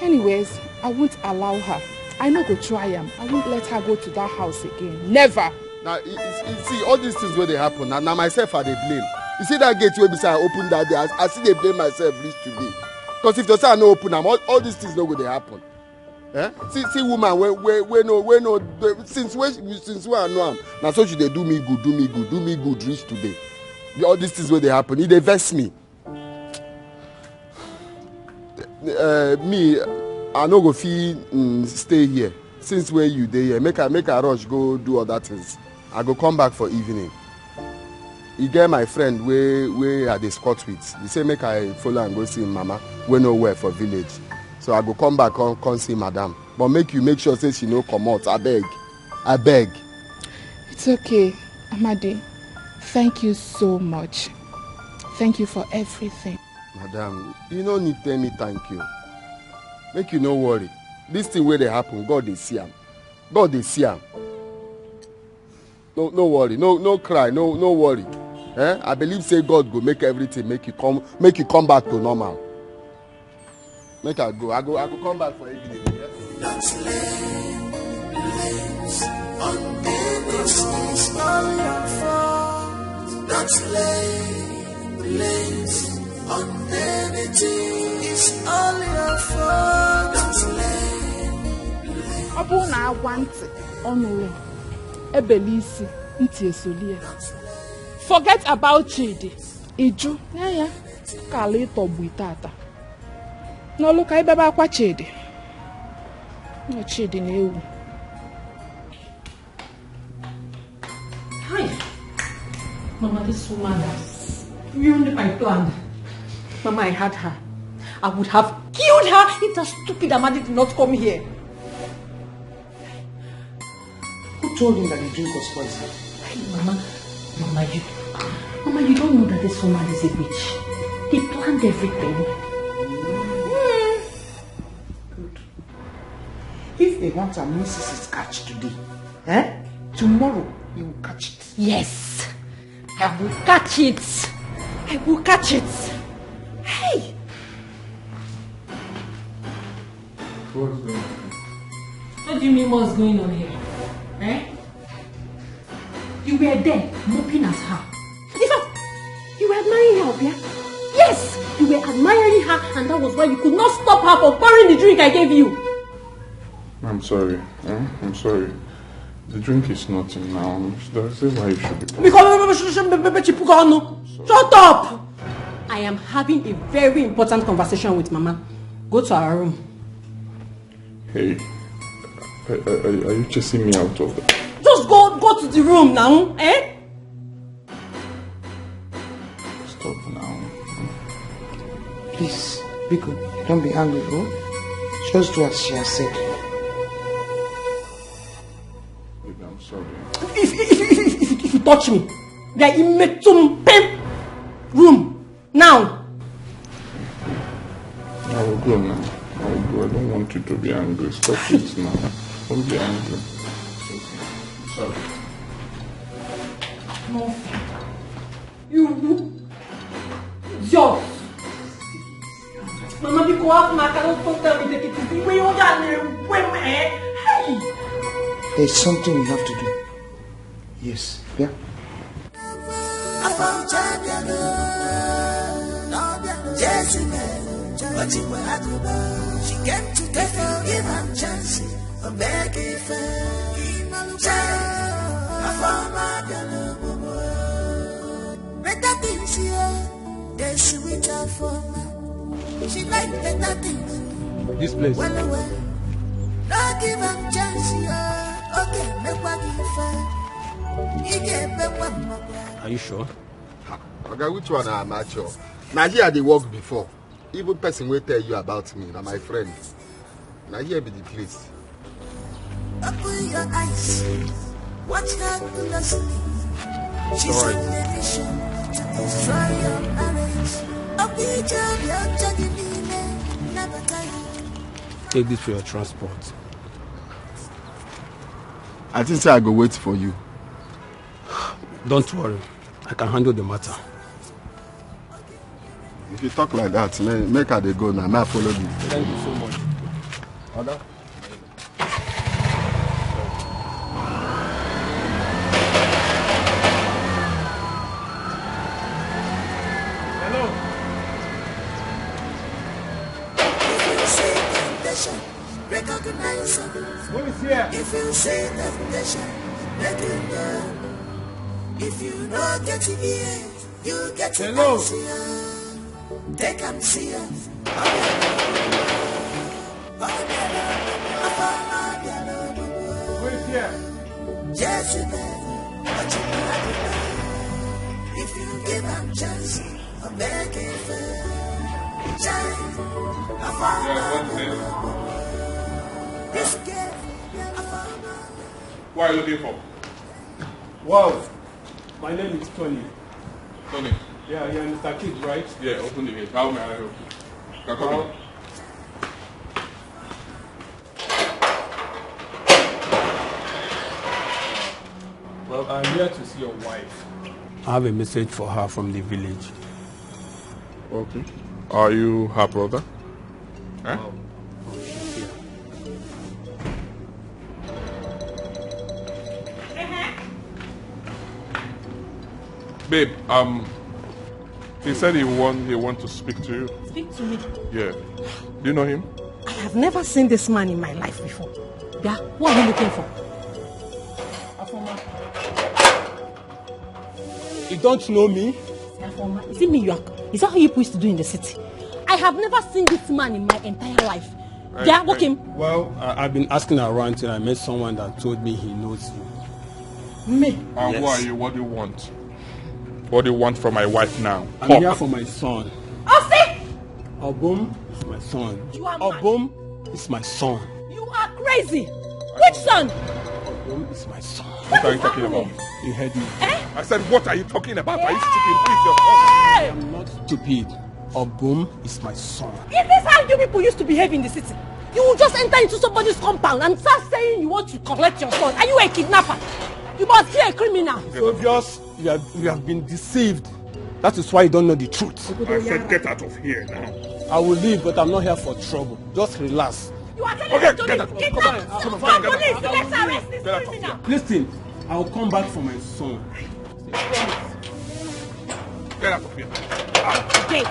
Anyways, I won't allow her. I no go try am. I won't let her go to that house again. Never. Na you see, all these things wey dey happen, na na myself I dey blame. You see that gate wey be say I open that day, I, I still dey blame myself reach today. Cause if to say I no open am, all, all these things no go dey happen. Eh? See see woman wey wey wey no wey no dey- since wey since wey I know am, na so she dey do me good, do me good, do me good reach today. The- All these things wey dey happen, e dey vex me. Uh, me, I no go fit mm, stay here since wey you dey here. Make I make I rush go do other things. I go come back for evening. E get my friend wey wey I dey squat with. He say make I follow am go see him mama wey no well for village. So I go come back come come see madam. But make you make sure say she no comot. Abeg, abeg. It's okay, Amadi. Thank you so much. Thank you for everything. Madam, you no need tell me thank you. Make you no worry. This thing wey dey happen, God dey see am. God dey see am. No no worry, no no cry, no no worry. Eh? I believe say God go make everything make you come make you come back to normal. Make I go. I go I go come back for evening. Yes? Don't lay blame on anything. It's all your fault. Don't lay blame on anything. It's all your fault. Don't lay blame. Ọ bụrụ na agwa ntị ọnụ ya ebele isi ntị esoli ya. Forget about Chidi. Iju ya ya ka ala ịtọgbu ite ata. N'ọlụ ka ibebe akwa Chidi. Nọ Chidi na-ewu. Hi. Mama, this woman has ruined my plan. Mama, I had her. I would have killed her if that stupid Amadi did not come here. Who told him that the drink was poison? Hey, Mama, Mama, you. Mama, you don't know that this woman is a witch. He planned everything. Good. If they want a missus Catch today, eh? Tomorrow, you will catch it. Yes, I will catch it. I will catch it. Hey! What's going on? What do you mean, what's going on here? Eh? You were there, moping as her. In fact, you were admiring her, Obia. Yes, you were admiring her, and that was why you could not stop her from pouring the drink I gave you. I'm sorry. Eh? I'm sorry. The drink is nothing now. That's why you should be. Because shut up. I am having a very important conversation with Mama. Go to our room. Hey, are, are, are you chasing me out of the? Just go, go to the room now, eh? Stop now. Please, Biko, don't be angry, oh? Just do as she has said. Baby, I'm sorry. If, if, if, if, if, if you touch me, then you make some pain room now. I will go now. I will go. I don't want you to be angry. Stop it now. Don't be angry. Sorry. No. You idiot. Mama, because what my cannot talk tell me take it easy. When you got me, when eh? Hey. There's something we have to do. Yes, yeah. She came to take her, give her chance, and beg if better things here, they sweet her for she like better things. This place. Well, well, no give her chance here. Okay, make what you find. You get back one more. Are you sure? Oga, which one am I sure? Na here I dey work before. Even person wey tell you about me na my friend. Na here be the place. Open your eyes. Watch her closely. She's on a mission to destroy your marriage. Open your judging. Never tell you. Take this for your transport. I think say I go wait for you. Don't worry. I can handle the matter. If you talk like that, make I dey go now. May I follow you? Thank you so much. Oga. Hello. If you see temptation, recognize it. Who is here? If you see temptation, let it go. If you no get it here, you get it Hello. Here. Take am serious. Who is here? Yes, you better. But you better. If you give am chance, I'm begging for. Child, I found Yeah, what's this? This girl, I found Who are you looking for? Wow. My name is Tony. Tony. Yeah, you're Mister Kidd, right? Yeah, open the gate. How may I help you? You can come in. Well, I'm here to see your wife. I have a message for her from the village. Okay. Are you her brother? Huh? Oh, she's here. Babe, um, he said he want he want to speak to you. Speak to me. Yeah. Do you know him? I have never seen this man in my life before. Yeah, what are you looking for? You don't know me? Is it me you are? Is that how you used to do in the city? I have never seen this man in my entire life. Yeah, walk him. Well, I, I've been asking around till I met someone that told me he knows you. Me. And who are you? What do you want? What do you want from my wife now? I'm here for my son. Osi! Obum is my son. You are mad. Obum is my son. You are crazy. Which son? Obum is my son. What are you talking about? You heard me. I said, what are you talking about? Are you stupid? Who is your son? I'm not stupid. Obum is my son. Is this how you people used to behave in the city? You will just enter into somebody's compound and start saying you want to collect your son. Are you a kidnapper? You must be a criminal. It's obvious you have, you have been deceived. That is why you don't know the truth. I said, get out of here now. I will leave, but I'm not here for trouble. Just relax. You are telling Okay, me to get leave. out. Get Come out. on, come on, Call get out. Police. Let's arrest this Get out of criminal. Listen, I'll come back for my son. Get out of here. Get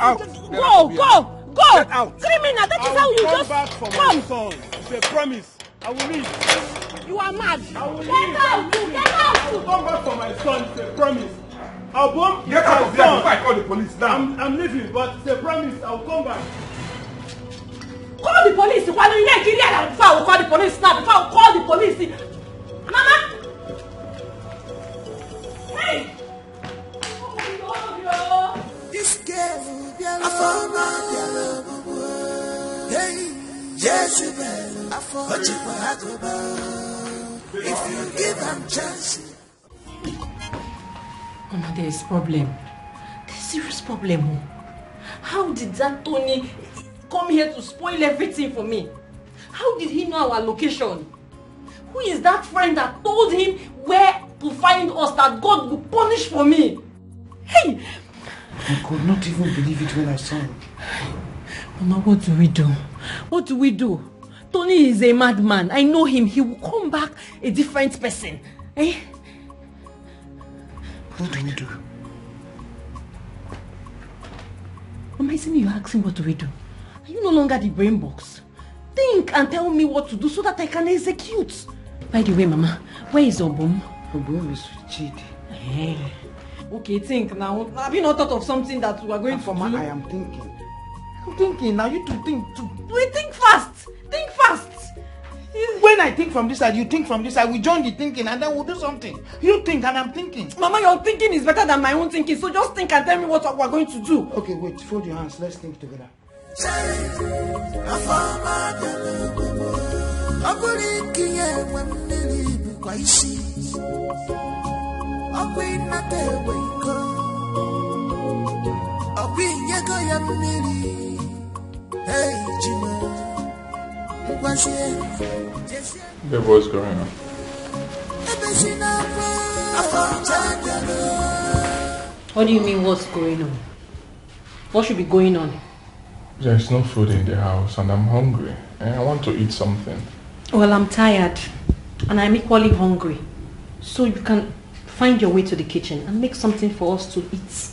Out. Go, go, go. Get out. Criminal. That is I how will you come just back for my come. Son. It's a promise. I will leave. You are mad. I will Get leave. out. You get out. I will come back for my son. It's a promise. Obum, Get out of my here son. Before I call the police now. I'm, I'm leaving, but it's a promise. I'll come back. Call the police. Why don't you get out? Before I will call the police now. Before I will call the police. Mama. Hey. This girl, Biala, Afama, Biala, Bubu. Hey, Jezebel, Afama, Ochipa, Agoba. If you give am chance, Mama, there is problem. There's serious problem. Oh. How did that Tony come here to spoil everything for me? How did he know our location? Who is that friend that told him where to find us that God will punish for me? Hey! I could not even believe it when I saw him. Mama, what do we do? What do we do? Tony is a madman. I know him. He will come back a different person. Eh? What do we do? Mama, isn't you're asking what do we do? Are you no longer the brain box? Think and tell me what to do so that I can execute. By the way, Mama, where is Obum? Obum is with Chidi. Eh. Okay, think now. Have you not thought of something that we are going Afama, to do? I am thinking. I'm thinking now. You to think too. We think fast. Think fast. When I think from this side, you think from this side. We join the thinking and then we'll do something. You think and I'm thinking. Mama, your thinking is better than my own thinking. So just think and tell me what we are going to do. Okay, wait. Fold your hands. Let's think together. Afama, Biala, Bubu. Ọ bụrụ ike ya enwe mmiri bụkwa isi. Ọkwa ịnata egbe iko. Ọkwa inyego ya mmiri. Hey, Jimo. Ngwazie. Jezie. Babe, what's going on? Ebezina akwa. Afama, Biala. What do you mean, what's going on? What should be going on? There's no food in the house and I'm hungry. And I want to eat something. Well, I'm tired, and I'm equally hungry. So you can find your way to the kitchen and make something for us to eat.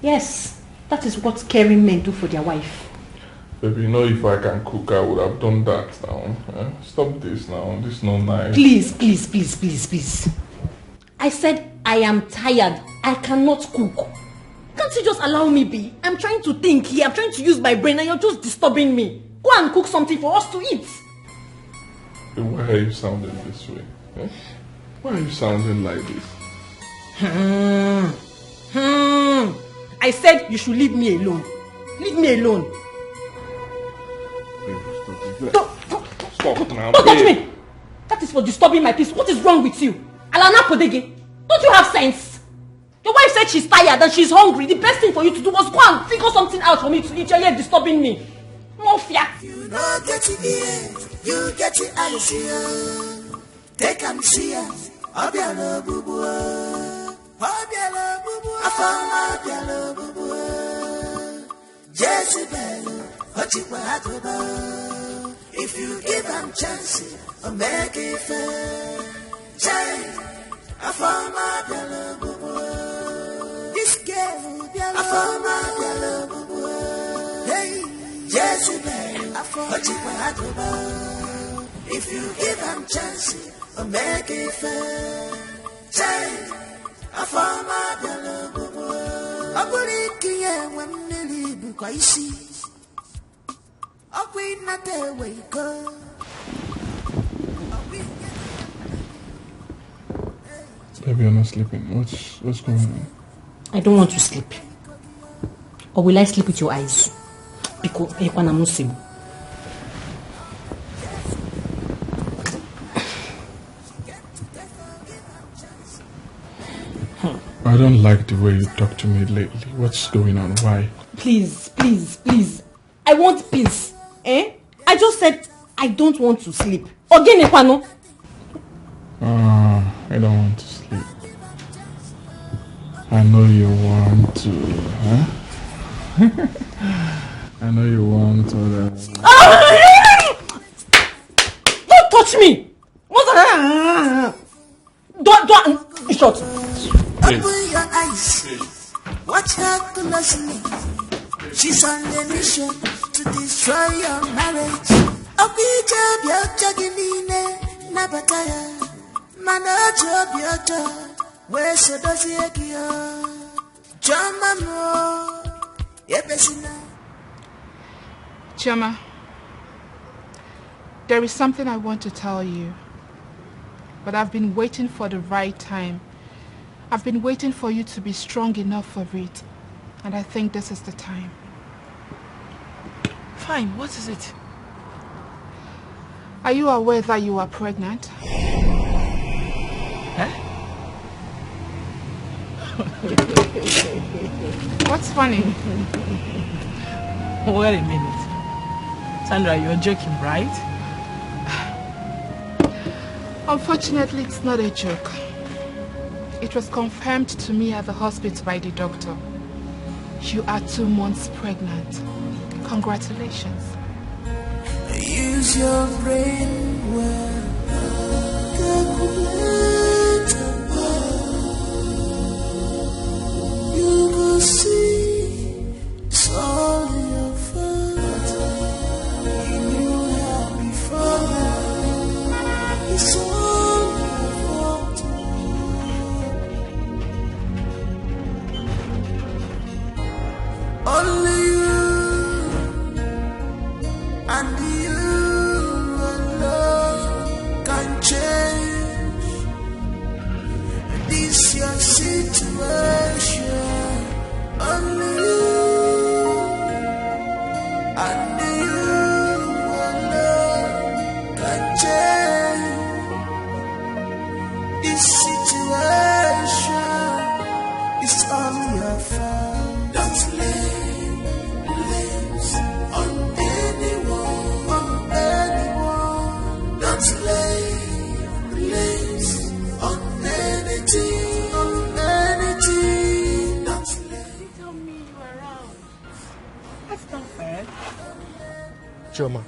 Yes, that is what caring men do for their wife. Baby, you know if I can cook, I would have done that now. Eh? Stop this now. This is not nice. Please, please, please, please, please. I said I am tired. I cannot cook. Can't you just allow me be? I'm trying to think here. I'm trying to use my brain, and you're just disturbing me. Go and cook something for us to eat. Why are you sounding this way? Eh? Why are you sounding like this? Hmm. Hmm. I said you should leave me alone. Leave me alone. Babe, stop it. Don't, don't, Stop now, don't touch babe. Me. That is for disturbing my peace. What is wrong with you? Alana Podege, don't you have sense? Your wife said she's tired and she's hungry. The best thing for you to do was go and figure something out for me to eat. You're here disturbing me. Mafia. You no get it here, you get it eyes here. Take am see am, Obiara Bubu. Obiara Bubu. Afama Obiara Bubu. Jezebel, Ochipa Agoba. If you give am chance, o make it fair. Chai, Afama Obiara Bubu. This girl, Obiara. Afama Obiara Bubu. Hey, Jezebel, Afama Ochipa Agoba. If you give am chance, o make it fair. Chai, Afama Obiara Bubu. Ọ bụrụ ike ya enwe mmiri bụkwa isi. Ọkwa ịnata ewe iko. Baby, you're not sleeping. What's what's going on? I don't want to sleep. Or will I sleep with your eyes? Because Ekwana Muslim. I don't like the way you talk to me lately. What's going on? Why? Please, please, please. I want peace. Eh? I just said I don't want to sleep. Ogene kwanu. Uh, I don't want to sleep. I know you want to, huh? I know you want to. Uh... Don't touch me! Don't, don't, in short. Open your eyes. Watch her closely. She's on a mission to destroy your marriage. Ọkwa ije obi ọjọọ gị niile nabata ya, mana o ji obi ọjọọ wee sodozie gị o. Chioma m o, ebezina. Chioma, there is something I want to tell you, but I've been waiting for the right time. I've been waiting for you to be strong enough for it, and I think this is the time. Fine, what is it? Are you aware that you are pregnant? Eh? What's funny? Wait a minute. Sandra, you're joking, right? Unfortunately, it's not a joke. It was confirmed to me at the hospital by the doctor. You are two months pregnant. Congratulations. Use your brain well. Calculate and plan. You go see it's all your fault. You knew her before now. It's all your fault. Only you and you alone can change this your situation. Only you and you alone can change this situation. It's all your fault. Don't lay blames on anyone, on anyone. Don't lay blames on anything, on anything. Don't lay. Tell me you are out. That's not fair. Chioma,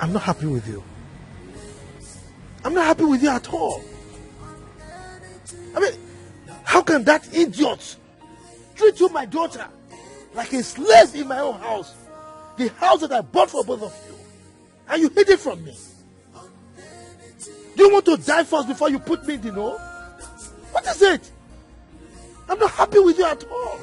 I'm not happy with you. I'm not happy with you at all. I mean, how can that idiot treat you, my daughter, like a slave in my own house? The house that I bought for both of you. And you hid it from me. Do you want to die first before you put me in the know? What is it? I'm not happy with you at all.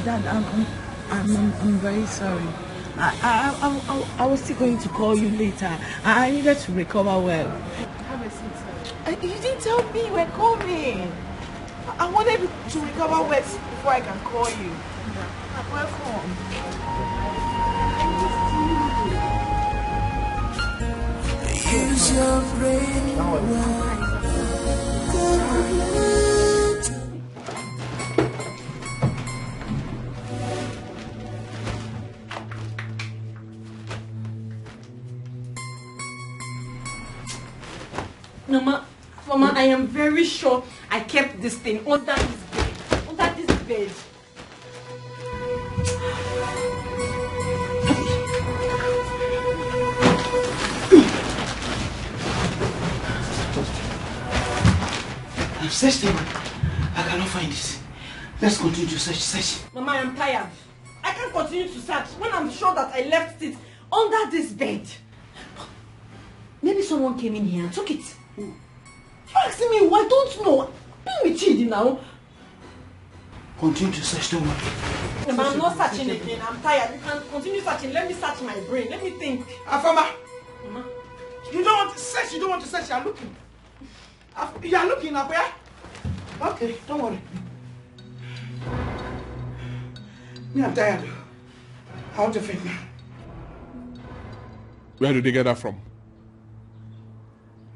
Dad, I'm, I'm, I'm, I'm, I'm very sorry. I, I, I, I, I was still going to call you later. I, I needed to recover well. Have a seat, sir. Uh, you didn't tell me you were coming. I, I wanted to recover well before I can call you. Welcome. Use your brain well. Mama, Mama, I am very sure I kept this thing under this bed. Under this bed. I've searched everywhere. I cannot find it. Let's continue to search, search. Mama, I am tired. I can't continue to search when I'm sure that I left it under this bed. Maybe someone came in here and took it. You asking me? I don't know. Be with you now. Continue to search, don't worry. Mama, I'm not searching again. I'm tired. You can continue searching. Let me search my brain. Let me think. Afama! Mama. You don't want to search, you don't want to search, you're looking. Af- You're looking up where? Okay, don't worry. Me, I'm tired. I want to faint now. Where did they get that from?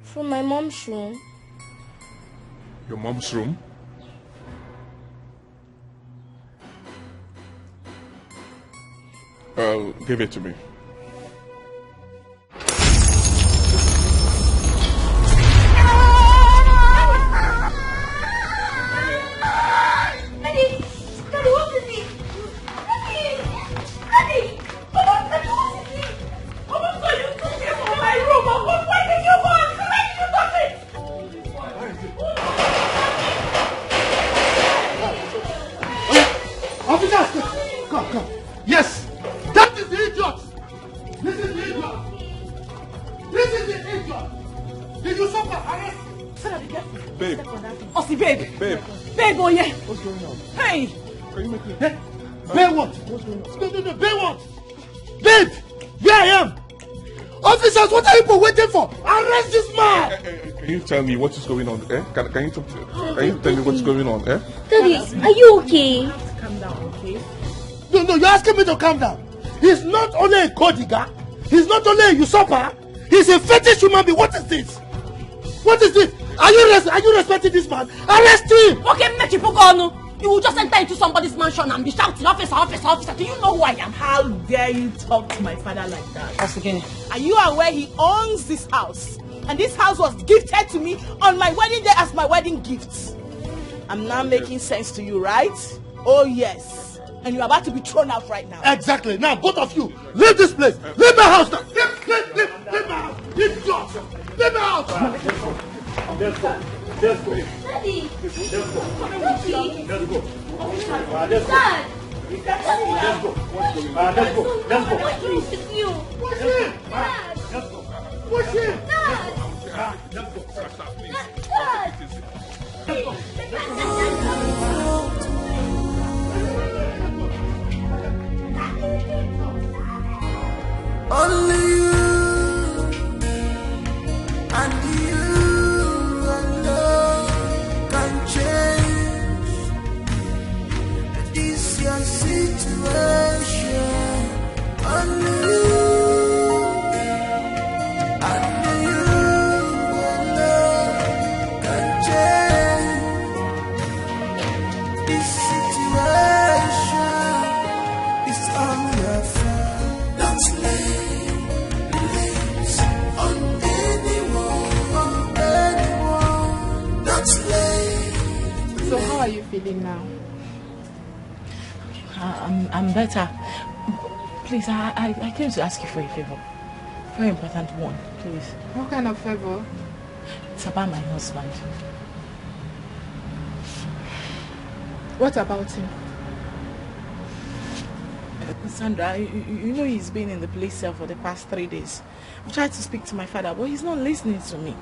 From my mom's room. Your mom's room? Uh, give it to me. Officers, come, come. Yes, that is the idiot. This is the idiot. This is the idiot. Did you suffer arrest? Sarah, be careful. Babe. Step on that thing. Osi, babe. Babe. Babe, oh yeah. What's going on? Hey. Can you make me? Hey. Babe, what? What's going on? No, no, no, babe, what? Babe, where I am? Officers, what are you people waiting for? Arrest this man! Can you tell me what is going on? Eh? Can, can you talk to, can you tell me what's going on? Eh? Daddy, are you okay? You have to calm down, okay? No, no, you're asking me to calm down. He's not only a codiga, he's not only a usurper, he's a fetish human being. What is this? What is this? Are you res- are you respecting this man? Arrest him! Okay, make you put on. You will just enter into somebody's mansion and be shouting, "Officer, officer, officer." Do you know who I am? How dare you talk to my father like that? That's again. Are you aware he owns this house? And this house was gifted to me on my wedding day as my wedding gift. I'm now making sense to you, right? Oh, yes. And you're about to be thrown out right now. Exactly. Now, both of you, leave this place. Leave my house now. Leave, leave, leave, leave my house. Leave your house. Leave my house. Let's go. Let's go. Daddy. Let's go. Daddy. Let's go. Ah, let's go. Dad. Let's go. Ah, let's go. Let's go. What's wrong with you? Push him. Dad. Let's go. Push him. Dad. Ah, let's go. Dad. Only you and you alone can change this your situation. Only you, only you alone can change this situation. It's all your fault. Don't lay blames on anyone, on anyone. Don't lay. So how are you feeling now? I- I'm, I'm better. Please, I, I, I came to ask you for a favor. Very important one, please. What kind of favor? It's about my husband. What about him? Sandra, you, you you know he's been in the place cell for the past three days. I've tried to speak to my father, but he's not listening to me.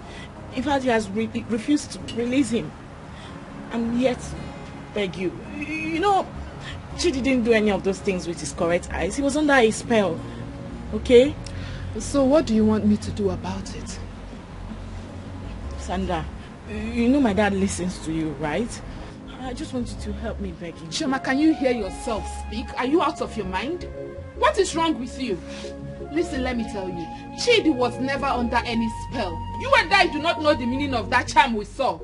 In fact, he has re- refused to release him. And yet, beg you, you know, she didn't do any of those things with his correct eyes. He was under a spell. Okay? So what do you want me to do about it? Sandra, you know my dad listens to you, right? I just want you to help me beg him. Chioma, can you hear yourself speak? Are you out of your mind? What is wrong with you? Listen, let me tell you. Chidi was never under any spell. You and I do not know the meaning of that charm we saw.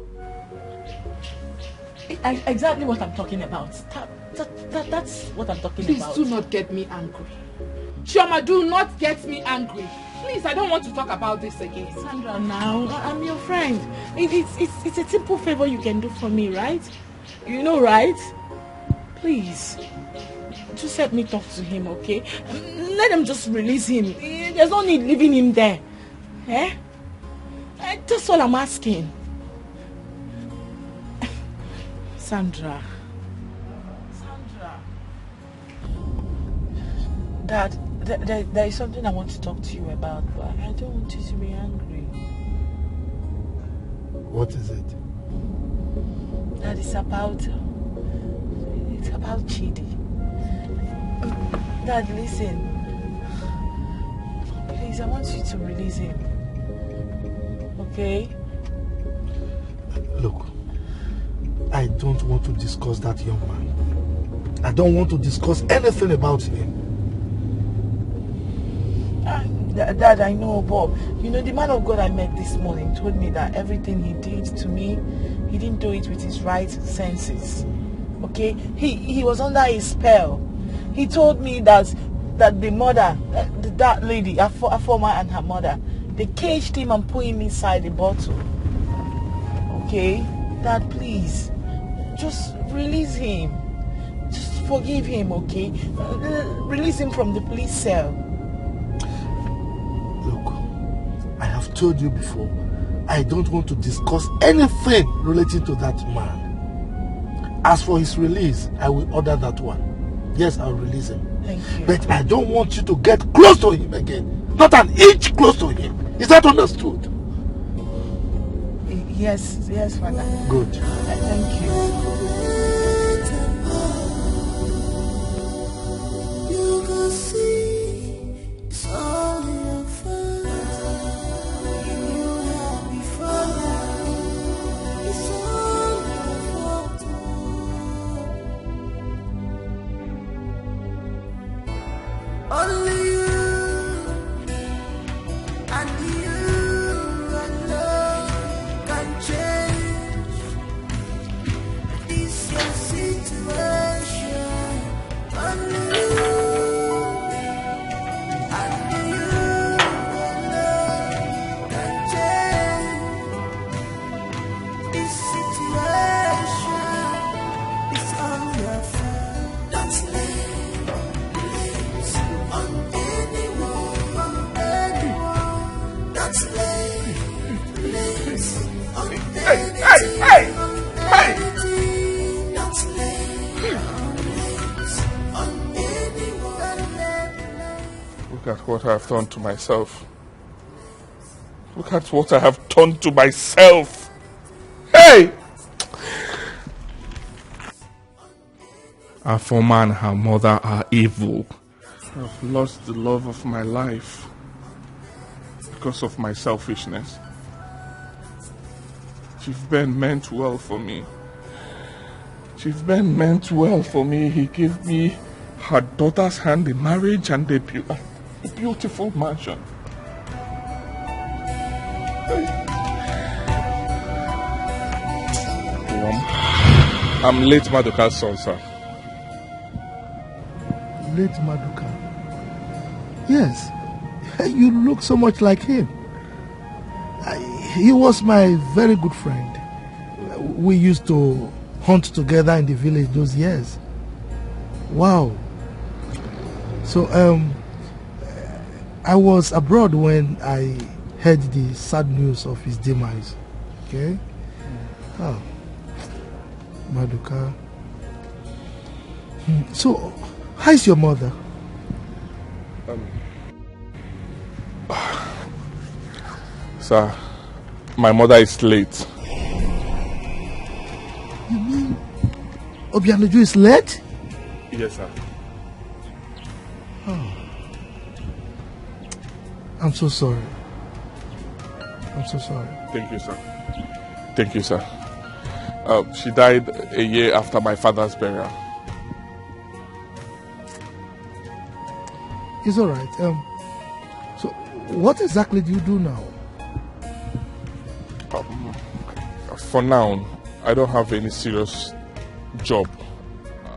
I, exactly what I'm talking about. That, that, that, that's what I'm talking Please about. Do not get me angry. Chioma, do not get me angry. Please, I don't want to talk about this again. Sandra, now, I- I'm your friend. It, it's, it's, it's a simple favor you can do for me, right? You know, right? Please, just help me talk to him, okay? Let them just release him. There's no need leaving him there. Eh? Eh, that's all I'm asking. Sandra. Sandra. Dad, there, there, there is something I want to talk to you about, but I don't want you to be angry. What is it? Dad, it's about, it's about Chidi. Dad, listen. Please, I want you to release him. Okay? Look, I don't want to discuss that young man. I don't want to discuss anything about him. Dad, I know, but you know, the man of God I met this morning told me that everything he did to me, he didn't do it with his right senses. Okay? He he was under a spell. He told me that that the mother, uh, th- that lady, Afo- Afoma and her mother, they caged him and put him inside a bottle. Okay? Dad, please, just release him. Just forgive him, okay? Uh, Release him from the police cell. Look, I have told you before, I don't want to discuss anything relating to that man. As for his release, I will order that one. Yes, I'll release him. Thank you. But I don't want you to get close to him again. Not an inch close to him. Is that understood? Yes, yes, Father. Good. Thank you. You can see it's all your fault. You have before now. It's all your fault. Only you and you alone can change this your situation. Only you and you alone can change this situation. It's all your fault. Don't lay blames on anyone, on anyone. Don't lay blames on anything, on anything. Don't lay blames on anyone. Look at what I've done to myself. Look at what I have done to myself. Hey! Afoma and her mother are evil. I've lost the love of my life because of my selfishness. Chief Ben meant well for me. Chief Ben meant well for me. He gave me her daughter's hand in marriage and a, beau- a beautiful mansion. Hey. Um, I'm late Maduka's son, sir. Late Maduka. Yes, you look so much like him. I, he was my very good friend. We used to hunt together in the village those years. Wow. So, um, I was abroad when I heard the sad news of his demise. Okay? Oh, Maduka. Hmm. So, how is your mother? Um, sir, my mother is late. You mean Obianuju is late? Yes, sir. Oh. I'm so sorry. I'm so sorry. Thank you, sir. Thank you, sir. Uh, she died a year after my father's burial. It's all right. Um, so, what exactly do you do now? Um, for now, I don't have any serious job.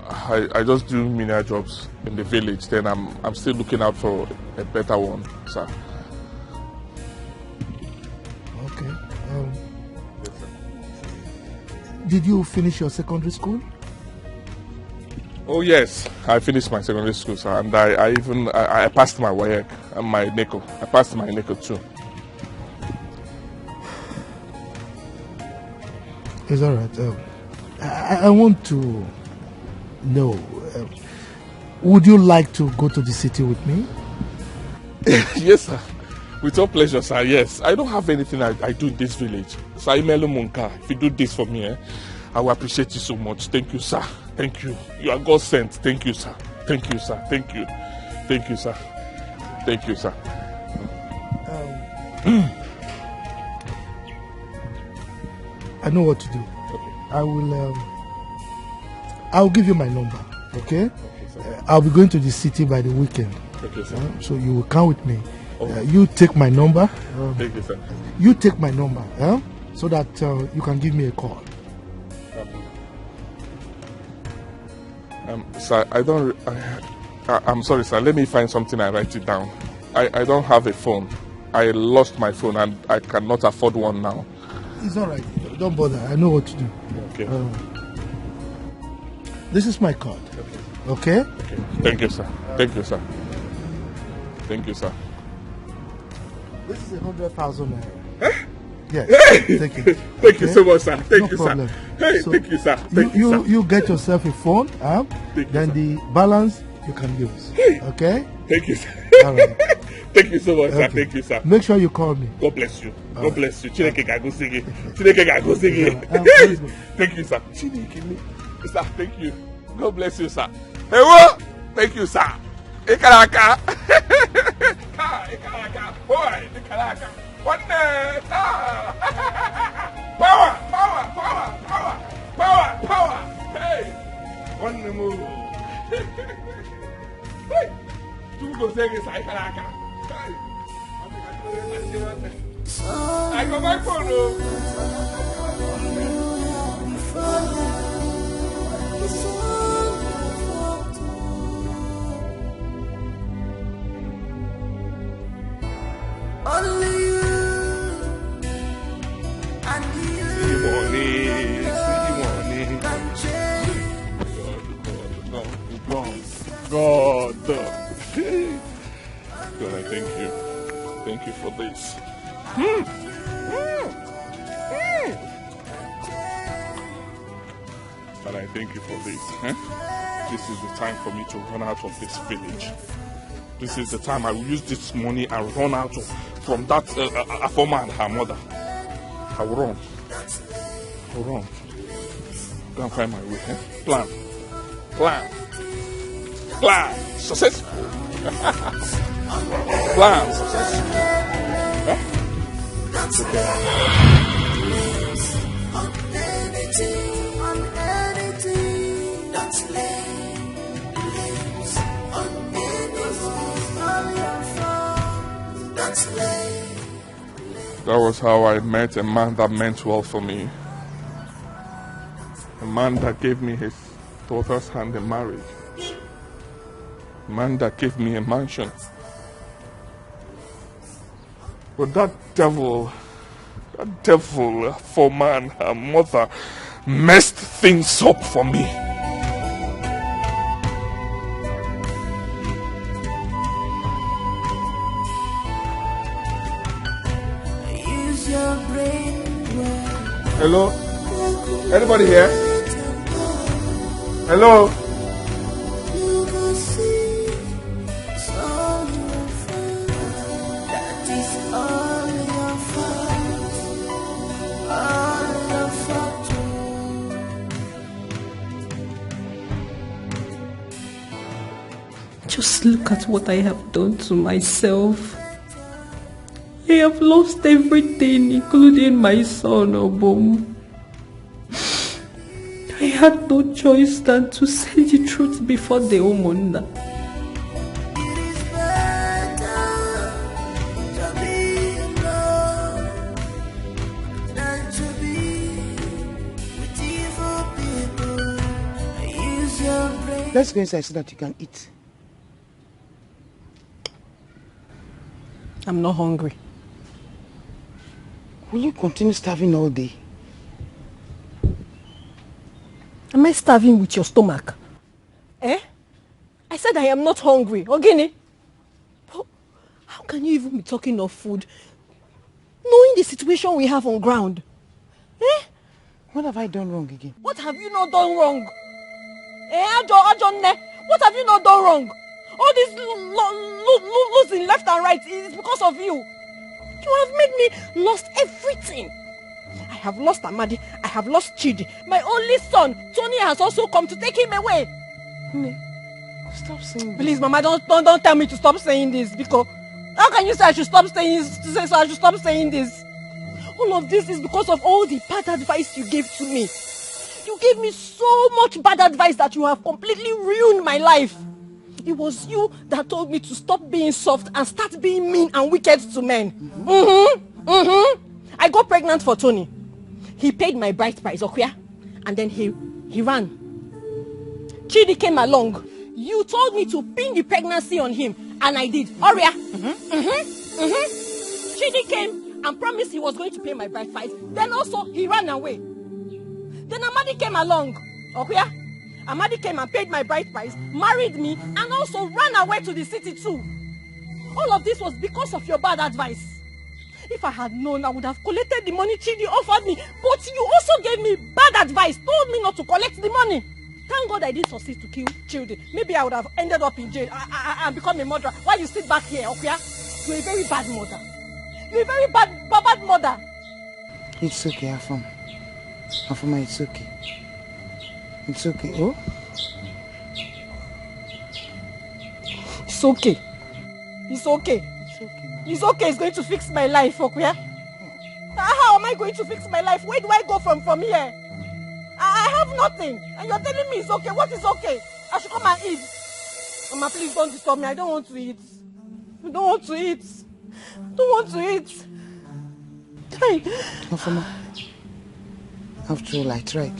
I, I just do menial jobs in the village. Then I'm I'm still looking out for a better one, sir. Okay. Um, did you finish your secondary school? Oh yes, I finished my secondary school, sir, and I, I even I, I passed my WAEC and my NECO. I passed my NECO too. It's all right. Um, I, I want to know. Um, would you like to go to the city with me? Yes, sir. With all pleasure, sir. Yes, I don't have anything I, I do in this village. Sir Imelu Munka, if you do this for me, eh, I will appreciate you so much. Thank you, sir. Thank you. You are God sent. Thank you, sir. Thank you, sir. Thank you. Thank you, sir. Thank you, sir. Um, I know what to do. I will. Um, I'll give you my number. Okay. Uh, I'll be going to the city by the weekend. Okay, sir. Uh, so you will come with me. Uh, you take my number. Um, Thank you, sir. You take my number, eh? So that uh, you can give me a call. Um, sir, I don't. I, I, I'm sorry, sir. Let me find something and write it down. I, I don't have a phone. I lost my phone and I cannot afford one now. It's all right. Don't bother. I know what to do. Okay. Uh, this is my card. Okay? Okay. Thank you, sir. Thank you, sir. Thank you, sir. This is a hundred thousand naira. Yes. Take it. Thank you Okay? so much, sir. Thank No you, problem. sir. Hey, So, thank you, sir. You Thank you, you sir. You get yourself a phone, huh? Thank you, Then sir. The balance you can use. Okay? Thank you, sir. All right. Thank you so much, sir. Okay. Thank you, sir. Make sure you call me. God bless you. All God right. Bless you. Chineke ga-agọzi gị. Chineke ga-agọzi gị. Yeah, uh, praise God. Thank you, sir. Chineke me. Sir, thank you. God bless you, sir. Ewo! Thank you, sir. Ị kara aka. Ka, ị kara aka. Boy, ị kara aka. Nwanne, taa. Power, power, power, power, power, power. Hey! Nwanne m. Hey! Chukwu gozie gị, sir, ị kara aka. Hey! I got my phone, oh. Only you and you See money, see money. can change. God, God, God. God, I thank you. Thank you for this. And I thank you for this. Eh? This is the time for me to run out of this village. This is the time I will use this money and run out of from that uh, uh, uh, former and her mother. I will run. I will run. Go and find my way. Eh? Plan. Plan. Plan. Successful. Plan. Successful. Eh? That was how I met a man that meant well for me. A man that gave me his daughter's hand in marriage. A man that gave me a mansion. But that devil, that devil for man, her mother, messed things up for me. Use your brain well. Hello? Anybody here? Hello? You go see it's all your fault. That is all your fault. All your fault. Just look at what I have done to myself. I have lost everything, including my son, Obum. I had no choice than to say the truth before the Omunda. It is better to be alone than to be with evil people. Use your brain. Let's go inside so that you can eat. I'm not hungry. Will you continue starving all day? Am I starving with your stomach? Eh? I said I am not hungry. Ogini? But how can you even be talking of food? Knowing the situation we have on ground. Eh? What have I done wrong again? What have you not done wrong? Eh, Ajo, Ajo Nne, what have you not done wrong? All this lo- lo- lo- lo- losing left and right is because of you. You have made me lost everything. I have lost Amadi. I have lost Chidi. My only son, Tony, has also come to take him away. Nne, stop saying this. Please, Mama, don't, don't don't tell me to stop saying this because how can you say I should stop saying say so I should stop saying this? All of this is because of all the bad advice you gave to me. You gave me so much bad advice that you have completely ruined my life. It was you that told me to stop being soft and start being mean and wicked to men. Mm-hmm. Mm-hmm. I got pregnant for Tony. He paid my bride price, Okuya, and then he he ran. Chidi came along. You told me to pin the pregnancy on him, and I did. Oria. Mm-hmm. Mm-hmm. Mm-hmm. Chidi came and promised he was going to pay my bride price. Then also he ran away. Then Amadi came along. Okuya. Amadi came and paid my bride price, married me, and also ran away to the city too. All of this was because of your bad advice. If I had known, I would have collected the money Chidi offered me. But you also gave me bad advice, told me not to collect the money. Thank God I didn't succeed to kill Chidi. Maybe I would have ended up in jail and, and, and become a murderer. Why you sit back here, Okuya? You're a very bad mother. You're a very bad, bad, bad mother. It's okay, Afam. Afama, it's okay. It's okay. Oh? It's okay. It's okay. It's okay. It's okay. It's going to fix my life, Okuya. Ah, how am I going to fix my life? Where do I go from from here? I, I have nothing, and you're telling me it's okay. What is okay? I should come and eat. Mama, please don't disturb me. I don't want to eat. I don't want to eat. I don't want to eat. Hey. Afama, after all, I tried.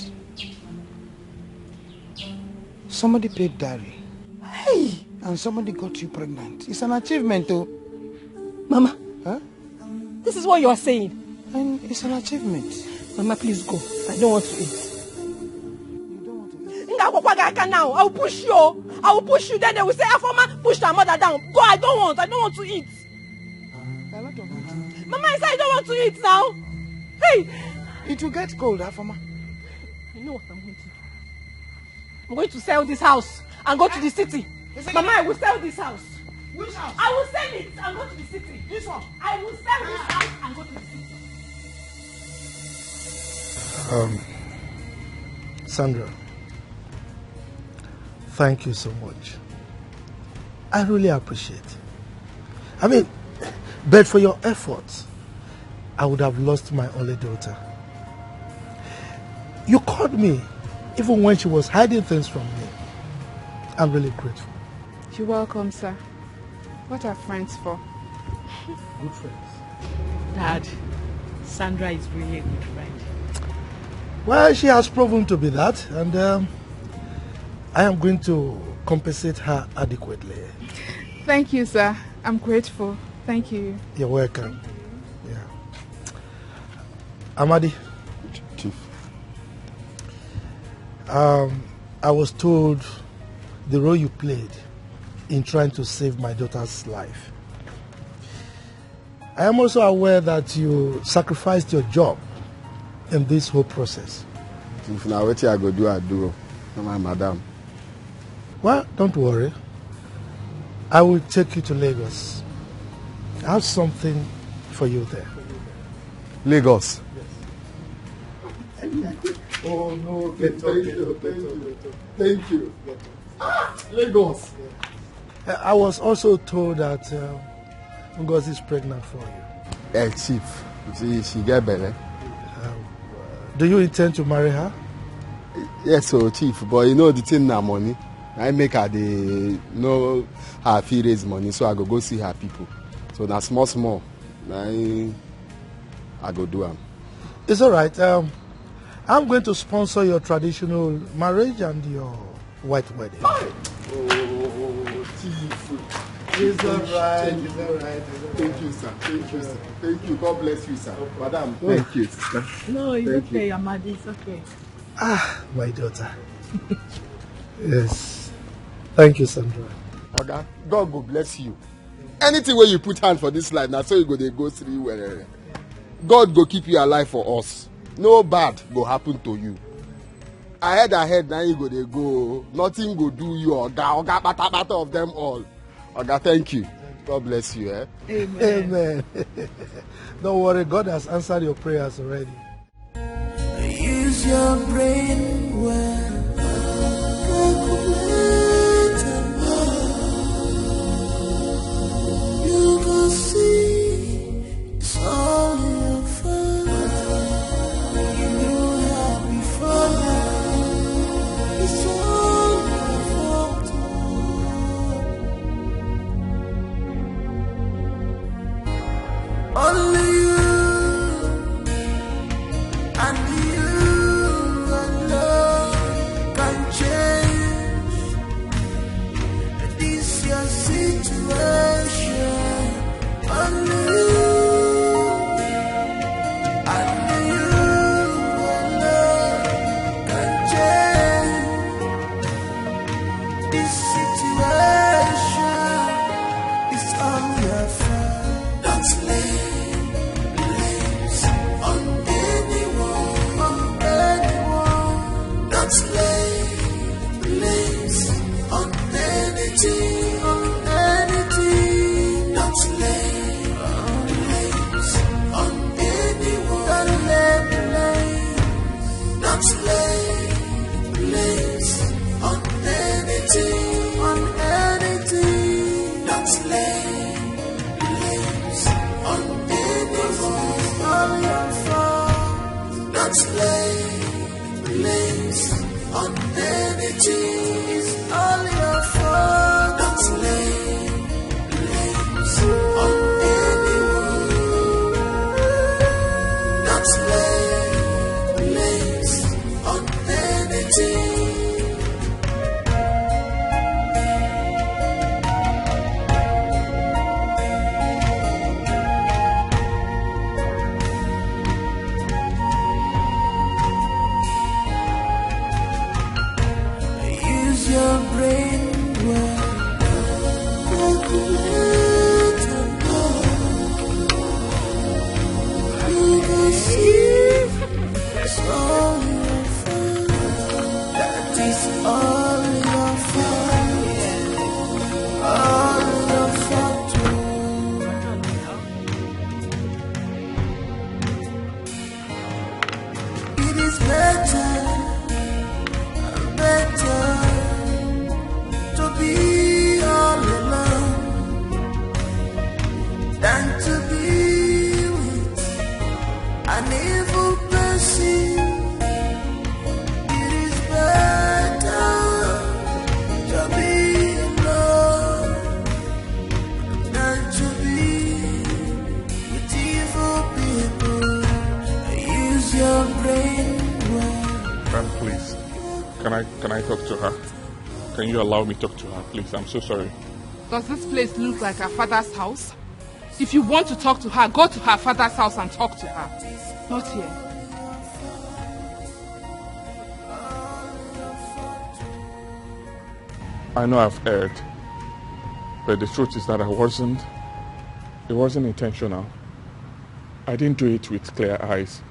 Somebody paid dowry. Hey! And somebody got you pregnant. It's an achievement, though. Mama, huh? This is what you are saying. And it's an achievement. Mama, please go. I don't want to eat. You don't want to eat? Now, I will push you. I will push you. Then they will say, Afoma pushed her mother down. Go, I don't want. I don't want to eat. Mama, I said I don't want to eat now. Hey! It will get cold, Afoma. I know what I'm going to do. I'm going to sell this house and go to the city. Mama, I will sell this house. Which house? I will sell it and go to the city. This one? I will sell this house and go to the city. Um, Sandra, thank you so much. I really appreciate. I mean, but for your efforts, I would have lost my only daughter. You called me even when she was hiding things from me. I'm really grateful. You're welcome, sir. What are friends for? Good friends. Dad, Sandra is really a good friend. Well, she has proven to be that, and um, I am going to compensate her adequately. Thank you, sir. I'm grateful. Thank you. You're welcome. Yeah. Amadi. Chief. Um, I was told the role you played in trying to save my daughter's life. I am also aware that you sacrificed your job in this whole process. If na wetin I go do, I do. Na my madam. Well, don't worry. I will take you to Lagos. I have something for you there. Lagos. Oh no, thank you, thank you, thank you. Ah, Lagos. I was also told that uh, Ngozi is pregnant for you. Eh, chief, she, she get belle. Do you intend to marry her? Yes, so chief, but you know the thing na money. I make her dey know how I fit raise money, so I go go see her people. So na small small, na im I go do am. It's all right. Um, I'm going to sponsor your traditional marriage and your white wedding. Oh, chief. It's all right. It's all right. It's all right. Thank you, sir. Thank you, sir. Thank you. God bless you, sir. Madam, thank you, sister. No, it's Thank okay, you. Amadi. It's okay. Ah, my daughter. Yes. Thank you, Sandra. Oga, God go bless you. Anything wey you put hand for this life, na so you go dey go through well. God go keep you alive for us. No bad go happen to you. Ahead, ahead, na you go dey go. Nothing go do you, oga, oga, patapata of them all. Oga, thank you. God bless you. Eh? Amen. Don't worry, God has answered your prayers already. Use your brain well. Calculate and know. You go see it's all your fault. You know how before now. It's all your fault. All your fault. Don't lay blames on anything. It's all your fault. Don't lay blames on anyone. Don't lay blames on anything. Use your brain well. Calculate and go. You will see it's all your fault. That is all your fault. All your fault. It is better, better to be all alone than to be with an evil person. It is better to be alone than to be with evil people. Use your brain well. Ma'am, please, can I, can I talk to her? Can you allow me talk to her, please? I'm so sorry. Does this place look like her father's house? If you want to talk to her, go to her father's house and talk to her. Not here. I know I've erred, but the truth is that I wasn't, it wasn't intentional. I didn't do it with clear eyes.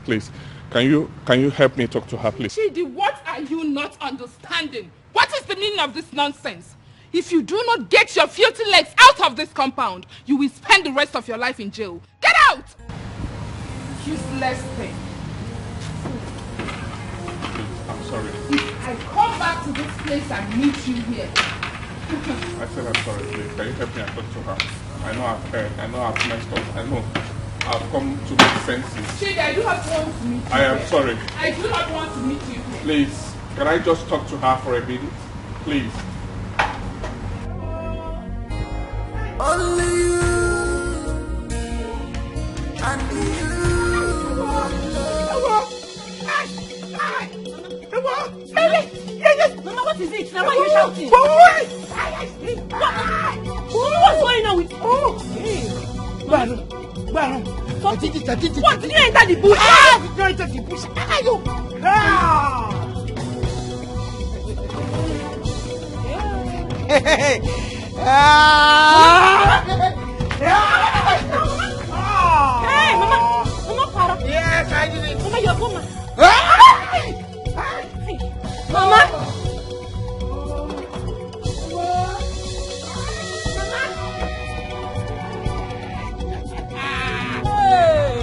Please, can you, can you help me talk to her, please? Chidi, what are you not understanding? What is the meaning of this nonsense? If you do not get your filthy legs out of this compound, you will spend the rest of your life in jail. Get out! Useless thing. I'm sorry. If I come back to this place and meet you here. I said I'm sorry, please. Can you help me and talk to her? I know I've erred. I know I've messed up. I know I've come to my senses. Chidi, I do not want to meet you here. I am sorry. I do not want to meet you here. Please, can I just talk to her for a minute? Please. Only you and you alone. Mama, what is it? Now why are you shouting? What? What's going on with you? Gbàrún, gbàrún. I did it, I did it. What? Did you enter the bush? Ah, did you enter the bush? Ah, you. Ah. Ah. Hey, Mama, Mama, para. Yes, I did it. Mama, you're Mama. Ah. Mama. Hey,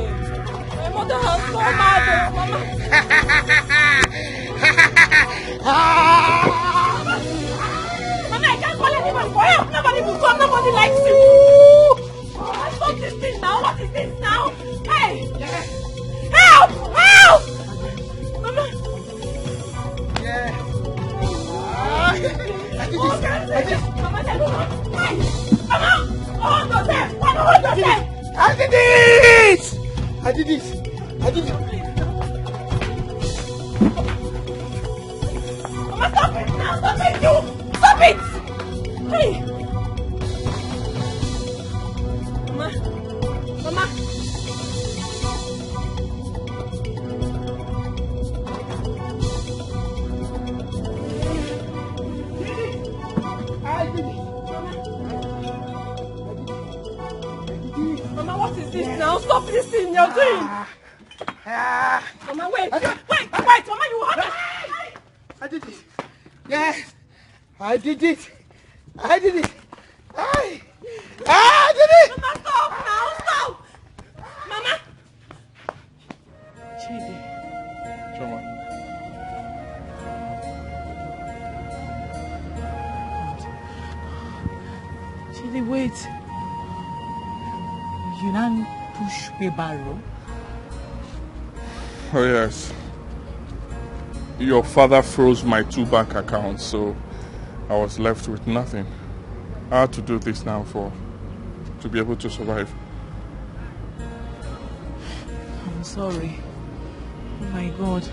my mother has come out, Mama. Mama, I can't call anybody for help. Nobody will come. Nobody likes you. Stop this thing now. What is this now? Hey! Help! Help! Mama! Yeah. Ah, I did this. I did. Mama, I don't know. Hey! Mama! Hold yourself! Mama, hold yourself! I did it! I did it! I did it! Mama, stop it now! Stop it! You! Stop it! Hey! Mama! Mama! I did it! Mama, what is this now? Stop this thing you're doing! Ah. Mama, wait! Wait! Wait! Mama, you hurt us! I did it! Yes! I did it. I did it. I, I did it. Mama, stop now. Stop. Mama. Chidi. Chioma. God. Chidi, wait. You now push wheelbarrow. Oh, yes. Your father froze my two bank accounts, so I was left with nothing. I had to do this now for to be able to survive. I'm sorry. Oh my God.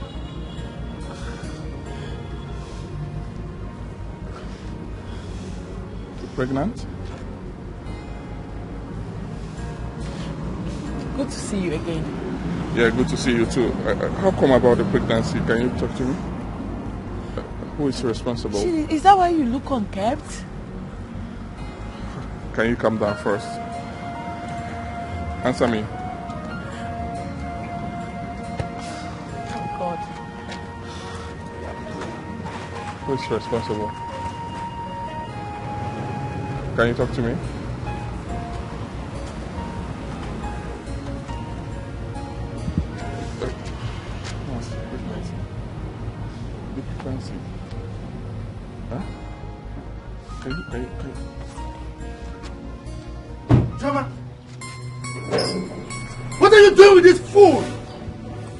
You pregnant? Good to see you again. Yeah, good to see you too. Uh, uh, how come about the pregnancy? Can you talk to me? Uh, who is responsible? Chidi, is that why you look unkempt? Can you calm down first? Answer me. Oh God. Who is responsible? Can you talk to me? What's the pregnancy? The pregnancy. Huh? Can you, can you, can you? Chama! What are you doing with this fool?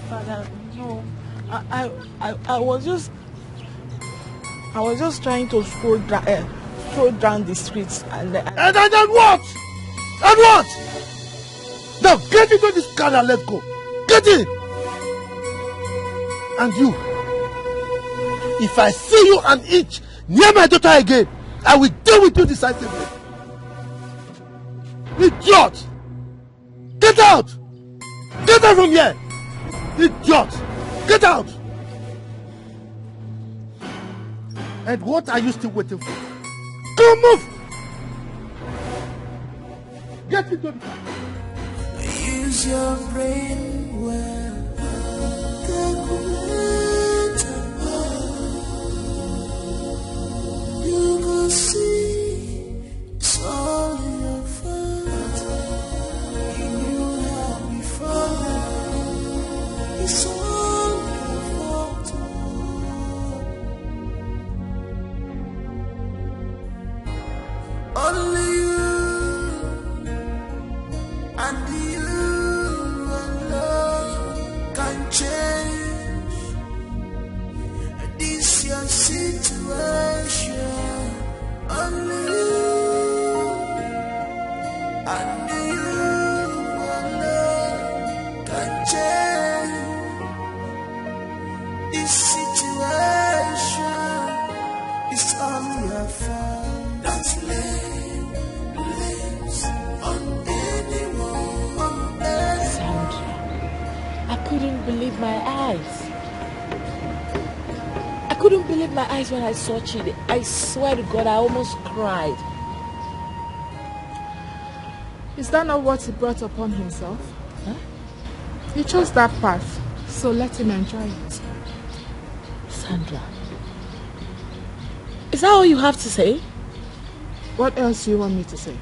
Father, no. I, I, I, I was just, I was just trying to stroll, dra- uh, stroll down the streets and. Uh, And, and, and what? And what? Now get into this car and let's go. Get in. And you, if I see you an inch near my daughter again, I will deal with you decisively. Idiot! Get out! Get out from here! Idiot! Get out! And what are you still waiting for? Come, move! Get into the car. Use your brain well. Calculate and you go see it's all your fault. You knew how before now. It's all your fault. Only you and you alone can change this your situation. Only you and you alone can change this situation. It's all your fault. Don't lay blames on anyone. Sandra, I couldn't believe my eyes. I couldn't believe my eyes when I saw Chidi. I swear to God, I almost cried. Is that not what he brought upon himself? Huh? He chose that path, so let him enjoy it. Sandra, is that all you have to say? What else do you want me to say?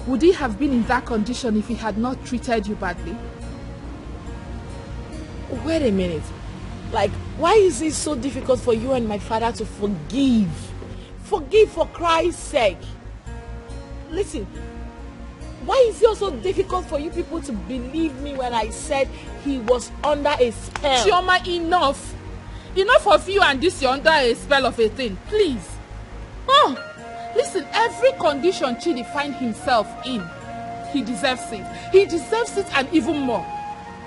Would he have been in that condition if he had not treated you badly? Wait a minute. Like, why is it so difficult for you and my father to forgive? Forgive, for Christ's sake. Listen, why is it also difficult for you people to believe me when I said he was under a spell? Chioma, enough. Enough of you and this you're under a spell of a thing. Please. Oh, listen, every condition Chidi find himself in, he deserves it. He deserves it and even more.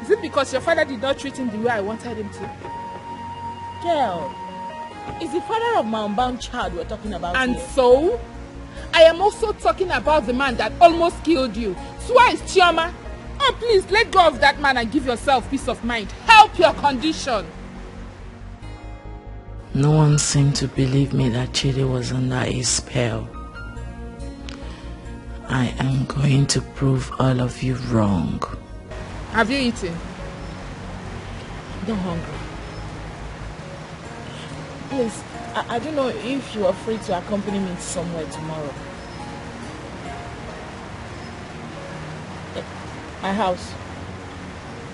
Is it because your father did not treat him the way I wanted him to? Girl, it's the father of my unbound child we're talking about And here. So, I am also talking about the man that almost killed you twice, Chioma. Oh, please, let go of that man and give yourself peace of mind. Help your condition. No one seemed to believe me that Chidi was under a spell. I am going to prove all of you wrong. Have you eaten? Don't hungry. Please, I, I don't know if you are free to accompany me somewhere tomorrow. My house.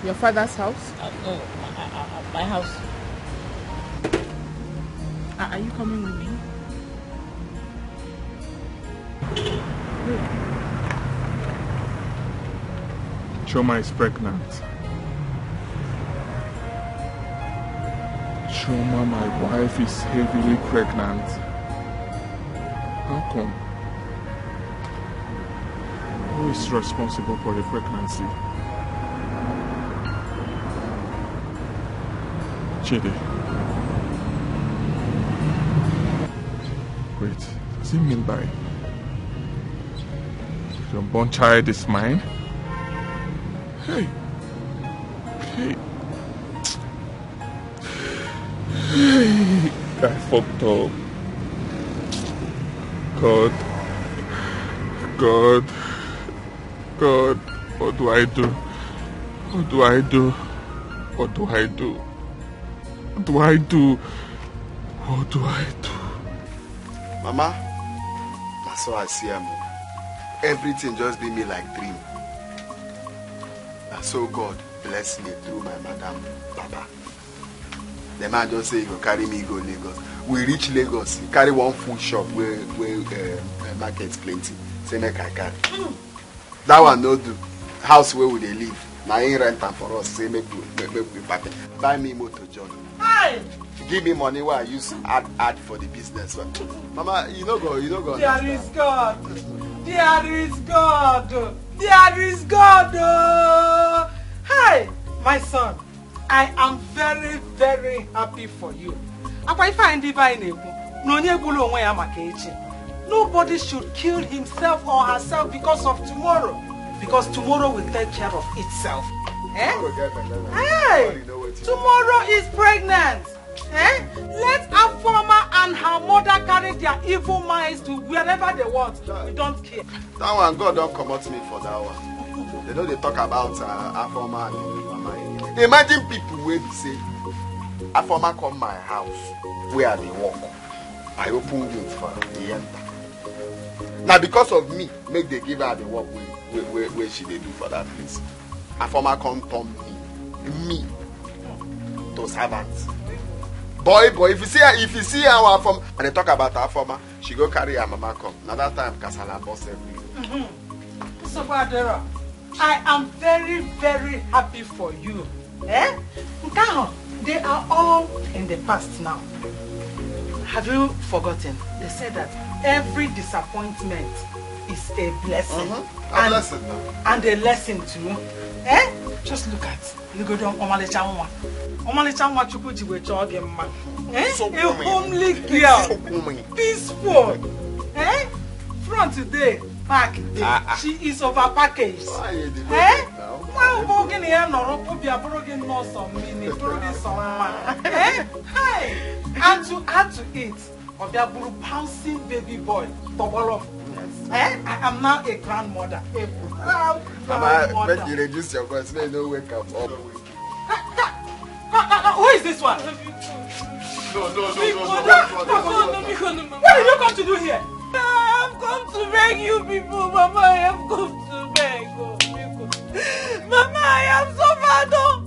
Your father's house? Uh, no, my, uh, uh, my house. Are, are you coming with me? Chioma is pregnant. Chioma, my wife, is heavily pregnant. How come? Who is responsible for the pregnancy? Chidi. Wait, does he mean by your born child is mine? Hey. Hey. Hey. I fucked up. God. God. God. What do I do? What do I do? What do I do? What do I do? What do I do? Mama, that's how I see him. Everything just be me like dream. And so God bless me through my madam, Papa. The man just say he go carry me go Lagos. We reach Lagos, he carry one food shop where where uh, uh, market plenty. Say make I carry. That one no do. House where we dey live, na him rent am for us. Say make we make, make we pack. Buy me motor, John. Hi. Give me money where I use add add for the business. Mama, you no go, you no go. There is God. There is God. There is God. Oh. Hi, my son. I am very, very happy for you. Akwa ife anyị ndị be anyị na-ekwu na onye gburu onwe ya maka echi. Nobody should kill himself or herself because of tomorrow. Because tomorrow will take care of itself. Eh? Hey! Tomorrow is pregnant. Eh? Let Afoma and her mother carry their evil minds to wherever they want. We don't care. That one, God don't comot me for that one. They know they talk about uh, Afoma and Mama. Imagine people wey be say Afoma come my house where I dey work. I open gate for am, he enter. Now because of me, make they give her the work wey wey wey wey she dey do for that place. Afoma come turn me me to servant. Boy boy, if you see her, if you see how Afoma and they talk about Afoma, she go carry her mama come. Na that time kasala burst everywhere. Nsogbu adịrọ. I am very, very happy for you. Eh? Nke ahụ, they are all in the past now. Have you forgotten? They said that every disappointment is a blessing. Mm-hmm. A blessing now. And a lesson too. Eh? Just look at Legodo ọmalịcha nwa. Ọmalịcha nwa Chukwu ji wee chọọ gị mma. Eh? A homely girl. Peaceful. Eh? Front today, back day. Ah, ah. She is over packaged. Why you dey eh? Nwa bụ gị na ya nọrọ, obi abụrụ gị nnọọ sọ mmiri, bụrụ gị sọ mma. Eh? Hey! And to add to it, ọ bịa bụrụ bouncing baby boy, tọgbọrọ m. Eh? I am now a grandmother, a proud grandmother. Mama, make you reduce your voice, make you no wake am up. Who is this one? No, no, no, no, no, no, no, no, no, no, no. What did you come to do here? I have come to beg you people, Mama. I have come to beg. Oh, people. Mama, I have suffered. Oh.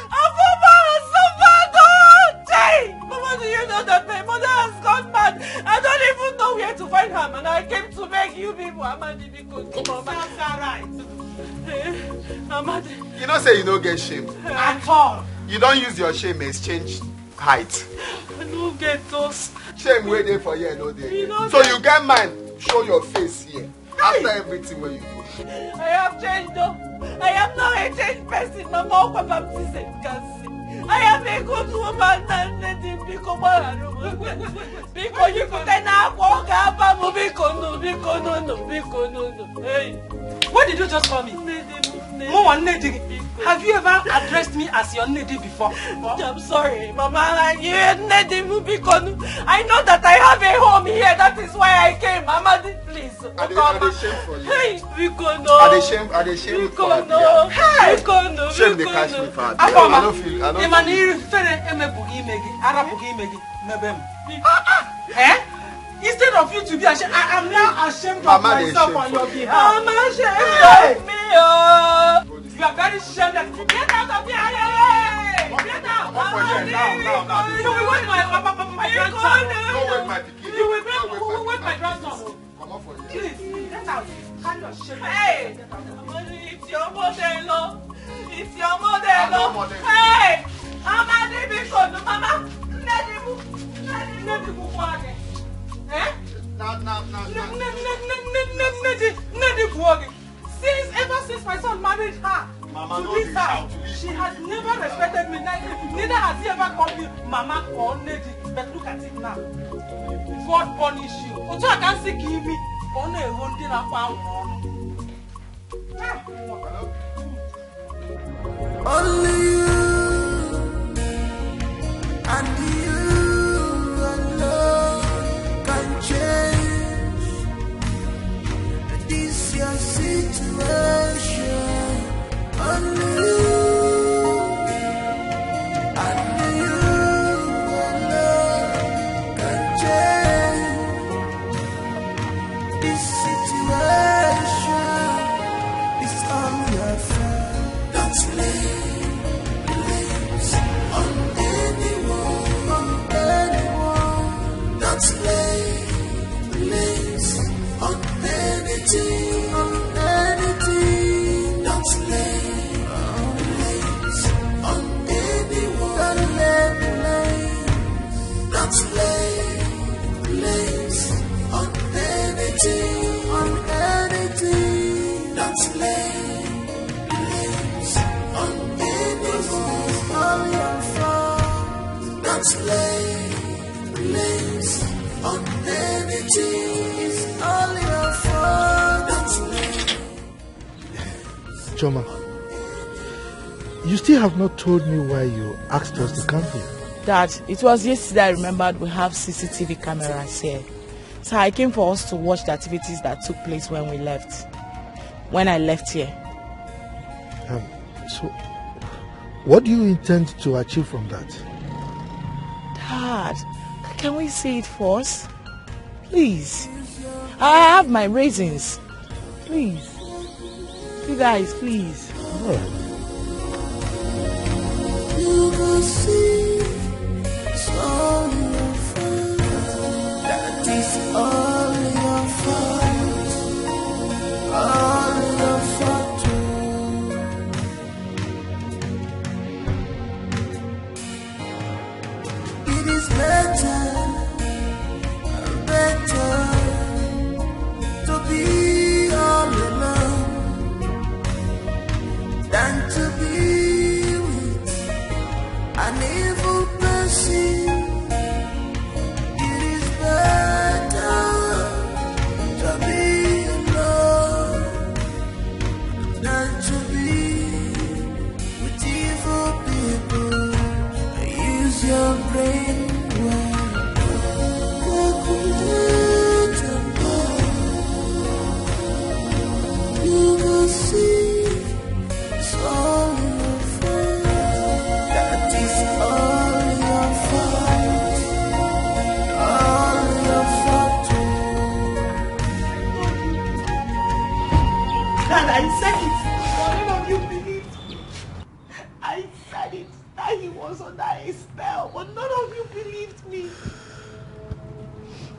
Afoma has suffered. Oh. Hey! Mama, do you know that my mother has gone mad? I don't even know where to find her, and I came to beg you people, Amadi, because Mama. Sounds all right. Eh, Amadi. You know say you no get shame. At all. You don use your shame exchange height. I no get those. Shame wey dey for here no dey. You here. No so get you get mind show your face here. Hey! After everything wey you do. I have changed though. I am now a changed person. Mama, Opa baptism can see. I am a good woman. Nne di m, biko gbaghara m. Biko, you could then have walk up and biko no, biko no, no, biko no, no. Hey. What did you just call me? Nne di m, nne di m. Mo wa nne di. Have you ever addressed me as your nne di before? I'm sorry, Mama. I, you nne di m, biko no. I know that I have a home here. That is why I came, Amadi. Please. I dey, I dey shame for you. Hey, biko no. I dey shame, I dey shame for you. Biko no. Hey, biko no. Shame dey catch me for Abia. Afoma, I no feel, I no feel. Ị ma na ihere emebughị ime gị, arapụghị ime gị, mebe m. Eh? Instead of you to be ashamed, I am now ashamed of myself on your behalf. Mama, shame. Hey! Help me, oh. You are very shameless. Get out of here. Hey! Get out. Come for here now, now, now. You will wake my, my, my, my grandson. No wake my pikin. You will wake, wake my grandson. Comot for here. Please, get out. Hey! It's your mother-in-law. It's your mother-in-law. Hey! Amadi, because mama, Nnedi bu, Nnedi bu, Nnedi bu. Eh? Nnedi, Nnedi bu. Since, ever since my son married her, Mama, to no this house, she has never respected me. Neither, neither has he ever called me Mama or Nnedi. But look at it now. God punish you. Otu a ka m si ka imi, ọ na-ewo ndị na-akpa anwụ ọnụ. Ah! Only you and you alone can change this your situation. Only you and you alone can change this situation. It's all your fault. Don't lay blames on anyone, on anyone. Don't lay blames on anything, on anything. Don't lay blames on anyone. Don't lay blames. Don't lay blames on anything, on anything. Don't lay blames on anyone. It's all your fault. Don't lay blames on anything. It's all your fault. Don't lay Chioma, you still have not told me why you asked us to come here. Dad, it was yesterday I remembered we have C C T V cameras here. So I came for us to watch the activities that took place when we left. When I left here. Um, so, what do you intend to achieve from that? Dad, can we see it first? Please. I have my reasons. Please. You guys, please. All right. You can see it's all your fault. That is all your fault. All your fault. It is better, better to be all alone than to be with an evil person. It is better to be alone than to be with evil people. Use your brain well. Calculate and plan. You will see it's all your fault. That is all your fault. All your fault. And I said it, but none of you believed me. I said it, that he was under a spell, but none of you believed me.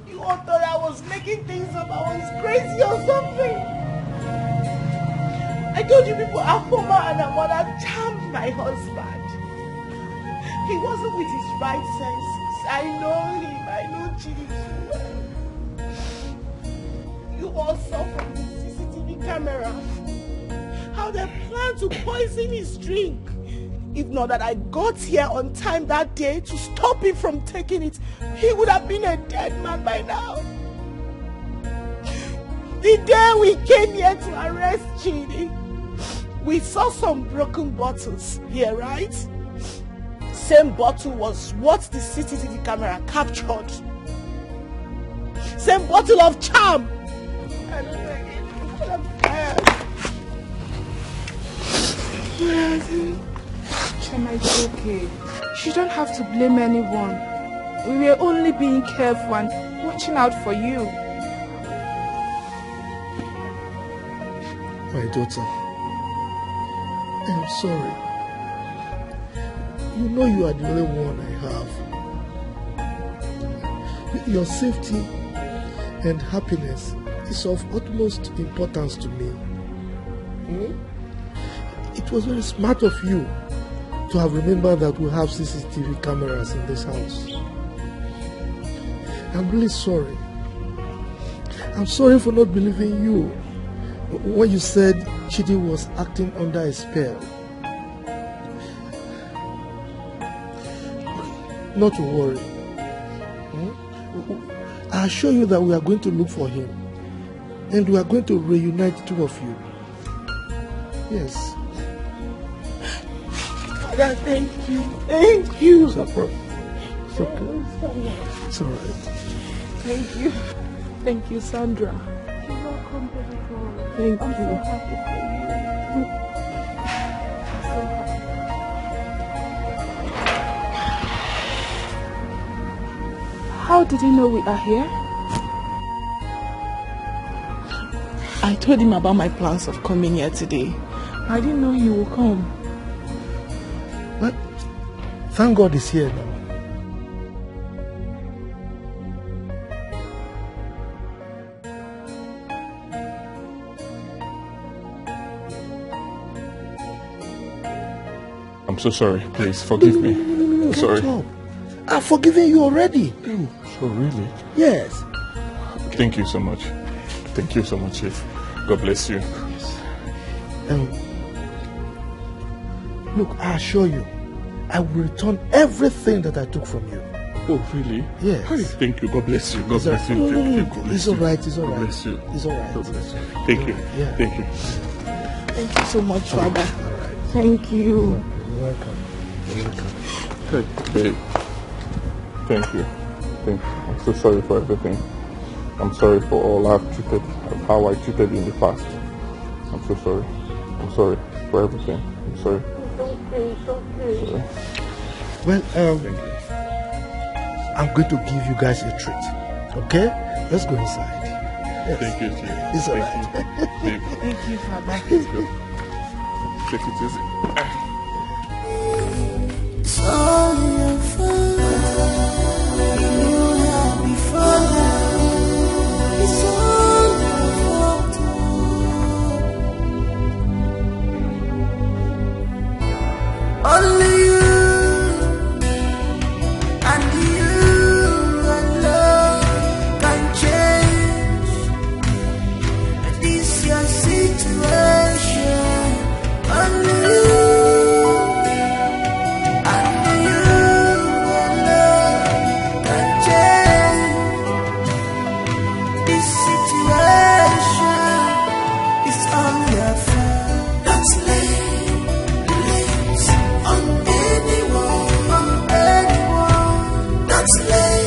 You all thought I was making things up, I was crazy or something. I told you people, Afoma and Amola charmed my husband. He wasn't with his right senses. I know him, I know Chidi too well. You all saw from the C C T V camera how they planned to poison his drink. If not that I got here on time that day to stop him from taking it, he would have been a dead man by now. The day we came here to arrest Chidi, we saw some broken bottles here, right? Same bottle was what the C C T V camera captured. Same bottle of charm. Chioma, it's okay. You don't have to blame anyone. We were only being careful and watching out for you. My daughter, I'm sorry. You know you are the only one I have. Your safety and happiness It's of utmost importance to me. Hmm? It was very smart of you to have remembered that we have C C T V cameras in this house. I'm really sorry. I'm sorry for not believing you when you said Chidi was acting under a spell. Not to worry. Hmm? I assure you that we are going to look for him. And we are going to reunite the two of you. Yes. Father, thank you. Thank you. It's okay. It's okay. It's all right. Thank you. Thank you, Sandra. You're welcome, baby girl. Thank you. I'm so happy for you. I'm so happy. How did he know we are here? I told him about my plans of coming here today. I didn't know he would come. Well, thank God he's here now. I'm so sorry. Please forgive me. No, no, no, no, no, no, sorry. Don't talk. I've forgiven you already. Oh, so really? Yes. Thank you so much. Thank you so much, Chief. God bless you. Um, look, I assure you, I will return everything that I took from you. Oh, really? Yes. Hey, thank you. God bless you. God bless you. No, no, no, no. It's all right. It's all right. God bless you. It's all right. God bless you. Thank you. Yeah. Thank you. Thank you so much, Father. All right. Thank you. You're welcome. You're welcome. Hey, babe. Thank you. Thank you. I'm so sorry for everything. I'm sorry for all I've treated, how I treated you in the past. I'm so sorry. I'm sorry for everything. I'm sorry. It's okay. It's okay. Sorry. Well, um, I'm going to give you guys a treat. Okay? Let's go inside. Yes. Thank you, Chief. It's all right. Thank you. Babe. Thank you, Father. Let's go. Take it easy. It's all your fault. You had me for life. It's all your fault. Only you and you alone can change this your situation. Only you and you alone can change this situation. It's all your fault. Don't lay blames on anyone, on anyone. Don't lay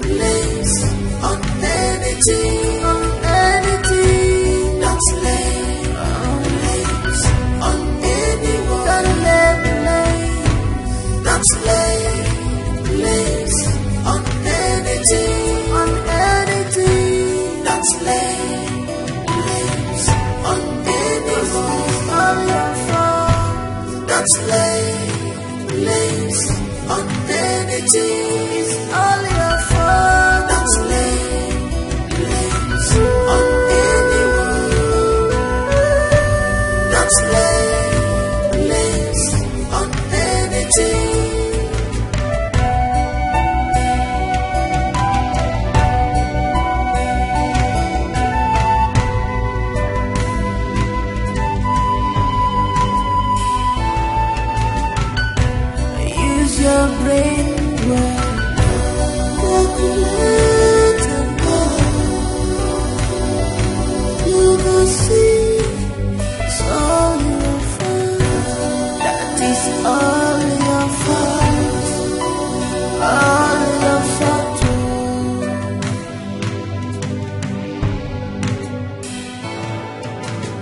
blames on anything, on anything. Don't lay blames on anyone. Don't lay blames. Don't lay blames on anything, on anything. Don't lay blames on anyone. Don't lay blames on anything. It's all your fault. Don't lay blames on anyone. Don't lay blames on anything. Use your brain well. Calculate and go. You go see it's all your fault. That is all your fault. All your fault.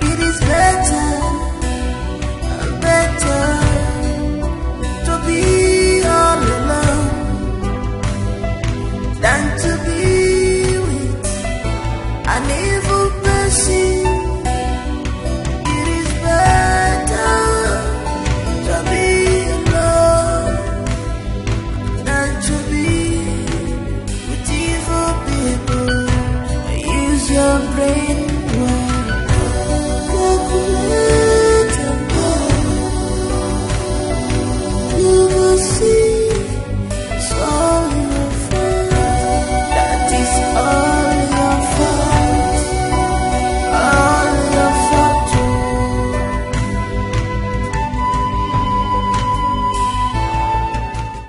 It is